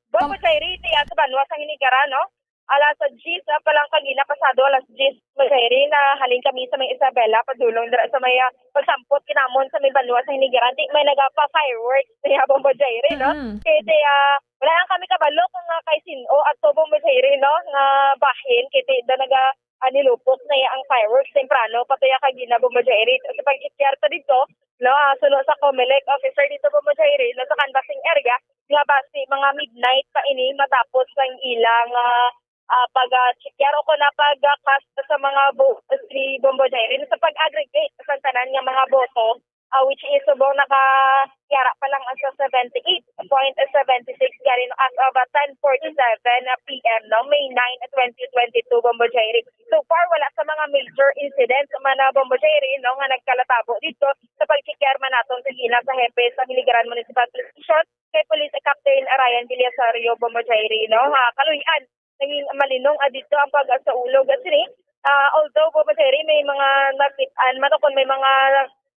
Bombo Jerry, tiya sa banwa sa Hinigaran, no? Alas diyes, ah, pa lang kagina, pasado alas diyes, Bombo Jerry, na halin kami sa may Isabela, padulong dira sa may, ah, pagsampot kinamon sa may banwa sa Hinigaran. Di may nagapa-fireworks niya, Bombo Jerry, no? Mm. Kay di, ah, wala lang kami kabalo kung, ah, kay sin-o at Bombo Jerry, no? Nga bahin, kay di da naga, ah, nilupok na iya ang fireworks temprano, patuya kagina, Bombo Jerry. Sa pag-ikyar ta dito, no, ah, suno sa Comelec officer dito, Bombo Jerry, no, sa canvassing area, nga basi mga midnight pa ini matapos ang ilang, ah, ah, pag, ah, check o kon, ah, pag, ah, cast sa mga votes ni Bombo Jerry sa pag-aggregate sa tanan nga mga boto, ah, which is subong nakayara pa lang sa seventy-eight point seventy-six gani, no, as of, ah, ten forty-seven p m, no, May nine, twenty twenty-two, Bombo Jerry. So far, wala sa mga major incidents man na, Bombo Jerry, no, nga nagkalatabo dito sa pag-check man naton sa gina sa hepe sa Hinigaran Municipal Police Station, kay Police Captain Ryan Villasario, Bombo Jerry, no? Ha, kaluy-an, naging malinong, ah, dito ang pag-, sa ulo. Kasi, ah, although, Bombo Jerry, may mga nakit-an, matukon may mga,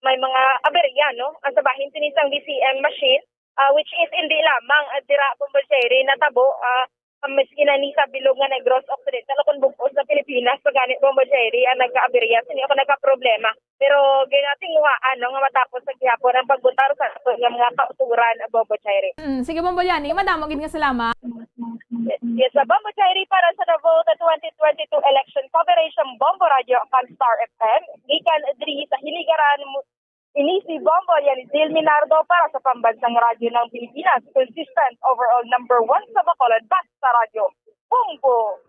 may mga aberya, no? Ang sa bahin sini sang V C M machine, ah, which is hindi lamang, ah, dira, Bombo Jerry, natabo, ah, ang maski na ni sa bilog nga Negros Occidental, o kung bug-os na Pilipinas, pagani, Bombo Jerry, ang nagkaaberya, sini ako nagkaproblema. Pero ginatinguhaan, no, nga matapos sa gihapon ang pagbutar sa aton nga mga kauturan, Bombo Jerry. Mm, sige, Bombo Liani, madamo gid nga salamat. Yes, sa Bombo Jerry para sa Davao the twenty twenty-two election coverage sa Bombo Radio kag Star F M, gikan diri sa Hinigaran, Mu-, ini si Bombo Liani Zil Minardo para sa Pambansang Radyo ng Pilipinas, consistent overall number one sa Bacolod, basta radyo. Bombo!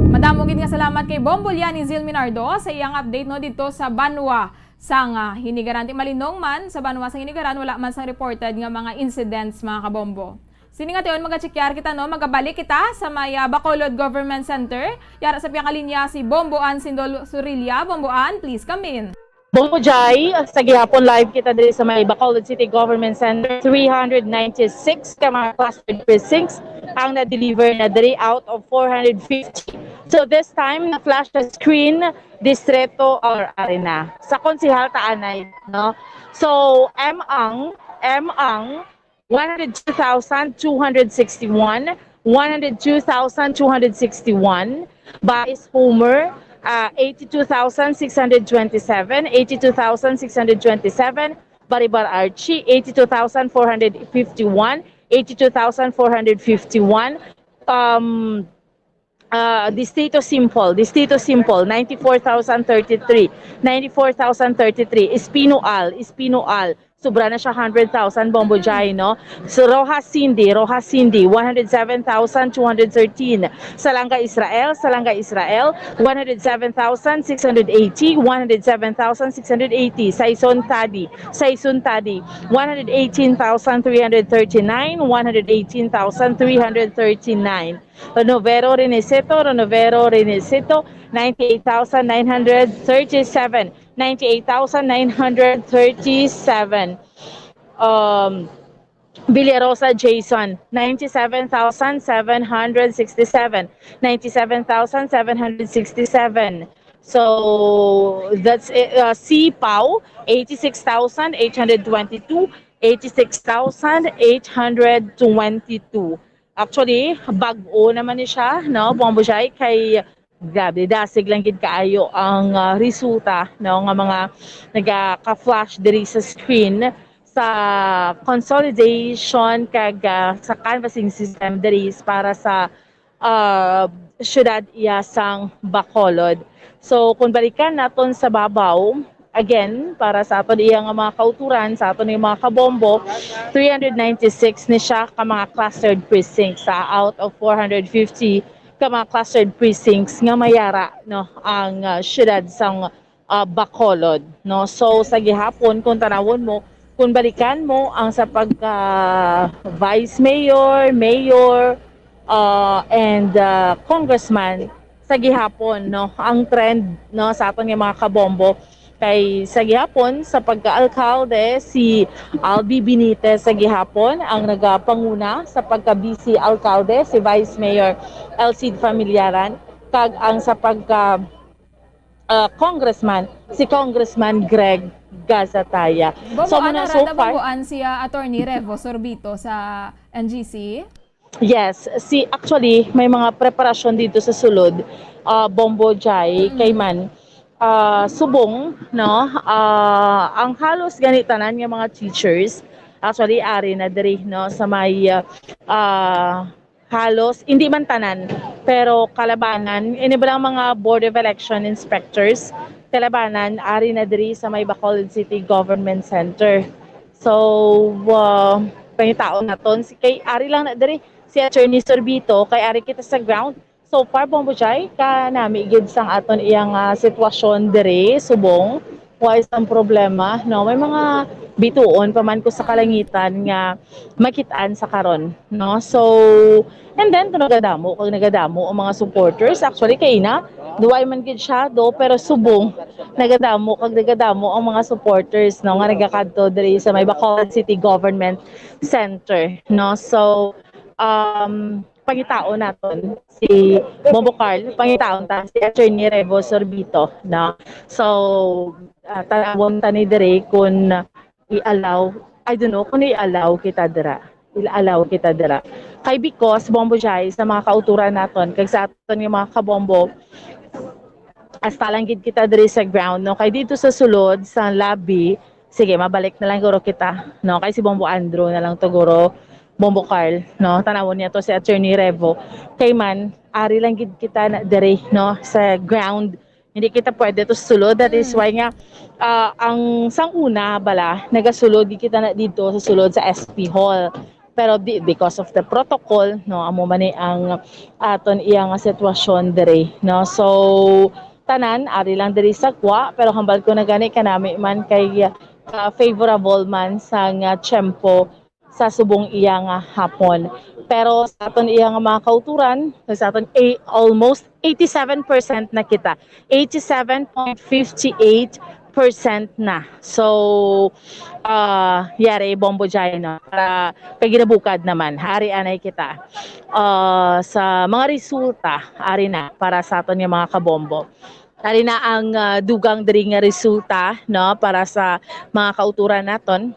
Madamo gid nga salamat kay Bombo Liani Zil Minardo sa iyang update, no, didto sa banwa sang, ah, Hinigaran. Ti malinong man, sa banwa sang Hinigaran, wala man sang reported nga mga incidents, mga kabombo. Sini nga tion, magachekyar kita, no? Magabalik kita sa may, ah, Bacolod Government Center. Yara sa piyakalinya si Bombo Ann Sindol Surilla. Bombo Ann, please come in. Bombo Jai, sa gihapon live kita diri sa may Bacolod City Government Center. Three hundred ninety-six ka mga clustered precincts ang na-deliver na diri out of four hundred fifty. So this time, na-flash sa screen, Distreto or Arena. Sa konsehal ta anay, no? So, M Ang, M Ang, one hundred two thousand two hundred sixty-one, one hundred two thousand two hundred sixty-one, Vice Homer, uh, eighty-two thousand six hundred twenty-seven, eighty-two thousand six hundred twenty-seven, Baribar Archie, eighty-two thousand four hundred fifty-one, eighty-two thousand four hundred fifty-one, um, uh, Distrito Simple, Distrito Simple, ninety-four thousand thirty-three, ninety-four thousand thirty-three, Espino Al, Espino Al, Sobra na siya hundred thousand, Bombo Jai, no? So, Rojas Cindy, Rojas Cindy, one hundred seven thousand two hundred thirteen. Salanga Israel, Salanga Israel, one hundred seven thousand six hundred eighty, one hundred seven thousand six hundred eighty. Saison Tadi, Saison Tadi, one hundred eighteen thousand three hundred thirty-nine, one hundred eighteen thousand three hundred thirty-nine. Renovero Reneseto, Renovero Reneseto, ninety-eight thousand nine hundred thirty-seven, ninety-eight thousand nine hundred thirty-seven. Um, Villarosa Jason, ninety-seven thousand seven hundred sixty-seven, ninety-seven thousand seven hundred sixty-seven. So, that's it. Uh, C Pau, eighty-six thousand eight hundred twenty-two, eighty-six thousand eight hundred twenty-two. Actually, bag-o naman ni siya, no, Bombo Jai, kay grabe, dasig lang gid kaayo ang, ah, resulta, no, nga mga nagaka-flash diri sa screen sa consolidation kag, ah, sa canvassing system diri para sa, ah, syudad iya sang Bacolod. So, kung balikan naton sa babaw, again, para sa aton iya nga mga kauturan, sa aton iya mga kabombo, three hundred ninety-six ni siya ka mga clustered precincts, ah, out of four hundred fifty ka mga clustered precincts nga mayara, no, ang, ah, syudad sang, ah, Bacolod, no. So, sa gihapon, kung tanawon mo, kung balikan mo ang sa pagka vice mayor, mayor, ah, and, ah, congressman, sa gihapon, no, ang trend, no, sa aton nga mga kabombo kay sa gihapon sa pagka-alkalde si Albi Benitez, sa gihapon ang nagapanguna, sa pagka-vice alkalde si Vice Mayor Elcid Familiaran, kag ang sa pagka, ah, congressman si Congressman Greg Gazataya. Bombo, so, muna, ano, so far, bomboan si, ah, Attorney Revo Sorbito sa N G C? Yes, si actually may mga preparasyon dito sa sulod, ah, Bombo Jai, mm, kay man, ah, subong, no, ah, ang halos gani tanan nga mga teachers actually ari na diri, no, sa may, ah, halos, hindi man tanan, pero kalabanan, ini ba lang mga Board of Election Inspectors, kalabanan ari na diri sa may Bacolod City Government Center. So, ah, pangitaon naton si, kay ari lang na diri si Attorney Sorbito, kay ari kita sa ground. So far, Bombo Jai, kanami gid sang aton iyang, ah, sitwasyon diri subong, wa sang problema, no? May mga bituon pa man ko sa kalangitan nga makit-an sa karon, no? So, and then, kung nagadamo kag nagadamo ang mga supporters, actually, kay ina, duway man gid siya, do, pero subong, nagadamo kag nagadamo ang mga supporters, no, nga nagakadto diri sa may Bacolod City Government Center, no? So, um, pangitaon naton si Bombo Carl, pangitaon ta si Attorney Revo Sorbito, no? So, ah, tanawon ta ni diri kung i-allow, I don't know kung i-allow kita dira. I-allow kita dira. Kay because, Bombo Jai, sa mga kauturan naton, kag sa aton nga mga kabombo, hasta lang gid kita diri sa ground, no? Kay dito sa sulod, sa lobby, sige, mabalik na lang guro kita, no? Kay si Bombo Andrew na lang to guro, Bombo Carl, no? Tanawon niya to si Attorney Revo. Kay man, ari lang gid kita na diri, no? Sa ground, hindi kita pwede to sulod. That is, mm, why nga, ah, ang sang una bala, nagasulod gid kita na dito sa sulod sa S P Hall. Pero di, because of the protocol, no, amo man ni ang aton iya nga sitwasyon diri, no. So, tanan ari lang diri sa gwa, pero hambal ko na gani kanami man kay, ah, favorable man sang, ah, tiyempo sa subong iya nga hapon. Pero sa aton iya nga mga kauturan, sa aton, eh, almost eighty-seven percent na kita. Eighty-seven point fifty-eight percent na. So, ah, yari, Bombo Jai, no? Para kay ginabukad naman. Ari anay kita. Ah, sa mga resulta, ari na para sa aton nga mga kabombo. Ari na ang, ah, dugang diri nga resulta, no, para sa mga kauturan naton.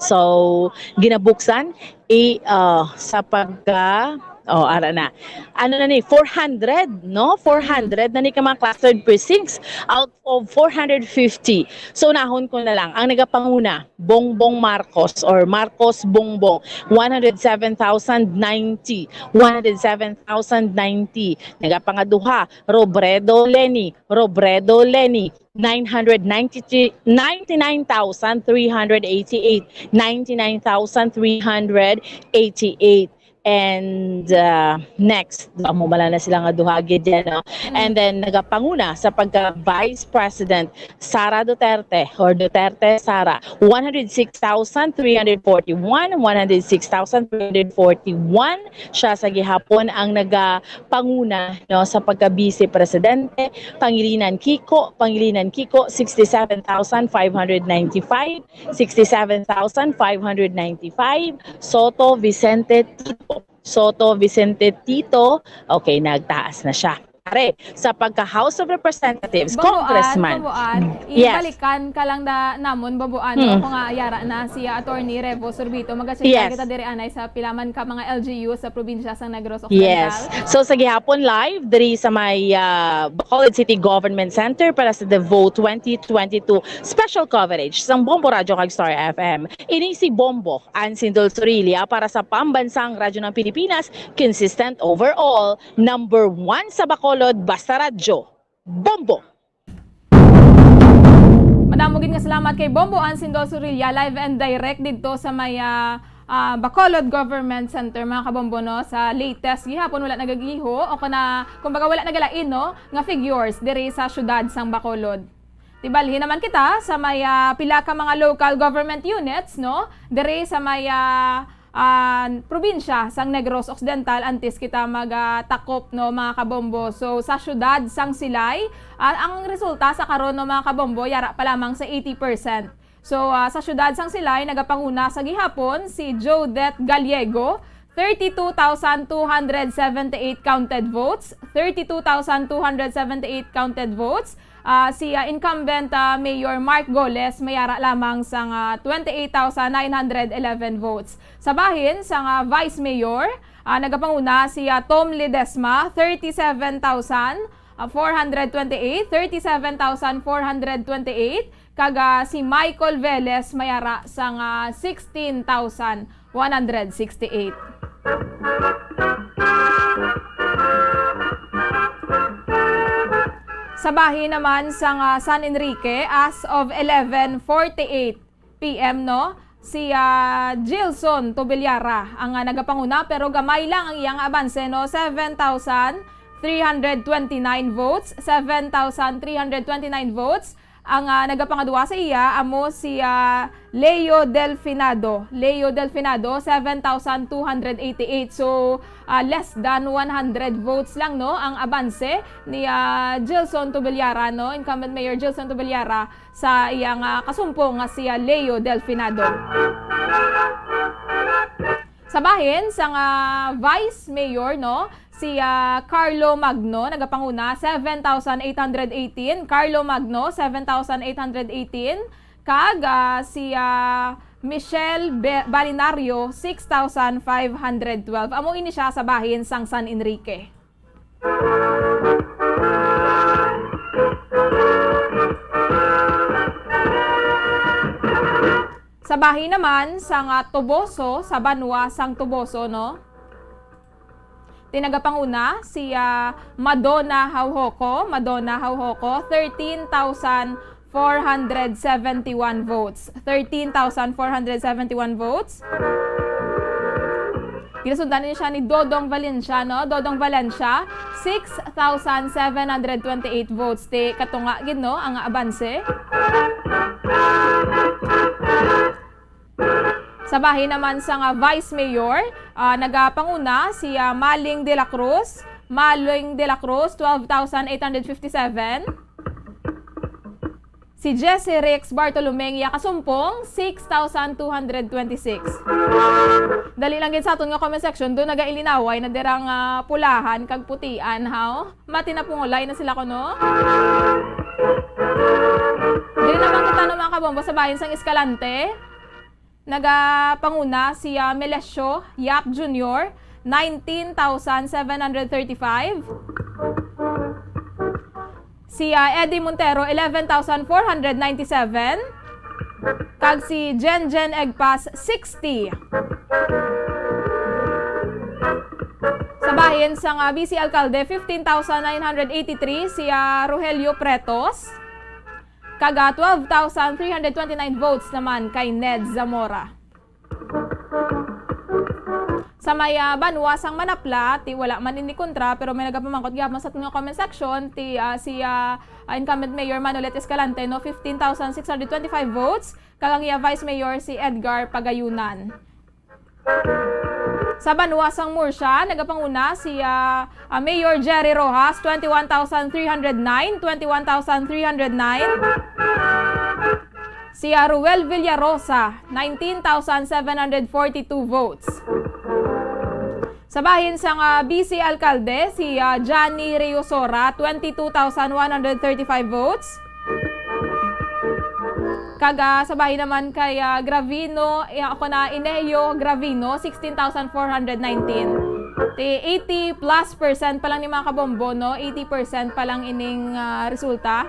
So, ginabuksan i, ah, sa pagka Oh, ara na. Ano na ni? Four hundred, no? Four hundred na ni ka mga clustered precincts out of four hundred fifty. So, unahon ko na lang. Ang nagapanguna, Bongbong Marcos or Marcos Bongbong, one hundred seven thousand ninety. One hundred seven thousand ninety. Nagapangaduha, Robredo Leni. Robredo Leni, nine hundred ninety-three, ninety-nine thousand three hundred eighty-eight. Ninety-nine thousand three hundred eighty-eight. And, uh, next, amo bala na sila nga duha gid yan, no? Mm. And then, nagapanguna sa pagka-vice president, Sara Duterte, or Duterte Sara, one hundred six thousand three hundred forty-one, one hundred six thousand three hundred forty-one. Siya sa gihapon ang nagapanguna, no, sa pagka-vice presidente. Pangilinan Kiko, Pangilinan Kiko, sixty-seven thousand five hundred ninety-five. Sixty-seven thousand five hundred ninety-five. Sotto Vicente Tito. Sotto Vicente Tito. Okay, nagtaas na siya. Pare, sa pagka House of Representatives, Bongbong, Congressman. Bongbong, Mm, yes. Ibalikan ka lang da, namon, Bongbong, no? Hmm. Kung nga, yara na si, ah, Attorney Revo Sorbito. Mag-assist Yes. kita diri anay sa pilaman ka mga L G U sa probinsya sang Negros Occidental. Yes. So, sa gihapon live, diri sa may, ah, Bacolod City Government Center para sa The Vote twenty twenty-two special coverage sang Bombo Radyo kag Star F M. Ini si Bombo, Ansindol Sorilla para sa Pambansang Radyo ng Pilipinas, consistent overall, number one sa Bacolod, basta radyo, Bombo! Madamo gid nga salamat kay Bombo Ansindol Sorilla, live and direct didto sa may, ah, ah, Bacolod Government Center, mga kabombo, no? Sa latest gihapon, wala nagagiho, o kana, kumbaga, wala nagalain, no, nga figures diri sa siyudad sang Bacolod. Tibalhin naman kita sa may, ah, pila ka mga local government units, no? Diri sa may, ah, ah, probinsya sang Negros Occidental antes kita mag, ah, takop, no, mga kabombo. So, sa siyudad sang Silay, ah, ang resulta sa karon, no, mga kabombo, yara pa lamang sa eighty percent. So, ah, sa siyudad sang Silay, nagapanguna sa gihapon si Jodette Gallego, thirty-two thousand two hundred seventy-eight counted votes, thirty-two thousand two hundred seventy-eight counted votes. Ah, si, ah, incumbent, ah, Mayor Mark Goles may ara lamang sang, ah, twenty-eight thousand nine hundred eleven votes. Sa bahin sang, ah, Vice Mayor, ah, nagapanguna si, ah, Tom Ledesma, thirty-seven thousand four hundred twenty-eight, thirty-seven thousand four hundred twenty-eight, kag, ah, si Michael Velez may ara sang, ah, sixteen thousand one hundred sixty-eight. Sa bahin naman sang, ah, San Enrique, as of eleven forty-eight P M, no, si, ah, Gilson Tobillara ang, ah, nagapanguna, pero gamay lang ang iyang abanse, no, seven thousand three hundred twenty-nine votes, seven thousand three hundred twenty-nine votes. Ang, ah, nagapangadua sa iya amo si, ah, Leo Delfinado. Leo Delfinado, seven thousand two hundred eighty-eight. So, ah, less than one hundred votes lang, no, ang abanse ni, ah, Gilson Tobillara, no, incumbent Mayor Gilson Tobillara sa iyang, ah, kasumpong nga si, ah, Leo Delfinado. Sa bahin sang, ah, Vice Mayor, no, si, ah, Carlo Magno nagapanguna, seven thousand eight hundred eighteen. Carlo Magno, seven thousand eight hundred eighteen. Kag, ah, si, ah, Michelle Be-, Balinario, six thousand five hundred twelve. Amo ini siya sa bahin sang San Enrique. Sa bahin naman sang, ah, Toboso, sa banwa sang Toboso, no? Ti nagapanguna si, ah, Madonna Hauhoko, Madonna Hauhoko, thirteen thousand four hundred seventy-one votes. Thirteen thousand four hundred seventy-one votes. Ginasundan niya siya ni Dodong Valencia, no? Dodong Valencia, six thousand seven hundred twenty-eight votes. Ti katunga gid, no, ang abanse. Sa bahin naman sang, ah, Vice Mayor, ah, nagapanguna si, ah, Maling de la Cruz. Maling de la Cruz, twelve thousand eight hundred fifty-seven. Si Jesse Rex Bartolome, iya kasumpong, six thousand two hundred twenty-six. Dali lang gid sa aton nga comment section, do nagailinaway na dirang, ah, pulahan kag putian, haw? Matinapungulay na sila kuno. Diri naman kita, no, mga kabombo, sa bahin sang Escalante. Nagapanguna si, ah, Melesio Yap Junior, nineteen thousand seven hundred thirty-five. Si, ah, Eddie Montero, eleven thousand four hundred ninety-seven. Kag si Jen Jen Egpas, sixty. Sa bahin sang, ah, vice alkalde, fifteen thousand nine hundred eighty-three, si, ah, Rogelio Pretos. Kag, ah, twelve thousand three hundred twenty-nine votes naman kay Ned Zamora. Sa may, ah, banwa sang Manapla, ti wala man ini kontra, pero may nagapamangkot gihapon sa aton nga comment section, ti, ah, si, ah, ah, incumbent Mayor Manolet Escalante, no, fifteen thousand six hundred twenty-five votes, kag ang iya Vice Mayor si Edgar Pagayunan. Sa banwa sang Murcia, nagapanguna si, ah, ah, Mayor Jerry Rojas, twenty-one thousand three hundred nine, twenty-one thousand three hundred nine. Si, ah, Ruel Villarosa, nineteen thousand seven hundred forty-two votes. Sa bahin sang, ah, vice alkalde, si, ah, Johnny Reosora, twenty-two thousand one hundred thirty-five votes. Kag, ah, sa bahin naman kay, ah, Gravino, eh, ako na, Ineo Gravino, sixteen thousand four hundred nineteen. Ti eighty plus percent pa lang ni, mga kabombo, no? Eighty percent pa lang ining, ah, resulta.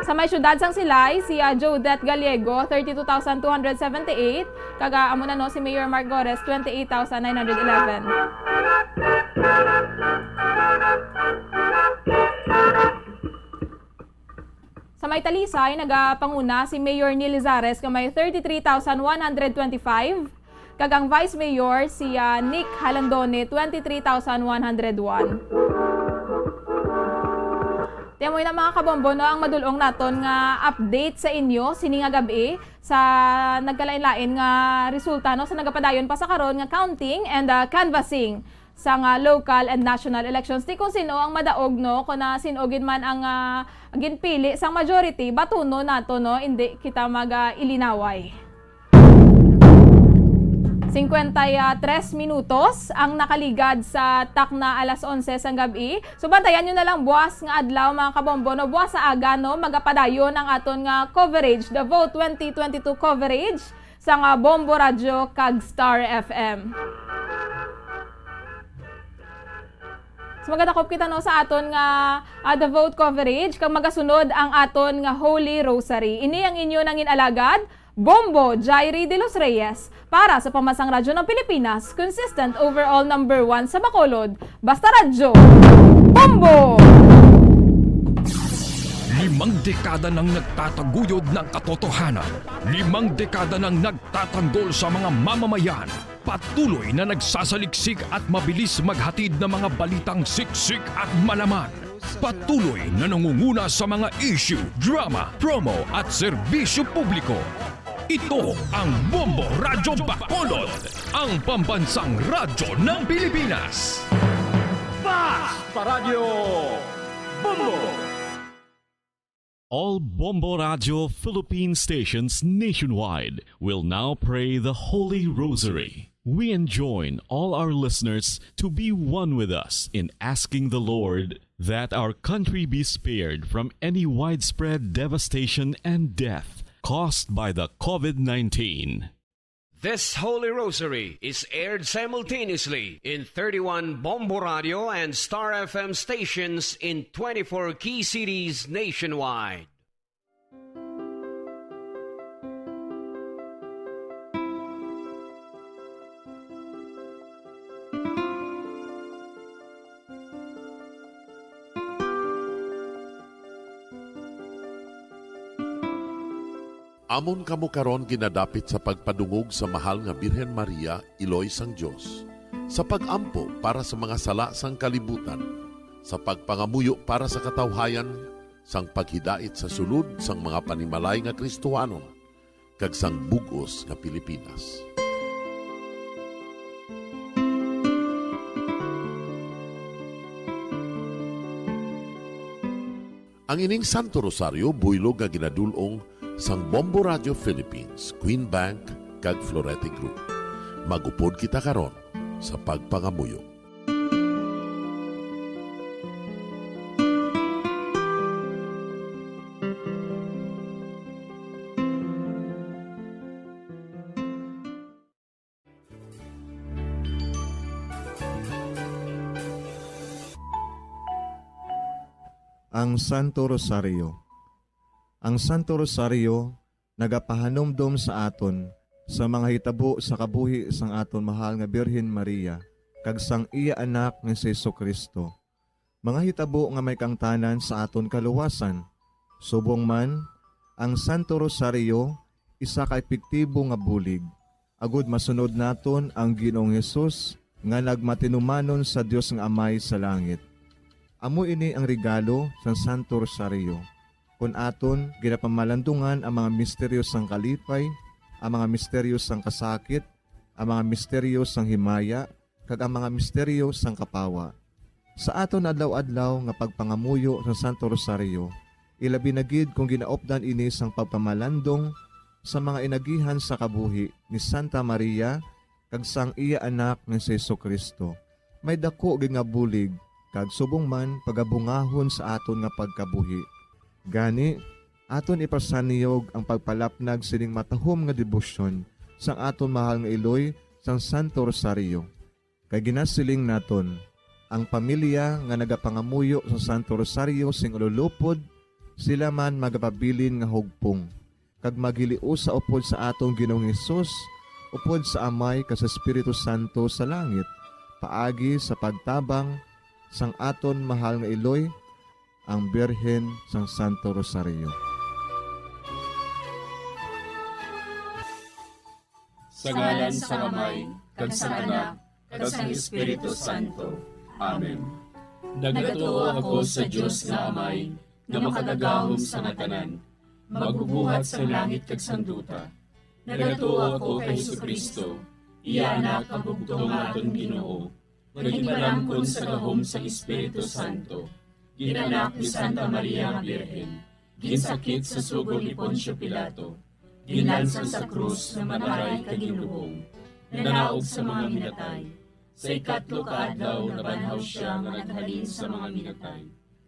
Sa may siyudad sang Silay, si, ah, Jodette Gallego, thirty-two thousand two hundred seventy-eight. Kag, ah, amo na, no, si Mayor Mark Gores, twenty-eight thousand nine hundred eleven. Sa may Talisay, nagapanguna si Mayor Neil Lizares nga may thirty-three thousand one hundred twenty-five, kag ang Vice Mayor si, ah, Nick Halandone, twenty-three thousand one hundred one. Ti amo na, mga kabombo, no, ang madul-ong naton nga update sa inyo sini nga gab-i sa nagkalain-lain nga resulta, no, sa nagapadayon pa sa karon nga counting and, ah, canvassing sang, ah, local and national elections. Ti kung sin-o ang madaog, no, kung na sin-o gid man ang, ah, ginpili sang majority, batunon nato, no, indi kita mag, ah, ilinaway. Singkwenta y tres minutos ang nakaligad sa takna alas onse sang gab-i. So, bantayan nyo na lang buwas nga adlaw, mga kabombo, no? Buwas sa aga, no? Magapadayon ang aton nga coverage, The Vote twenty twenty-two coverage, sang, ah, Bombo Radyo kag Star F M. So, magadakop kita, no, sa aton nga, ah, The Vote coverage, kag magasunod ang aton nga Holy Rosary. Ini ang inyo nangin alagad, Bombo Jairi de los Reyes, para sa Pambansang Radyo ng Pilipinas, consistent overall number one sa Bacolod. Basta Radyo, Bombo! Limang dekada nang nagtataguyod ng katotohanan. Limang dekada nang nagtatanggol sa mga mamamayan. Patuloy na nagsasaliksik at mabilis maghatid ng mga balitang siksik at malaman. Patuloy na nangunguna sa mga issue, drama, promo at serbisyo publiko. Ito ang Bombo Radyo Bacolod, ang pambansang radyo ng Pilipinas. Fast Radyo Bombo! All Bombo Radyo Philippine stations nationwide will now pray the Holy Rosary. We enjoin all our listeners to be one with us in asking the Lord that our country be spared from any widespread devastation and death caused by the covid nineteen. This Holy Rosary is aired simultaneously in thirty-one Bombo Radio and Star F M stations in twenty-four key cities nationwide. Amon kamo karon ginadapit sa pagpadungog sa Mahal nga Birhen Maria, Iloy sang Dios, sa pag-ampo para sa mga sala sang kalibutan, sa pagpangamuyo para sa katawhayan, sang paghidait sa sulod sang mga panimalay nga Kristohanon, kag sang bug-os nga Pilipinas. Ang ining Santo Rosario buylog nga ginadul-ong sang Bombo Radio Philippines, Queen Bank, kag Florete Group. Mag-upod kita karon sa pagpangamuyo. Ang Santo Rosario. Ang Santo Rosario nagapahanumdom sa aton sa mga hitabo sa kabuhi sang aton mahal nga Birhen Maria kag sang iya Anak nga si Jesu-Cristo, mga hitabo nga may kaangtanan sa aton kaluwasan. Subong man, ang Santo Rosario isa ka epektibo nga bulig agud masunod naton ang Ginoong Hesus nga nagmatinumanon sa Dios nga Amay sa langit. Amo ini ang regalo sang Santo Rosario, kon aton ginapamalandungan ang mga misteryo sang kalipay, ang mga misteryo sang kasakit, ang mga misteryo sang himaya, kag ang mga misteryo sang kapawa. Sa aton adlaw-adlaw nga pagpangamuyo sa Santo Rosario, ilabi na gid kon ginaupdan ini sang pagpamalandong sa mga inagihan sa kabuhi ni Santa Maria kag sang iya Anak nga si Jesu-Cristo, may daku gid nga bulig kag subong man pagabungahon sa aton nga pagkabuhi. Gani, aton ipasanyog ang pagpalapnag sining matahom nga debosyon sang aton mahal nga iloy sang Santo Rosario. Kay ginasiling naton, ang pamilya nga nagapangamuyo sa Santo Rosario sing ululupod, sila man magapabilin nga hugpong, kag maghiliusa upod sa aton Ginoong Hesus, upod sa Amay kag sa Espiritu Santo sa langit, paagi sa pagtabang sang aton mahal nga iloy, ang Birhen sang Santo Rosario. Sa ngalan sang Amay, kag sang Anak, kag sang Espiritu Santo. Amen. Nagatuo ako sa Dios nga Amay, nga makagagahom sa nga tanan, magbubuhat sang langit kag sang duta. Nagatuo ako kay Jesu-Cristo, iya Anak, ang bugtong nga aton Ginoo, nga ginpalamkon sa gahom sang Espiritu Santo, ginanak ni Santa Maria nga Birhen, ginsakit sa sugo ni Poncio Pilato, ginlansang sa krus nga mataray kag ginlubong, nanaog sa mga minatay. Sa ikatlo ka adlaw nabanhaw sia nga naghalin sa mga minatay,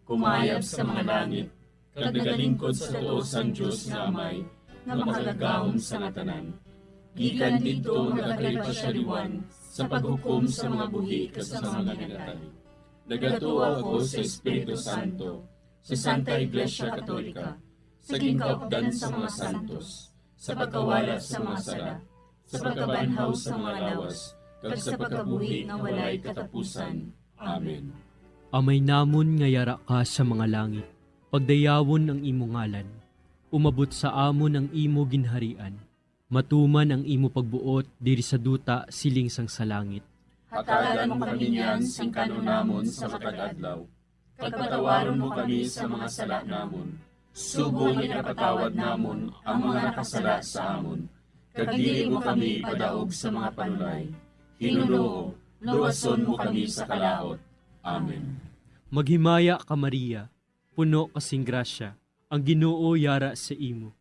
kumayab sa mga langit, kag nagalingkod sa tuo sang Dios nga Amay, nga makagagahom sa nga tanan. Gikan didto nagakari pa sia liwan sa paghukom sa mga buhi kag sa mga minatay. Nagatuo ako sa Espiritu Santo, sa Santa Iglesia Katolika, sa ginkaupdan sa mga santos, sa pagkawala sa mga sala, sa pagkabanhaw sa mga lawas, kag sa pagkabuhi nga walay katapusan. Amen. Amay namon nga yara ka sa mga langit, pagdayawon ang imo ngalan. Umabot sa amon ang imo ginharian. Matuman ang imo pagbuot diri sa duta siling sang sa langit. Hatagan mo kami niyan sing kan-on namon sa matag adlaw, kag patawaron mo kami sa mga sala namon, subong nga ginapatawad namon ang mga nakasala sa amon, kag dili mo kami ipadaog sa mga panulay. Hinunoo, luwason mo kami sa kalaut. Amen. Maghimaya ka, Maria, puno ka sing grasya, ang Ginoo yara sa imo.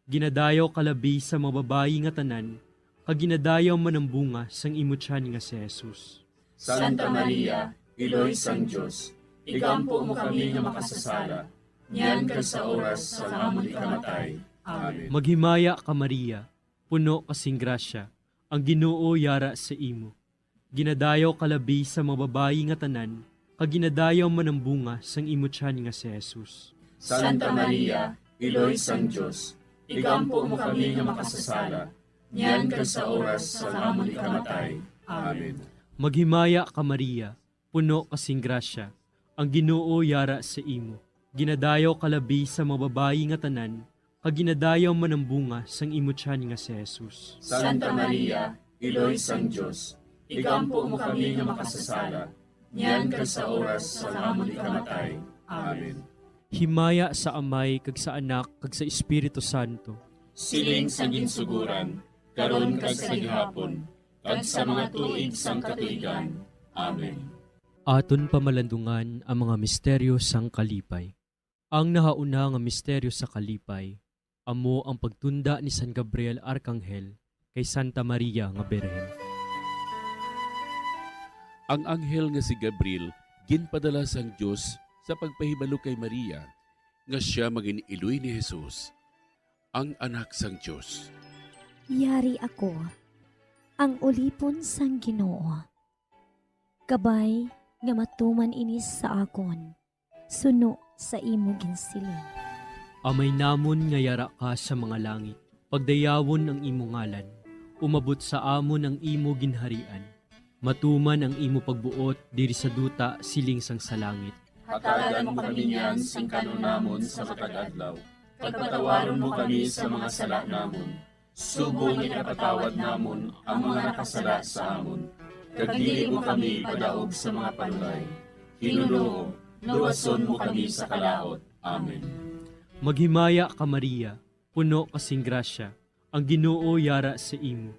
Ginadayaw ka labi sa mga babayi nga tanan, kag ginadayaw man ang bunga sang imo tiyan nga si Jesus. Santa Maria, Iloy sang Dios, igampo mo kami nga makasasala, niyan kag sa oras sang amon ikamatay. Amen. Maghimaya ka, Maria, puno ka sing grasya, ang Ginoo yara sa imo. Ginadayaw ka labi sa mga babayi nga tanan, kag ginadayaw man ang bunga sang imo tiyan nga si Jesus. Santa Maria, Iloy sang Dios, igampo mo kami nga makasasala, niyan kag sa oras sang amon ikamatay. Amen. Maghimaya ka, Maria, puno ka sing grasya, ang Ginoo yara sa imo. Ginadayaw ka labi sa mga babayi nga tanan, kag ginadayaw man ang bunga sang imo tiyan nga si Jesus. Santa Maria, Iloy sang Dios, igampo mo kami nga makasasala, niyan kag sa oras sang amon ikamatay. Amen. Himaya sa Amay, kag sa Anak, kag sa Espiritu Santo. Siling sa ginsugoran, karon kag sa gihapon, kag sa mga tuig sang katuigan. Amen. Aton pamalandungan ang mga misteryo sang kalipay. Ang nahauna nga misteryo sa kalipay amo ang pagtunda ni San Gabriel Arkanghel kay Santa Maria nga Birhen. Ang anghel nga si Gabriel ginpadala sang Dios sa pagpahibalo kay Maria nga sia magin-iloy ni Jesus, ang Anak sang Dios. Yari ako, ang ulipon sang Ginoo. Kabay nga matuman ini sa akon, suno sa imo ginsiling. Amay namon nga yara ka sa mga langit, pagdayawon ang imo ngalan, umabot sa amon ang imo ginharian, matuman ang imo pagbuot diri sa duta siling sang sa langit. Hatagan mo kami niyan sing kanon namon sa matag adlaw, kag patawaron mo kami sa mga sala namon, subong nga ginapatawad namon ang mga nakasala sa amon, kag dili mo kami ipadaog sa mga panulay. Ginoo, luwason mo kami sa kalaut. Amen. Maghimaya ka, Maria, puno ka sing grasya, ang Ginoo yara sa imo.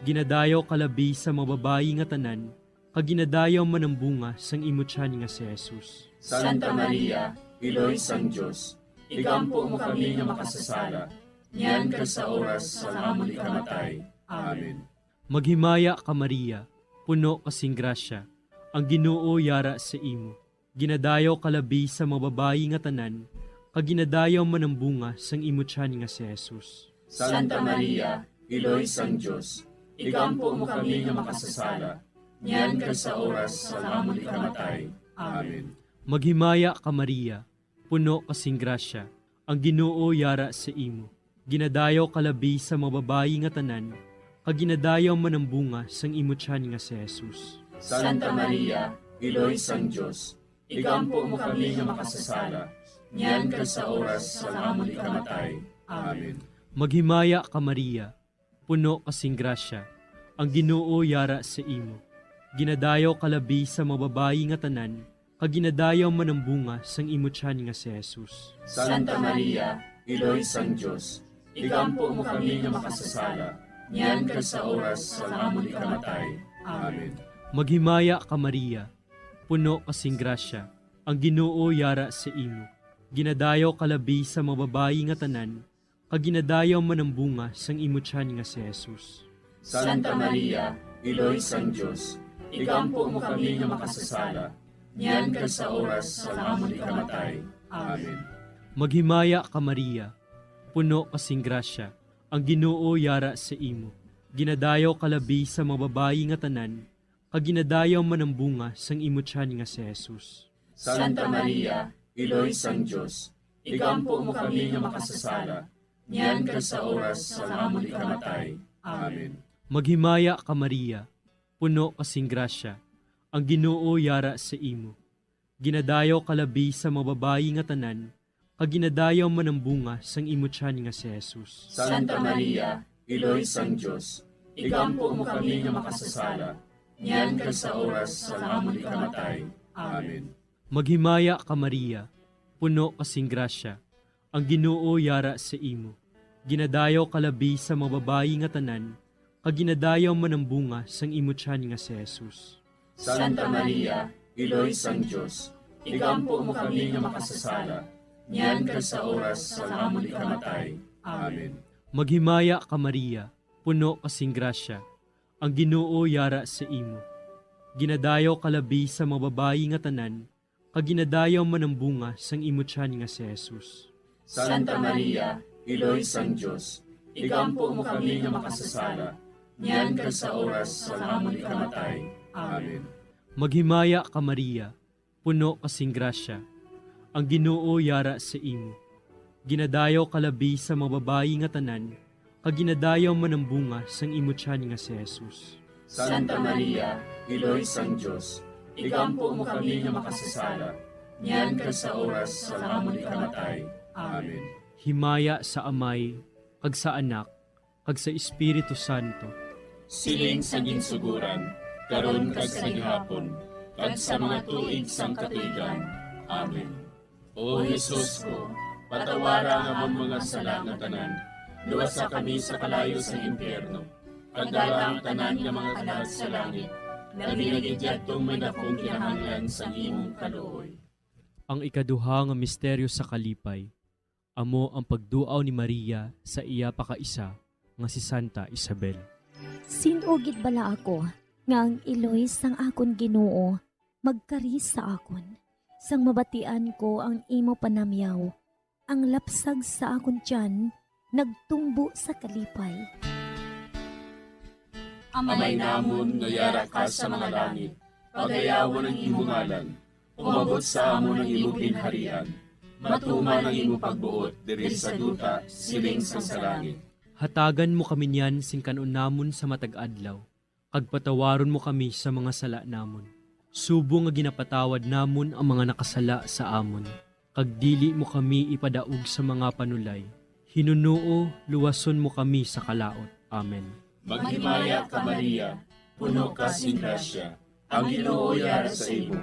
Ginadayaw ka labi sa mga babayi nga tanan, kag ginadayaw man ang bunga sang imo tiyan nga si Jesus. Santa Maria, Iloy sang Dios, igampo mo kami nga makasasala, niyan kag sa oras sang amon ikamatay. Amen. Maghimaya ka, Maria, puno ka sing grasya, ang Ginoo yara sa imo. Ginadayaw ka labi sa mga babayi nga tanan, kag ginadayaw man ang bunga sang imo tiyan nga si Jesus. Santa Maria, Iloy sang Dios, igampo mo kami nga makasasala, niyan kag sa oras sang amon ikamatay. Amen. Maghimaya ka, Maria, puno ka sing grasya, ang Ginoo yara sa imo. Ginadayaw ka labi sa mga babayi nga tanan, kag ginadayaw man ang bunga sang imo tiyan nga si Jesus. Santa Maria, Iloy sang Dios, igampo mo kami nga makasasala, niyan kag sa oras sang amon ikamatay. Amen. Maghimaya ka, Maria, puno ka sing grasya, ang Ginoo yara sa imo. Ginadayaw ka labi sa mga babayi nga tanan, kag ginadayaw man ang bunga sang imo tiyan nga si Jesus. Santa Maria, Iloy sang Dios, igampo mo kami nga makasasala, niyan kag sa oras sang amon ikamatay. Amen. Maghimaya ka, Maria, puno ka sing grasya, ang Ginoo yara sa imo. Ginadayaw ka labi sa mga babayi nga tanan, kag ginadayaw man ang bunga sang imo tiyan nga si Jesus. Santa Maria, Iloy sang Dios, igampo mo kami nga makasasala, niyan kag sa oras sang amon ikamatay. Amen. Maghimaya ka, Maria, puno ka sing grasya, ang Ginoo yara sa imo. Ginadayaw ka labi sa mga babayi nga tanan, kag ginadayaw man ang bunga sang imo tiyan nga si Jesus. Santa Maria, Iloy sang Dios, igampo mo kami nga makasasala, niyan kag sa oras sang amon ikamatay. Amen. Maghimaya ka, Maria, puno ka sing grasya, ang Ginoo yara sa imo. Ginadayaw ka labi sa mga babayi nga tanan, kag ginadayaw man ang bunga sang imo tiyan nga si Jesus. Santa Maria, Iloy sang Dios, igampo mo kami nga makasasala, niyan kag sa oras sang amon ikamatay. Amen. Maghimaya ka, Maria, puno ka sing grasya, ang Ginoo yara sa imo. Ginadayaw ka labi sa mga babayi nga tanan, kag ginadayaw man ang bunga sang imo tiyan nga si Jesus. Santa Maria, Iloy sang Dios, igampo mo kami nga makasasala, niyan kag sa oras sang amon ikamatay. Amen. Maghimaya ka, Maria, puno ka sing grasya, ang Ginoo yara sa imo. Ginadayaw ka labi sa mga babayi nga tanan, kag ginadayaw man ang bunga sang imo tiyan nga si Jesus. Santa Maria, Iloy sang Dios, igampo mo kami nga makasasala, niyan kag sa oras sang amon ikamatay. Amen. Maghimaya ka, Maria, puno ka sing grasya, ang Ginoo yara sa imo. Ginadayaw ka labi sa mga babayi nga tanan, kag ginadayaw man ang bunga sang imo tiyan nga si Jesus. Santa Maria, Iloy sang Dios, igampo mo kami nga makasasala, niyan kag sa oras sang amon ikamatay. Amen. Himaya sa Amay, kag sa Anak, kag sa Espiritu Santo. Siling sa ginsuguran, karon kag sa gihapon, kag sa mga tuig sang katuigan. Amen. O Jesus ko, patawara ang amon mga sala nga tanan, luwasa kami sa kalayo sang impyerno, kag dala ang tanan nga mga kalag sa langit, labi na gid yadtong may dakong kinahanglan sang imong kaluoy. Ang ikaduha nga misteryo sa kalipay, amo ang pagduaw ni Maria sa iya pakaisa nga si Santa Isabel. Sin-o gid bala ako nga ang iloy sang akon Ginoo magkari sa akon? Sang mabatian ko ang imo panamyaw, ang lapsag sa akon tiyan nagtumbo sa kalipay. Amay namon nga yara ka sa mga langit, pagdayawon ang imo ngalan. Umabot sa amon ang imo ginharian. Matuman ang imo pagbuot diri sa duta, siling sang sa langit. Hatagan mo kami niyan sing kan-on namon sa matag adlaw, kag patawaron mo kami sa mga sala namon, subong nga ginapatawad namon ang mga nakasala sa amon. Kag dili mo kami ipadaog sa mga panulay. Hinunoo, luwason mo kami sa kalaut. Amen. Maghimaya ka, Maria, puno ka sing grasya, ang Ginoo yara sa imo.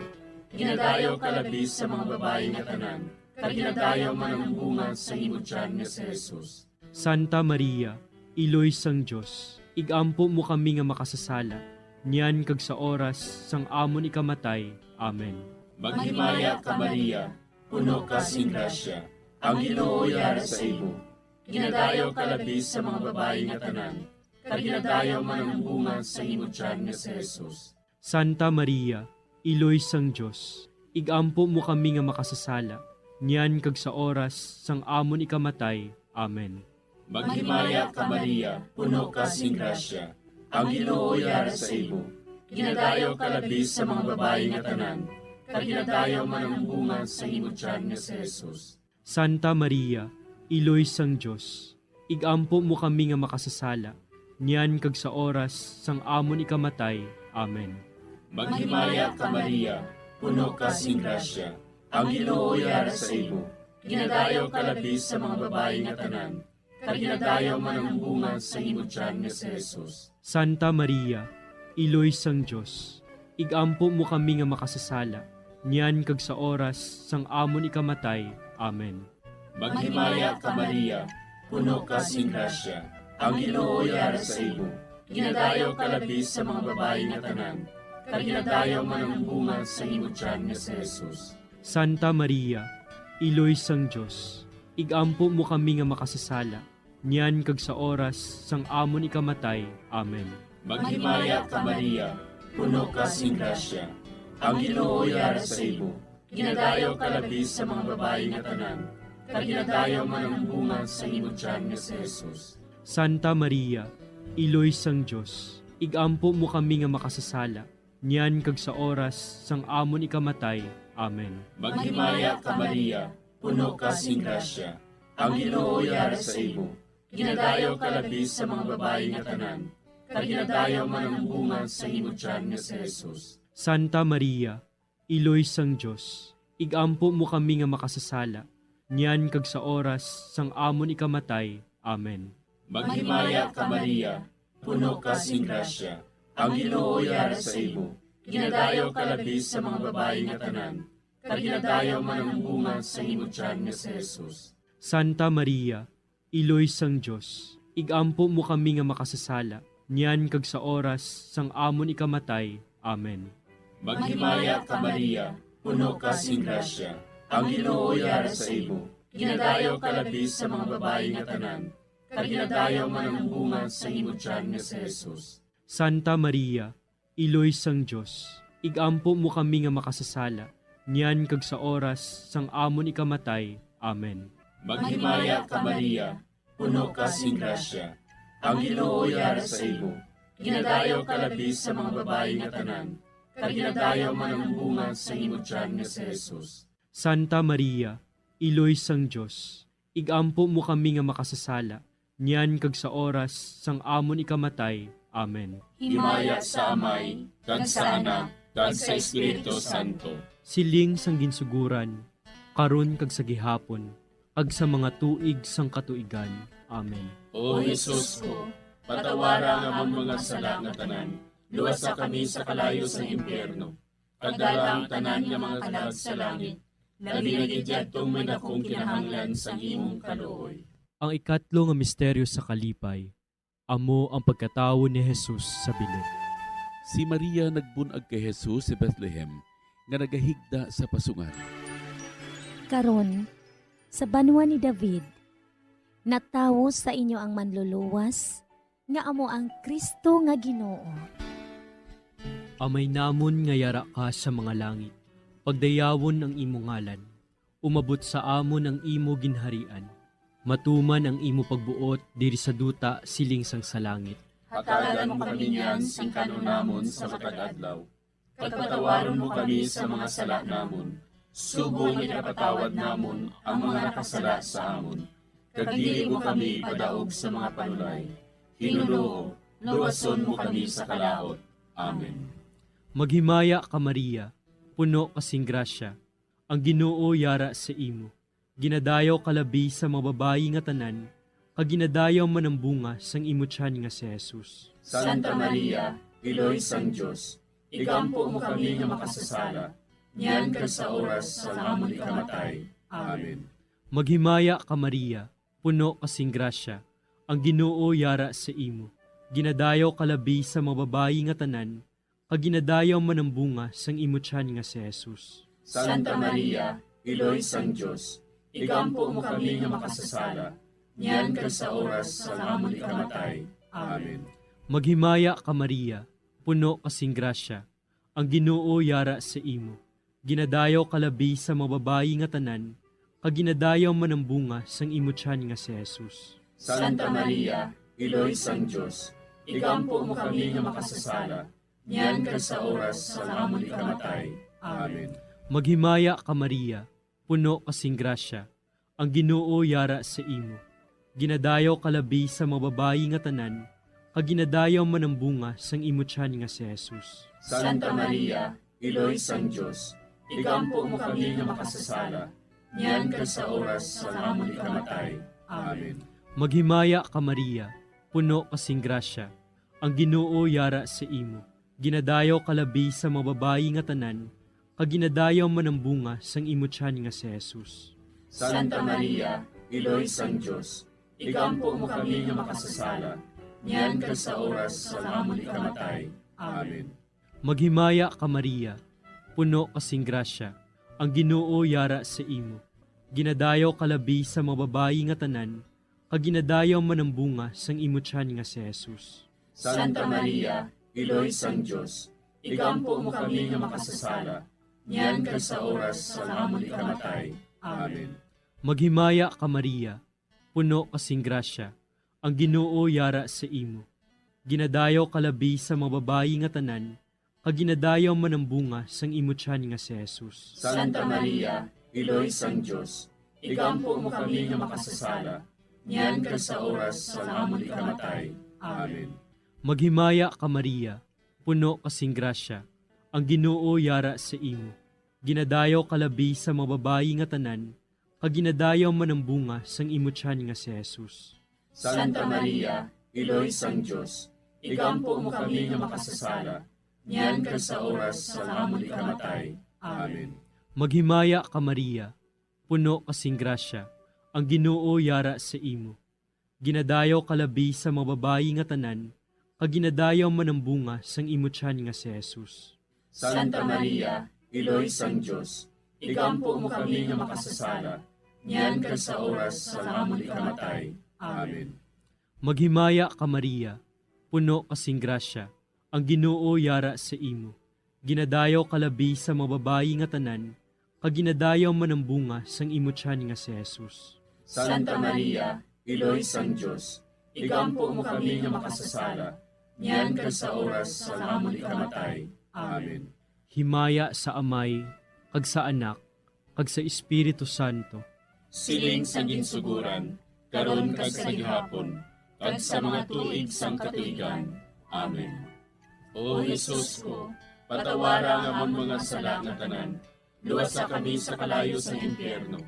Ginadayaw ka labi sa mga babayi nga tanan, kag ginadayaw man ang bunga sa imo tiyan nga si Jesus. Santa Maria, Iloy sang Dios, ig-ampo mo kami nga makasasala, niyan kag sa oras sang amon ikamatay. Amen. Maghimaya ka, Maria, puno ka sing grasya, ang Ginoo yara sa imo. Ginadayaw ka labi sa mga babayi nga tanan, kag ginadayaw man ang bunga sa imo tiyan nga si Jesus. Santa Maria, Iloy sang Dios, ig-ampo mo kami nga makasasala, niyan kag sa oras sang amon ikamatay. Amen. Maghimaya ka, Maria, puno ka sing grasya, ang Ginoo yara sa imo. Ginadayaw ka labi sa mga babayi nga tanan, kag ginadayaw man ang bunga sa imo tiyan nga si Jesus. Santa Maria, Iloy sang Dios, ig-ampo mo kami nga makasasala, niyan kag sa oras sang amon ikamatay. Amen. Maghimaya ka, Maria, puno ka sing grasya, ang Ginoo yara sa imo. Ginadayaw ka labi sa mga babayi nga tanan, kag ginadayaw man ang bunga sa imo tiyan nga si Jesus. Santa Maria, Iloy sang Dios, ig-ampo mo kami nga makasasala, niyan kag sa oras sang amon ikamatay. Amen. Maghimaya ka, Maria, puno ka sing grasya, ang Ginoo yara sa imo. Ginadayaw ka labi sa mga babayi nga tanan, kag ginadayaw man ang bunga sa imo tiyan nga si Jesus. Santa Maria, Iloy sang Dios, ig-ampo mo kami nga makasasala, niyan kag sa oras sang amon ikamatay. Amen. Maghimaya ka, Maria, puno ka sing grasya, ang Ginoo yara sa imo. Ginadayaw ka labi sa mga babayi nga tanan, kag ginadayaw man ang bunga sa imo tiyan nga si Jesus. Santa Maria, Iloy sang Dios, ig-ampo mo kami nga makasasala, niyan kag sa oras sang amon ikamatay. Amen. Maghimaya ka, Maria, puno ka sing grasya, ang Ginoo yara sa imo. Ginadayaw ka labi sa mga babayi nga tanan, kag ginadayaw man ang bunga sa imo tiyan nga si Jesus. Santa Maria, Iloy sang Dios, ig-ampo mo kami nga makasasala, niyan kag sa oras sang amon ikamatay. Amen. Maghimaya ka, Maria, puno ka sing grasya, ang Ginoo yara sa imo. Ginadayaw ka labi sa mga babayi nga tanan, kag ginadayaw man ang bunga sa imo tiyan nga si Jesus. Santa Maria, Iloy sang Dios, ig-ampo mo kami nga makasasala, niyan kag sa oras sang amon ikamatay. Amen. Maghimaya ka, Maria, puno ka sing grasya, ang Ginoo yara sa imo. Ginadayaw ka labi sa mga babayi nga tanan, kag ginadayaw man ang bunga sa imo tiyan nga si Jesus. Santa Maria, Iloy sang Dios, ig-ampo mo kami nga makasasala, niyan kag sa oras sang amon ikamatay. Amen. Maghimaya ka, Maria, puno ka sing grasya, ang Ginoo yara sa imo. Ginadayaw ka labi sa mga babayi nga tanan, kag ginadayaw man ang bunga sa imo tiyan nga si Jesus. Santa Maria, Iloy sang Dios, ig-ampo mo kami nga makasasala, niyan kag sa oras sang amon ikamatay. Amen. Himaya sa Amay, kag sa Anak, kag sa Espiritu Santo. Siling sang ginsuguran, karon kag sa gihapon, kag sa mga tuig sang katuigan. Amen. O Jesus ko, patawara ang amon mga sala nga tanan, luwasa kami sa kalayo sang impyerno, kag dala ang tanan nga mga kalag sa langit, labi na gid yadtong may dakong kinahanglan sang imong kaluoy. Ang ikatlo nga misteryo sa kalipay, amo ang pagkatawo ni Jesus sa bilog. Si Maria nagbun-ag kay Jesus sa Bethlehem, nga nagahigda sa pasungan. Karon, sa banwa ni David, natawo sa inyo ang Manluluwas, nga amo ang Cristo nga Ginoo. Amay namon nga yara ka sa mga langit, pagdayawon ang imo ngalan. Umabot sa amon ang imo ginharian. Matuman ang imo pagbuot diri sa duta siling sang sa langit. Hatagan mo kami niyan sing kan-on namon sa matag adlaw, kag patawaron mo kami sa mga sala namon, Subong nga ginapatawad namon ang mga nakasala sa amon, kag dili mo kami ipadaog sa mga panulay. Ginoo, luwason mo kami sa kalaut. Amen. Maghimaya ka, Maria, puno ka sing grasya, ang Ginoo yara sa imo. Ginadayaw ka labi sa mga babayi nga tanan, kag ginadayaw man ang bunga sang imo tiyan nga si Jesus. Santa Maria, Iloy sang Dios, igampo mo kami nga makasasala, niyan kag sa oras sang amon ikamatay. Amen. Maghimaya ka, Maria, puno ka sing grasya, ang Ginoo yara sa imo. Ginadayaw ka labi sa mga babayi nga tanan, kag ginadayaw man ang bunga sang imo tiyan nga si Jesus. Santa Maria, Iloy sang Dios, igampo mo kami nga makasasala, niyan kag sa oras sang amon ikamatay. Amen. Maghimaya ka, Maria, puno ka sing grasya, ang Ginoo yara sa imo. Ginadayaw ka labi sa mga babayi nga tanan, kag ginadayaw man ang bunga sang imo tiyan nga si Jesus. Santa Maria, Iloy sang Dios, igampo mo kami nga makasasala, niyan kag sa oras sang amon ikamatay. Amen. Maghimaya ka, Maria, puno ka sing grasya, ang Ginoo yara sa imo. Ginadayaw ka labi sa mga babayi nga tanan, kag ginadayaw man ang bunga sang imo tiyan nga si Jesus. Santa Maria, Iloy sang Dios, igampo mo kami nga makasasala, niyan kag sa oras sang amon ikamatay. Amen. Maghimaya ka, Maria, puno ka sing grasya, ang Ginoo yara sa imo. Ginadayaw ka labi sa mga babayi nga tanan, kag ginadayaw man ang bunga sang imo tiyan nga si Jesus. Santa Maria, Iloy sang Dios, igampo mo kami nga makasasala, niyan kag sa oras sang amon ikamatay. Amen. Maghimaya ka, Maria, puno ka sing grasya, ang Ginoo yara sa imo. Ginadayaw ka labi sa mga babayi nga tanan, kag ginadayaw man ang bunga sang imo tiyan nga si Jesus. Santa Maria, Iloy sang Dios, igampo mo kami nga makasasala, niyan kag sa oras sang amon ikamatay. Amen. Maghimaya ka, Maria, puno ka sing grasya, ang Ginoo yara sa imo. Ginadayaw ka labi sa mga babayi nga tanan, kag ginadayaw man ang bunga sang imo tiyan nga si Jesus. Santa Maria, Iloy sang Dios, igampo mo kami nga makasasala, niyan kag sa oras sang amon ikamatay. Amen. Maghimaya ka, Maria, puno ka sing grasya, ang Ginoo yara sa imo. Ginadayaw ka labi sa mga babayi nga tanan, kag ginadayaw man ang bunga sang imo tiyan nga si Jesus. Santa Maria, Iloy sang Dios, igampo mo kami nga makasasala, niyan kag sa oras sang amon ikamatay. Amen. Maghimaya ka, Maria, puno ka sing grasya, ang Ginoo yara sa imo. Ginadayaw ka labi sa mga babayi nga tanan, kag ginadayaw man ang bunga sang imo tiyan nga si Jesus. Santa Maria, Iloy sang Dios, igampo mo kami nga makasasala, niyan kag sa oras sang amon ikamatay. Amen. Maghimaya ka, Maria, puno ka sing grasya, ang Ginoo yara sa imo. Ginadayaw ka labi sa mga babayi nga tanan, kag ginadayaw man ang bunga sang imo tiyan nga si Jesus. Santa Maria, Iloy sang Dios, igampo mo kami nga makasasala, niyan kag sa oras sang amon ikamatay. Amen. Himaya sa Amay, kag sa Anak, kag sa Espiritu Santo. Siling sa ginsuguran, karon kag sa gihapon, kag sa mga tuig sang katuigan. Amen. O Jesus ko, patawara ang amon mga sala nga tanan, luwasa kami sa kalayo sang impyerno,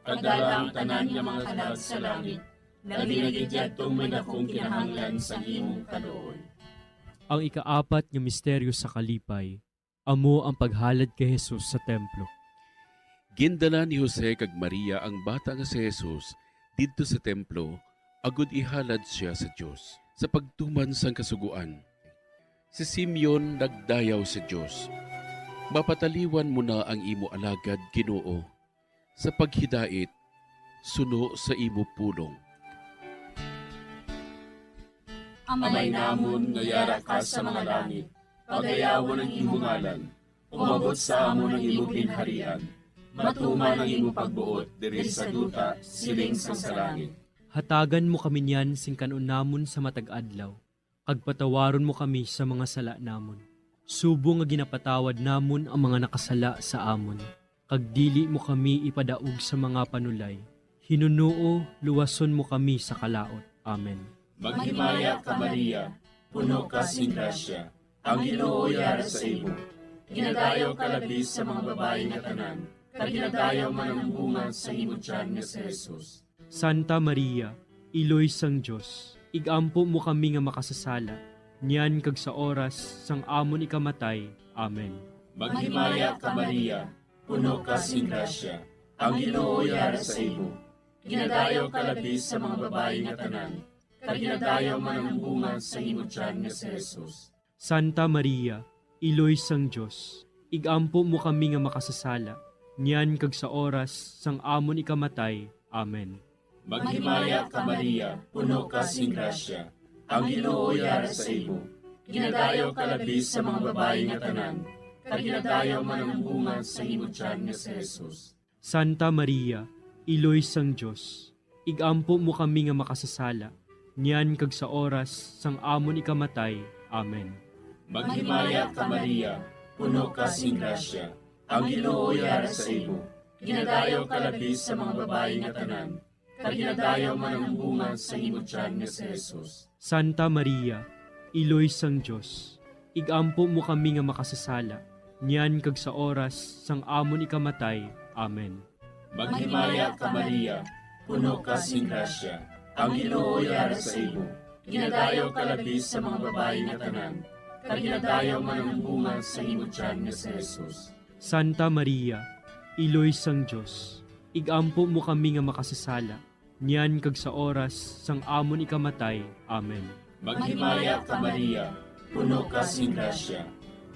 kag dala ang tanan nga mga kalag sa langit, labi na gid yadtong may dakong kinahanglan sang imong kaluoy. Ang ikaapat nga misteryo sa kalipay, amo ang paghalad kay Jesus sa templo. Gindala ni Jose kag Maria ang bata nga si Jesus didto sa templo agod ihalad sia sa Dios. Sa pagtuman sang Kasugoan, si Simeon nagdayaw sa Dios, "Mapataliwan mo na ang imo alagad, Ginoo, sa paghidait suno sa imo pulong." Amay namon nga yara ka sa mga langit, pagayawon ang imo ngalan, umabot sa amon ang imo ginharian, matuman ang imo pagbuot diri sa duta siling sang sa langit. Hatagan mo kami niyan sing kan-on namon sa matag adlaw, kag patawaron mo kami sa mga sala namon, subong nga ginapatawad namon ang mga nakasala sa amon. kag dili mo kami ipadaog sa mga panulay. Hinunoo, luwason mo kami sa kalaut. Amen. Maghimaya ka, Maria, puno ka sing grasya, ang Ginoo yara sa imo. Ginadayaw ka labi sa mga babayi nga tanan, kag ginadayaw man ang bunga sa imo tiyan nga si Jesus. Santa Maria, Iloy sang Dios, ig-ampo mo kami nga makasasala, niyan kag sa oras sang amon ikamatay. Amen. Maghimaya ka, Maria, puno ka sing grasya, ang Ginoo yara sa imo. Ginadayaw ka labi sa mga babayi nga tanan, kag ginadayaw man ang bunga sa imo tiyan nga si Jesus. Santa Maria, Iloy sang Dios, ig-ampo mo kami nga makasasala, niyan kag sa oras sang amon ikamatay. Amen. Maghimaya ka, Maria, puno ka sing grasya, ang Ginoo yara sa imo. Ginadayaw ka labi sa mga babayi nga tanan, kag ginadayaw man ang bunga sa imo tiyan nga si Jesus. Santa Maria, Iloy sang Dios, ig-ampo mo kami nga makasasala, niyan kag sa oras sang amon ikamatay. Amen. Maghimaya ka, Maria, puno ka sing grasya, ang Ginoo yara sa imo. Ginadayaw ka labi sa mga babayi nga tanan, kag ginadayaw man ang bunga sa imo tiyan nga si Jesus. Santa Maria, Iloy sang Dios, ig-ampo mo kami nga makasasala, niyan kag sa oras sang amon ikamatay. Amen. Maghimaya ka, Maria, puno ka sing grasya, ang Ginoo yara sa imo. Ginadayaw ka labi sa mga babayi nga tanan, kag ginadayaw man ang bunga sa imo tiyan nga si Jesus. Santa Maria, Iloy sang Dios, ig-ampo mo kami nga makasasala, niyan kag sa oras sang amon ikamatay. Amen. Maghimaya ka, Maria, puno ka sing grasya,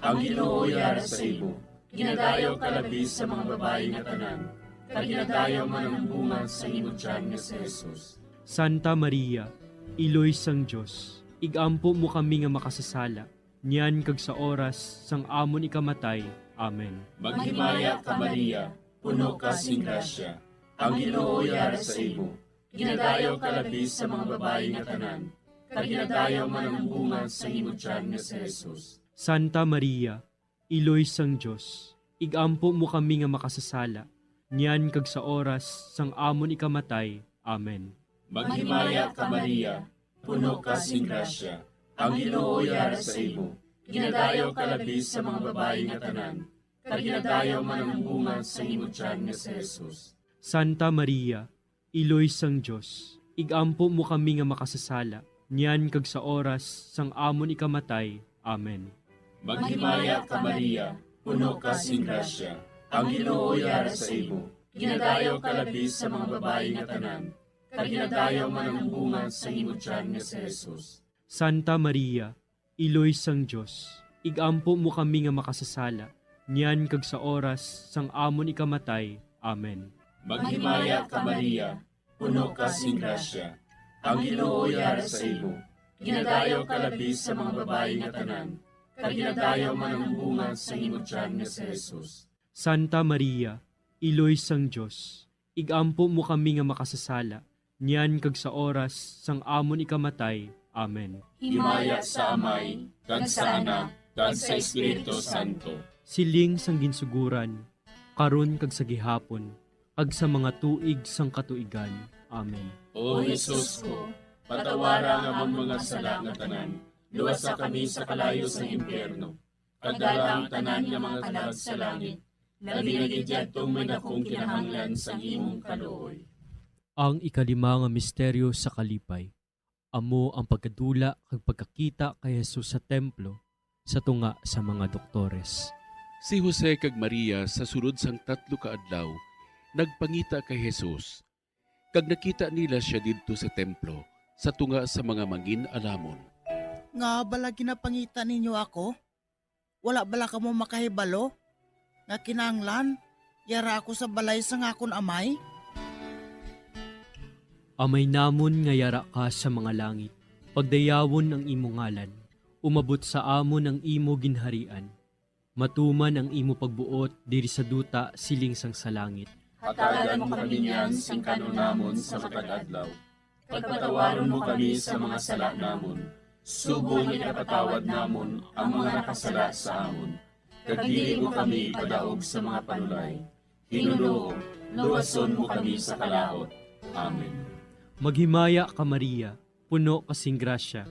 ang Ginoo yara sa imo. Ginadayaw ka labi sa mga babayi nga tanan, kag ginadayaw man ang bunga sa imo tiyan nga si Jesus. Santa Maria, Iloy sang Dios, ig-ampo mo kami nga makasasala, niyan kag sa oras sang amon ikamatay. Amen. Maghimaya ka, Maria, puno ka sing grasya, ang Ginoo yara sa imo. Ginadayaw ka labi sa mga babayi nga tanan, kag ginadayaw man ang bunga sa imo tiyan nga si Jesus. Santa Maria, Iloy sang Dios, ig-ampo mo kami nga makasasala, niyan kag sa oras sang amon ikamatay. Amen. Maghimaya ka, Maria, puno ka sing grasya, ang Ginoo yara sa imo. Ginadayaw ka labi sa mga babayi nga tanan, kag ginadayaw man ang bunga sa imo tiyan nga si Jesus. Santa Maria, Iloy sang Dios, ig-ampo mo kami nga makasasala, niyan kag sa oras sang amon ikamatay. Amen. Maghimaya ka, Maria, puno ka sing grasya, ang Ginoo yara sa imo. Ginadayaw ka labi sa mga babayi nga tanan, kag ginadayaw man ang bunga sa imo tiyan nga si Jesus. Santa Maria, Iloy sang Dios, ig-ampo mo kami nga makasasala, niyan kag sa oras sang amon ikamatay. Amen. Maghimaya ka, Maria, puno ka sing grasya, ang Ginoo yara sa imo. Ginadayaw ka labi sa mga babayi nga tanan, kag ginadayaw man ang bunga sa imo tiyan nga si Jesus. Santa Maria, Iloy sang Dios, ig-ampo mo kami nga makasasala, niyan kag sa oras sang amon ikamatay. Amen. Himaya sa Amay, kag sa Anak, kag sa Espiritu Santo. Siling sang ginsuguran, karon kag sa gihapon, kag sa mga tuig sang katuigan. Amen. O Jesus ko, patawara ang amon mga sala nga tanan, luwasa kami sa kalayo sang impyerno, kag dala ang tanan nga mga kalag sa langit, labi na gid yadtong may dakong kinahanglan sang imong kaluoy. Ang ikalima nga misteryo sa kalipay, amo ang pagkadula kag pagkakita kay Jesus sa templo sa tunga sa mga doktores. Si Jose kag Maria sa sulod sang tatlo ka adlaw nagpangita kay Jesus, kag nakita nila sia didto sa templo sa tunga sa mga mangin-alamon. Ngaa bala ginapangita ninyo ako? Wala bala kamo makahibalo nga kinahanglan yara ako sa balay sang akon Amay? Amay namon nga yara ka sa mga langit, pagdayawon ang imo ngalan, umabot sa amon ang imo ginharian, matuman ang imo pagbuot diri sa duta siling sang sa langit. Hatagan mo kami niyan sing kan-on namon sa matag adlaw. Kag patawaron mo kami sa mga sala namon, subong nga ginapatawad namon ang mga nakasala sa amon. Kag dili mo kami ipadaog sa mga panulay, Ginoo, luwason mo kami sa kalaut. Amen. Maghimaya ka, Maria, puno ka sing grasya.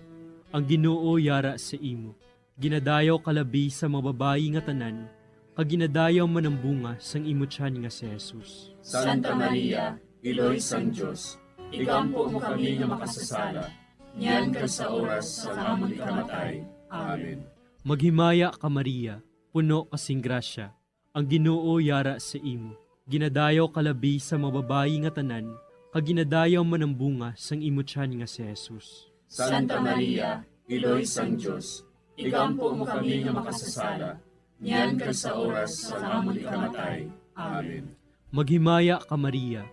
Ang Ginoo yara sa imo. Ginadayaw ka labi sa mga babayi nga tanan, kag ginadayaw man ang bunga sang imo tiyan nga si Jesus. Santa Maria, Iloy sang Dios, igampo mo kami nga makasasala, niyan kag sa oras sang amon ikamatay. Amen. Maghimaya ka, Maria, puno ka sing grasya. Ang Ginoo yara sa imo. Ginadayaw ka labi sa mga babayi nga tanan, kag ginadayaw man ang bunga sang imo tiyan nga si Jesus. Santa Maria, Iloy sang Dios, igampo mo kami nga makasasala, niyan kag sa oras sang amon ikamatay. Amen. Maghimaya ka, Maria,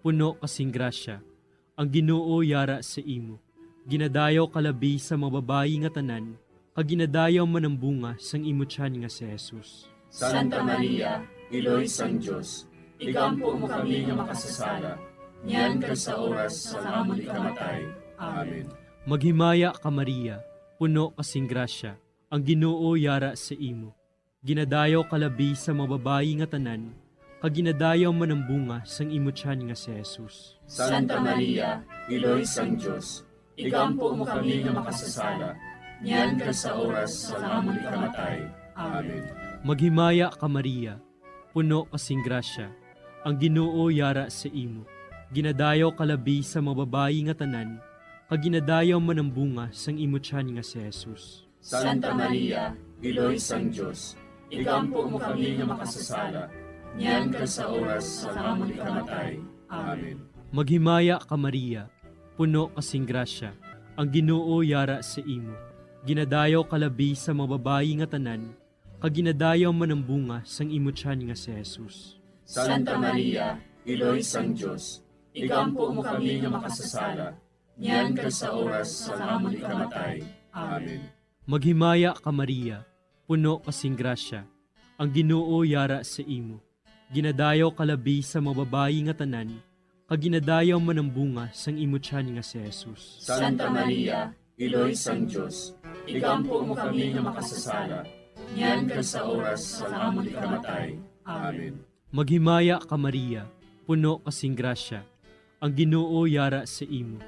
puno ka sing grasya. Ang Ginoo yara sa imo. Ginadayaw ka labi sa mga babayi nga tanan, kag ginadayaw man ang bunga sang imo tiyan nga si Jesus. Santa Maria, Iloy sang Dios, igampo mo kami nga makasasala, niyan kag sa oras sang amon ikamatay. Amen. Maghimaya ka, Maria, puno ka sing grasya. Ang Ginoo yara sa imo. Ginadayaw ka labi sa mga babayi nga tanan, kag ginadayaw man ang bunga sang imo tiyan nga si Jesus. Santa Maria, Iloy sang Dios, igampo mo kami nga makasasala, niyan kag sa oras sang amon ikamatay. Amen. Maghimaya ka, Maria, puno ka sing grasya. Ang Ginoo yara sa imo. Ginadayaw ka labi sa mga babayi nga tanan, kag ginadayaw man ang bunga sang imo tiyan nga si Jesus. Santa Maria, Iloy sang Dios, igampo mo kami nga makasasala, niyan kag sa oras sang amon ikamatay. Amen. Maghimaya ka, Maria, puno ka sing grasya. Ang Ginoo yara sa imo. Ginadayaw ka labi sa mga babayi nga tanan, kag ginadayaw man ang bunga sang imo tiyan nga si Jesus. Santa Maria, Iloy sang Dios, igampo mo kami nga makasasala, niyan kag sa oras sang amon ikamatay. Amen. Maghimaya ka, Maria, puno ka sing grasya. Ang Ginoo yara sa imo. Ginadayaw ka labi sa mga babayi nga tanan, kag ginadayaw man ang bunga sang imo tiyan nga si Jesus. Santa Maria, Iloy sang Dios, igampo mo kami nga makasasala, niyan kag sa oras sang amon ikamatay. Amen. Maghimaya ka, Maria, puno ka sing grasya. Ang Ginoo yara sa imo.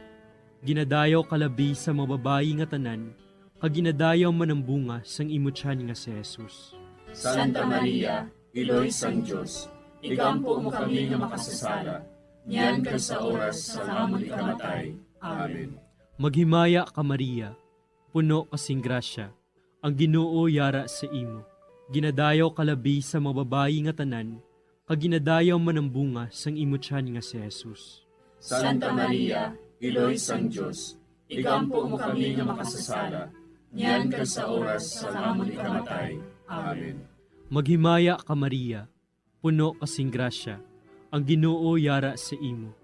Ginadayaw ka labi sa mga babayi nga tanan, kag ginadayaw man ang bunga sang imo tiyan nga si Jesus. Santa Maria, Iloy sang Dios, igampo mo kami nga makasasala, niyan kag sa oras sang amon ikamatay. Amen. Maghimaya ka, Maria, puno ka sing grasya. Ang Ginoo yara sa imo. Ginadayaw ka labi sa mga babayi nga tanan, kag ginadayaw man ang bunga sang imo tiyan nga si Jesus. Santa Maria, Iloy sang Dios, igampo mo kami nga makasasala, niyan kag sa oras sang amon ikamatay. Amen. Maghimaya ka, Maria, puno ka sing grasya, ang Ginoo yara sa imo.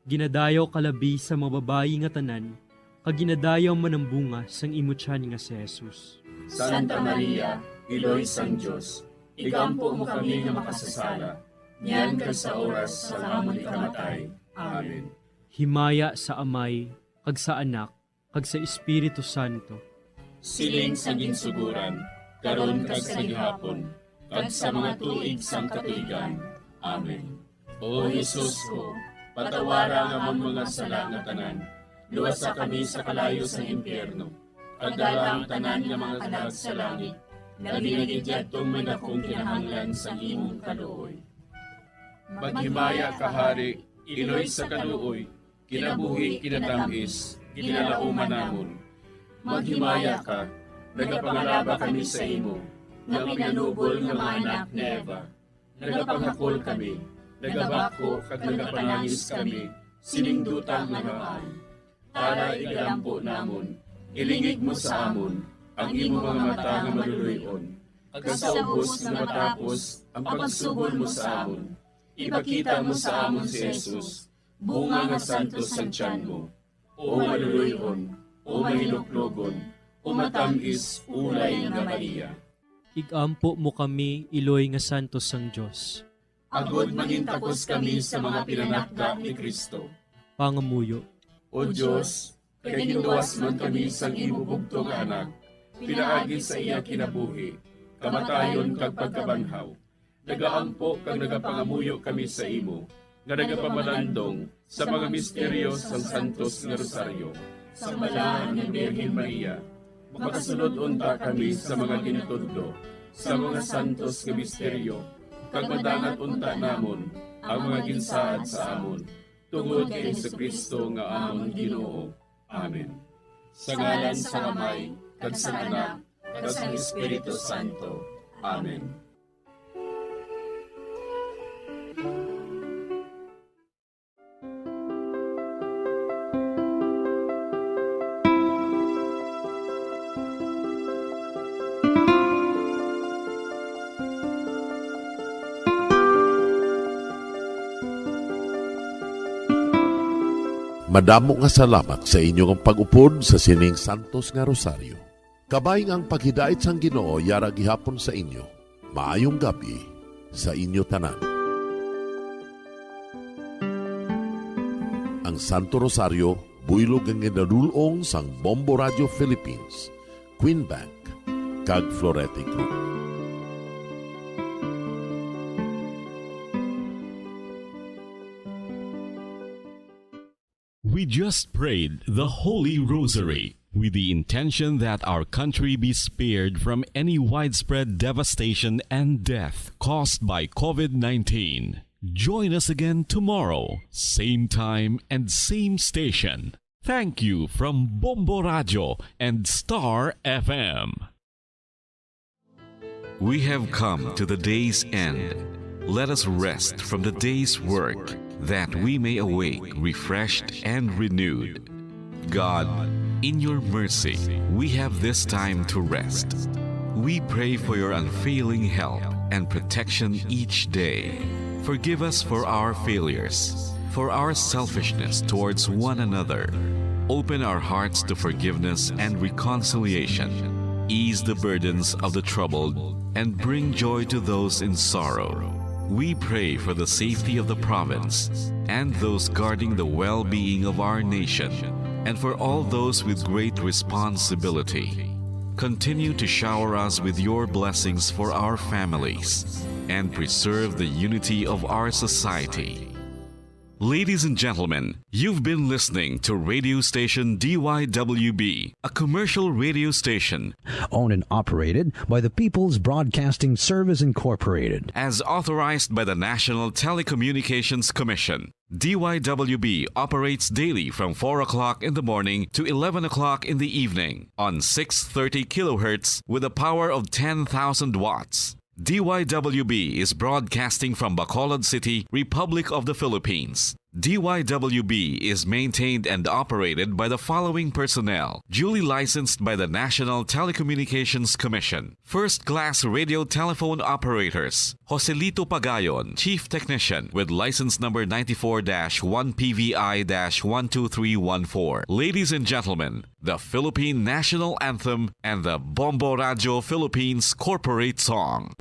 Ginadayaw ka labi sa mga babayi nga tanan, kag ginadayaw man ang bunga sang imo tiyan nga si Jesus. Santa Maria, Iloy sang Dios, igampo mo kami nga makasasala, niyan kag sa oras sang amon ikamatay. Amen. Himaya sa Amay, kag sa Anak, kag sa Espiritu Santo. Siling sa ginsugoran, karon kag sa gihapon, kag sa mga tuig sang katuigan. Amen. O Jesus ko, patawara ang amon mga sala nga tanan, luwasa kami sa kalayo sang impyerno, kag dala ang tanan nga mga kalag sa langit, labi na gid yadtong may dakong kinahanglan sang imong kaluoy. Maghimaya ka, Hari, Iloy sa kaluoy, kinabuhi, kinatam-is, ginalauman namon. Maghimaya ka, nagapangalaba kami sa imo, nga pinanubol nga mga anak ni Eva. Nagapangakol kami, nagabako kag nagapanangis kami sining duta nga luhaan. Tara, igalampo namon, ilingig mo sa amon ang imo mga mata nga maluloy-on, kag sa ubos nga matapos ang pagsugol mo sa amon, ipakita mo sa amon si Jesus, bunga nga santos sang tiyan mo. O maluloy-on, o mahinuklogon, o matam-is ulay nga Maria. Igampo mo kami, iloy nga santos sang Dios. Agod mangintakos kami sa mga pinanakda ni Cristo. Pangamuyo. O Dios, kay ginluwas man kami sang imo bugtong nga Anak, pinaagi sa iya kinabuhi, kamatayon kag pagkabanhaw, nagaampo kag nagapangamuyo kami sa imo, nga nagapamalandong sa mga misteryo sang Santos nga Rosaryo. Sa Balaan nga Birhen Maria, makasulod unta kami sa mga ginatudlo sa mga santos nga misteryo, kag madangat unta namon ang mga ginsaad sa amon, tungod kay Jesu-Cristo nga amon Ginoo. Amen. Sa ngalan sang Amay, kag sang Anak, kag sang Espiritu Santo. Amen. Madamo nga salamat sa inyo nga pag-upod sa sining santos nga rosaryo. Kabay nga ang paghidait sang Ginoo yara gihapon sa inyo. Maayong gab-i sa inyo tanan. Ang Santo Rosario, buylog nga ginadul-ong sang Bombo Radio Philippines, Queen Bank, kag Florete Group. We just prayed the Holy Rosary with the intention that our country be spared from any widespread devastation and death caused by covid nineteen. Join us again tomorrow, same time and same station. Thank you from Bombo Radio and Star F M. We have come to the day's end. Let us rest from the day's work, that we may awake refreshed and renewed. God, in your mercy, we have this time to rest. We pray for your unfailing help and protection each day. Forgive us for our failures, for our selfishness towards one another. Open our hearts to forgiveness and reconciliation. Ease the burdens of the troubled and bring joy to those in sorrow. We pray for the safety of the province and those guarding the well-being of our nation, and for all those with great responsibility. Continue to shower us with your blessings for our families and preserve the unity of our society. Ladies and gentlemen, you've been listening to radio station D Y W B, a commercial radio station owned and operated by the People's Broadcasting Service Incorporated, as authorized by the National Telecommunications Commission. D Y W B operates daily from four o'clock in the morning to eleven o'clock in the evening on six thirty kilohertz with a power of ten thousand watts. D Y W B is broadcasting from Bacolod City, Republic of the Philippines. D Y W B is maintained and operated by the following personnel, duly licensed by the National Telecommunications Commission. First class radio telephone operators, Joselito Pagayon, Chief Technician, with license number ninety-four dash one P V I dash one two three one four. Ladies and gentlemen, the Philippine National Anthem, and the Bombo Radio Philippines Corporate Song.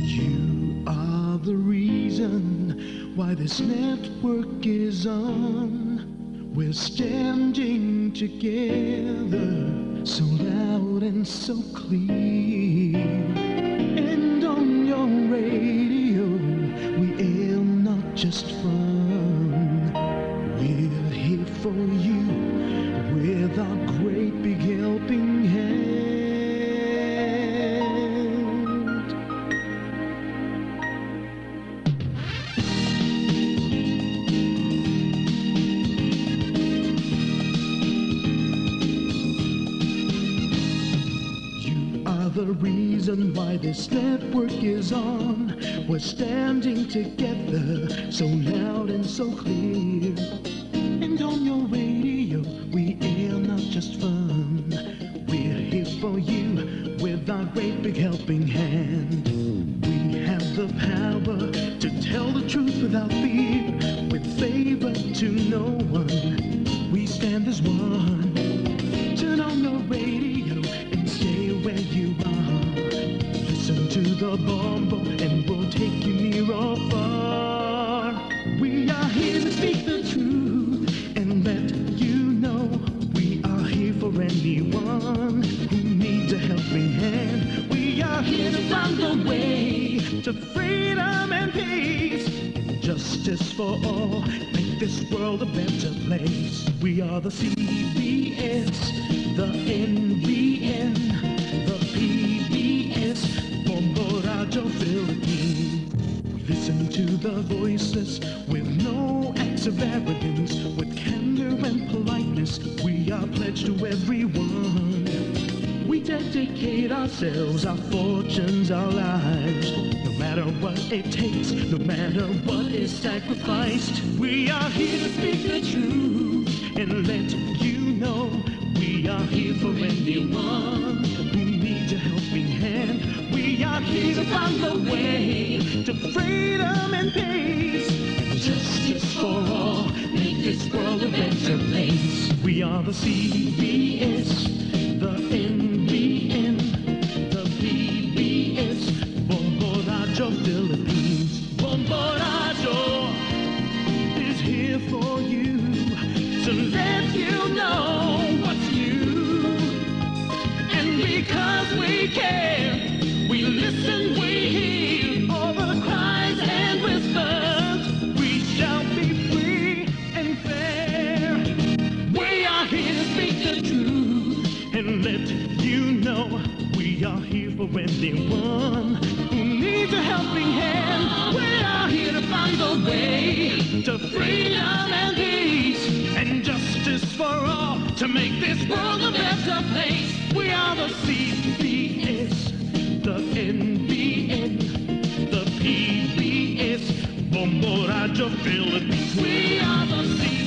You are the reason why this network is on. We're standing together, so loud and so clear. And on your radio, we air not just fun. We're here for you with our great big helping hand. You are the reason why this network is on. We're standing together, so loud and so clear. And on your radio, we air not just fun. We're here for you with our great big helping hand. We have the power to tell the truth without fear, with favor to no one. We stand as one. Turn on your radio and stay where you are. Listen to the Bombo and we'll take you near or far. We are here to speak the truth and let you know we are here for anyone who needs a helping hand. We are here to find the way to freedom and peace, justice for all. Make this world a better place. We are the C B S, the N B N, the P B S, Bombo Radyo Philippines. Listen to the voiceless with no acts of arrogance, with candor and politeness. We are pledged to everyone. We dedicate ourselves, our fortunes, our lives. No matter what it takes, no matter what is sacrificed, we are here to speak the truth and let you know we are here for anyone who needs a helping hand. We are here to find the way to freedom and peace, justice for all. Make this world a better place. We are the C B S, the N B N, the P B S, Bombo Radyo Philippines. Bombo Radyo is here for you to let you know what's new. And because we care, we listen, we hear all the cries and whispers. We shall be free and fair. We are here to speak the truth and let you know we are here for anyone who needs a helping hand. We are here to find the way to freedom and peace and justice for all, to make this world a better place. We are the C B S, the N B N, the P B S, Bombo Radyo Philippines. We are the C